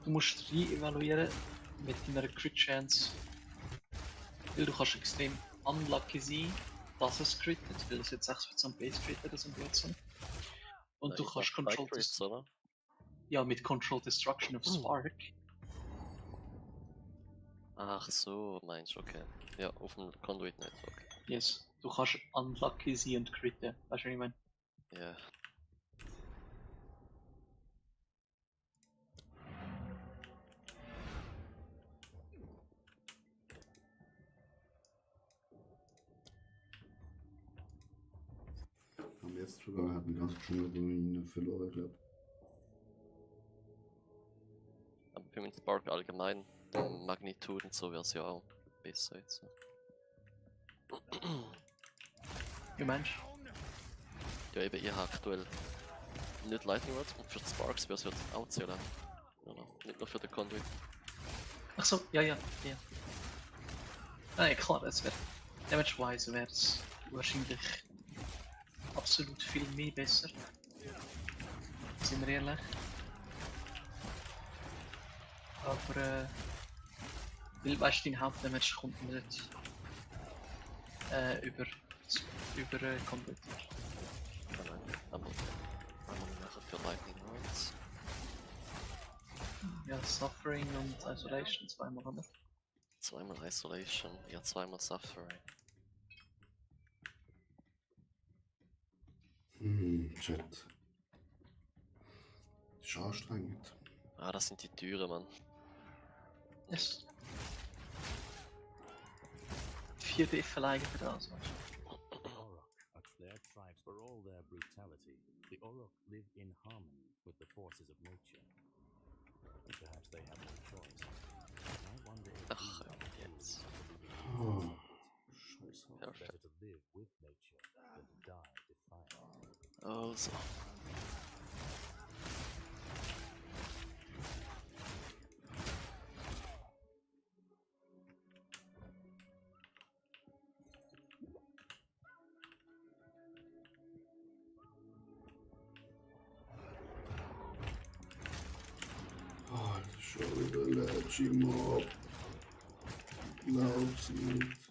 musst re-evaluieren mit deiner Crit Chance. Weil du kannst extrem unlucky sein, dass es crittet, weil es jetzt 6% Base crittet, das ein Blödsinn. Und du kannst Control oder? Ja, mit Control Destruction of Spark. Ach so, meinst du, okay. Ja, auf dem Conduit nicht, okay. Yes. Du kannst unlucky sein und critten, weißt du, was ich meine? Ja. Am jetzt sogar hat den ganzen Dschungel verloren, glaube ich. Aber für den Spark allgemein, der Magnitude und so wäre es ja auch besser jetzt. Wie meinst Ja, eben, ich habe aktuell nicht Lightning Rod und für die Sparks wäre es jetzt auch zählen. Ja, nicht nur für den Conduit. Ach so, ja. Nein, klar, es wäre. Damage-wise wäre es wahrscheinlich absolut viel mehr besser. Sind wir ehrlich. Aber, weil weißt du, dein Hauptdamage kommt nicht über Combat. Aber nachher für Lightning Rods. Ja, Suffering und Isolation zweimal, oder? Zweimal Isolation, ja zweimal Suffering. Chat. Das ist anstrengend. Ah, das sind die Türen, Mann. Yes. 4D verleihen für das, weißt du? Orok, their tribes, for all their brutality, the Orok live in harmony with the forces of nature. Perhaps they have no choice. I wonder if Ach, we jetzt. Oh, scheiße. Perfekt. better to live with nature than to die defiant. Also. Oh, schon wieder Legimob. Glaub's nicht.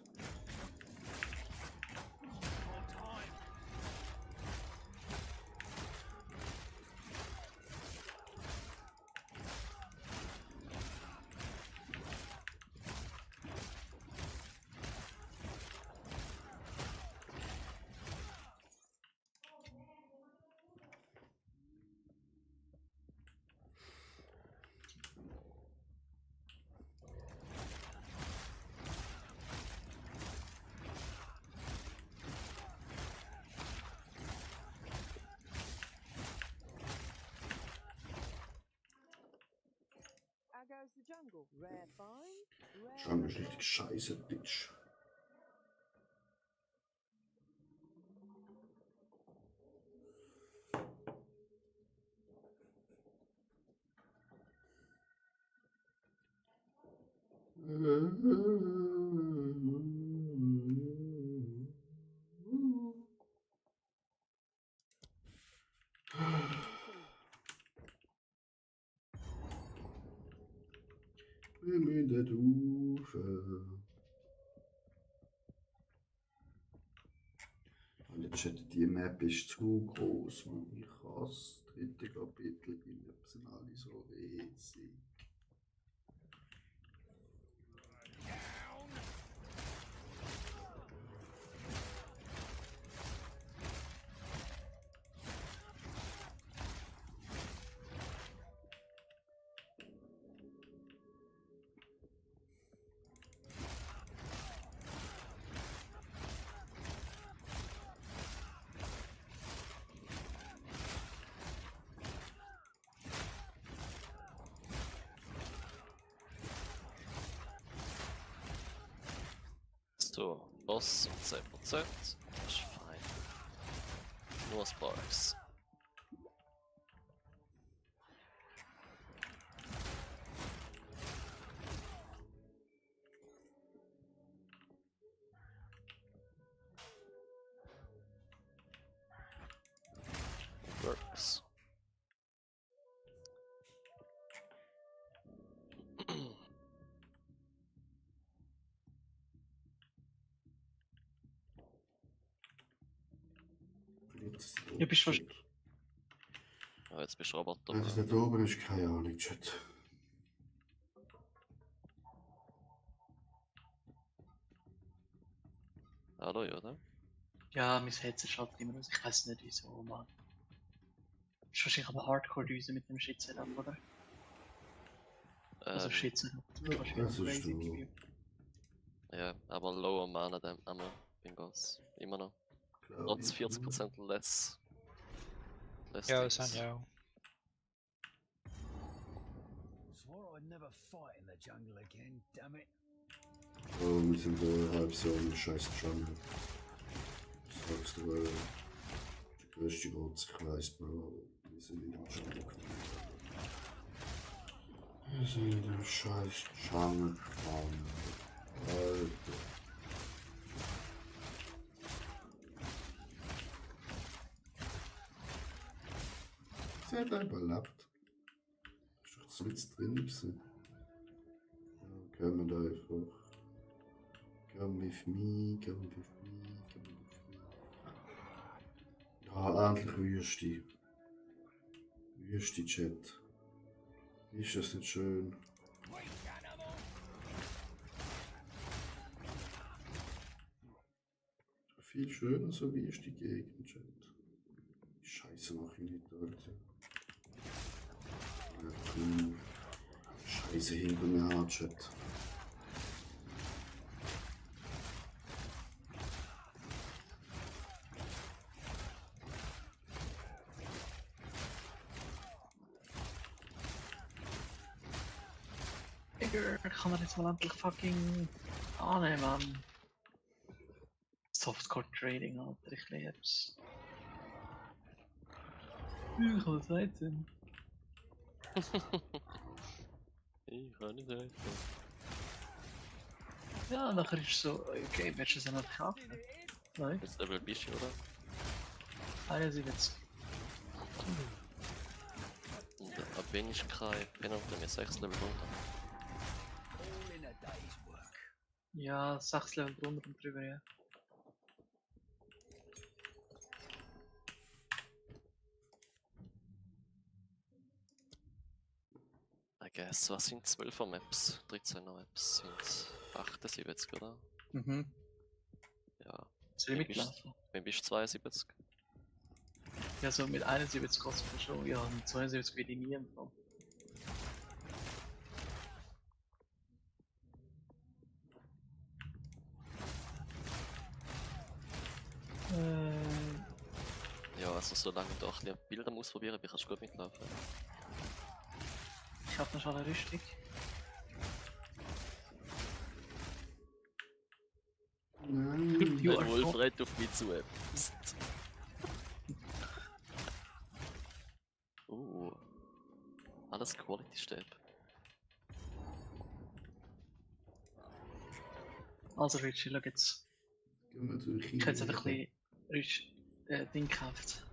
How's the jungle? Rare find? Rare Jungle ist richtig scheiße, Bitch. In der Dufe. Die Map ist zu groß, man. Ich hasse das dritte Kapitel, die Maps sind alle so riesig. So, Boss und 10%. Das ist fein. Nur Sparks. Works. Ja, bist du fast. Ja, jetzt bist du Roboter. Wenn es nicht oben ist, keine Ahnung, Chat. Hallo, oder? Ja, mein Headset schaltet immer aus. Ich weiß nicht wieso, Mann. Ist wahrscheinlich aber Hardcore-Düse mit dem Shit-Setup, oder? Also Shit-Setup. Das ist du. Ja, aber lower Mana dem Ammo Bingos. Immer noch. Trotz 40% less. Ja, das haben ja auch. Swore I'd never fight in the jungle again, damn it. Oh, wir sind halb so ein scheiß Jungle. Sagst du, der größte Gott, ich weiss, Bro. Wir sind in dem Jungle. Wir sind in dem scheiß Jungle gefahren. Alter. Sie hat überlebt. Ist doch so jetzt drin gewesen. Ja, können wir da einfach. Come with me, come with me, come with me. Ja, endlich Wüste. Wüste Chat. Ist das nicht schön? Viel schöner so wie ist die Gegend, Chat. Scheiße mache ich nicht dort. Scheiße hinter mir her, Chat. Digga, kann man jetzt mal endlich fucking annehmen, Mann. Softcore Trading, Alter, ich lieb's. Ich kann 13. Ich kann nicht helfen. Ja, nachher ist so, okay, willst du es noch kaufen? Nein. Jetzt Level bist du, oder? 71. Und ab wenn ich kein Penalty mehr 6 Level runter. All in a day's work. Ja, 6 Level drunter und drüber, ja. I guess, was sind 12er Maps? 13er Maps sind 78, oder? Mhm. Ja. Soll ich mitlaufen? Wenn bist du 72? Ja, so mit 71 kostet es schon. Ja, mit 72 will ich nie empfangen. Ja, also solange du auch die Bilder ausprobieren, kannst du gut mitlaufen. Ich hab noch schon eine Rüstung. und rennt auf mich zu. Psst. Alles Quality-Stäbe. Also Richie, schau jetzt. Gehen wir durch. Ich habe jetzt einfach ein bisschen Ding gekauft.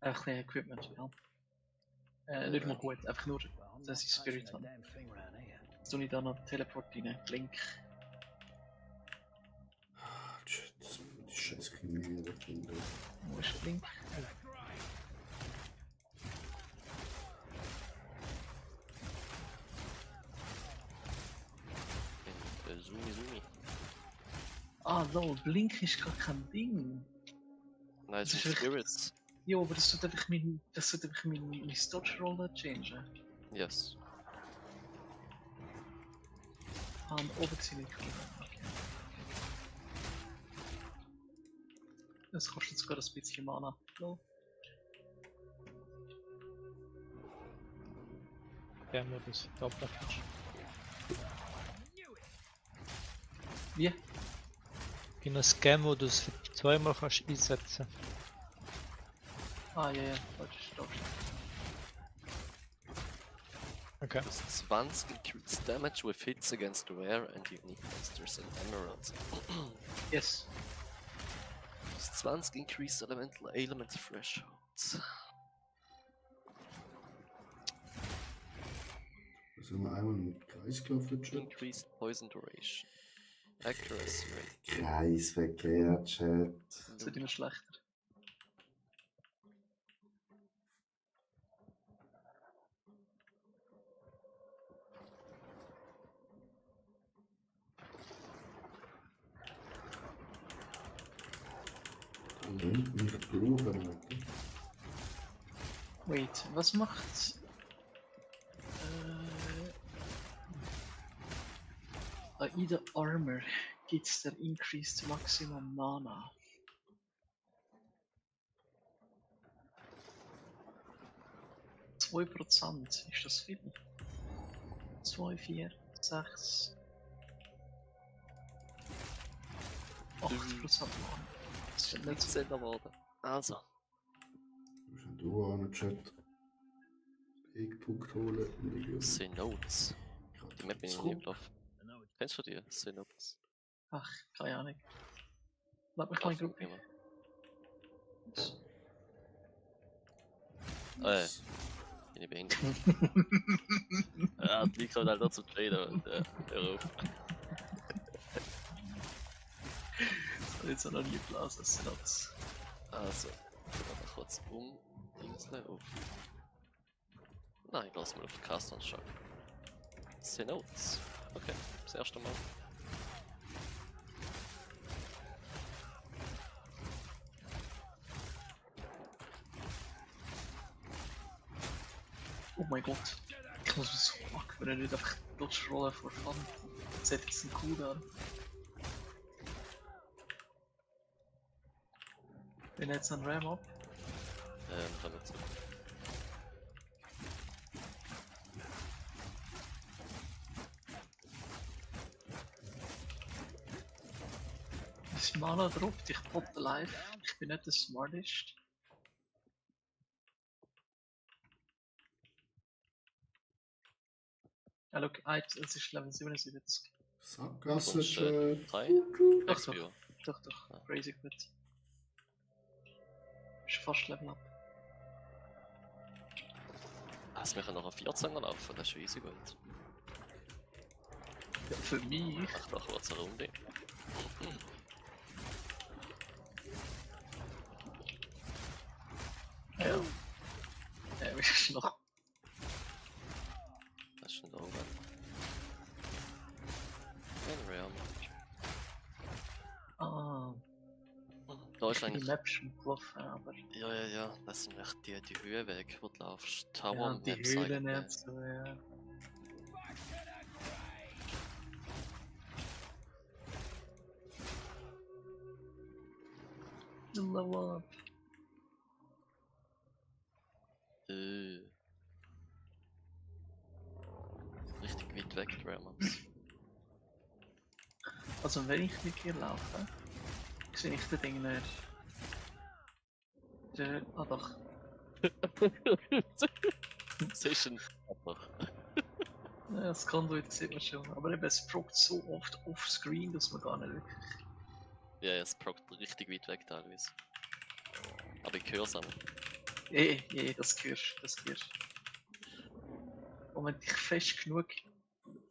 Einfach ein bisschen Equipment, ja. Nicht mal gut, einfach nur, dass ich Spirit habe. Jetzt tue ich da noch Teleport rein, Blink. Shit, die scheiß Kriminelle da drin. Wo ist Blink? Sumi. Ah, lol, Blink ist gar kein Ding. Nein, es Das ist ist Spirits. Ja, aber das tut einfach mein Dodge-Roller changen. Yes. Ah, und oben gesehen nicht. Okay. Das kostet sogar ein bisschen Mana. Lol. Gerne wir das doppelt. Wie? In einem Scam, wo du es zweimal kannst einsetzen. Ah, ja, ja, falsch, stopp. Okay. Das 20 increase damage with hits against rare and unique monsters and emeralds. Yes. Das 20 increase elemental ailment thresholds. Da sind wir einmal im Kreis gelaufen, Chat. Increased poison duration. Accuracy rate. Kreisverkehr, Chat. Das wird immer schlechter. Nicht brauchen. Wait, was macht... Bei either Armor gibt's der Increased Maximum Mana. %, ist das viel? 2, 4, 6... 8% Mana. Das ist nicht so. geworden. Also. Wir müssen hier an den Chat. Wegpunkt holen und ich will Synodes. Die Map bin ich nie gelaufen. Kennst du die? Synodes. Ach, keine Ahnung. Lass mich mal in die Gruppe. Bin ich behindert? Ja, die liegt halt noch zum Trader und hör auf. Das hat jetzt auch noch nie geblasen, Synodes. Also, ich gehe mal kurz Dingsle auf. Nein, ich lasse mal auf Cast anschauen. Synodes. Okay, das erste Mal. Oh mein Gott. Ich muss mir so fuck, wenn er nicht einfach durchrollen vor Fun. Das hat jetzt einen Cooldown. Wenn jetzt ein Ram ab. Dann jetzt. Das Mana droppt, ich pop live. Ich bin nicht der smartest. Ja, look, es ist Level 77. Sackgasse, Chat. Chat. 3. Doch, Expio. doch, crazy gut. Ist fast Level up. Also, wir können noch auf 14 laufen, das ist easy gut. Ja, für mich. Ach, da kurz eine Runde. Ja. Ja, wir sind noch. Das ist schon da oben. Ein Realm. Ah, Da ich ist bin die eigentlich. Map schon gelaufen, aber. Ja, das sind echt die Höhenwege, wo du laufst. Ja, Tower die Maps Höhlen eigentlich. nicht so, ja. Level up. Richtig weit weg, die Realms. Also wenn ich mit ihr laufe, sehe ich das Ding nicht. Ah doch. Session. Einfach. Ja, das Conduit sieht man schon. Aber eben, es prockt so oft offscreen, dass man gar nicht wirklich... Ja, es prockt richtig weit weg teilweise. Aber ich höre es auch. Das hörst. Und wenn du dich fest genug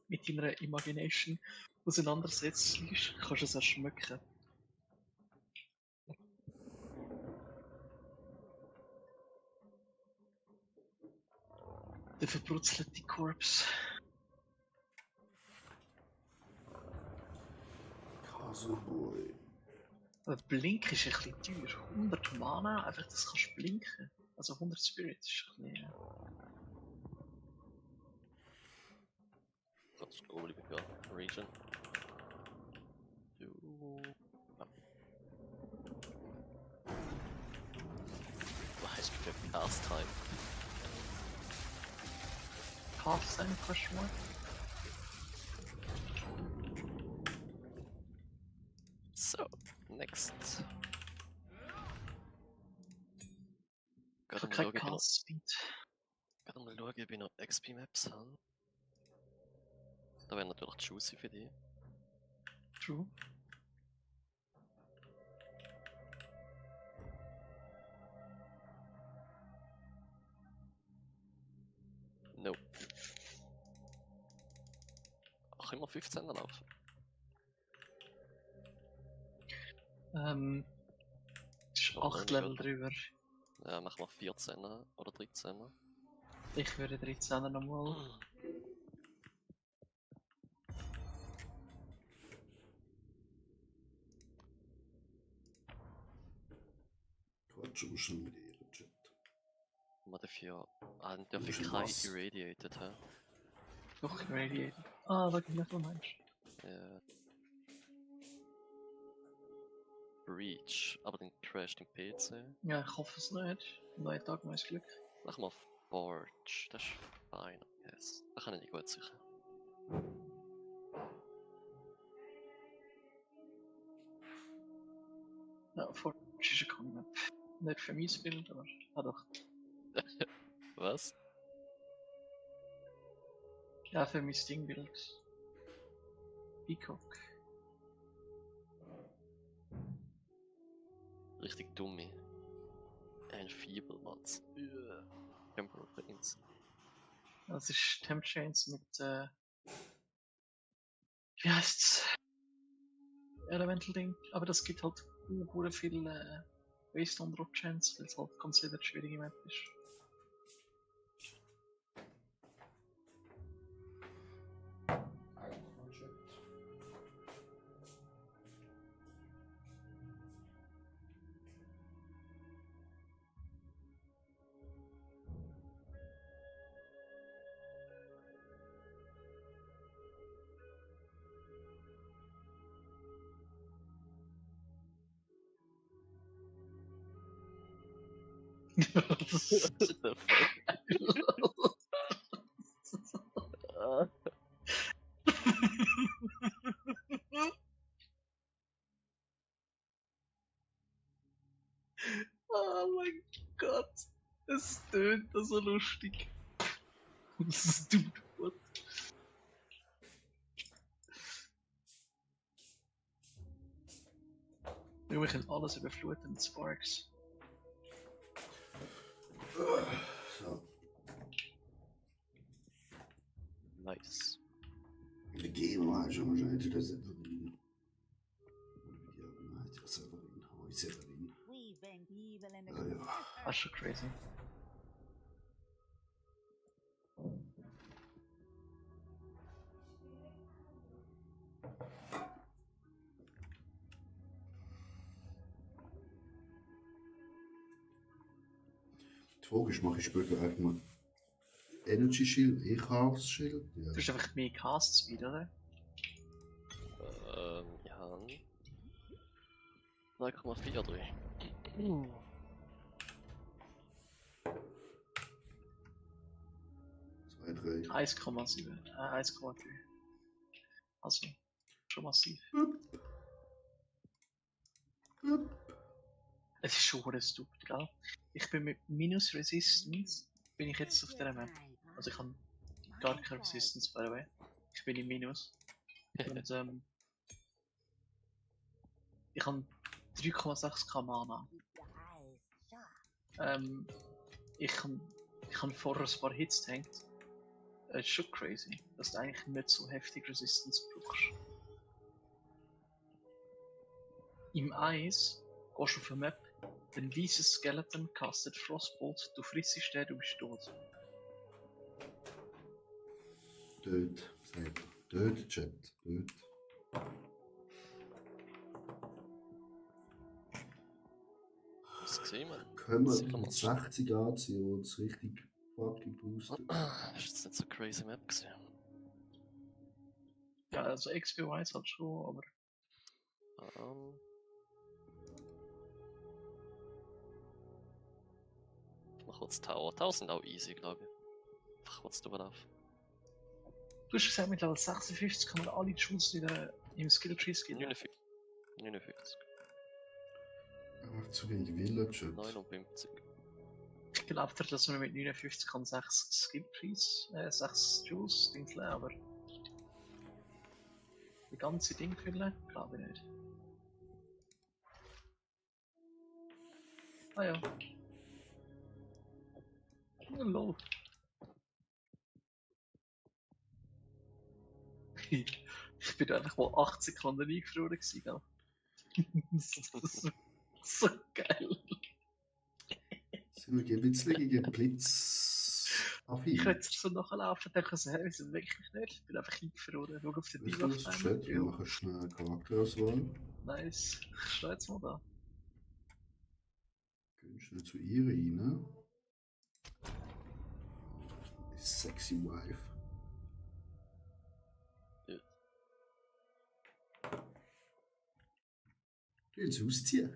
mit deiner Imagination auseinandersetzt, kannst du es auch schmecken. Der verbrutzelte Korps. Castle Boy. Aber Blink ist ein bisschen teuer. 100 Mana, einfach das kannst du blinken. Also 100 Spirit ist ein bisschen... Let's go over the region. Was heißt für Pastime? Pastime, question mark? So, next. Ich habe kein Cast Speed. Gerade mal schauen, ob ich noch XP-Maps habe. Da wäre natürlich juicy für dich. True. No. Ach, immer 15er laufen. Ist 8 Level drüber. Ja, machen wir 14er oder 13er. Ich würde 13er nochmal. Quatsch, aber schon mit ihrem Chat. Man darf ich kein Irradiated, hä? Doch, Irradiated. Ah, da gibt es noch Mensch. Ja. Breach, aber dann crasht den PC. Ja, ich hoffe es nicht. Neuen Tag, neues Glück. Machen wir Forge, das ist fein, yes. Da kann ich nicht gut sicher. Ja, Forge ist ein Comic. Nicht für mein Bild, aber... Ah doch. Was? Ja, für mein Dingbild. Peacock. Richtig dumme. Ein Feeble-Mats. Temporal Pains. Das ist Temp Chains mit, wie heißt's? Elemental Ding. Aber das gibt halt sehr viel Waste on Drop Chance, weil es halt considered schwierige Map ist. What the fuck? Oh mein Gott, es tönt so lustig. Dude, what? Wir können alles überfluten mit Sparks. So. Nice. Le game var schon wahrscheinlich der Severin. Ja, nein, der Severin. Oh, Severin. Ah ja. Das ist schon crazy. Die Frage ist, mache ich später einfach mal Energy Shield, Chaos Shield? Ja. Du hast einfach mehr Cast Speed, oder? Ja. 3,43. 2, 3. 1,7. 1,3. Also. schon massiv. Bup. Bup. Es ist schon verdammt stupid, gell? Ich bin mit Minus Resistance, bin ich jetzt auf der Map. Also ich habe gar keine Resistance, by the way. Ich bin im Minus. Und ich habe 3,6k Mana. Ich habe vorher ein paar Hits getankt. Es ist schon crazy, dass du eigentlich nicht so heftig Resistance brauchst. Im Eis gehst du auf eine Map, ein weißes Skeleton castet Frostbolt, du frissest den, du bist tot. Dort, sagt er. Dort, Chat. Dort. Was gesehen, man? Können wir Sicher mit mal. 60 anziehen, wo es richtig fucking boostet. Das ist jetzt nicht so crazy Map gesehen. Ja, also XP-wise halt schon, aber Ich mach kurz Tower. Tower sind auch easy, glaube ich. Einfach kurz drüber auf. du hast gesagt, mit Level 56 kann man alle Tools wieder im Skilltree skillen. 59. Einfach zu wenig Villa, Chat. 59. Ich glaube, dass man mit 59 kann 6 Skilltrees, 6 Tools dingseln, aber die ganze Ding füllen, glaube ich nicht. Ah ja. Oh, lol. Ich bin einfach mal 8 Sekunden eingefroren gewesen, gell? So geil. Sind wir ein bisschen gegen Blitz Ich affin? hätte so nachlaufen und denke so, hey, wir sind wirklich nicht. Ich bin einfach eingefroren. Schau auf den Ich Deal will das Chat, wir machen schnell eine Charakterauswahl. Nice. Ich stehe jetzt mal da. Gehen schnell zu ihr rein. Die sexy wife. Ja. Du willst ausziehen.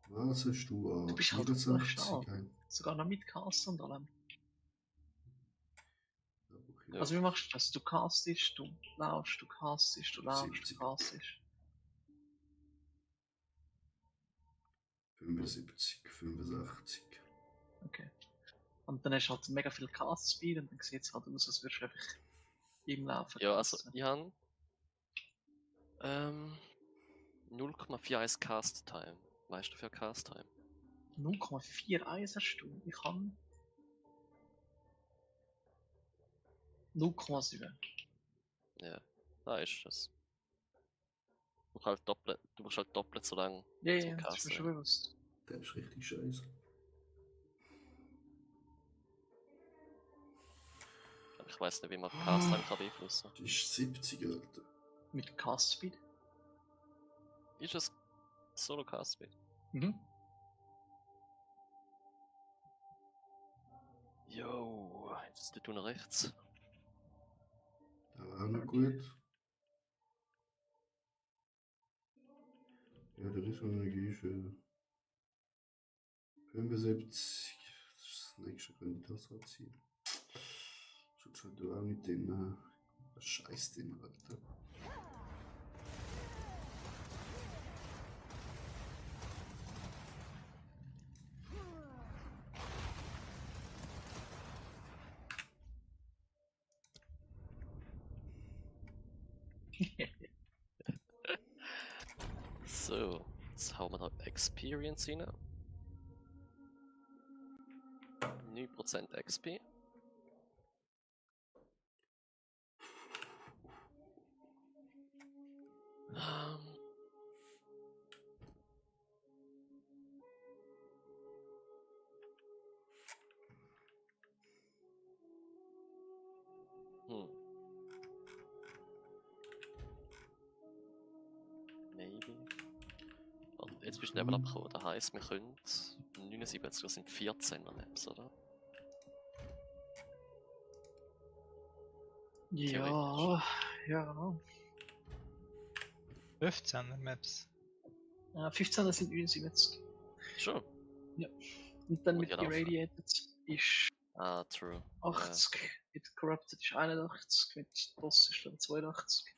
Was hast du an? Du bist halt 64? schnell. Ein- Sogar noch mit Cast und allem. Ja, okay. Also wie machst du das? Du castest, du laufst, du castest, du laufst, du 70. castest. 75, 65. Okay. Und dann hast du halt mega viel Cast Speed und dann sieht es halt aus, als würdest du einfach im Laufen Ja, also casten. ich habe 0,41 Cast Time. Weißt du für Cast Time? 0,41 hast du. Ich habe 0,7. Ja, da ist es. Du brauchst halt doppelt so lang Ja, zum ja, das ist mir Casten. schon bewusst. Der ist richtig scheiße. Ich weiß nicht, wie man Cast Time kann beeinflussen. Das ist 70, Alter. Mit Cast Speed. Ist es Solo Cast Speed? Mhm. Yo, jetzt tut nach rechts. Der war auch noch gut. Ja, der Rissenenergie ist 75. Das nächste könnte ich das anziehen. Sonst hat er auch nicht den Scheiß drin, Alter. So, jetzt hauen wir da Experience rein. 9% XP. Maybe. Und jetzt bist du Level abgekommen. Das heisst, wir können 79, das sind 14er Maps, oder? Ja, ja. 15er Maps. 15 sind 79. Schon. Ja. Und dann Und mit ja, laufen. Irradiated ist Ah, true. 80. mit Corrupted ist 81, mit Boss ist dann 82.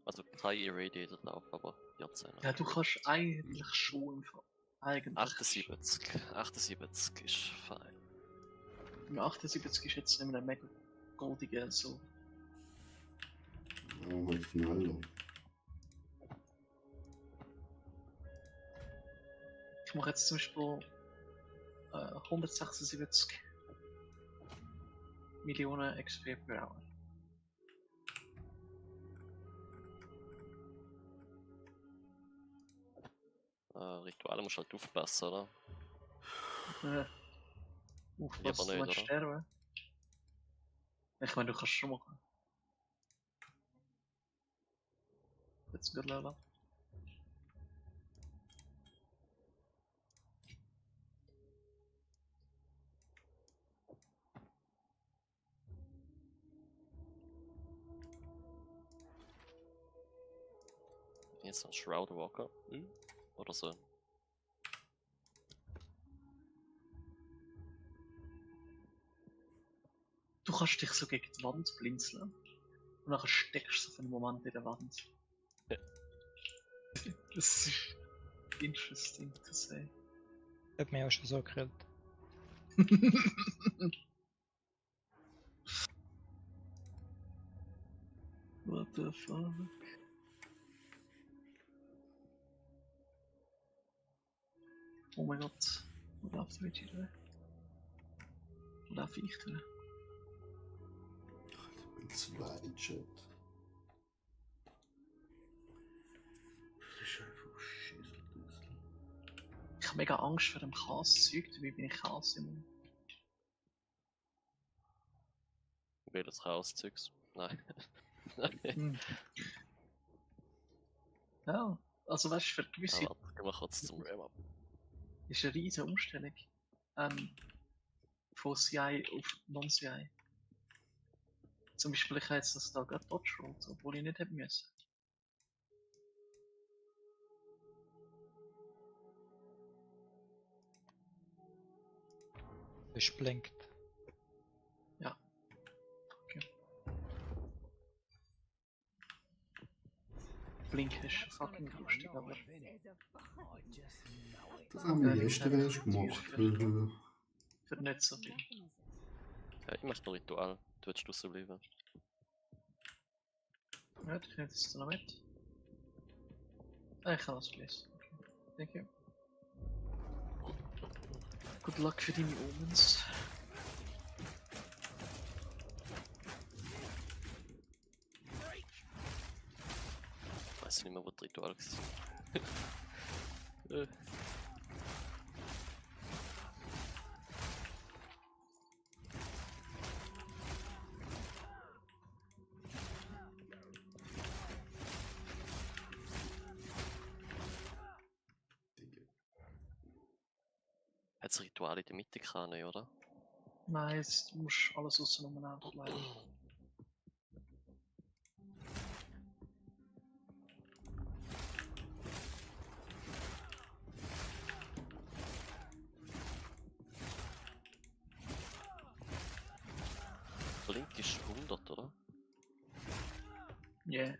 Also kein Irradiator drauf, aber 14. Ja, du kannst eigentlich schon eigentlich. 78 ist fein. Im 78 ist jetzt nicht mehr ein mega goldiger so. Ja, halt schneller. Ich mache jetzt zum Beispiel 176 Millionen XP per Hour. Rituale musst du halt aufpassen, oder? Aufpassen, nicht, du oder? sterben. Ich meine, du kannst schon machen. Jetzt geht leider. Jetzt ein Shroud Walker. Oder so. Du kannst dich so gegen die Wand blinzeln. Und dann steckst du für einen Moment in der Wand. Ja. Das ist interesting to say. Hat mich auch schon so gekillt. What the fuck? Oh mein Gott. Wo läuft der Richie da? Wo laufe ich da? Ich bin zwei Chat. Das ist einfach Schießerdüssel. Ich habe mega Angst vor dem Chaos-Zeug, dabei bin ich Chaos immun. Welches Chaos-Zeugs? Nein. Hm. Ja, also weißt du, für gewisse Warte, gehen wir kurz zum Ram-Up. ist eine riesige Umstellung. Von CI auf Non-CI. Zum Beispiel, ich habe jetzt das da gerade Dodge rollt, obwohl ich nicht hätte müssen. Es blinkt. Ja. Okay. Blink ist fucking lustig, aber Das haben wir gestern erst gemacht. für nicht so viel. Ja, ich mache noch Ritual. Du willst draussen bleiben. Ja, ich nehme das noch mit. Ah, ich kann das please. Okay. Thank you. Good luck für deine Omens. Ich weiß nicht mehr, wo das Ritual ist. Hat das Ritual in der Mitte keine, oder? Nein, jetzt musst du alles auseinander bleiben. Blink ist 100, oder? Yeah.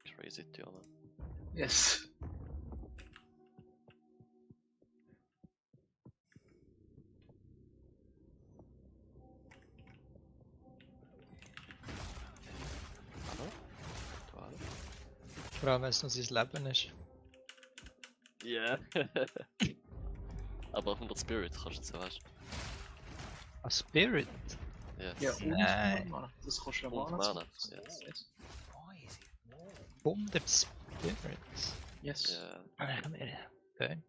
Crazy, ja, man. Yes. Hallo? Ritual? Vor allem wenn es noch sein Leben ist. Ja. Aber 100 Spirit kannst du jetzt, weißt du? A Spirit? Yes. Ja, und Nein. Mana. Das kostet ja Und Mana. Mana, yes. Yes. 100 Spirits. Yes. Ja. Okay.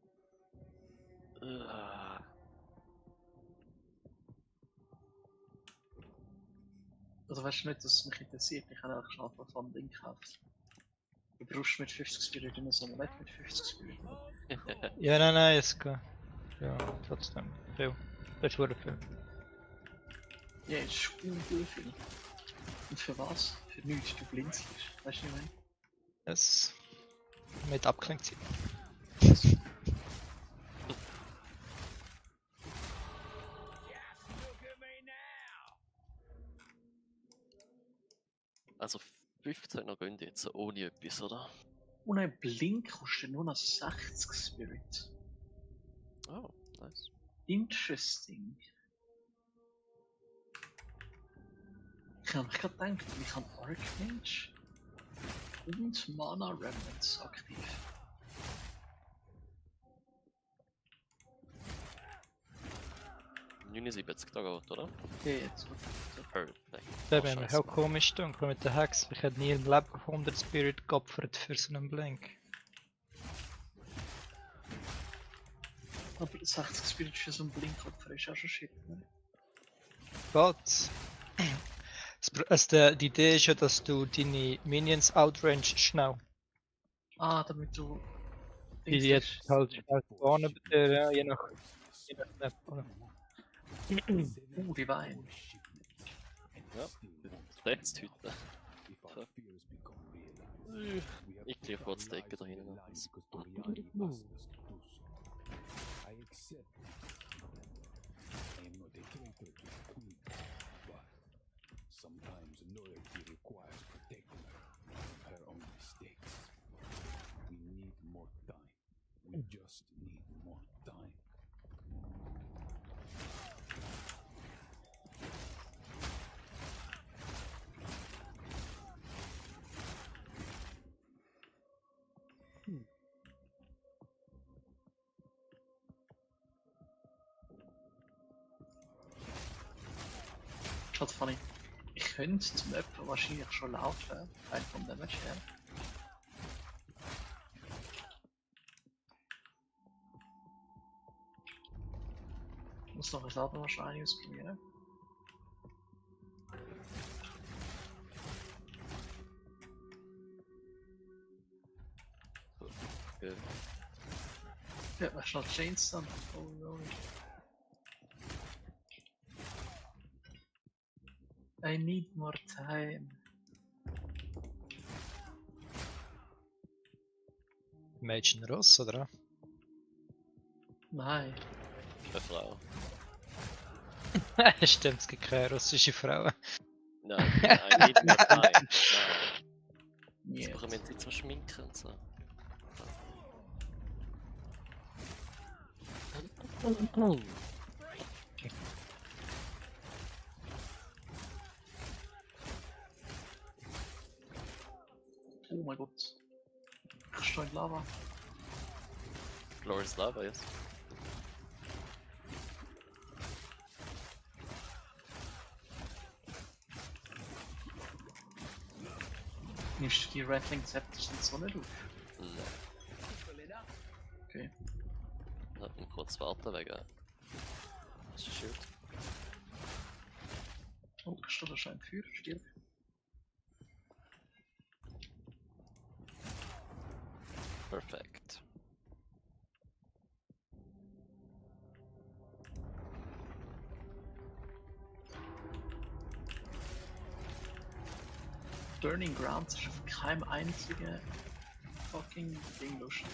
Also weißt du nicht, dass es mich interessiert, ich habe einfach schon einfach von dem Ding gekauft. Du brauchst mit 50 Spirit immer so ein Amulett mit 50 Spirit. Ja, nein, ist gut. Ja, trotzdem. Viel. Das ist wirklich viel. Ja, es ist ungut viel. Und für was? Für nichts, du blinzelst. Weißt du, was ich meine? Das mit Abklingzeit. Also 15 noch gehen jetzt ohne etwas, oder? Und ein Blink kostet nur noch 60 Spirit. Oh, nice. Interesting. Ich habe mich gerade gedacht, ich habe Archmage und Mana Remnants aktiv. Ja. 79 da geht, oder? Ja, jetzt gut. Perfekt. Das wäre mir auch komisch dunkel mit der Hex. Ich hätte nie im Leben 100 Spirit geopfert für so einen Blink. Aber 60 Spirit für so einen Blinkopfer ist auch schon shit, ne? Gott. Die Idee ist ja, dass du deine Minions outrange schnell. Ah, damit du... Die jetzt halt schnell vorne ja, je nach Step, oder? Die Wein. Ja, jetzt heute. Ich kriege kurz die Ecke da hinten. I accept. I am not a traitor to the queen, but sometimes loyalty requires protecting her from her own mistakes. We need more time. We just need more time. Schaut funny. Ich könnte zum Öpfel wahrscheinlich schon laut werden, rein vom Damage her. Ich muss noch ein selber wahrscheinlich ausprobieren. Good. Ja, was noch Chains dann? Oh no. I need more time. Mädchen Ross, oder? Nein. Eine Frau. Stimmt, es gibt keine russische Frauen. Nein, I need more time. Nein. Niet. Jetzt brauchen wir Zeit zum Schminken und so. Oh mein Gott. Ich stehe in Lava. Glorious Lava, yes. Nimmst du die Rattling Scepters in die Sonne auf? Nein. Okay. Hat man kurz warten wegen. Das ist Schild. Oh, da steht wahrscheinlich Feuer, stirb. Perfekt. Burning Grounds ist auf keinem einzigen fucking Ding lustig.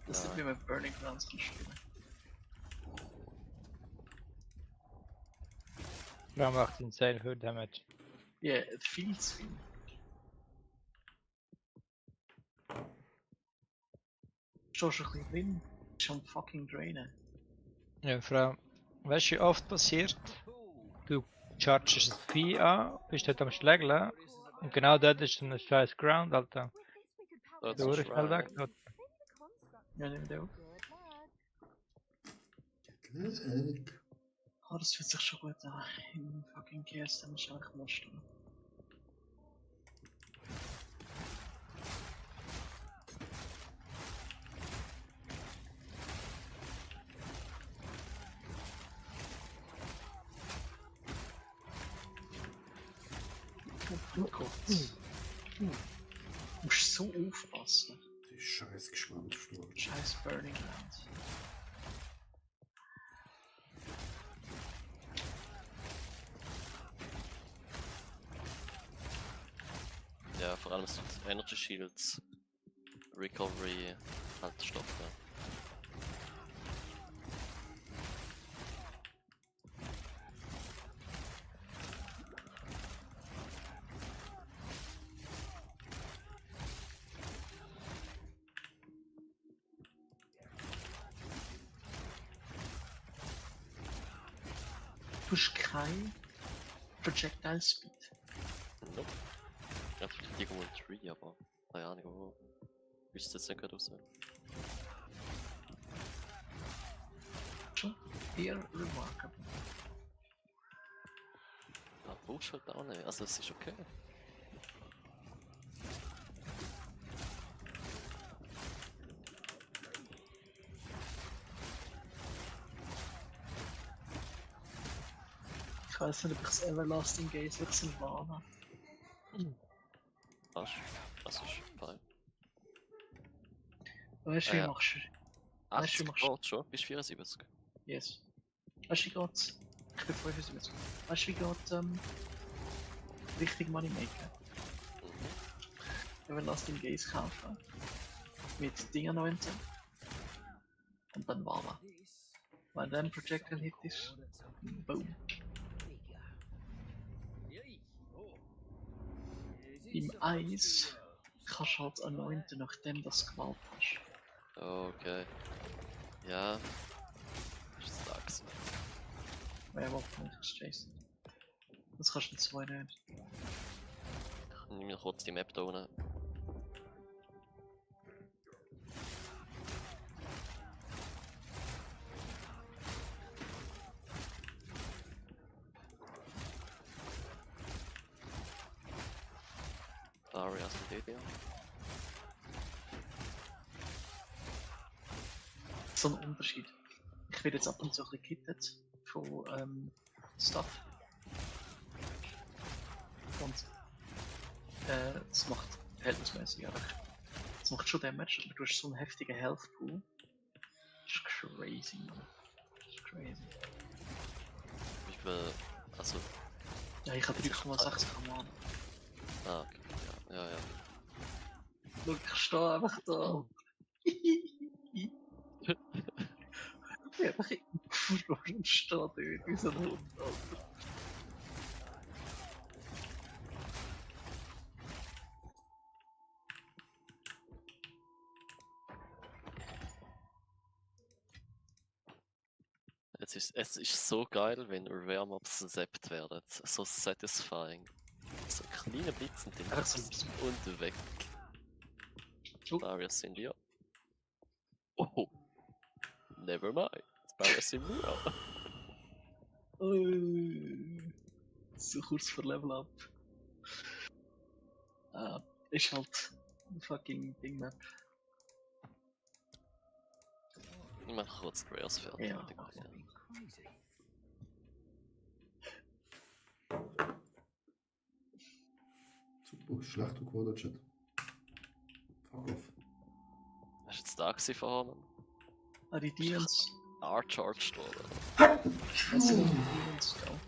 Das ist nicht, wie man Burning Grounds kann spielen. Warum macht insane viel Damage? Ja, viel zu viel. Schon ein bisschen drin. Schon fucking drainen. Ja, Frau, weißt du, wie oft passiert? Du chargest das Vieh an, bist dort am Schlägeln und genau dort ist dann ein scheiß Ground, Alter. Dort Du ist bist schnell weg Shrine. dort. Ja, nimm den auf. Glück. Oh, das fühlt sich schon gut an. Im fucking Chaos dann ist einfach Monster. Oh Gott. Du musst so aufpassen. Die scheiß Gespannsturm. Scheiß Burning Ground. Ja, vor allem sind Energy Shields, Recovery, halt Stoffe. Du hast kein Projectile Speed. Nope. Ja, vielleicht irgendwo ein Tree, aber keine Ahnung wo. Ist jetzt nicht gerade raus. Schon eher remarkable. Ja, brauchst du halt auch nicht. Also es ist okay. Ich weiß nicht, ob ich das Everlasting Gaze wechseln warne. Was? Das ist fein. Weißt du, wie Ja. machst du? Weißt du, 80 wie machst du? Grad schon, bis 74. Yes. Weißt du, wie geht's? Ich bin 75. Weißt du, wie geht richtig Money Maker? Everlasting Gaze kaufen. Mit Dingen unten. Und dann warten. Wenn dann Projectile Hit ist, boom. Im Eis kannst du halt anointen, nachdem du das gewählt hast. Okay. Ja. Ist das Achse. Wer wollte nicht, Jason? Das kannst du zwei nicht. Ich nehme mir kurz die Map da unten. Arias und DDR. So ein Unterschied. Ich werde jetzt ab und zu ein bisschen gekittet von Stuff. Und das macht verhältnismäßig einfach. Das macht schon Damage, aber du hast so einen heftigen Health Pool. Das ist crazy, man. Das ist crazy. Wie viel. Also. Ja, ich habe 3,6 Mann. Ah, okay. Ja. Schau, ich stehe einfach da. Ich bin einfach im stehe dort wie so ein Hund, Alter. Es ist so geil, wenn Rare Mobs zappt werden. So satisfying. So kleine Blitzen den Einfach so und weg. Oh. Darius sind ja. Oh. Never mind. Darius sind wir. So kurz vor Level Up. Ist halt ein fucking Big Map. Ich mach kurz die Rares fertig. Ja. Super, schlechter Quader-Chat. Fuck off. Hast du jetzt da gewesen vorhin? Die Demons. R-Charged worden. Was sind die Demons, gell?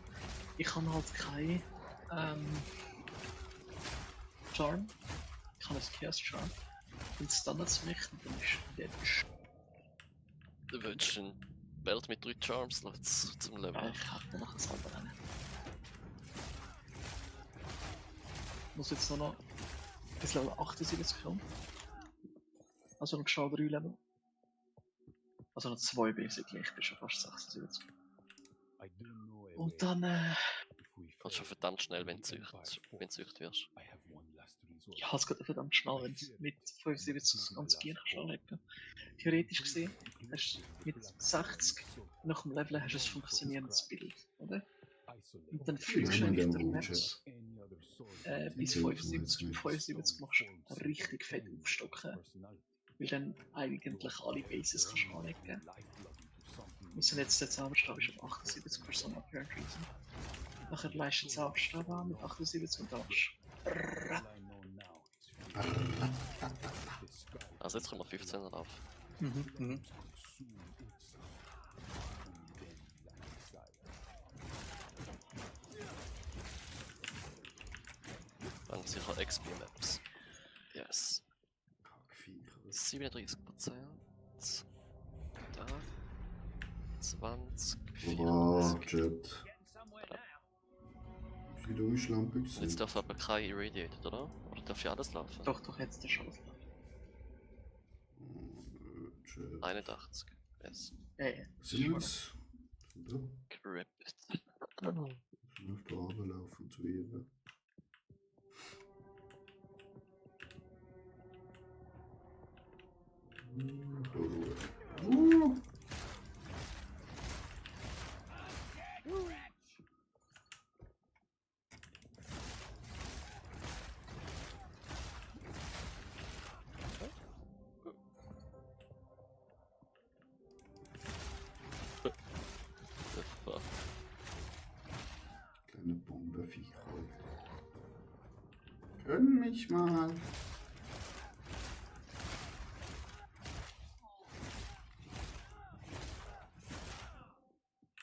Ich kann halt kein Charm. Ich kann ein Chaos Charm. Wenn es dann nicht mich, dann ist der Du willst eine Welt mit 3 Charms noch zum Level. ich hab dann noch ein anderes. Muss jetzt nur noch bis Level 78 kommen. Also noch schon 3 Level. Also noch 2 basically, ich bin schon fast 76. Und dann Kannst schon verdammt schnell, wenn du sücht wirst. ja, es geht verdammt schnell, wenn du mit 75 das ganze Gear kannst anlegen. Theoretisch gesehen, hast du mit 60 nach dem Level hast du ein funktionierendes Bild, oder? Und dann fliegst du Ja, eigentlich mit der dem Netz bis 75. Mit 75 machst du richtig fett aufstocken. Weil dann eigentlich alle Bases kannst du anlegen. Wir sind jetzt der Zauberstab ist auf 78 for some apparent reason. Nachher leistet Zauberstab an mit 78 und dann machst Also jetzt kommen wir 15 drauf. du. Dann sicher XP-Maps. Yes. 37%. Da. 20. 40. Wow, Chat. Wie du Lampe Jetzt gesehen. darf aber kein Irradiated, oder? Oder darf ja alles laufen? Doch, jetzt der Chance. Chat. 81. Yes. Sind wir jetzt? Crypt. Auf der runterlaufen zu ihr. The fuck? Kleine Bomberviech halt. Können mich mal.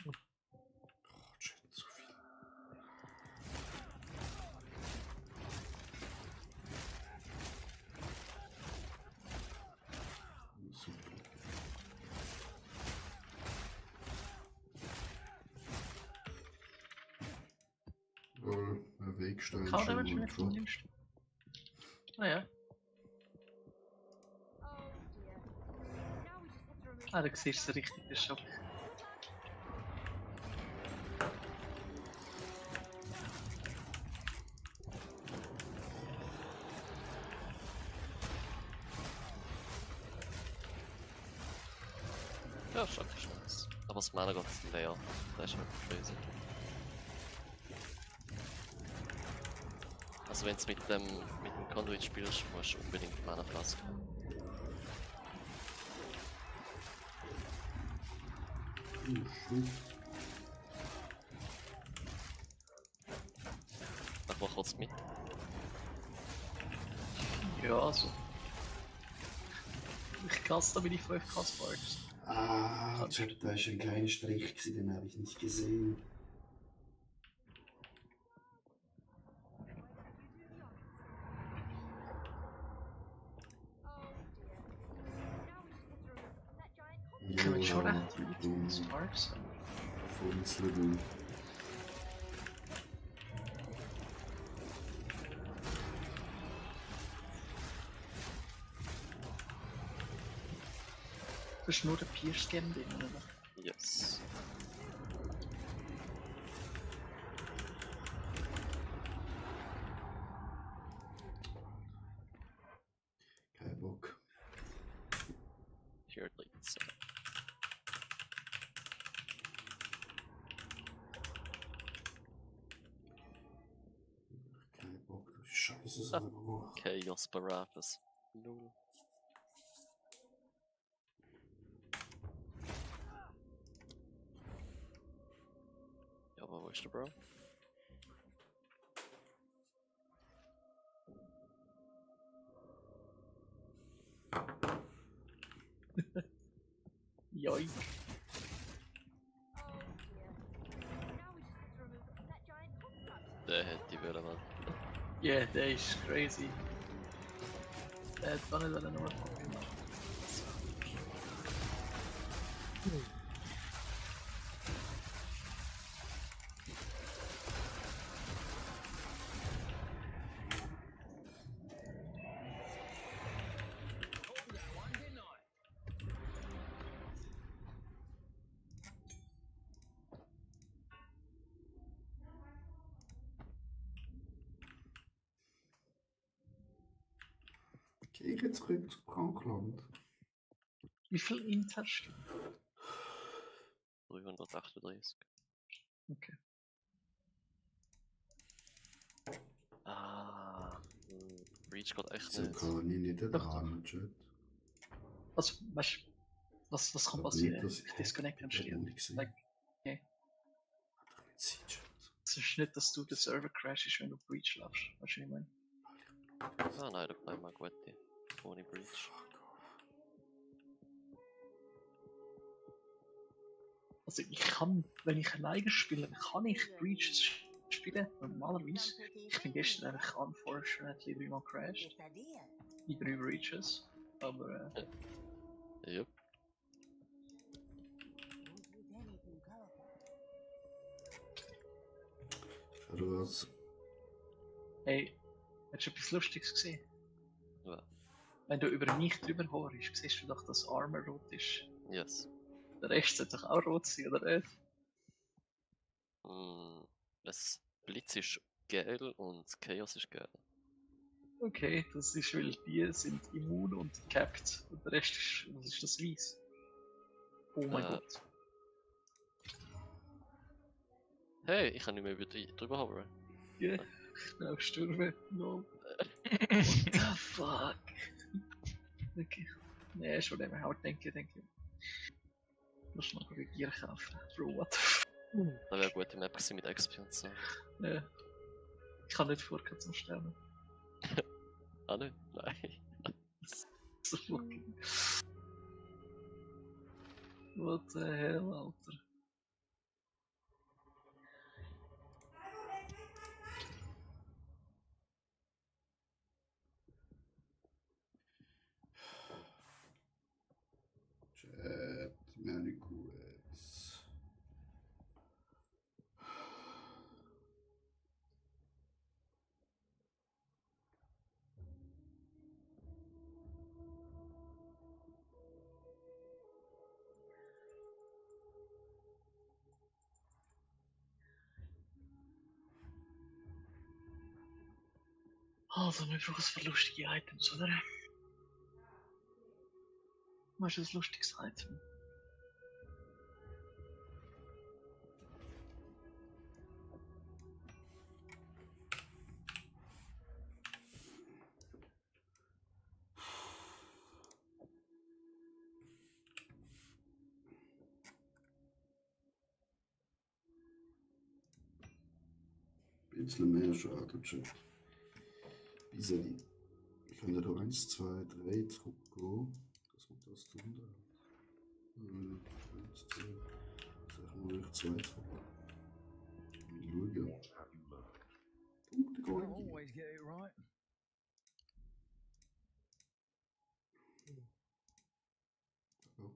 Oh, shit, zu viel. Super. Der Wegstein Kann schon aber schon mal nicht nimmst. Naja. Ah, da siehst du richtig den Schock. Ja, Schock ist nice. Aber das Mana Gott ist leer. Das ist wirklich crazy. Also wenn du mit dem Conduit spielst, musst du unbedingt Mana Flask haben. Shit. Mach mal kurz mit. Ja, also. Ich kasse da meine 5 Castbars. Ah, Chat, da ist ein kleiner Strich gewesen, den habe ich nicht gesehen. Ich habe schon Ja, recht viele Sparks. Funzeln. Das ist nur der Pierce-Game drin, oder? Yes. Kein Bock. Here it leads. Kein Bock, das ist scheiße selber. Chaos Barabbas. Lol. Ja, aber wo ist der Bro? Joink. Der hätte die Welle mal. Yeah, der ist crazy. Der hat gar nicht nur Pokémon machen. Gehe ich jetzt zurück zu Frankland? Wie viel Int hast du? 338. Okay. Ah, Breach geht echt So nicht. kann ich nicht dran, Chat. Also, weißt du, was kann Aber passieren? nicht, dass Ich disconnecte am ich Stil. nicht gesehen. Like, okay. Sie, Chat. Es ist nicht, dass du den Server crashst, wenn du Breach laufst. Weißt du, was ich meine? Ah nein, da bleibt mal gut. Ohne Breach. Fuck off. Also, ich kann, wenn ich alleine spiele, kann ich Breaches spielen, normalerweise. Ich bin gestern eigentlich unfortunately 3-mal crashed. Die 3 Breaches. Aber, Jupp. Oder was? hey, hast du etwas Lustiges gesehen? Ja. Wenn du über mich drüber horchst, siehst du doch, dass Armor rot ist. Yes. Der Rest sollte doch auch rot sein, oder nicht? Das Blitz ist gelb und das Chaos ist gelb. Okay, das ist, weil die sind immun und capped und der Rest ist, was ist das, weiß? Oh mein Gott. Hey, ich kann nicht mehr über drüber hovern. Ja, ich bin auch stürmen. No. What the fuck? Okay. Nee, schon eben hart denke ich. Muss mal Gear kaufen. Bro, what the fuck? Das wäre eine gute Map gewesen mit XP und so. Ja. Ich kann nicht vorgehen zum Sterben. Ah, nicht? Nein. So fucking. What the hell, Alter? Chat, meine QS. Also, wir brauchen für lustige Items, oder? Was ist ein lustiges Item? Ein bisschen mehr Schaden, Chat. Bisschen. Ich kann da 1, 2, 3 zurückgehen, dass man das tun darf. 1, 2, sagen wir 2 zurück. Schauen. Punkte gehen. Always get it right. Oh.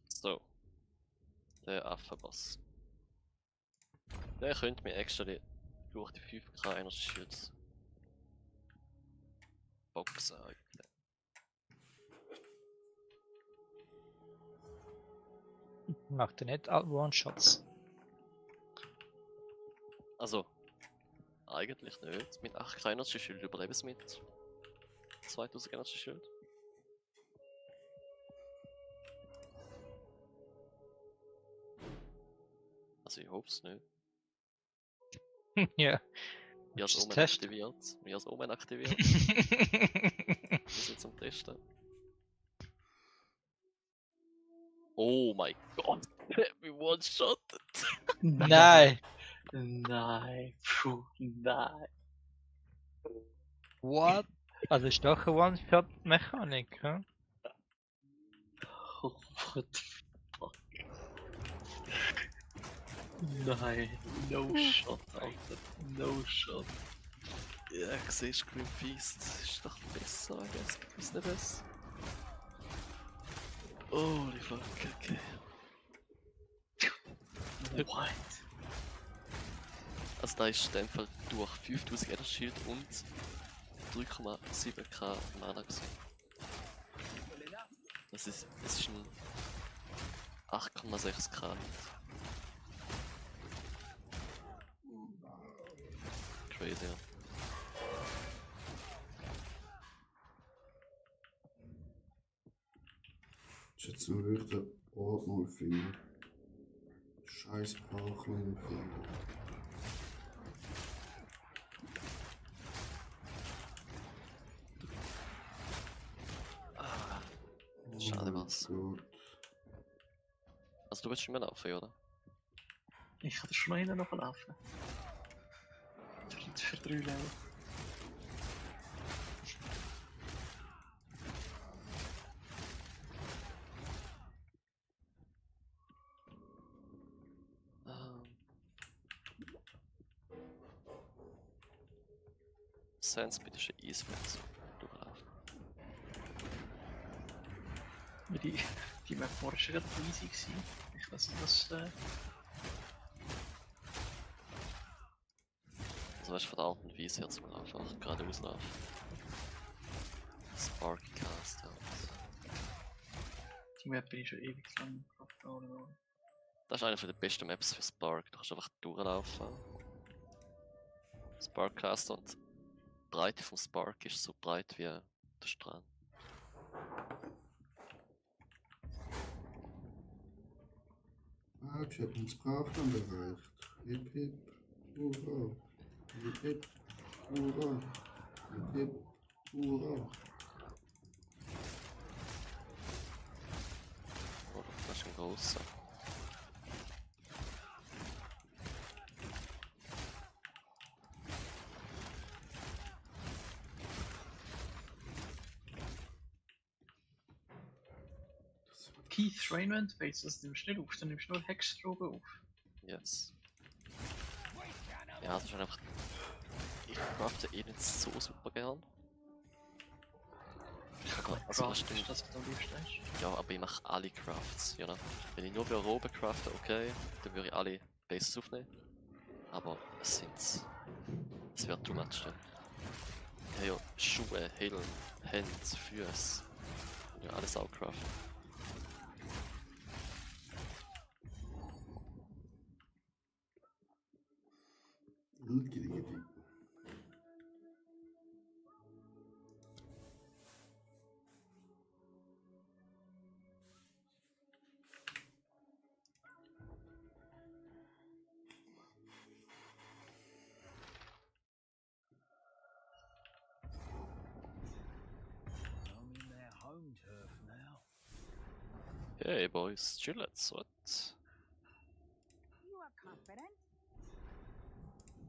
So. Der Affenboss. Der könnte mir extra durch die 5k Energy Shields boxen. Macht er nicht One-Shots? Also, eigentlich nicht. Mit 8k Energy Shield überleben sie mit 2000 Energy Shield. Also ich hoffe es nicht. Ja. Wie als Ist Omen das Test? aktiviert. Wie als Omen aktiviert. Wir sind zum Testen. Oh mein Gott, der hat mich one-shottet. Nein! Nein, puh, nein. What? Also ist doch eine One-Shot-Mechanik, hä? Oh, what the fuck? Nein, no shot, Alter. No shot. Ja, ich sehe Scream Feast. Ist doch besser, I guess. Ist nicht besser. Holy fuck, okay. What? Also da ist in dem Fall durch 5000 Energy Shield und 3,7k Mana gewesen. Das ist ein 8,6k. Crazy, ja. Ich jetzt nur wirklich den Ort mal finden. Scheiß Brauchling finden. Schade was. Gut. Also du willst schon mehr laufen, oder? Ich kann das schon noch hinten laufen. Für 3 Level. Sandspeed ist ein easy Witz. Durchlaufen. Die Map vorher schon gerade easy gewesen. Ich weiß nicht, was Also weißt du, von der Art und Weise jetzt mal einfach geradeaus laufen. Sparky Cast, ja. die Map bin ich schon ewig lang drauf. Das ist eine der besten Maps für Spark. Du kannst einfach durchlaufen. Sparkcaster und die Breite vom Spark ist so breit wie der Strand. Ich hätte uns braucht dann erreicht. Hip hip, hurra. Hip hip, hurra. Hip hip, hurra. Oh, das ist ein grosser. Keith Raymond Faces, nimmst du nicht auf, dann nimmst du nur Hexstrobe auf. Yes. Ja, das ist einfach. Ich crafte eh nicht so super gern. Aber, also, das stimmt. Ist das, was du am liebsten hast? Ja, aber ich mache alle Crafts, you know? Wenn ich nur für Robe crafte, okay, dann würde ich alle Bases aufnehmen. Aber es sind. Es wird too much dann. Ich habe ja Schuhe, Helm, Hände, Füße. Ja, alles auch craften. I'm in their home turf now. Hey boys, chillax, what? You are confident?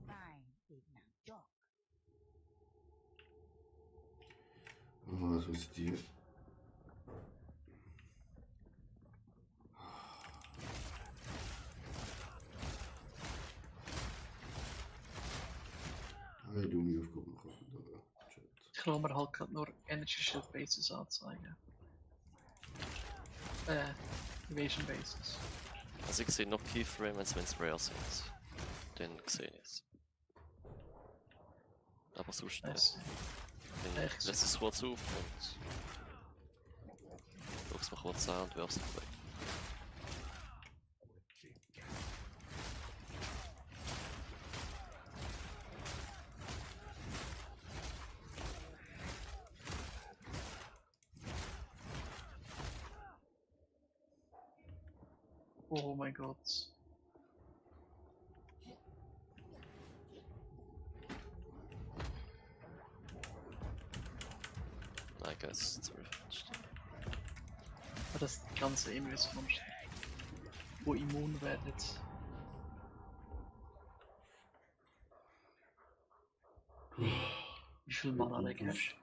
Fine, big now joke. Was ist die? Hey, du mir aufgucken. Ich kann mir halt gerade nur Energy Shield Bases anzeigen. Evasion Bases. Also ich sehe noch Keith Raymonds, wenn es rare sind. Dann sehe ich es. Aber sonst nicht. Dann Echt? lässt es kurz auf und schaust mal kurz an und wirfst es weg. Oh mein Gott. I guess it's revenged. Aber das ganze Invis-Monster, wo immun werden. Wie viel Mana Leg hast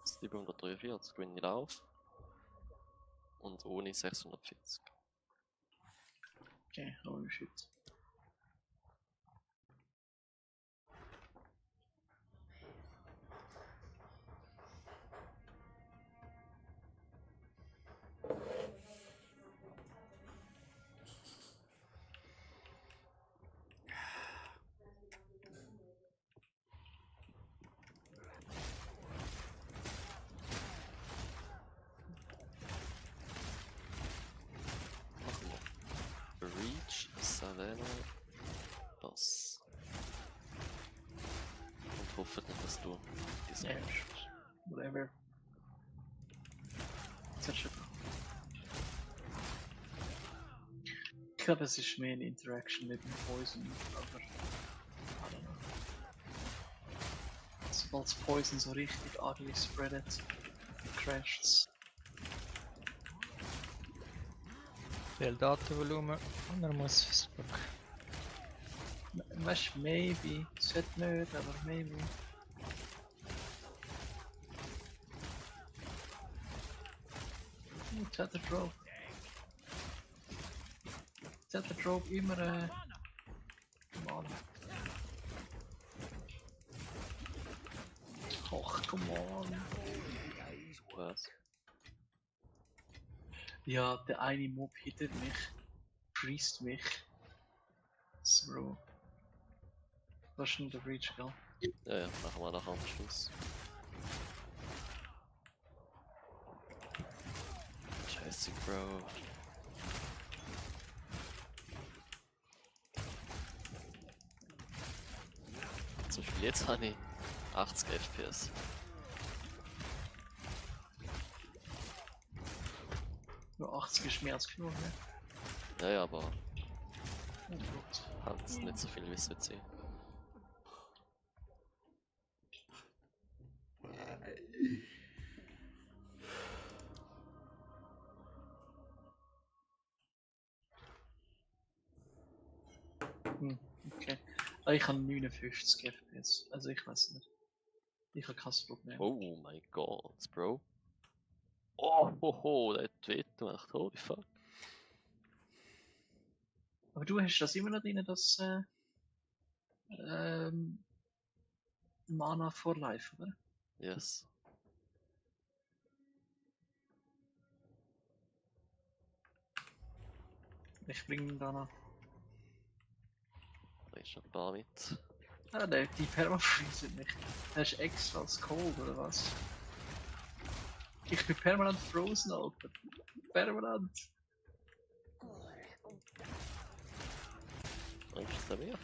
du? 743 gewinne ich auf. Und ohne 640. Okay, holy shit. Machen wir. Reach, Savannah, Boss. Und hoffe nicht, dass du diese Ja, whatever. Ich glaube, es ist mehr eine Interaction mit dem Poison, aber I don't know. Sobald das Poison so richtig ugly spreadet, crasht's. Viel Datenvolumen und er muss Facebook. Weißt du, maybe. Sollte nicht, aber maybe. Tether Drop. Tether Drop immer Mann. Och, come on. Was? Ja, der eine Mob hittet mich. Freest mich. So. Das ist nur der Breach, gell? Ja, ja, machen wir nachher am Schluss. Scheiße, Bro. Zum Beispiel jetzt habe ich 80 FPS. Nur 80 ist mehr als genug, ne? Ja, ja, aber Oh Gott. halt nicht so viel wie es wird sein. Okay. Ich habe 59 FPS, also ich weiß nicht. Ich habe kein Problem. Oh mein Gott, Bro. Oh, hoho, der hat weh gemacht, holy fuck. Aber du hast das immer noch drin, das Mana for Life, oder? Yes. Ich bringe ihn da noch. Da ist noch ein paar mit. Ah, die Permafreeze nicht. Hast du extra als Cold, oder was? Ich bin permanent frozen, Alter. Permanent. Und ist der mehr?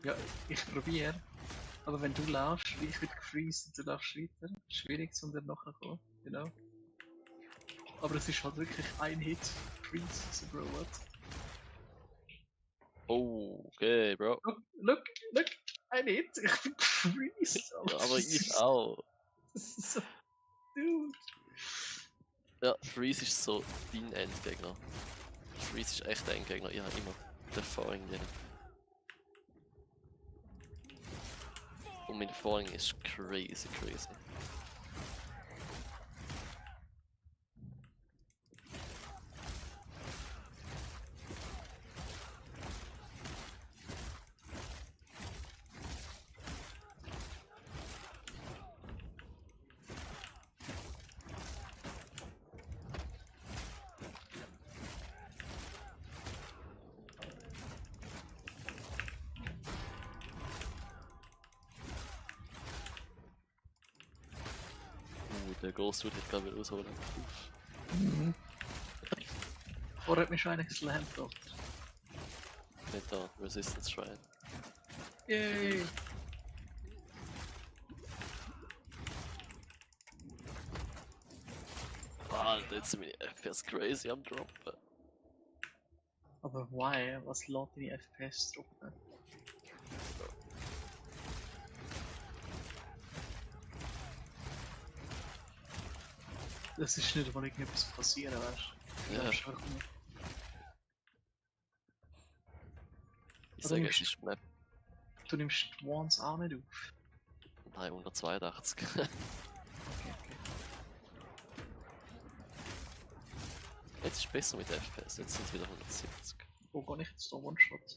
Ja, ich probiere. Aber wenn du laufst, ich werde gefreezed und du laufst weiter. Schwierig, um dann nachher zu kommen. Genau. Aber es ist halt wirklich ein Hit. Freeze, so Bro, what? Oh, okay, Bro. Look, ein Hit. Ich bin gefreezed. Ja, aber ich auch. Das ist so. Dude. Ja, Freeze ist so dein Endgegner. Freeze ist echt der Endgegner. Ich habe immer die Erfahrung drin. Und meine Erfahrung ist crazy. Der Ghost Dude hat gerade wieder rausholen. Mhm. Vorher hat mich schon einer geslammt, Alter. Nicht da, Resistance Shrine. Yay! Alter, jetzt sind meine FPS crazy am Droppen. Aber why? Was lässt deine FPS droppen? Das ist nicht, weil irgendetwas passieren, weißt du? Ja. Das ist einfach nur- Ich sage, es ist Map Du nimmst die Ones auch nicht auf. 382. Okay. Jetzt ist es besser mit FPS, jetzt sind es wieder 170. Wo gar nicht jetzt da One-Shot?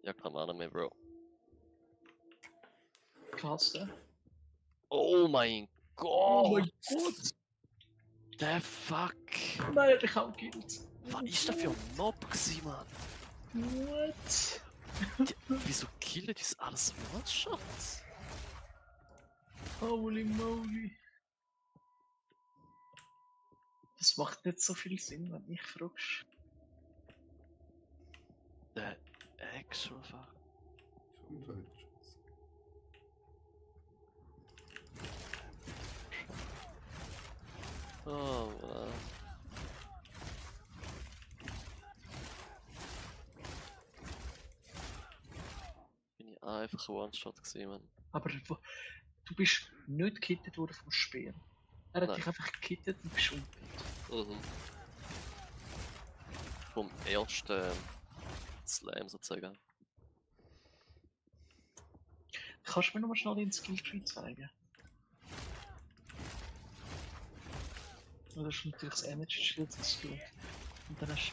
Ja, keine Ahnung mehr, Bro. Klarst du? Oh mein Gott! Oh mein Gott! Der Fuck! Nein, ich hab gekillt. Was ist das für ein Mob gewesen, Mann? What? Wieso killen die das alles One-Shots? Holy moly. Das macht nicht so viel Sinn, wenn mich fragst. Der actual Fuck. Gesundheit. Oh Mann. Bin ich einfach ein One-Shot gesehen, Mann. Aber du bist nicht gekittet worden vom Speer. Er hat Nein. dich einfach gekittet und bist umgekehrt. Mhm. Vom ersten Slam sozusagen. Kannst du mir nochmal schnell den Skilltree zeigen? Das ist natürlich das Energy Shield geskillt. Und dann hast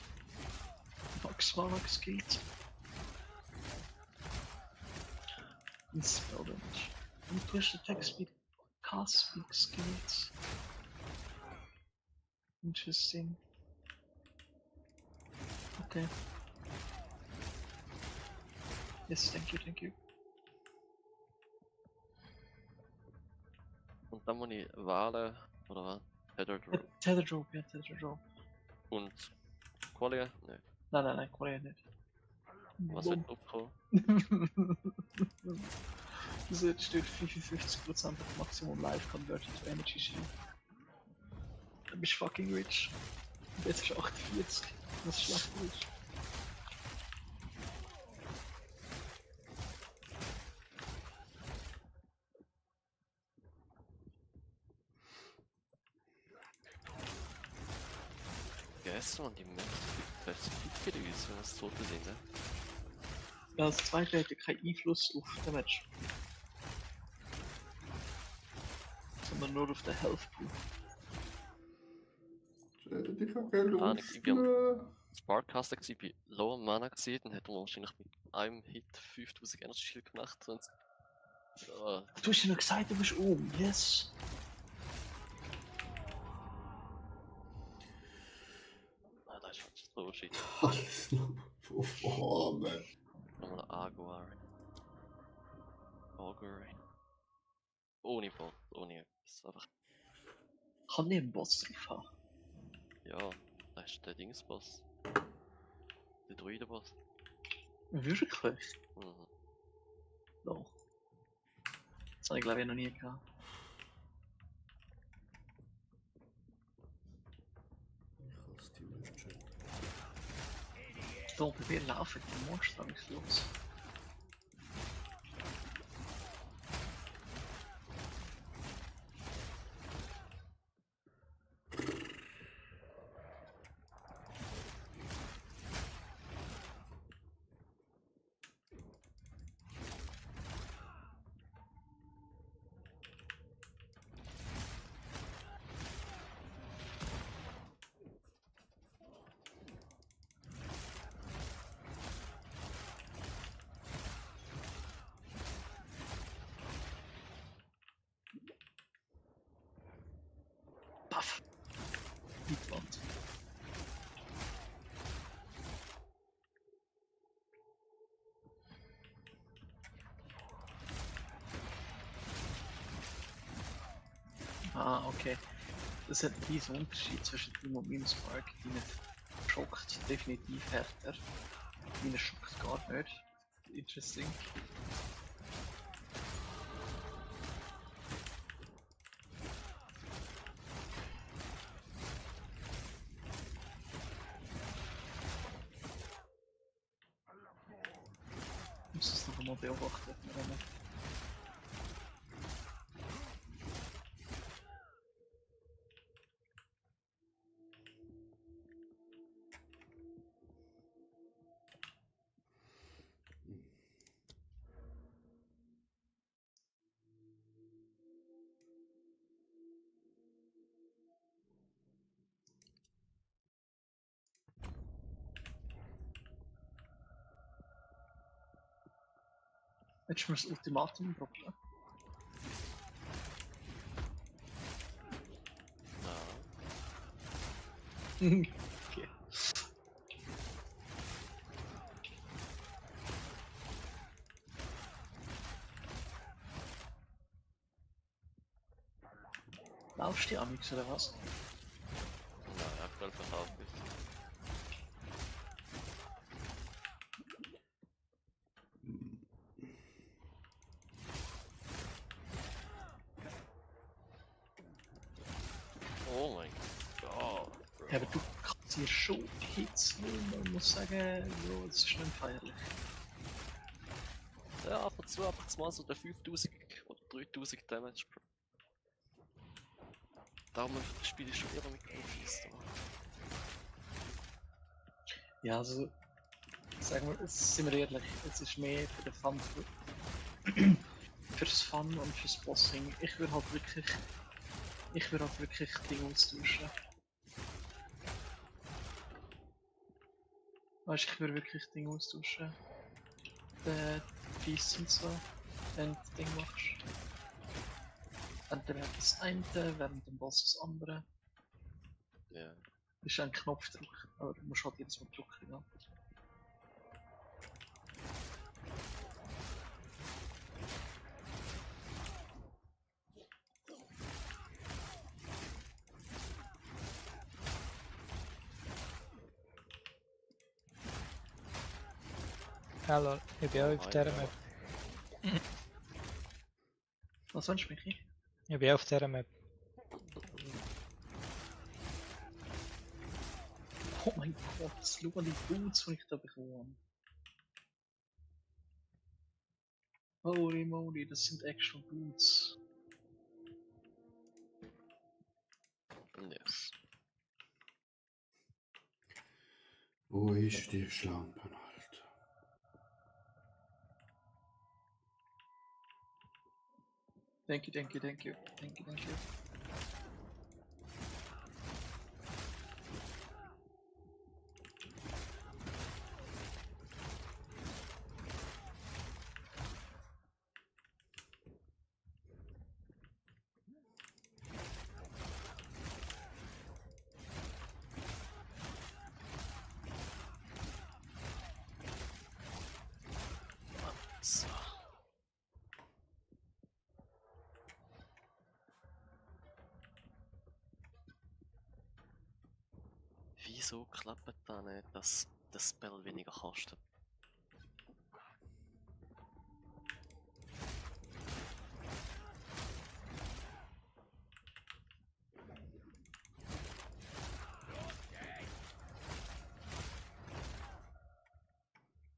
du Max Mana geskillt. Und Spell Damage. Und du hast den Attack Speed Cast Speed geskillt. Interesting. Okay. Yes, thank you, thank you. Und dann muss ich wählen, oder was? Tether Drop. Tether Drop, ja, Tether Drop. Und Qualia? Nein. Nein, Korea nicht. Was wird draufkommen? Also jetzt steht 55% auf Maximum Life Converted to Energy Shield. Dann bist du fucking rich. Und jetzt ist 48, was schlecht ist. Gestern und die Max fit uns, wenn wir es tote sind, ne? Ja, das zweite hätte keinen Einfluss auf Damage. Sondern nur auf den Health Pool. Ich hab keine Ah, Lust ich bin mehr. Sparkcaster gewesen, bei Low Mana gesehen, dann hätte er wahrscheinlich mit einem Hit 5000 Energy Shield gemacht. Und, Du hast ja noch gesagt, du bist oben, yes! nein, das ist fast so shit. Alles noch von vorne. Nochmal ein Aguari. Augury. Ohne Bot, ohne etwas. Einfach, Kann ich einen Boss drauf haben? ja, das ist der Dingsboss. Der Druidenboss. Wirklich? Mhm. Doch. Das habe ich glaube ich noch nie gehabt. Ich hasse die Webchat. Da bei mir laufen die Monster nichts los. Puff! Hitwand. Ah, okay. Das hat einen riesen Unterschied zwischen dem und meinem Spark. Deine schockt definitiv härter. Meine schockt gar nicht. Interesting. Ich muss das noch einmal beobachten. Willst du mir das Ultimatum droppen? Ja. Okay. Laufst du Amix oder was? Nein, aktuell verkauft nicht. Oh mein Gott. Ja, aber du kannst hier schon Hits nehmen. Man muss sagen, ja, das ist nicht feierlich. Ja, ab und zu einfach mal so der 5000 oder 3000 Damage. Darum spiele ich schon eher mit Profis. Ja, also, sagen wir, jetzt sind wir ehrlich, es ist mehr für den Fun, fürs Fun und fürs Bossing. Ich würde halt wirklich Dinge austauschen. Weißt du, ich würde wirklich Dinge austauschen. Peace und so, wenn du das Ding machst. Entweder das eine, während dem Boss das andere. Ja. Das ist ein Knopfdruck, aber du musst halt jedes Mal drücken, ja. Hallo, ich bin auch auf dieser Map. Was wünschst du, Michi? Ich bin auch auf dieser Map. Oh mein Gott, schau mal die Boots, die ich da bekommen habe. Holy moly, das sind actual Boots. Yes. Wo ist die Schlampe, Alter? Thank you, thank you, thank you, thank you, thank you. So. Wieso klappt da nicht, dass das Spell weniger kostet?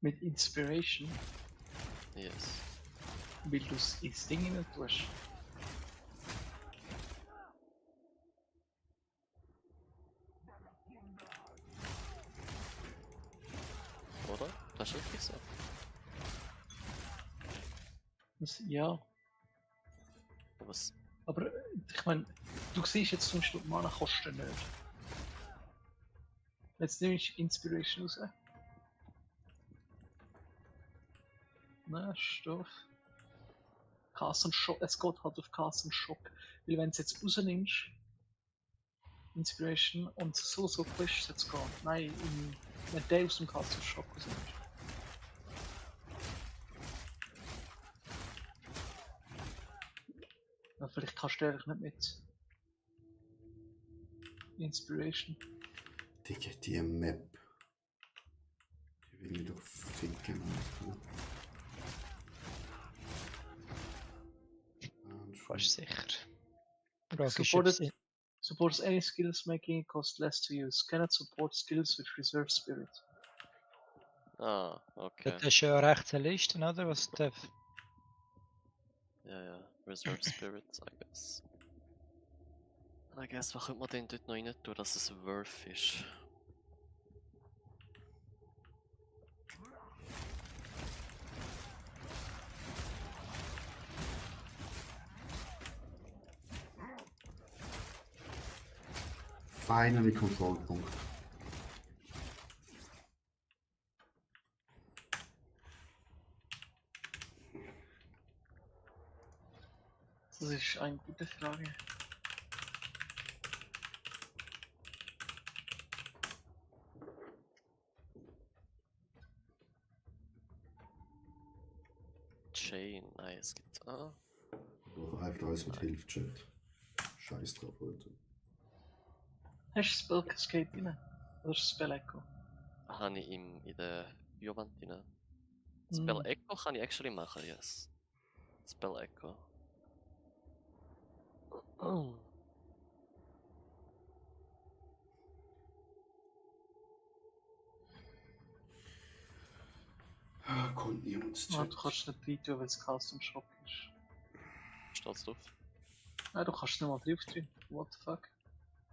Mit Inspiration, Yes. weil du es ins Ding rein tust. Oder? Das ist wirklich so. Ja, Was? aber ich meine, du siehst jetzt zum Beispiel Mana kosten nicht. Jetzt nehme ich Inspiration raus. Nein, Stoff. Cast und Schock, es geht halt auf Cast und Schock. Weil wenn du es jetzt rausnimmst, Inspiration und so pushst es jetzt gehen. Nein, wenn du aus dem Cast und Schock rausnimmst. Ja, vielleicht kannst du eigentlich nicht mit Inspiration. Digga, die Map. Die will ich doch ficken. Alter. Fast sicher. Frage ist, ob sie- Supports any skills making it cost less to use. Cannot support skills with reserve spirit. Ah, okay. Das ist ja rechts eine Liste, oder? Was darf. Ja, ja. Reserve Spirits, I guess. I guess, was könnte man denn dort noch rein tun, dass es worth ist? Finally Kontrollpunkt. Das ist eine gute Frage. Chain, nein, es gibt. Ah, Doch einfach alles mit Hilfe-Chat. Scheiß drauf, Leute. Hast du Spell Cascade rein? Oder Spell Echo? habe ich in der Biowand rein. Spell Hm. Echo kann ich actually machen, yes. Spell Echo. Oh. Ah, kommt nie uns Ah, du kannst nicht rein tun, weil es Cast und Shock ist. Steht's drauf? Ah, du kannst nicht mal drauf drin. What the fuck?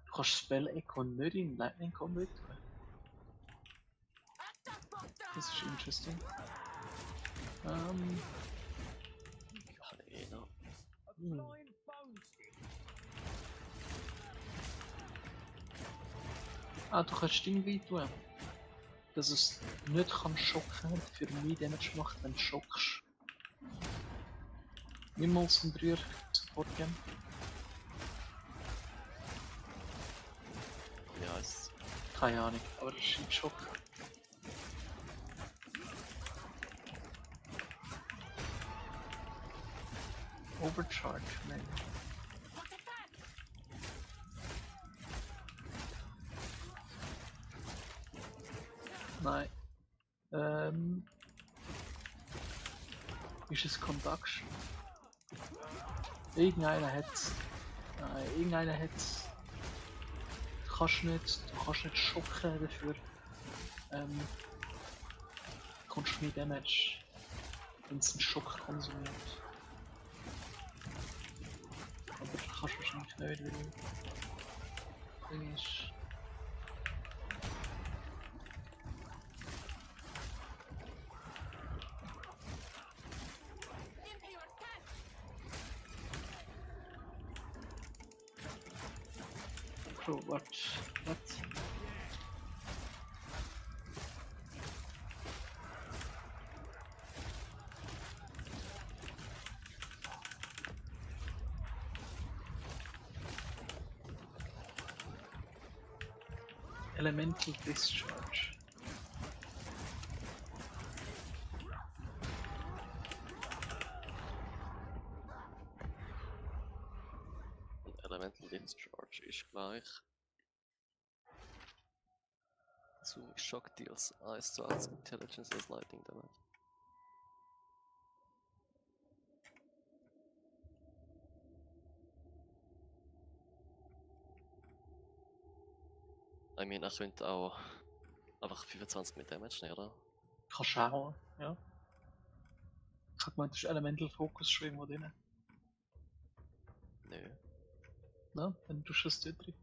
Du kannst Spell Echo nicht in Lightning Combat tun. Das ist interesting. Kann ich noch. Ah, du kannst Ding rein tun. Dass es nicht kann schocken und für mich Damage macht, wenn du schockst. Niemals ein 3er Support geben. Ja, es. Keine Ahnung, aber das ist ein Schock. Overcharge, nein. Nein. Ist es Conduction? Irgendeiner hat's. Nein, irgendeiner hat's. Du kannst nicht schocken dafür. Kommst mehr Damage, wenn es einen Schock konsumiert. Aber das kannst du wahrscheinlich nicht, weil Ding ist. Bro, what? Elemental Discharge. Und Elemental Discharge ist gleich zu Shock Deals 1 zu 1 Intelligence as Lightning Damage. Ich meine, er könnte auch einfach 25 mit Damage nehmen, oder? Kannst du auch, ja. Ich hab gemeint, das ist Elemental Focus schon irgendwo drin. Nö. Na, dann tust du es dort drin.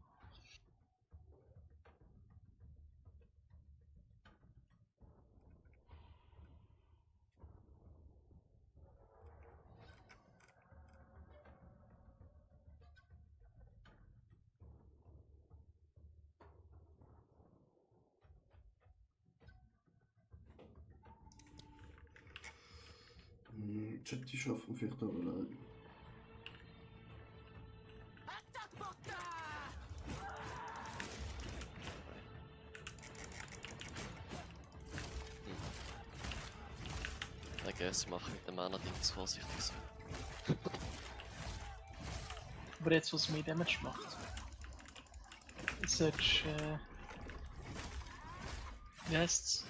Chat, die schaffen vielleicht auch allein. I guess, ich mache mit dem Mana-Dings vorsichtig so. Aber jetzt, was mehr Damage macht, solltest wie heisst's?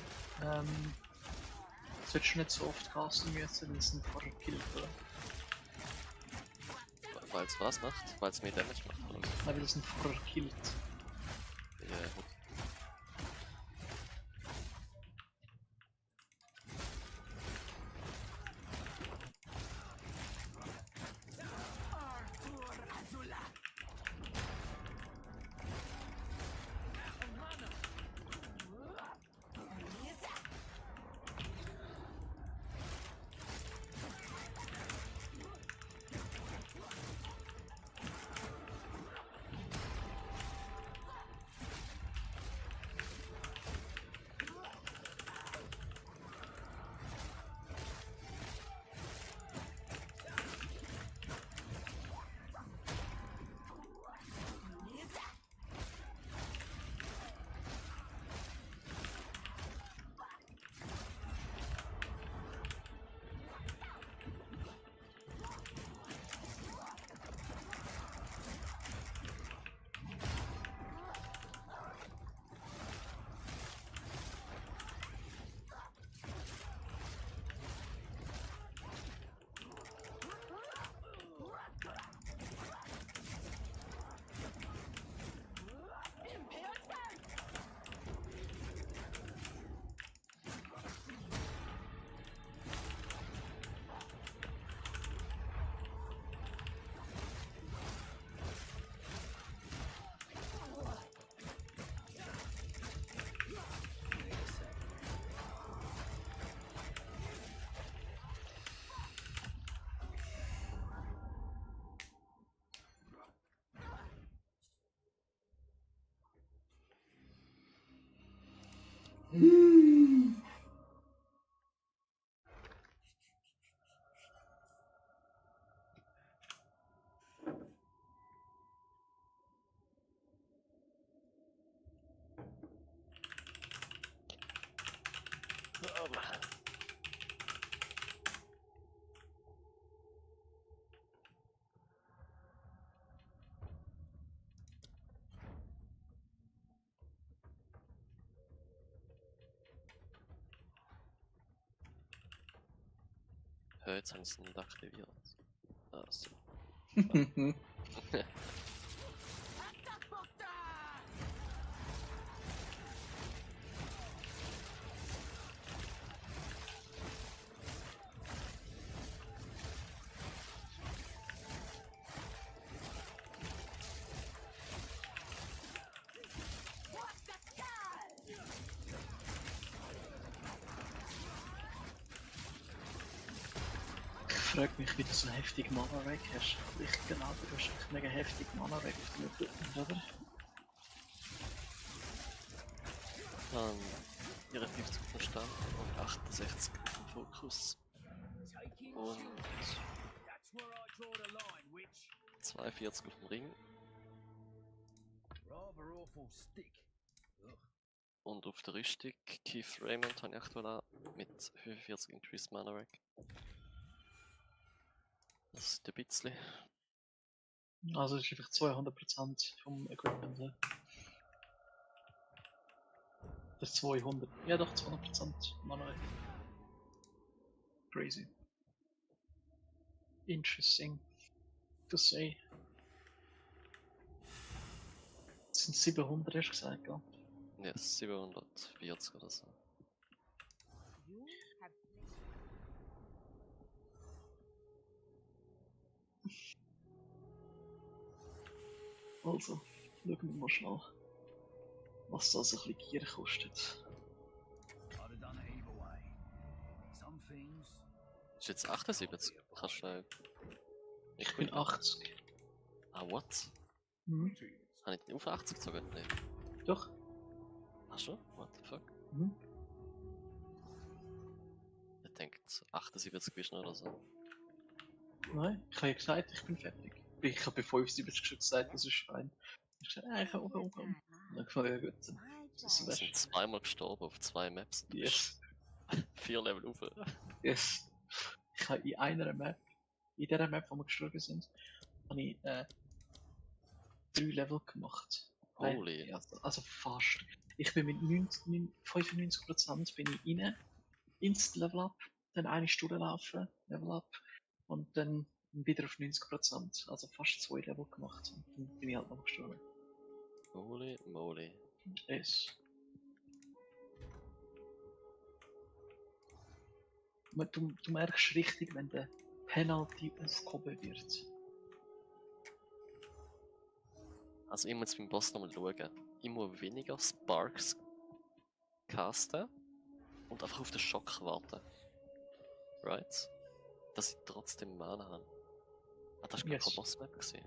Solltest du nicht so oft casten müssen, wenn es einen vorher killt, oder? Weil es was macht? Weil es mehr Damage macht, oder? Nein, weil es einen vorher killt. Ja, Bam! Jetzt haben sie nicht aktiviert. Ah, so. Ich frage mich, wie du so heftig Mana-Rack hast. Ich glaube, du hast echt mega heftig Mana-Rack auf dem Equipment, oder? Ihre 50 Verstand und 68 auf dem Fokus. Und 42 auf dem Ring. Und auf der Rüstung Keith Raymond habe ich aktuell mit 45 Increased Mana Rack. Das ist ein bisschen. Also das ist einfach 200% vom Equipment. Ja. Das ist 200. Ja doch, 200% Mana. Crazy. Interesting to say. Das sind 700, hast du gesagt, ja? Ja, 740 oder so. You have Also, schauen wir mal schnell, was das ein bisschen Gier kostet. Ist jetzt 78? Kannst du. Ich bin 80. Ah, what? Mhm. Habe ich nicht auf 80 gezogen? Nee. Doch. Ach schon? What the fuck? Mhm. Ich denke 78 bist du noch oder so. Nein, ich habe ja gesagt, ich bin fertig. Ich habe bei 75 schon gesagt, das ist fein. Ich habe gesagt, ich habe oben. Und dann gefällt ja gut. Das Wir sind zweimal gestorben auf 2 Maps. Yes. 4 Level rauf. Yes. Ich habe in einer Map, in dieser Map, wo wir gestorben sind, habe ich 3 Level gemacht. Holy. Ja, also fast. Ich bin mit 95% bin ich rein, ins Level Up, dann eine Stunde laufen, Level Up und dann wieder auf 90%, also fast 2 Level gemacht und dann bin ich halt noch gestorben. Holy moly. Yes. Du merkst richtig, wenn der Penalty aufgehoben wird. Also ich muss beim Boss nochmal schauen. Ich muss weniger Sparks casten und einfach auf den Schock warten. Right? Dass ich trotzdem Mana habe. Ah, das war gar keine Bossmap gesehen.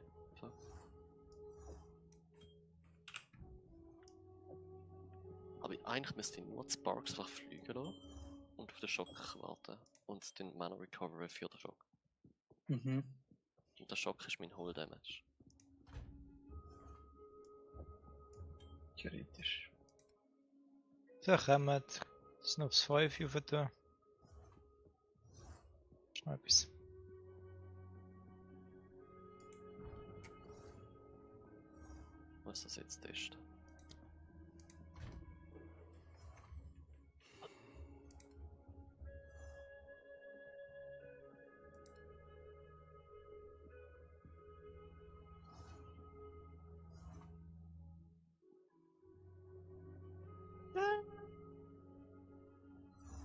Aber eigentlich müsste ich nur die Sparks einfach fliegen lassen und auf den Schock warten. Und den Mana Recovery für den Schock. Mhm. Und der Schock ist mein Whole Damage. Theoretisch. So, kommen wir das noch aufs 5 rauf tun. Ist noch etwas. Ich muss das jetzt testen.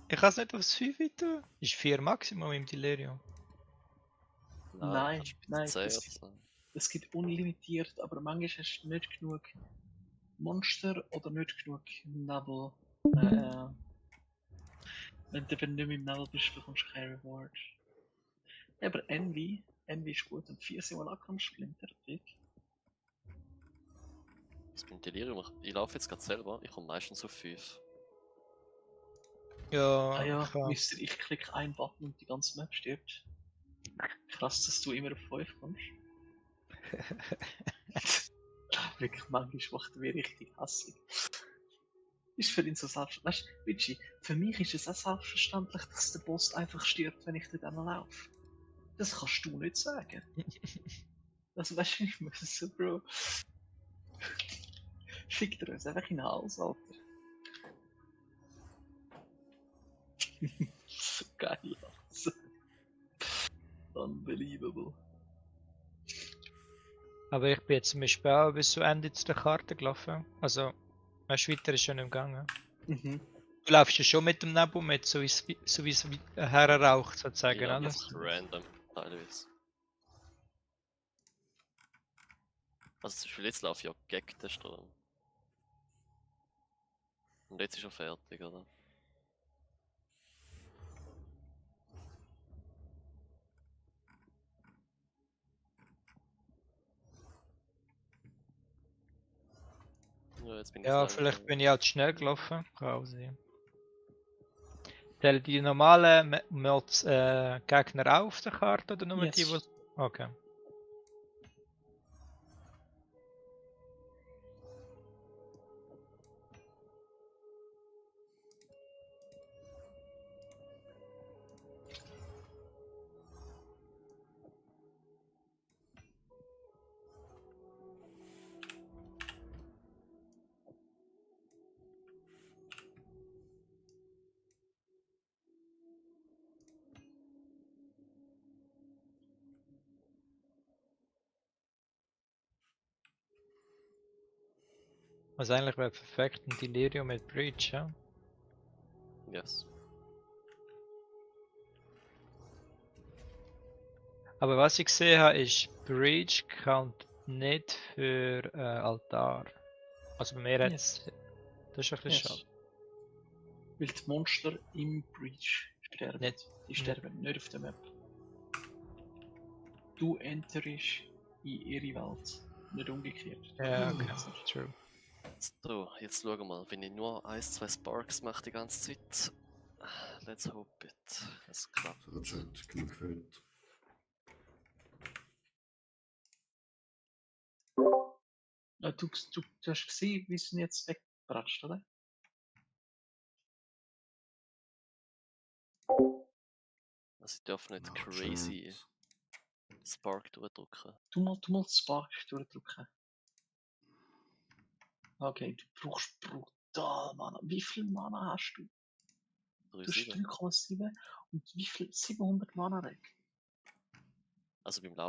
Ich kann es nicht aufs 5 tun. Ist 4 Maximum im Delirium. Nein, nein, das es gibt unlimitiert, aber manchmal hast du nicht genug Monster oder nicht genug Nebel. Wenn du eben nicht mehr im Nebel bist, bekommst du keine Reward. Aber Envy ist gut und 4 Simulacrum Splinter, dick. Das bin Delirium. Ich laufe jetzt gerade selber, ich komme meistens auf 5. Ja, wisst ihr, ich klicke einen Button und die ganze Map stirbt. Krass, dass du immer auf 5 kommst. Wirklich, manchmal macht er mich richtig hässlich. Ist für ihn so selbstverständlich. Weißt du, Richie, für mich ist es auch selbstverständlich, dass der Boss einfach stirbt, wenn ich dort laufe. Das kannst du nicht sagen. Das weißt du, ich muss so, Bro. Schickt er uns einfach in den Hals, Alter. So geil, also. Unbelievable. Aber ich bin jetzt zum Beispiel auch bis zu Ende zu der Karte gelaufen. Also, weißt du, weiter ist schon im Gange. Mhm. Du laufst ja schon mit dem Nebel mit, so wie es herraucht, sozusagen, Ja, oder? einfach random, teilweise. Also zum Beispiel jetzt laufe ich ja gegen den Strom. Und jetzt ist er fertig, oder? Ja, jetzt bin ich Ja, langsam. vielleicht bin ich auch zu schnell gelaufen. Kann auch sein. Zählen die normalen Mods Gegner auf der Karte oder nur die, Yes. die. Okay. Was eigentlich wäre perfekt ein Delirium mit Breach, ja? Yes. Aber was ich gesehen habe, ist Breach count nicht für Altar. Also bei mir Yes. jetzt. Das ist ein bisschen Yes. schade. Weil die Monster im Breach sterben. Nicht. Die sterben nicht auf der Map. Du enterst in ihre Welt. Nicht umgekehrt. Ja, okay. True. So, jetzt schauen wir mal, wenn ich nur 1-2 Sparks mache die ganze Zeit. Let's hope it. Es klappt. So, Chat, genug gefällt. Du hast gesehen, wie sie ihn jetzt wegbratscht, oder? Also ich darf nicht Ja, crazy Chat. Spark durchdrücken. Du mal Spark durchdrücken. Okay, du brauchst brutal Mana. Wie viel Mana hast du? Du hast 3,7. 3,7 und wie viel? 700 Mana weg. Also beim Laufen.